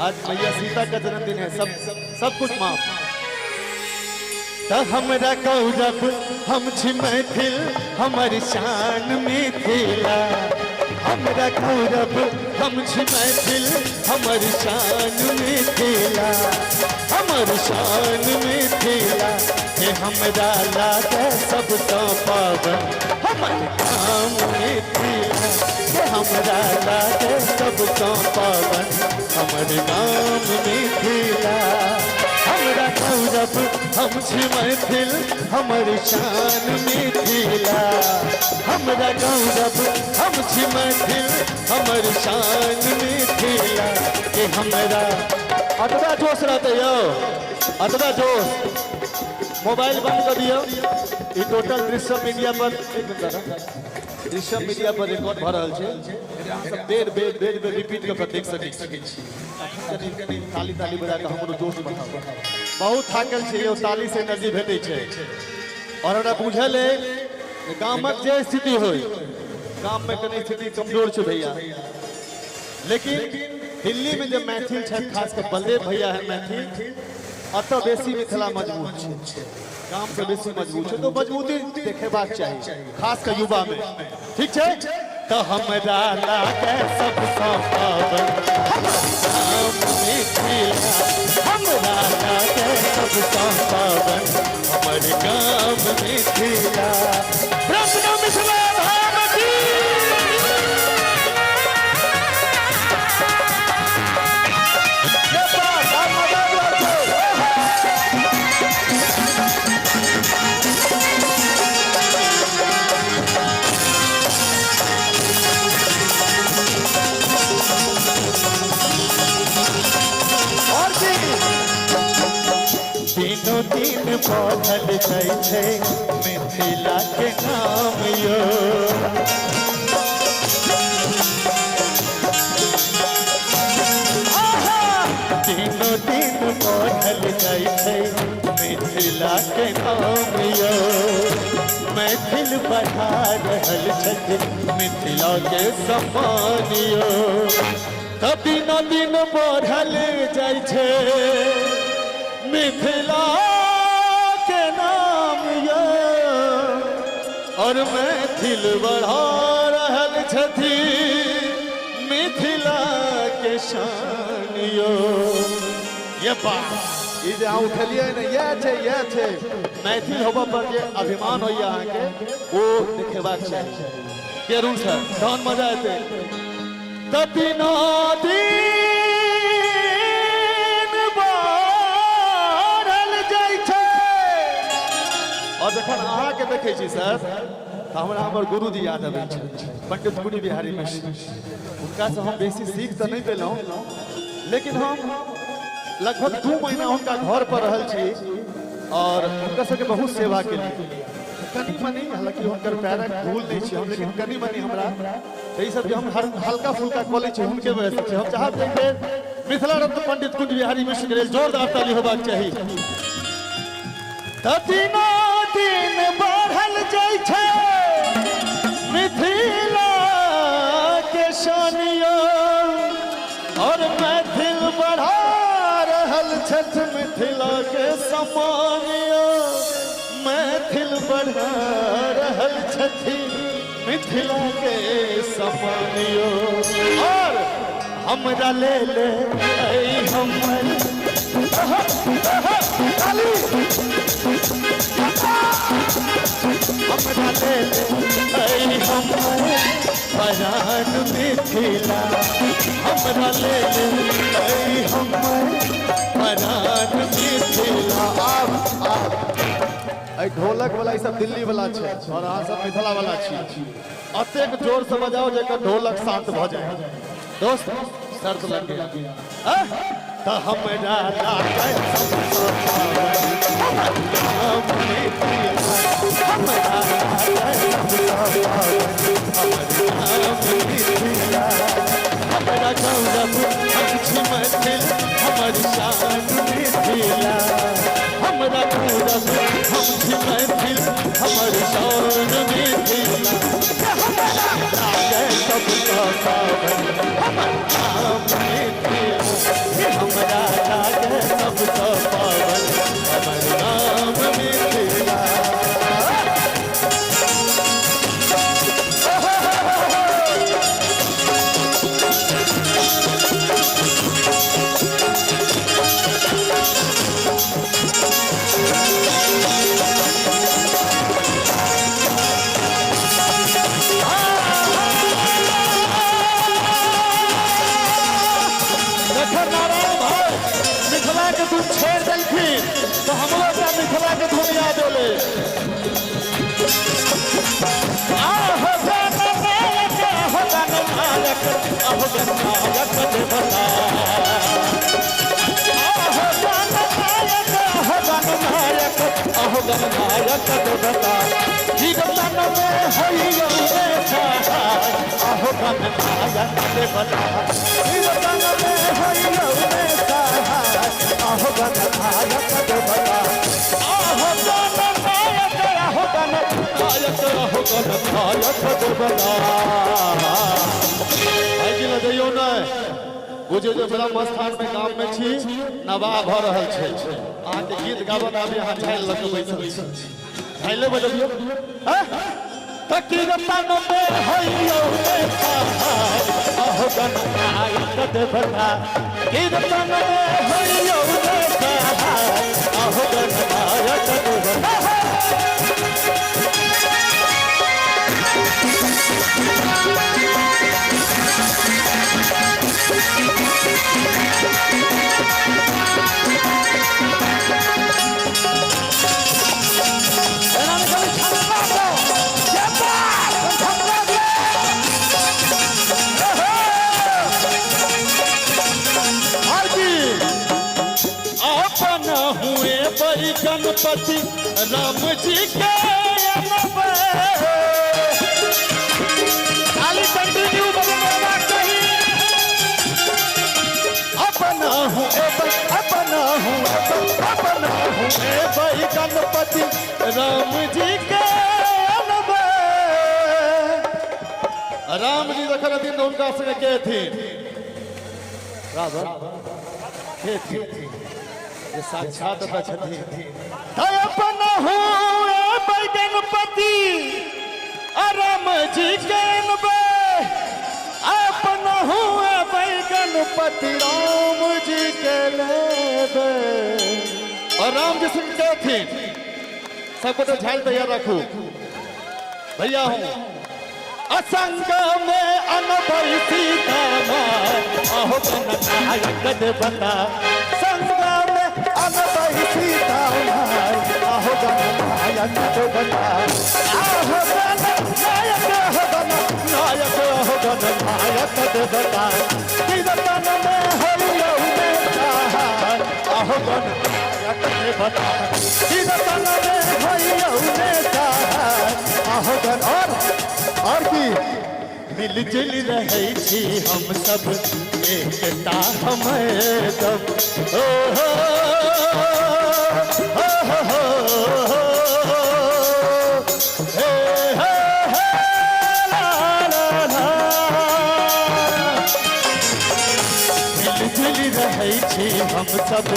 आज मैया सीता का जन्मदिन है, सब सब कुछ माफ। त हमरा गौरव हम छी मैथिल हमर शान मिथिला। हमरा गौरव हम छी मैथिल हमर शान मिथिला, हमर शान मिथिला। हे हमरा लागे सबसँ पावन हमर गाम मिथिला। हे हमरा लागे सबसँ पावन हमर गाम मिथिला। हमरा गौरव हम छी मैथिल हमर शान मिथिला। हमरा गौरव हम छी मैथिल हमर शान मिथिला। के हमरा अतबा जोश रहते यौ, अतबा जोश। मोबाइल बंद कर दियौ। ई टोटल दृश्यम मीडिया पर, दृश्यम मीडिया पर रिकॉर्ड भऽ रहल छै। सब बेर बेर बेर बेर रिपीट कऽ देख सकै छी। ताली ताली बजा कऽ हमरो जोश बढ़ाउ। बहुत थाकल छै यौ, ताली से एनर्जी भेटै छै। और हमरा बुझल है गामक जे स्थिति होय, गाम में कनी स्थिति कमजोर छै भैया, लेकिन दिल्ली में जब मैथिल छथि, खास कर बलदेव भैया है मैथिल, अतः बेसी मिथिला मजबूत छै, गाम से बेसी मजबूत छै, तो मजबूती देखेबाक चाही खास कर युवा में। ठीक छै तो हमरा लागे सबसँ पावन हमर गाम मिथिला। हमरा लागे सबसँ पावन हमर गाम मिथिला। मिथिला धाम की। तीनों दिन बढ़ल जाइ छै मिथिला के नाम यो। दिनों दिन बढ़ल जाइ छै मिथिला के नाम यो, मैथिल बढ़ा रहल छथि मिथिला के सम्मान यो। तऽ दिनों दिन बढ़ल जाइ छै मिथिला के नाम यो, और मैथिल बढ़ा रहल छथि मिथिला के शान यो। ये बात ई जे अहाँ उठेलियै ने, इएह छै, इएह छै मैथिल होबऽ पर जे अभिमान होइए अहाँके, ओ देखेबाक चाही। के अरुण सर, तहन मजा एतै। तऽ दिनो दिन बढ़ल जाइ छै। और जखन अहाँके देखै छी सर, तऽ हमरा हमर गुरुजी याद अबै छै, पंडित कुंज बिहारी मिश्र। हुनकासँ हम बेसी सीख तऽ नहि पेलहुँ, लेकिन हम लगभग 2 महीना हुनका घर पर रहल छी और हुनका सबके बहुत सेवा केलियै। कनि मनि, हालांकि हुनकर पैरक धूल नहि छी हम, लेकिन कनि मनि हमरा तऽ ई सब जे हम हल्का फुल्का कऽ लै छी हुनके वजहसँ छै। हम चाहब जे एक बेर मिथिला रत्न पंडित कुंज बिहारी मिश्र के लेल जोरदार ताली होबाक चाही। तऽ दिनो दिन बढ़ल जाइ छै मिथिला के शान यो, और मैथिल बढ़ा रहल छथि मिथिला के सम्मान यो। मैथिल बढ़ा रहल छथि मिथिला के सम्मान यो। और हमरा ले ले हमर हमरा ले ले हमर परान मिथिला, हमरा ले ले हमर परान मिथिला। आब आब एहि ढोलक वाला ई सब दिल्ली वाला छै और अहाँ सब मिथिला वाला छी। अतेक जोर से बजाओ जेकर ढोलक शांत भऽ जाय। दोस्त शर्त लग गया तऽ हमरा लागै सबसँ पावन हमर नाम मिथिला, हमरा लागै सबसँ पावन हमर नाम मिथिला। हमरा गौरव हम छी मैथिल हमर शान मिथिला, हमरा गौरव हम छी मैथिल हमर शान मिथिला। हमरा लागै सबसँ पावन हमर नाम मिथिला, हमरा लागै सबसँ पावन हमर नाम मिथिला। नारायण भाई मिथिला के धुन छोड़ देलखिन तो हमरो एकटा मिथिला के धुन याद एलै। आहो गणनायक आहो गणनायक आहो गणनायक देवता, आहो गणनायक आहो गणनायक आहो गणनायक देवता। कीर्तन में होइयो रे सहाय आहो गणनायक देवता, कीर्तन में होइयो रे सहाय आहो गणनायक देवता। आहो गणनायक आहो गणनायक आहो गणनायक देवता। भाईजी लग जइयौ नहि, बुझियौ जे ब्रह्म स्थान में गाम में छी, नवाह भऽ रहल छै। अहाँके गीत गाबत आबी अहाँ झालि लऽ कऽ बैसल छी, झाइले बजबियौ। तऽ कीर्तन में होइयो रे सहाय आहो गणनायक देवता, कीर्तन में होइयो रे सहाय आहो गणनायक देवता। अपन हुए बड़ी गणपति राम जी के अनबैर। गणपति राम जी के अनबै। राम जी जखन अथिन तऽ हुनका संगे के अथिन? रावण के अथिन? जे साक्षात ओतऽ छथिन। तऽ अपन हुए गणपति राम जी के अनबै, अपन हुए गणपति राम जी के लेबै। और राम जी संग के अथिन? सबगोटे झालि तैयार राखू भैया। हूँ असंग में अनबै सीता माँ, अहो गणनायक देवता। संग में अनबै सीता माँ, अहो गणनायक देवता। आहो गणनायक, अहो गणनायक, अहो गणनायक देवता। कीर्तन में हरियौ में अहो गणनायक देवता। कीर्तन में हरियौ में अहो गण। और की मिलजुल रहै छी हम सब, एकता हमें दम। ओ हो हो हो हो हे हे हे ला ला ला। मिलजुल रहै छी हम सब,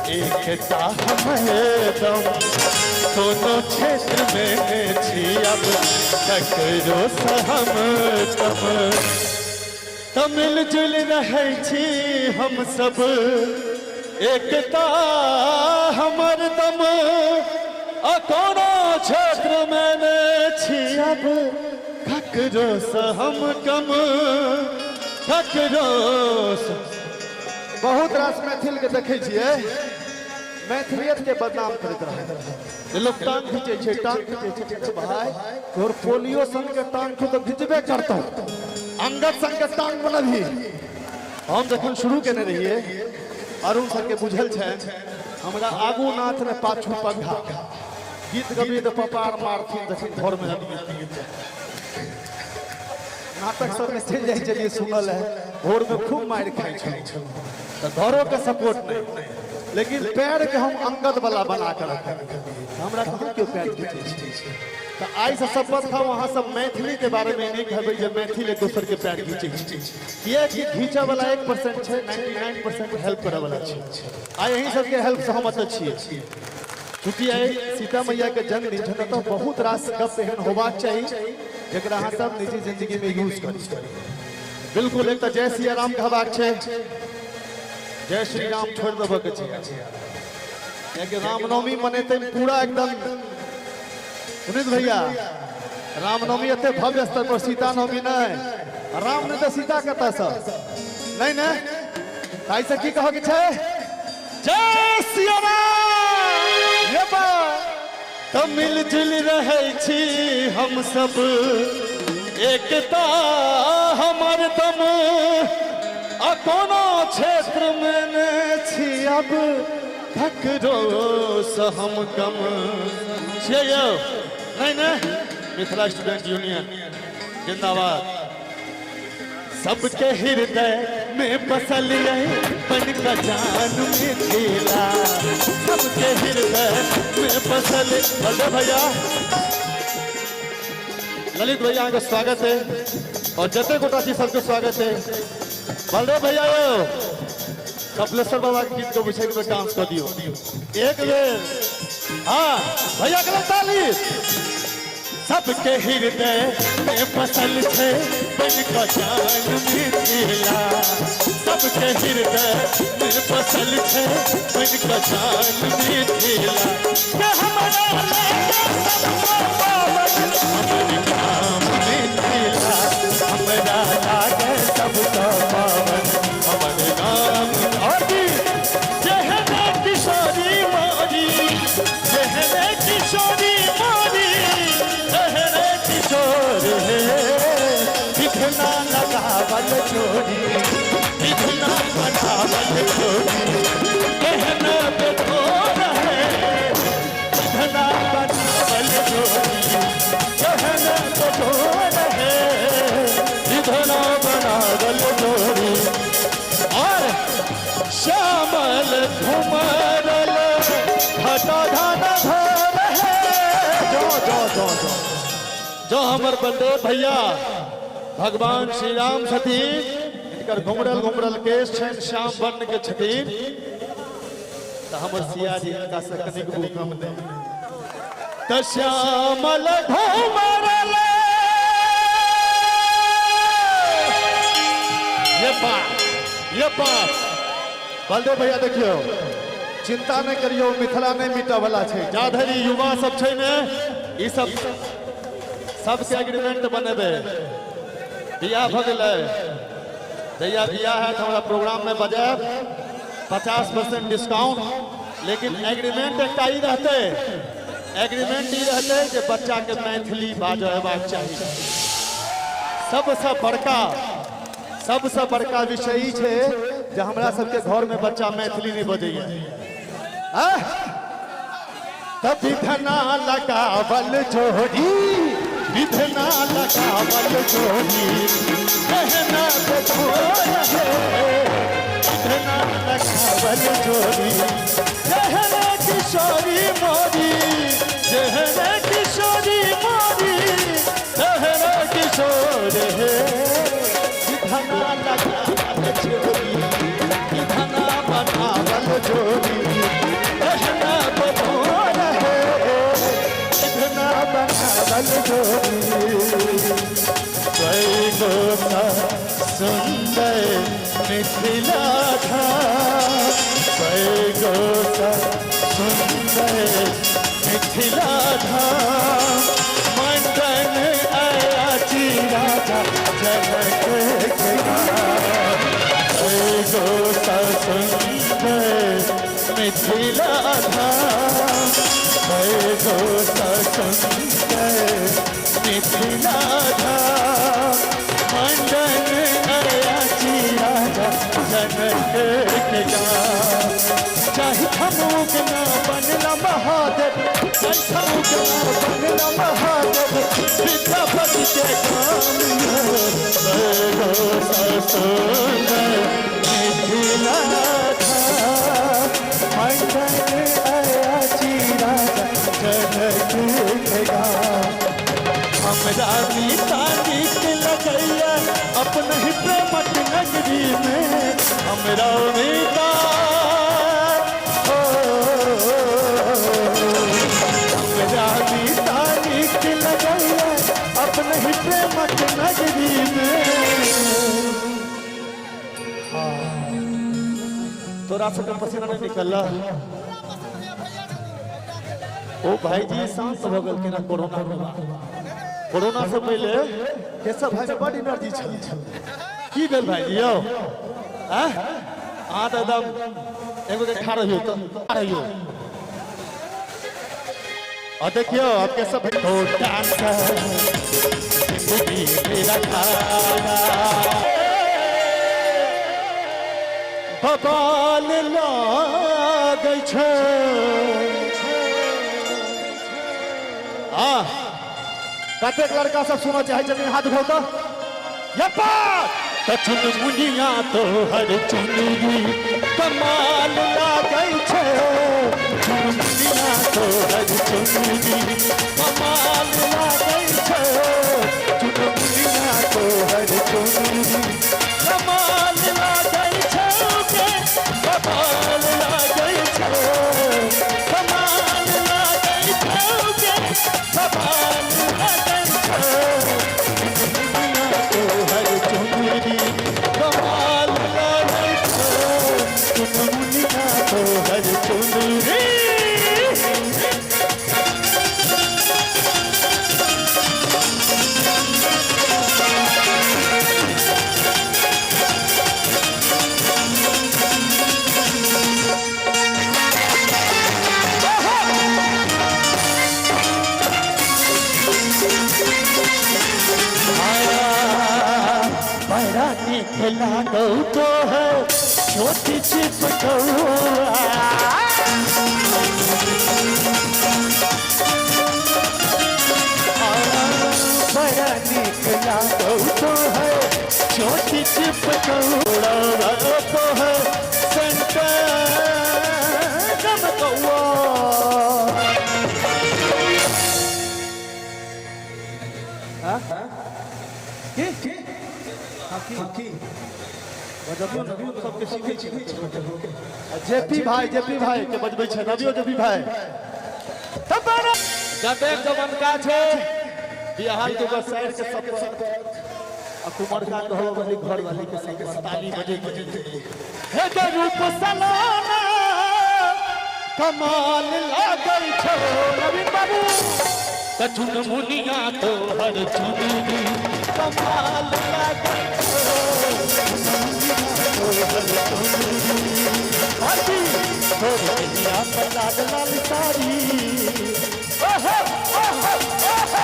एकता हमें दम। कोनो क्षेत्र में छी अब ककरो से हम कम। तऽ मिलजुल रहै छी हम सब, एकता हमर दम। आ कोनो क्षेत्र में ने छी अब ककरो से हम कम, ककरो से। बहुत रास मैथिल के देखै छियै मैथिलियत के बदनाम करैत रहै। लोग टांग खींचै छै, टांग खींचै छै। भाई तोहर पोलियो संग के टांग तू तऽ घिचबे करतौ, अंगद संग के टांग बनबही। हम जखन शुरू केने रहियै, अरुण सर के बुझल छै, हमरा आगू नाथ ने पाछू पघा। गीत गबियै तऽ पपार मारथिन जखन घर में अबियै। नाटक सब में चलि जाइ छलियै, सुनल है भोर में खूब मारि खाइ छलहुँ, तऽ घरो के सपोर्ट नहीं, लेकिन पैर के हम अंगद वाला बना के रखब। हमरा कहाँ केओ पैर खींचै छै? तऽ आइ से शपथ खाउ अहाँ सब मैथिली के बारे में नहि कहबै जे मैथिल एक दोसर के पैर घीचै छै, किएकि घीचऽ वाला 1% छै, 99% हेल्प करऽ वाला छै। आइ अहीं सबके हेल्प से हम एतऽ छियै। चूँकि आइ सीता मैया के जन्मदिन छै, तऽ बहुत रास गप एहन होबाक चाही जकरा अहाँ सब निजी जिंदगी में यूज करी। बिल्कुल एक तऽ जय सिया राम कहबाक छै, जय श्री राम छोड़ि देबऽ के छै, कियाकि रामनवमी मनेतै पूरा एकदम। सुनीत भैया, रामनवमी एते भव्य स्तर पर, सीता नवमी नहीं, राम नहीं तऽ सीता कतऽसँ नहीं ने। एहिसँ की कहऽ के छै? जय सिया राम। तऽ मिलजुल रहै छी हम सब, एकता हमर दम। आ कोनो क्षेत्र में ने छी अब ककरो से हम कम। छियै यौ? नहीं ने? मिथिला स्टूडेंट यूनियन जिंदाबाद। सबके हृदय में बसल बन का जान मिथिला, सबके हृदय में बसल। बलदेव भैया, ललित भैया अहाँके स्वागत है, और जते गोटा छी सबके स्वागत है। बलदेव भैया यौ, कपिलेश्वर बाबा के गीत गबै छै, एक बेर डांस कऽ दियौ एक बेर। हाँ भैया के ताली। सबके हृदय में बसल छै बन का जान मिथिला, सबके हृदय में बसल छै बन का जान मिथिला। के हमरा लागे सबको पावन हमर नाम मिथिला, हमरा लागे सबको पावन हमर नाम। और जेहने किशोरी मोरी, जेहने किशोरी मोरी, जेहने किशोर हे, विघ्ना लगावल छोरी, विघ्ना बनावल छोरी, कहना बेथोर है, विघ्ना बनावल छोरी, कहना बेथोर है, विघ्ना बनावल छोरी। और श्यामल घुमरल घटा घन घोर। जो हमर बलदेव भैया भगवान श्री राम छथिन, इनकर घुमरल घुमरल केश छनि, श्याम वर्ण के छथिन, तऽ हमर सिया जी हिनका से कनिक कम नहि। तऽ श्यामल घुमरल ये बात, ये बात। बलदेव भैया देखियौ, चिंता नहीं करियो, मिथिला नहीं मिटऽ वाला छै। जा धरि युवा सब छै ने, ई सब सबके एग्रीमेंट बनेबै। बियाह भऽ गेलै, जहिया बियाह हैत हमरा प्रोग्राम में बजायब, 50% डिस्काउंट। लेकिन एग्रीमेंट एकटा ई रहतै, एग्रीमेंट ई रहतै जे बच्चा के मैथिली बाजऽ अयबाक चाही। सबसँ बड़का विषय ई छै जे हमरा सबके घर में बच्चा मैथिली नहीं बजैया। तब विधना लगावल जोड़ी, विधना लगावल जोड़ी, कहना बेजोड़ है। विधना लगावल जोड़ी, कहना किशोरी मोरी, कहना किशोरी मोरी, कहना किशोर है। विधना लगावल जोड़ी, विधना बनावल जोड़ी, कहना बेजोड़ है। विधना बनावल जोड़ी। सुंदर मिथिला धाम, सुंदर मिथिला धाम, मंडन अयाची राजा जनक के धाम। सुंदर मिथिला धाम, सुंदर मिथिला धाम, मंडन अयाची राजा जनक के धाम। चाहे थमुक ना बनला महादेव, चाहे थमुक ना बनला महादेव, विद्यापति के काम। सुंदर मिथिला धाम, मंडन अयाची राजा जनक के धाम। हमरा मीता नीक लगैया अपन ही प्रेमक नगरी में, हमरा मीता हो, हमरा मीता नीक लगैया अपन ही प्रेमक नगरी में। हाँ, तोरा सबके पसीना नहीं निकलला? ओ भाईजी शांत भऽ गेलखिन हँ कोरोना के बाद। कोरोना से पहले केशव भाई में बड एनर्जी छल। की भेल भाईजी यौ? अहाँ तऽ एकदम एगो के ठाढ़ रहियौ तऽ ठाढ़ रहियौ। और देखियौ अब केशव भाई जिंदगी मेरा खाना बबाल लागै छै। हाँ, कतेक लड़का सब सुनऽ चाहै छथिन, हाथ उठाउ तऽ। चुनमुनिया तोहर चुनरी कमाल लागै छै, चुनमुनिया तोहर चुनरी कमाल लागै छै, चुनमुनिया तोहर चुनरी कमाल लागै छै, कमाल लागै छै, कमाल लागै छै, कमाल लागै छै, तोहर चुनरी कमाल लागै छै, चुनमुनिया तोहर चुनरी। बड़ा नीक लागौ तो है छोटी चिपकौआ, बड़ा नीक लागौ तो है छोटी चिपकौआ, तो है संतम कौआ। की की की बजबियौ ने सबके सीखै छी। जेपी भाई, जेपी भाई के बजबै छै, नबियो जेपी भाई। जतेक जवनका छै बिहार के साइड के सब आ कुमरका कहब वाली घर वाली के संग ताली बजे हे के रूप सलाना कमाल लागल छो नवीन बाबू कचुन मुनिया तो हर चुनरी कमाल लागल छो तो हर चुनरी हाथी तोर कहिया पर लाल लाल साड़ी ओहो ओहो ओहो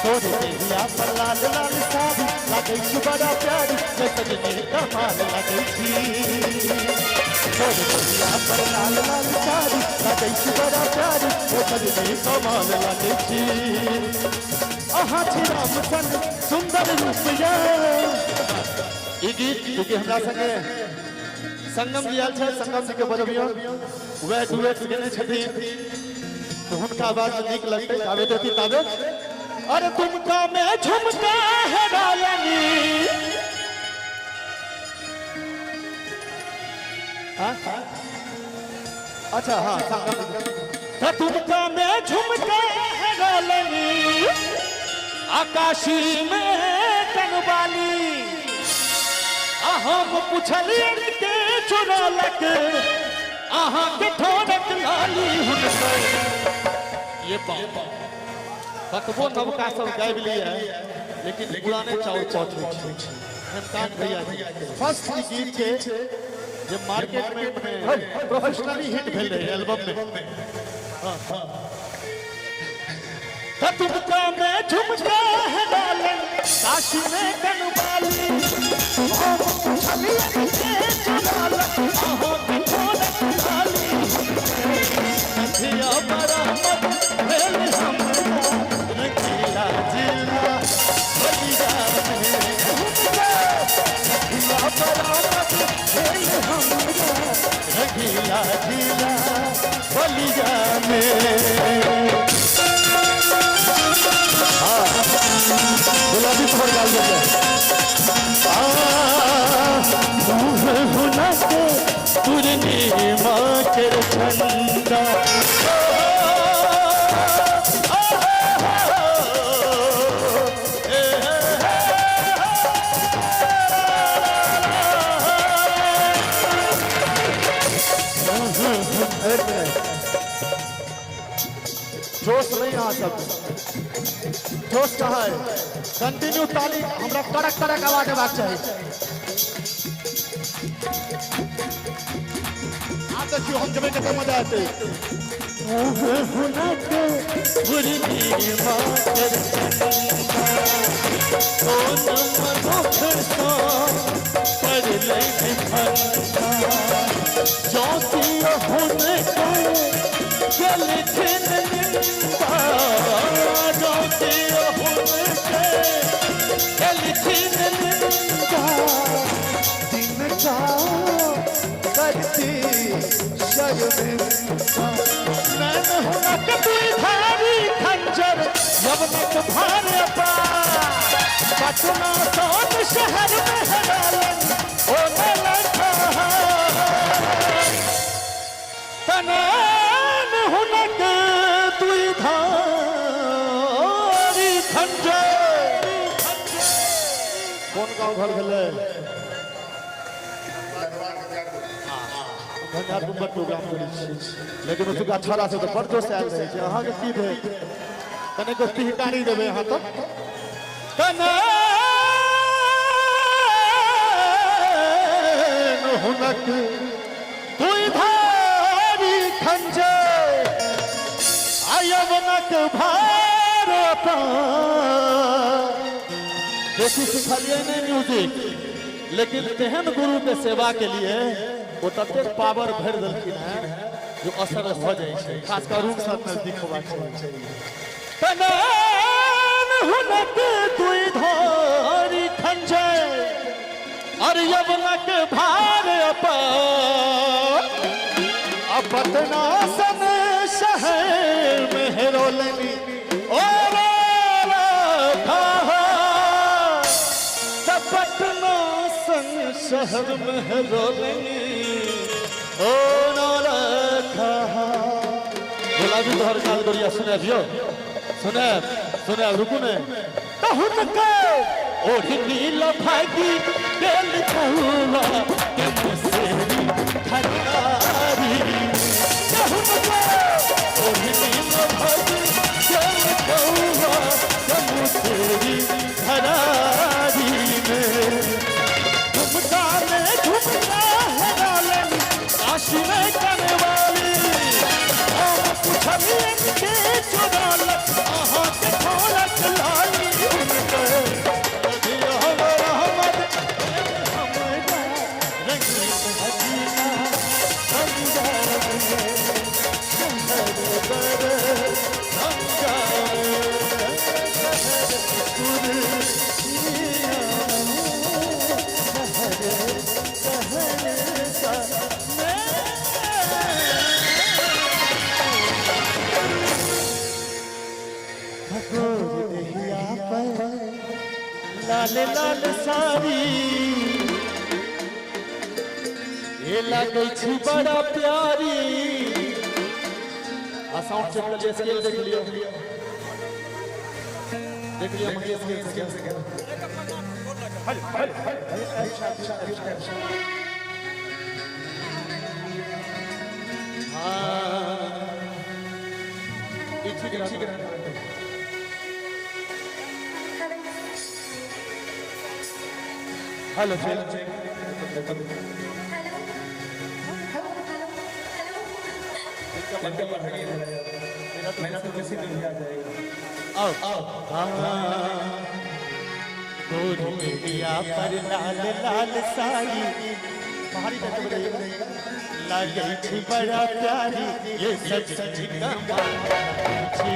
तोर कहिया पर लाल लाल साड़ी लागै छी बड़ा प्यारी सजनी कमाल लागै छी तोर कहिया पर लाल लाल साड़ी लागै छी बड़ा प्यारी सजनी कमाल लागै छी। अहाँ छी राम सन सुंदर रूप ये। ई गीत चूँकि हमरा संगे संगम जी आयल छै, संगम जी के बजबियौ, वएह डुएट गेने छथिन तो हुनका आवाज नीक लगतै ताबे देती ताबे। अरे तुमका में झुमका है डालनी हाँ? अच्छा हाँ संगम तुमका में झुमका है डालनी आकाशी में कनवाली हम पुछलियन के चुरालक अहाँ के ठोरक लाली हुनकर। ये बात कतबो नवका सब गाबि लिए लेकिन पुराने चाउर पहुंच होइ छै। हेमकांत भैया फर्स्ट गीत के जे मार्केट में प्रोफेशनली हिट भेल रहे एल्बम में। तुमका में झुमका है डालन काशी में कनवाली हम पुछलियन के चुरालक अहाँ के ठोरक लाली नथिया बरामद भेल हमरा रंगीला जिला बलिया में नथिया बरामद भेल हमरा रंगीला जिला बलिया में। हाँ गुलाबी थोड़ डाल देते पूर्णिमा के चंदा जोश नहीं यहाँ सब जोश कहाँ है? कंटिन्यू ताली हमरा कड़क कड़क आवाज अबाक चाही। आप देखियो हम जब कते मजा आते। खंजर यवनक भार पटना सोन शहर में हरालन ओ तनान हुनक दुई धारी खंजर। कोन गाँव घर भेलै? झंझारपुर प्रोग्राम करै छी लेकिन ओतुका छौड़ा सब तऽ बड़ जोश आयल रहै छै। अहाँके की भेल? कनेको पिहकारी देबै अहाँ तऽ। तनान हुनक दुई धारी खंजर अयवनक भार बेसी सिखलियै नहि म्यूजिक लेकिन तेहन गुरु के सेवा के लिए वो ततेक पावर भरि देलखिन हैं जो असर भऽ जाइ छै, खास कर रूम साथ नजदीक होबाक चाही। तनान हुनक दुई धारी खंजर और यवनक भार पटना सन शहर में हेरोलनी शहर में है रोलनी ओ नौलखा। गुलाबी तोहर काल गोरिया सुने दियो, सुने सुने, रुकू ने तहुन के ओढ़नी लभागी दिल कहुआ के मुसेरी खरारी। तहुन के ओढ़नी लभागी दिल कहुआ के मुसेरी खरारी में। झुमका में झुमका है डालन काशी में करवाली। हम पुछलियन के चुरालक अहाँ के ठोरक लाली। उनके लाल लाल साड़ी ये लगै छी बड़ा प्यारी। आ साउंड चेक कर लिया, स्केल देख लियो, देख लियो मंगेश के स्केल से। हां ठीक है, ठीक है। हेलो मेरा तो किसी दिन भी आ जाएगा। आओ आओ। गोरिया पर लाल लाल साड़ी पहाड़ी तक लगै छी बड़ा प्यारी। ये सजनी कमाल छी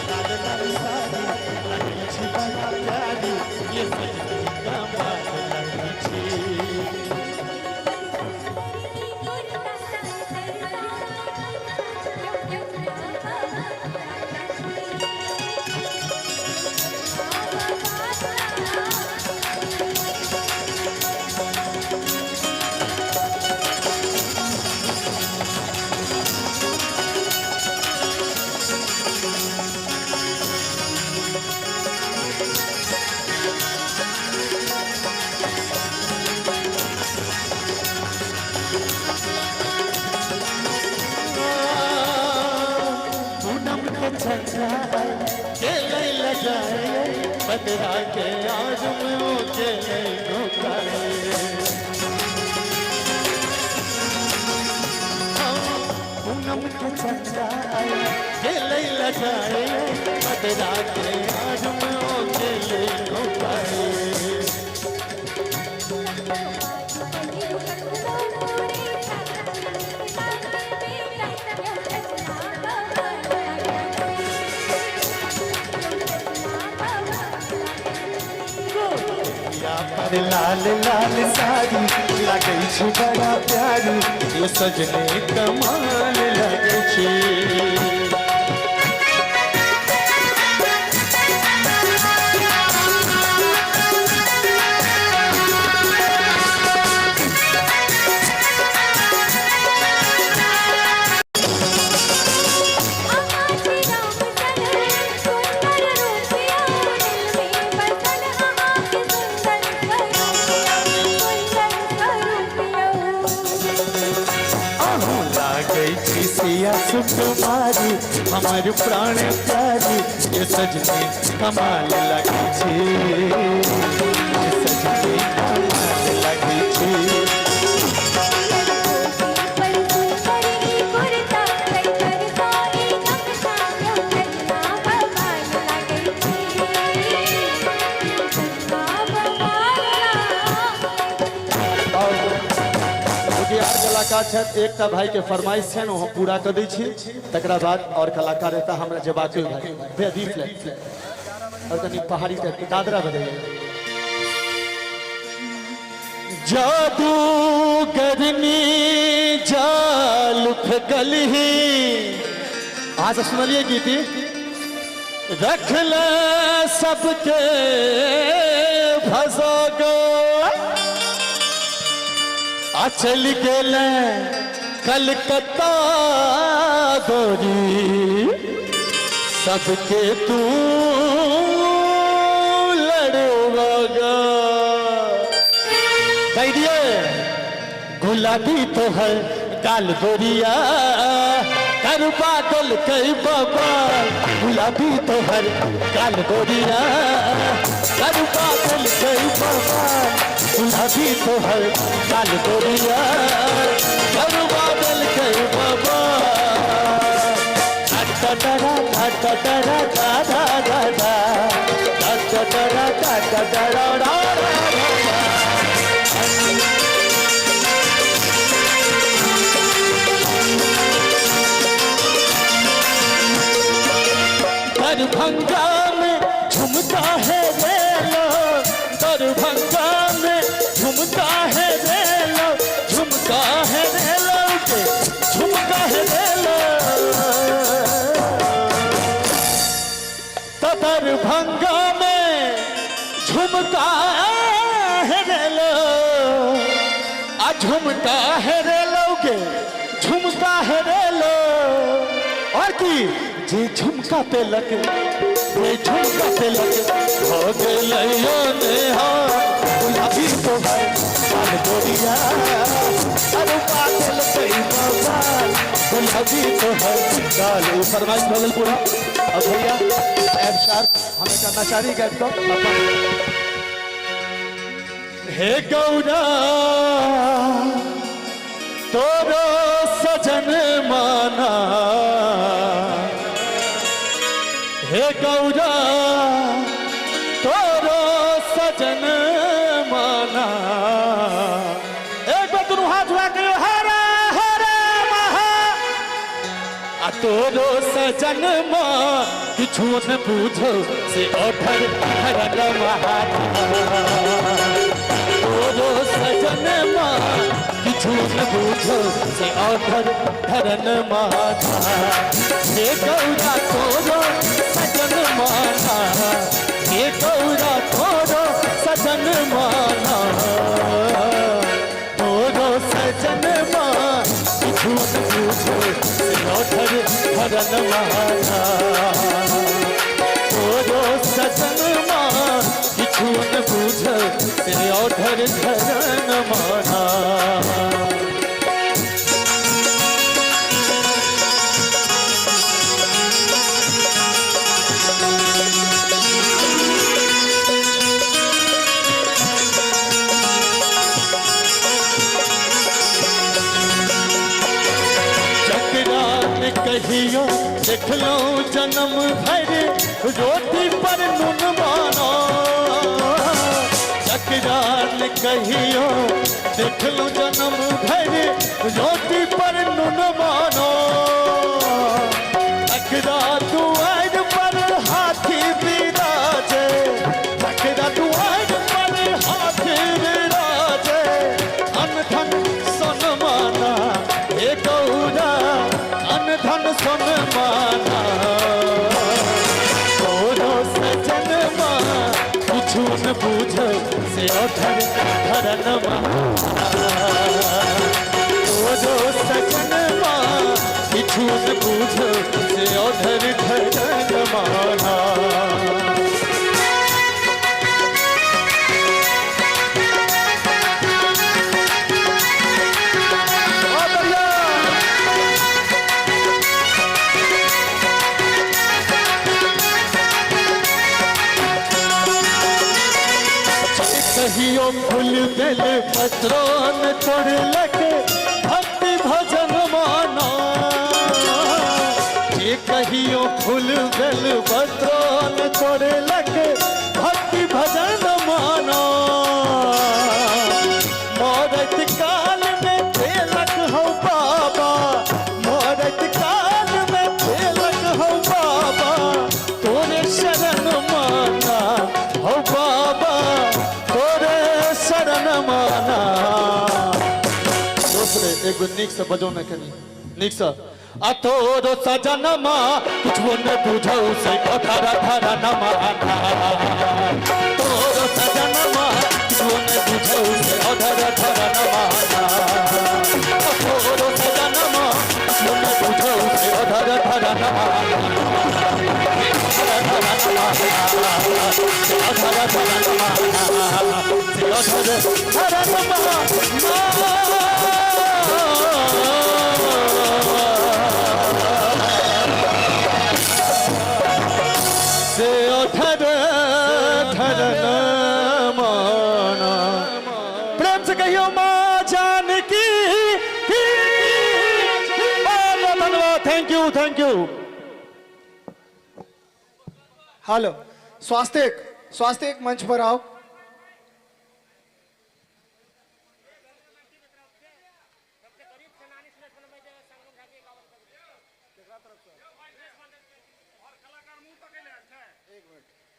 लाल लाल साड़ी लगै छी बड़ा प्यारी। ये सजनी कमाल लगै छी। बदरा के आज के पूनम के चंदा के लगाए बदरा के आज के लाल लाल साड़ी लगै छी बड़ा प्यारी। ये सजने कमाल लगै छी। सुकुमारी हमार प्राण प्यारी। ये सजने कमाल लगै छी, ये सजने कमाल लगै छी। कलाकार छथि, एकटा भाई के फरमाइश छनि ओ हम पूरा कऽ दै छी, तकरा बाद और कलाकार एता हमरा जेबाक अइ भाई। भैया दी फ्लैट और कनि पहाड़ी टाइप के दादरा बजाइए। जादूगरनी जाल फेंकलही। अहाँ सब सुनलियै गीत? रख ले सबके फंसा गो आ चल गेले कलकत्ता गोरी सबके तू लड़वागा। कह दिए गुलाबी तो है गाल गोरिया कर बादल कई बाबा गुलाबी तो हर गाल गोरिया कर बादल कई बाबा गुलाबी तो हर गाल गोरिया कर बादल कई बाबा। डरा डरा डरा डरा डरा डरा डरा डरा डरा। दरभंगा में झुमका है रेलो दरभंगा में झुमका है रेलो झुमका है रेलो के झुमका है रेलो। तो दरभंगा में झुमका है रेलो आ झुमका है रेलो के झुमका है रेलो। और की जे झुमका पे लगे जे झुमका पे लगे हो गयो नेहा गुलाबी तो है लाल गोरिया अरे पागल कई बाबा गुलाबी तो है लाल। ये फरमाइश भगल पूरा। अब भैया एफ शार्प हमें करना चाहिए गैप तो। हे गौरा तोरो सजन माना हे गौरा तोरो सजन माना। एक बार दोनों हाथ उठा के हरा हरा महा आ तोरो सजन माँ किछु न पूछो से ओठर हर महा तोरो सजन माँ किछु न पूछो से ओठर हरन माथा। हे गौरा तोरो सजन माना हे गौरा तोरो सजन माना तोरो सजन माँ किछु न पूछो से ओठर हरन माना तोरो सजन माँ किछु न पूछो से ओठर हरन माना। कहियो देखलो जन्म भर रोटी पर नून मानो जकरान कहियो देखलो जन्म भर रोटी पर नून मानो तकरा दुआर पर हाथी विराजे तकरा दुआर पर हाथी विराजे अनधन सोन माना हे गौरा अनधन सोन माना तोरो सजन माँ किछु न पूछो से ओठर हरन माना तोरो सजन माँ किछु न पूछो से ओठर हरन माना। कहियो फूल बेल पत्रों तोड़लक भक्ति भजन माना जे कहियो फूल बेल पत्रों तोड़लक भक्ति भजन माना मरत काल में तेलक हो बाबा मरत काल में तेलक हो बाबा तोरे शरण माना हो बाबा शरण माना। दोस्त रे एगो नीक से बजौ ने कनी नीक से। आ तोरो सजनमा कुछो न बुझौ से अधर धर न माना। तोरो सजनमा कुछो न बुझौ से अधर धर न माना। तोरो सजनमा कुछो न बुझौ से अधर धर न माना। अधर धर न माना से अधर धर न माना। से अधर धर न माना। प्रेम से कहियो माँ जानकी की। धन्यवाद, thank you, thank you. Hello Swastik, Swastik मंच पर आओ।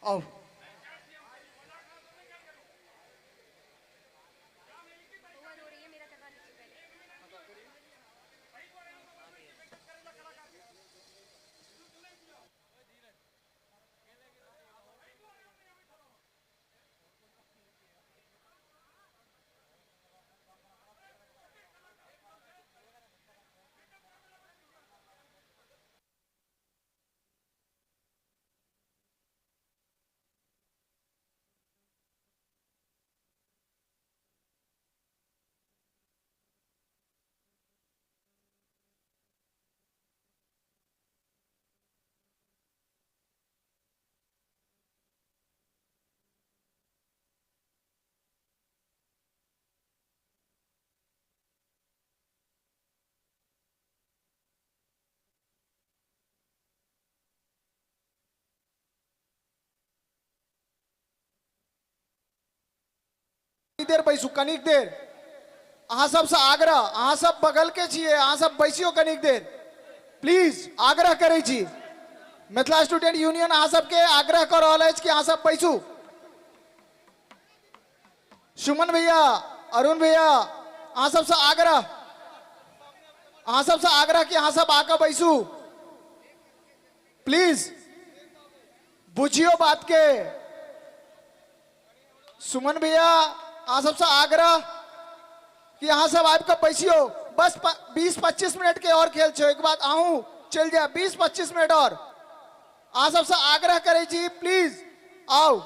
आओ देर बैसू, कनिक देर अहाँ सबसे आग्रह, अहाँ सब बगल के छियै, अहाँ सब बैसियो कनिक देर प्लीज, आग्रह करै छी। मिथिला स्टूडेंट यूनियन अहाँ सबके आग्रह कऽ रहल अछि कि अहाँ सब बैसू। सुमन भैया, अरुण भैया, अहाँ सबसे आग्रह, अहाँ सबसे आग्रह कि अहाँ सब आके बैसू प्लीज, बुझियो बात के। सुमन भैया अहाँ सबसे आग्रह कि अहाँ सब आबि कऽ बैसियो, बस 20-25 मिनट के और खेल छै, एक बाद अहूँ चलि जायब, 20-25 मिनट और। अहाँ सबसे आग्रह करै छी प्लीज आउ।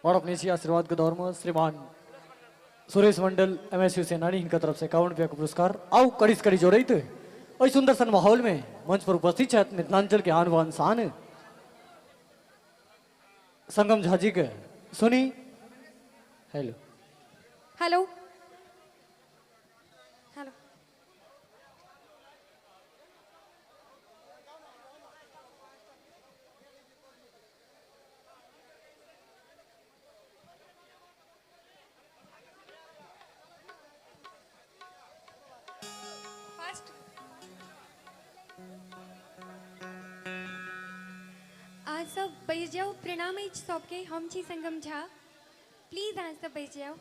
और अपने इसी आशीर्वाद के दौर में श्रीमान सुरेश मंडल एमएसयू सेनानी इनका तरफ से 51 रुपया का पुरस्कार आओ कड़ी कड़ी जोड़ित और सुंदर सन माहौल में मंच पर उपस्थित छथि मिथिलांचल के आन बान शान संगम झा जी के सुनी। हेलो हेलो हेलो, अहाँ सब बैस जाओ। प्रणाम अछि सबके, हम छी संगम झा, प्लीज अहाँ सब बैस जाओ।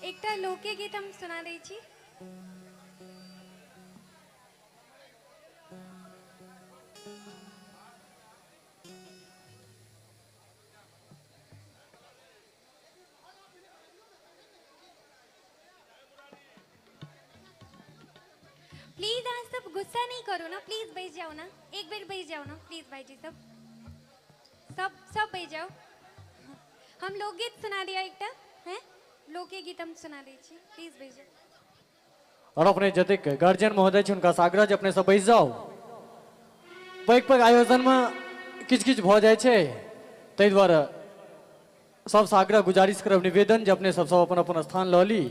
एकटा लोके गीत हम सुना दै छी। प्लीज आज सब गुस्सा नहीं करो ना, प्लीज बैठ जाओ ना, एक बार बैठ जाओ ना प्लीज भाई जी, सब सब सब बैठ जाओ। हम लोकगीत सुना दिया एकटा है, लोके गीत हम सुना दै छी, प्लीज बैठ जाओ। और अपने जतेक गार्जियन महोदय छी हुनका आग्रह जे अपने सब बैस जाओ। पैघ पैघ आयोजन में किछु किछु भऽ जाइ छै, ताहि दुआरे सबसँ आग्रह गुजारिश करब निवेदन जे अपने सब सब अपन अपन स्थान लऽ ली।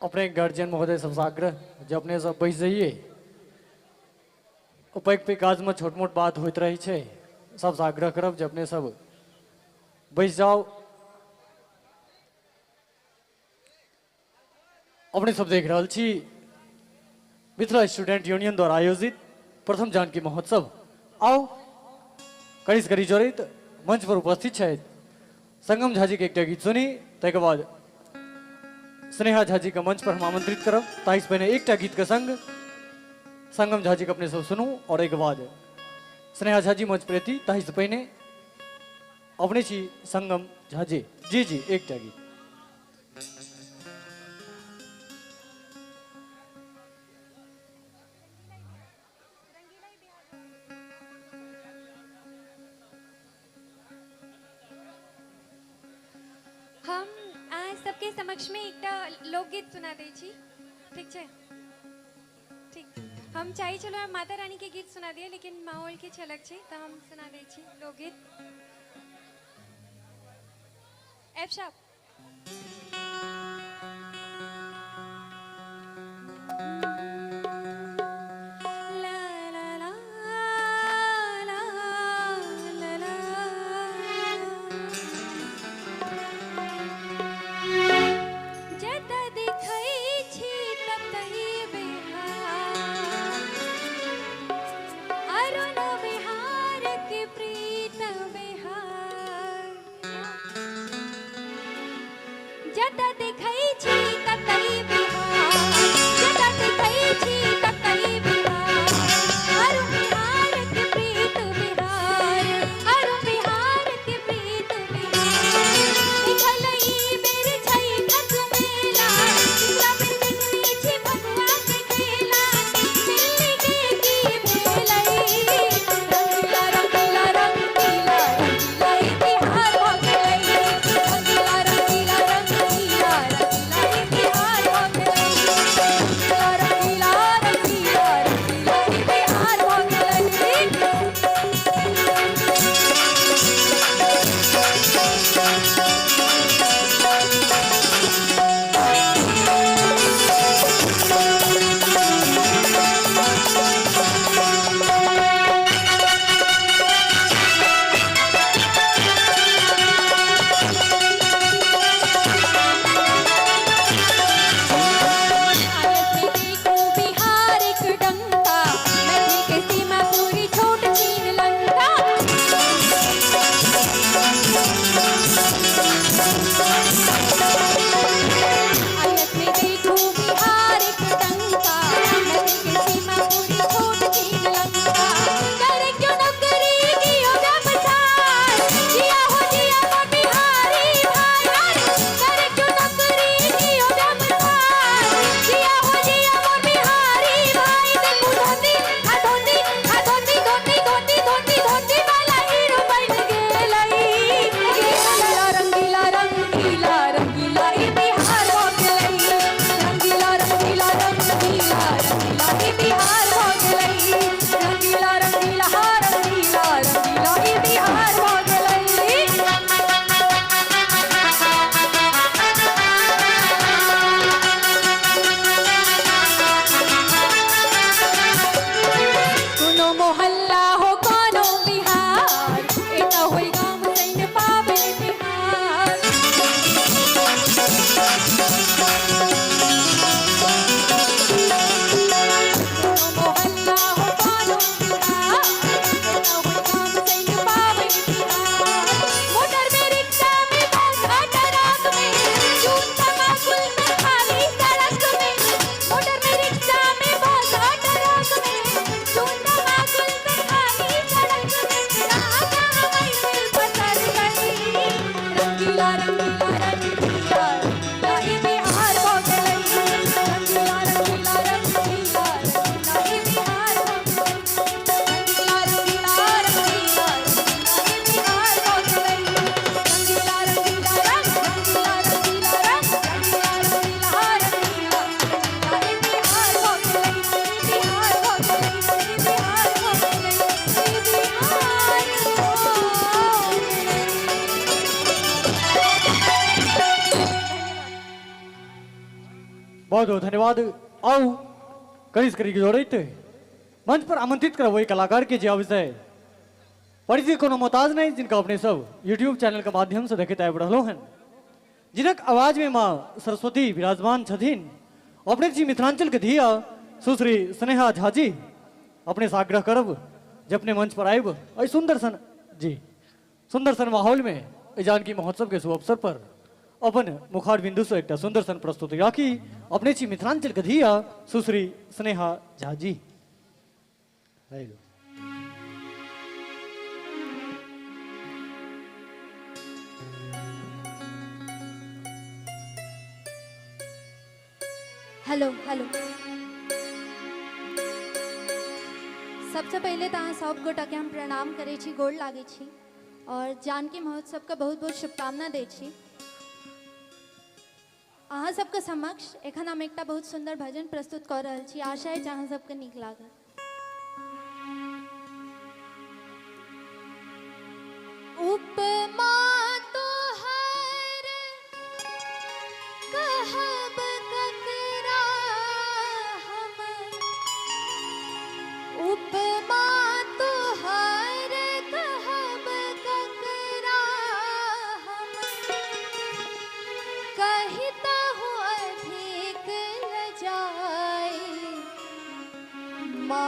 अपने गार्जियन महोदय सबसँ आग्रह जे अपने सब बैस जाइए। पैघ पैघ काजमे छोट मोट बात होइत रहै छै, सबसँ आग्रह करब जे अपने सब बैस जाओ। अपने सब देख रहल छी मिथिला स्टूडेंट यूनियन द्वारा आयोजित प्रथम जानकी महोत्सव। आओ कड़ी कड़ी जोड़ैत मंच पर उपस्थित छथि संगम झा जी के एकटा गीत सुनी, ताहिके बाद स्नेहा झा जी के मंच पर हम आमंत्रित करब। ताहिसँ पहिने एकटा गीत के संग संगम झा जी के अपने सब सुनू और एक बाद स्नेहा झा जी मंच पर एती। ताहिसँ पहिने अपने छी संगम झा जी। जी जी एकटा गीत। हम अहाँ सबके समक्ष में एकटा लोकगीत सुना दै छी, ठीक छै? ठीक, हम चाहै छलहुँ माता रानी के गीत सुना दिए, लेकिन माहौल किछु अलग छै तऽ हम सुना दै छी लोकगीत। F Sharpe. ला ला ला ला ला ला। जतऽ देखै छी ततहि बिहार, अरुण बिहार के प्रीत बिहार। जतऽ बहुत बहुत धन्यवाद। आउ करीस करी के जोड़ैत मंच पर आमंत्रित करब ओहि कलाकार के जे अवश्य परिचय कोनो मोहताज नहीं, जिनका अपने सब यूट्यूब चैनल के माध्यम से देखैत आबि रहलहुँ हन, जिनक आवाज में माँ सरस्वती विराजमान छथिन, अपने जी मिथिलांचल के धिया सुश्री स्नेहा झा जी। अपने से आग्रह करब जे अपने मंच पर आबि एहि सुंदर सन जी सुंदर सन माहौल में एहि जानकी महोत्सव के शुभ अवसर पर अपन मुखार बिंदु से एकटा सुंदर सन प्रस्तुति राखी अपने छी मिथिलांचल के धिया सुश्री Sneha Jha ji. Hello. Hello hello, सबसे पहले तो अहाँ सब गोटा के हम प्रणाम करै छी, गोड़ लागै छी और जानकी महोत्सव के बहुत बहुत शुभकामना दै छी। अहाँ सबके समक्ष एखन हम एकटा बहुत सुंदर भजन प्रस्तुत कऽ रहल छी, आशा अछि अहाँ सबके नीक लागत। उपमा तोहर कहब ककरा हम, उपमा तोहर कहब ककरा हम, कहिता हूँ अधिक लजाए। माँ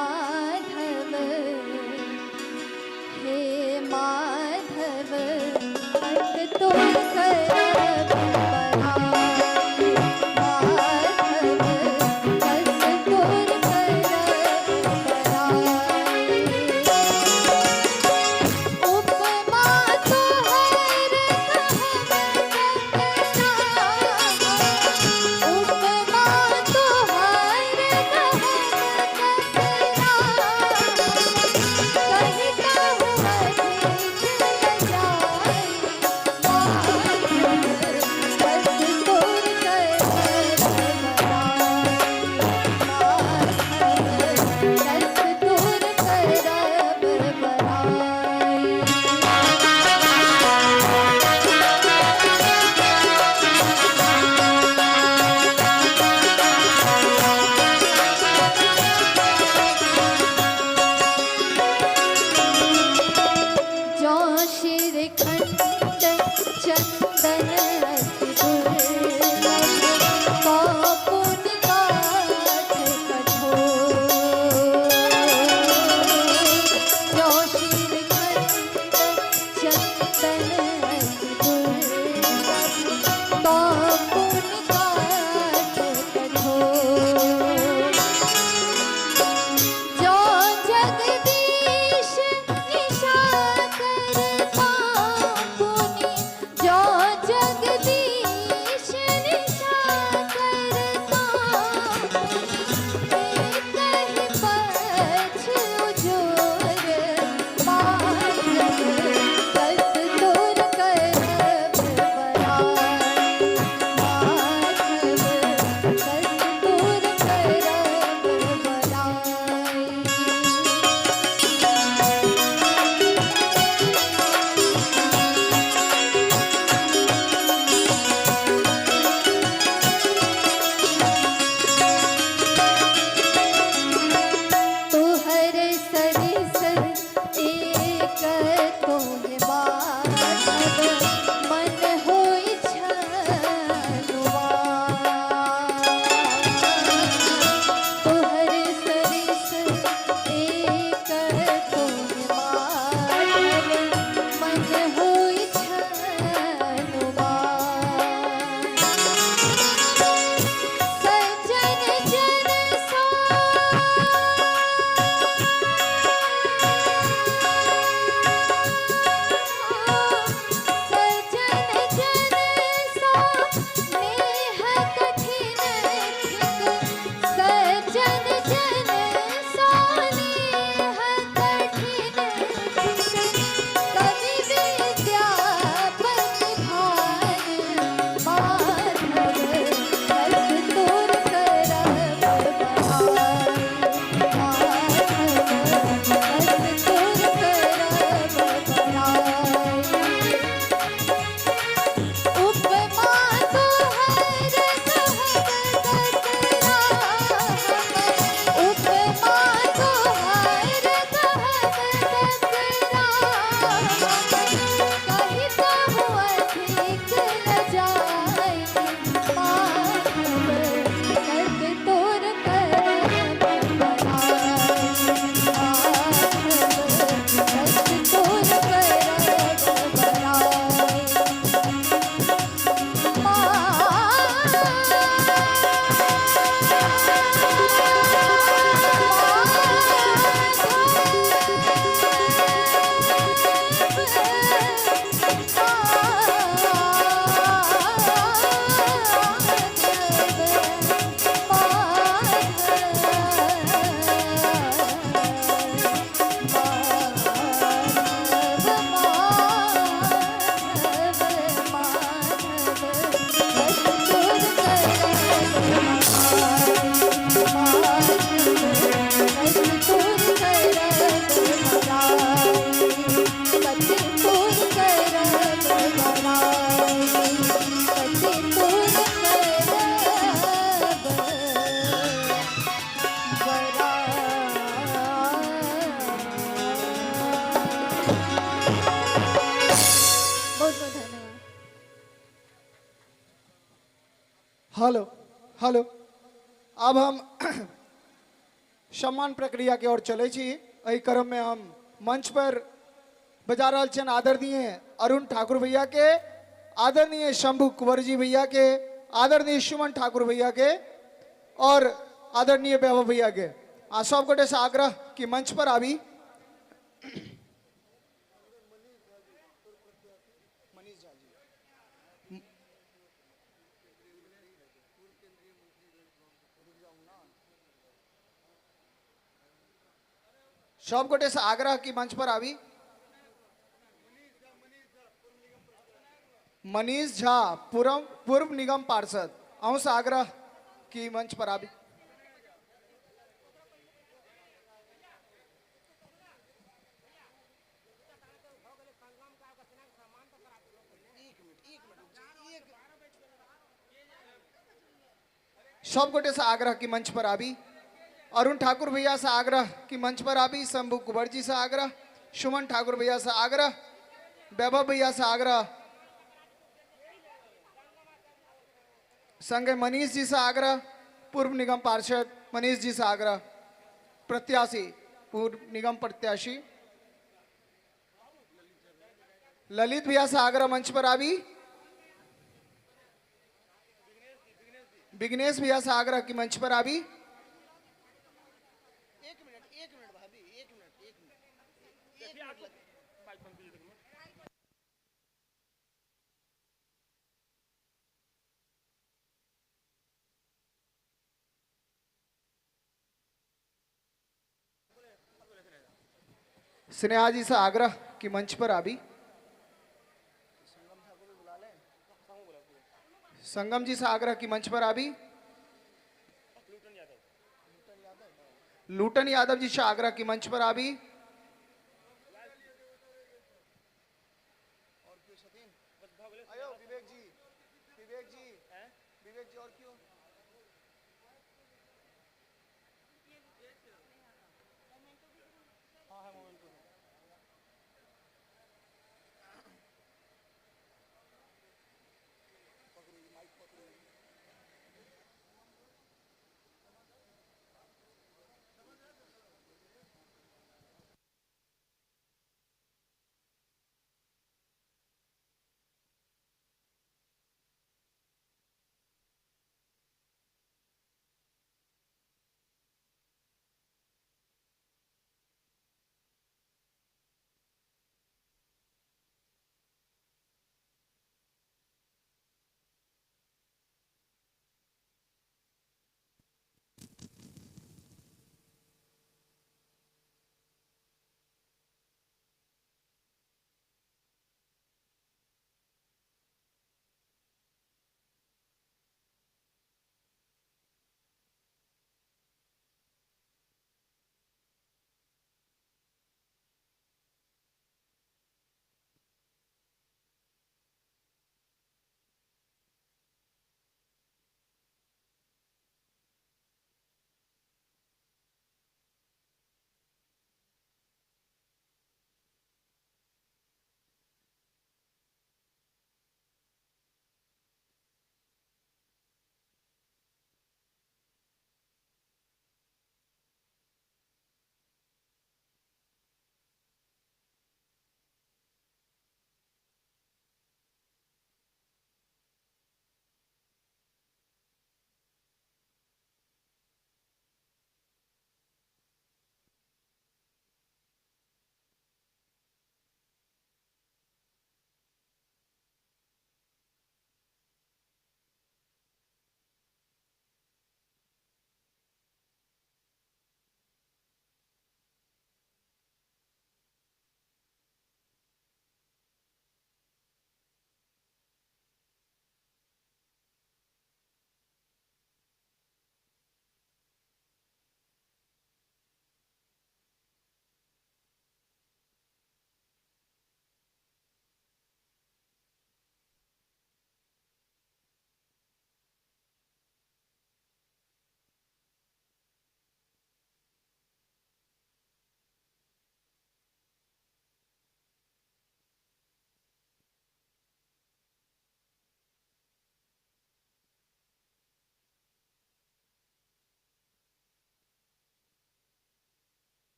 हेलो हेलो। अब हम सम्मान प्रक्रिया के ओर चलै छी। एहि क्रम में हम मंच पर बजा रहल छियनि आदरणीय अरुण ठाकुर भैया के, आदरणीय शंभू कुंवर जी भैया के, आदरणीय सुमन ठाकुर भैया के और आदरणीय वैभव भैया के। आ सब गोटे से आग्रह कि मंच पर आबी। सब गोटे से आग्रह कि मंच पर आबी। मनीष झा पूर्व निगम पार्षद, अहूँ से आग्रह कि मंच पर आबी। सब गोटे से आग्रह कि मंच पर आबी। अरुण ठाकुर भैया से आग्रह कि मंच पर आबी। शंभू कुंवर जी से आग्रह, सुमन ठाकुर भैया से आग्रह, वैभव भैया से आग्रह, संगे मनीष जी से आग्रह, पूर्व निगम पार्षद मनीष जी से आग्रह, प्रत्याशी पूर्व निगम प्रत्याशी ललित भैया से आग्रह मंच पर आबी। विघ्नेश भैया से आग्रह कि मंच पर आबी। स्नेहा जी से आग्रह कि मंच पर आबी। संगम जी से आग्रह कि मंच पर आबी। लूटन यादव जी से आग्रह कि मंच पर आबी।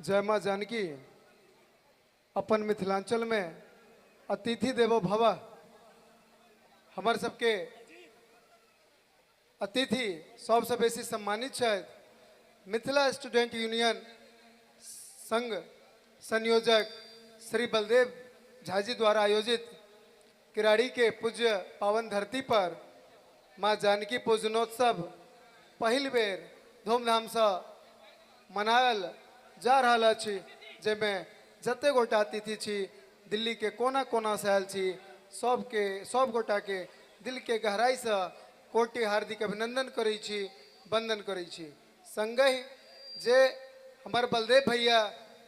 जय माँ जानकी। अपन मिथिलांचल में अतिथि देवो भव, हमर सबके अतिथि सबसे बेसी सम्मानित छथि। मिथिला स्टूडेंट यूनियन संघ संयोजक श्री बलदेव झाजी द्वारा आयोजित किराड़ी के पूज्य पावन धरती पर माँ जानकी पूजनोत्सव पहिल बेर धूमधामसँ मनायल जा रहल अछि, जाहिमे जते गोटा अतिथि छी दिल्ली के कोना कोना से आयल छी, सबके सब गोटा के दिल के गहराइसँ कोटि हार्दिक अभिनंदन करै छी, वंदन करै छी। संगहि जे हमर बलदेव भैया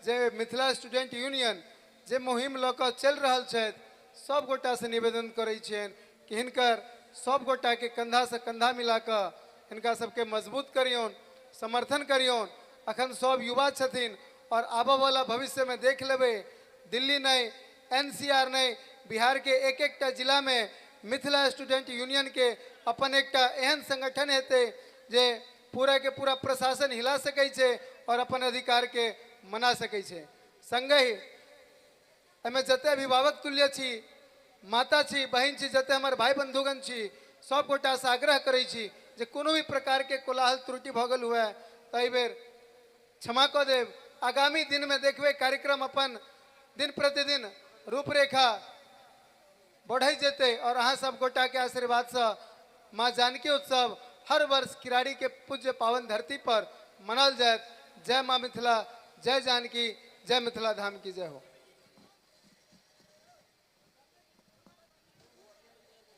जे मिथिला स्टूडेंट यूनियन जे मुहिम लऽ कऽ चलि रहल छथि, सब गोटासँ निवेदन करै छियनि कि हिनकर सब गोटाके कंधासँ कंधा मिला कऽ हिनका सबके मजबूत करियौन, समर्थन करियौन। अखन सब युवा छथिन और आबऽवला भविष्यमे देख लेबै, दिल्ली नहीं, एनसीआर नहीं, बिहार के एक एकटा जिलामे मिथिला स्टूडेंट यूनियन के अपन एकटा एहन संगठन हेतै जे पूरा के पूरा प्रशासन हिला सकै छै और अपन अधिकार के मना सकै छै। संगहि एहिमे जते अभिभावक तुल्य छी, माता छी, बहिन छी, जते हमर भाई बंधुगण छी, सब गोटासँ आग्रह करै छी जे कोनो भी प्रकार के कोलाहल त्रुटि भऽ गेल हुए तऽ एहिबेर क्षमा कऽ देब। आगामी दिनमे देखबै कार्यक्रम अपन दिन प्रतिदिन रूपरेखा बढ़ै जेतै और अहाँ सब गोटाके आशीर्वादसँ माँ जानकी उत्सव हर वर्ष किराड़ी के पूज्य पावन धरती पर मनाओल जायत। जय माँ मिथिला, जय जानकी, जय मिथिला धाम की जय हो।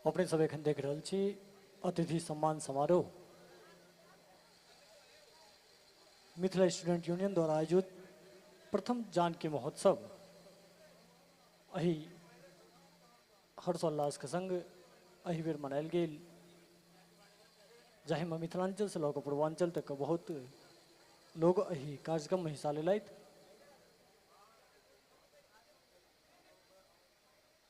अपने सब एखन देख रहल छी अतिथि सम्मान समारोह मिथिला स्टूडेंट यूनियन द्वारा आयोजित प्रथम जानकी महोत्सव एहि हर्षोल्लास के संग एहि बेर मनायल गेल, जाहिमे मिथिलांचल से लऽ कऽ पूर्वांचल तक बहुत लोग एहि कार्यक्रम में हिस्सा लेलथि।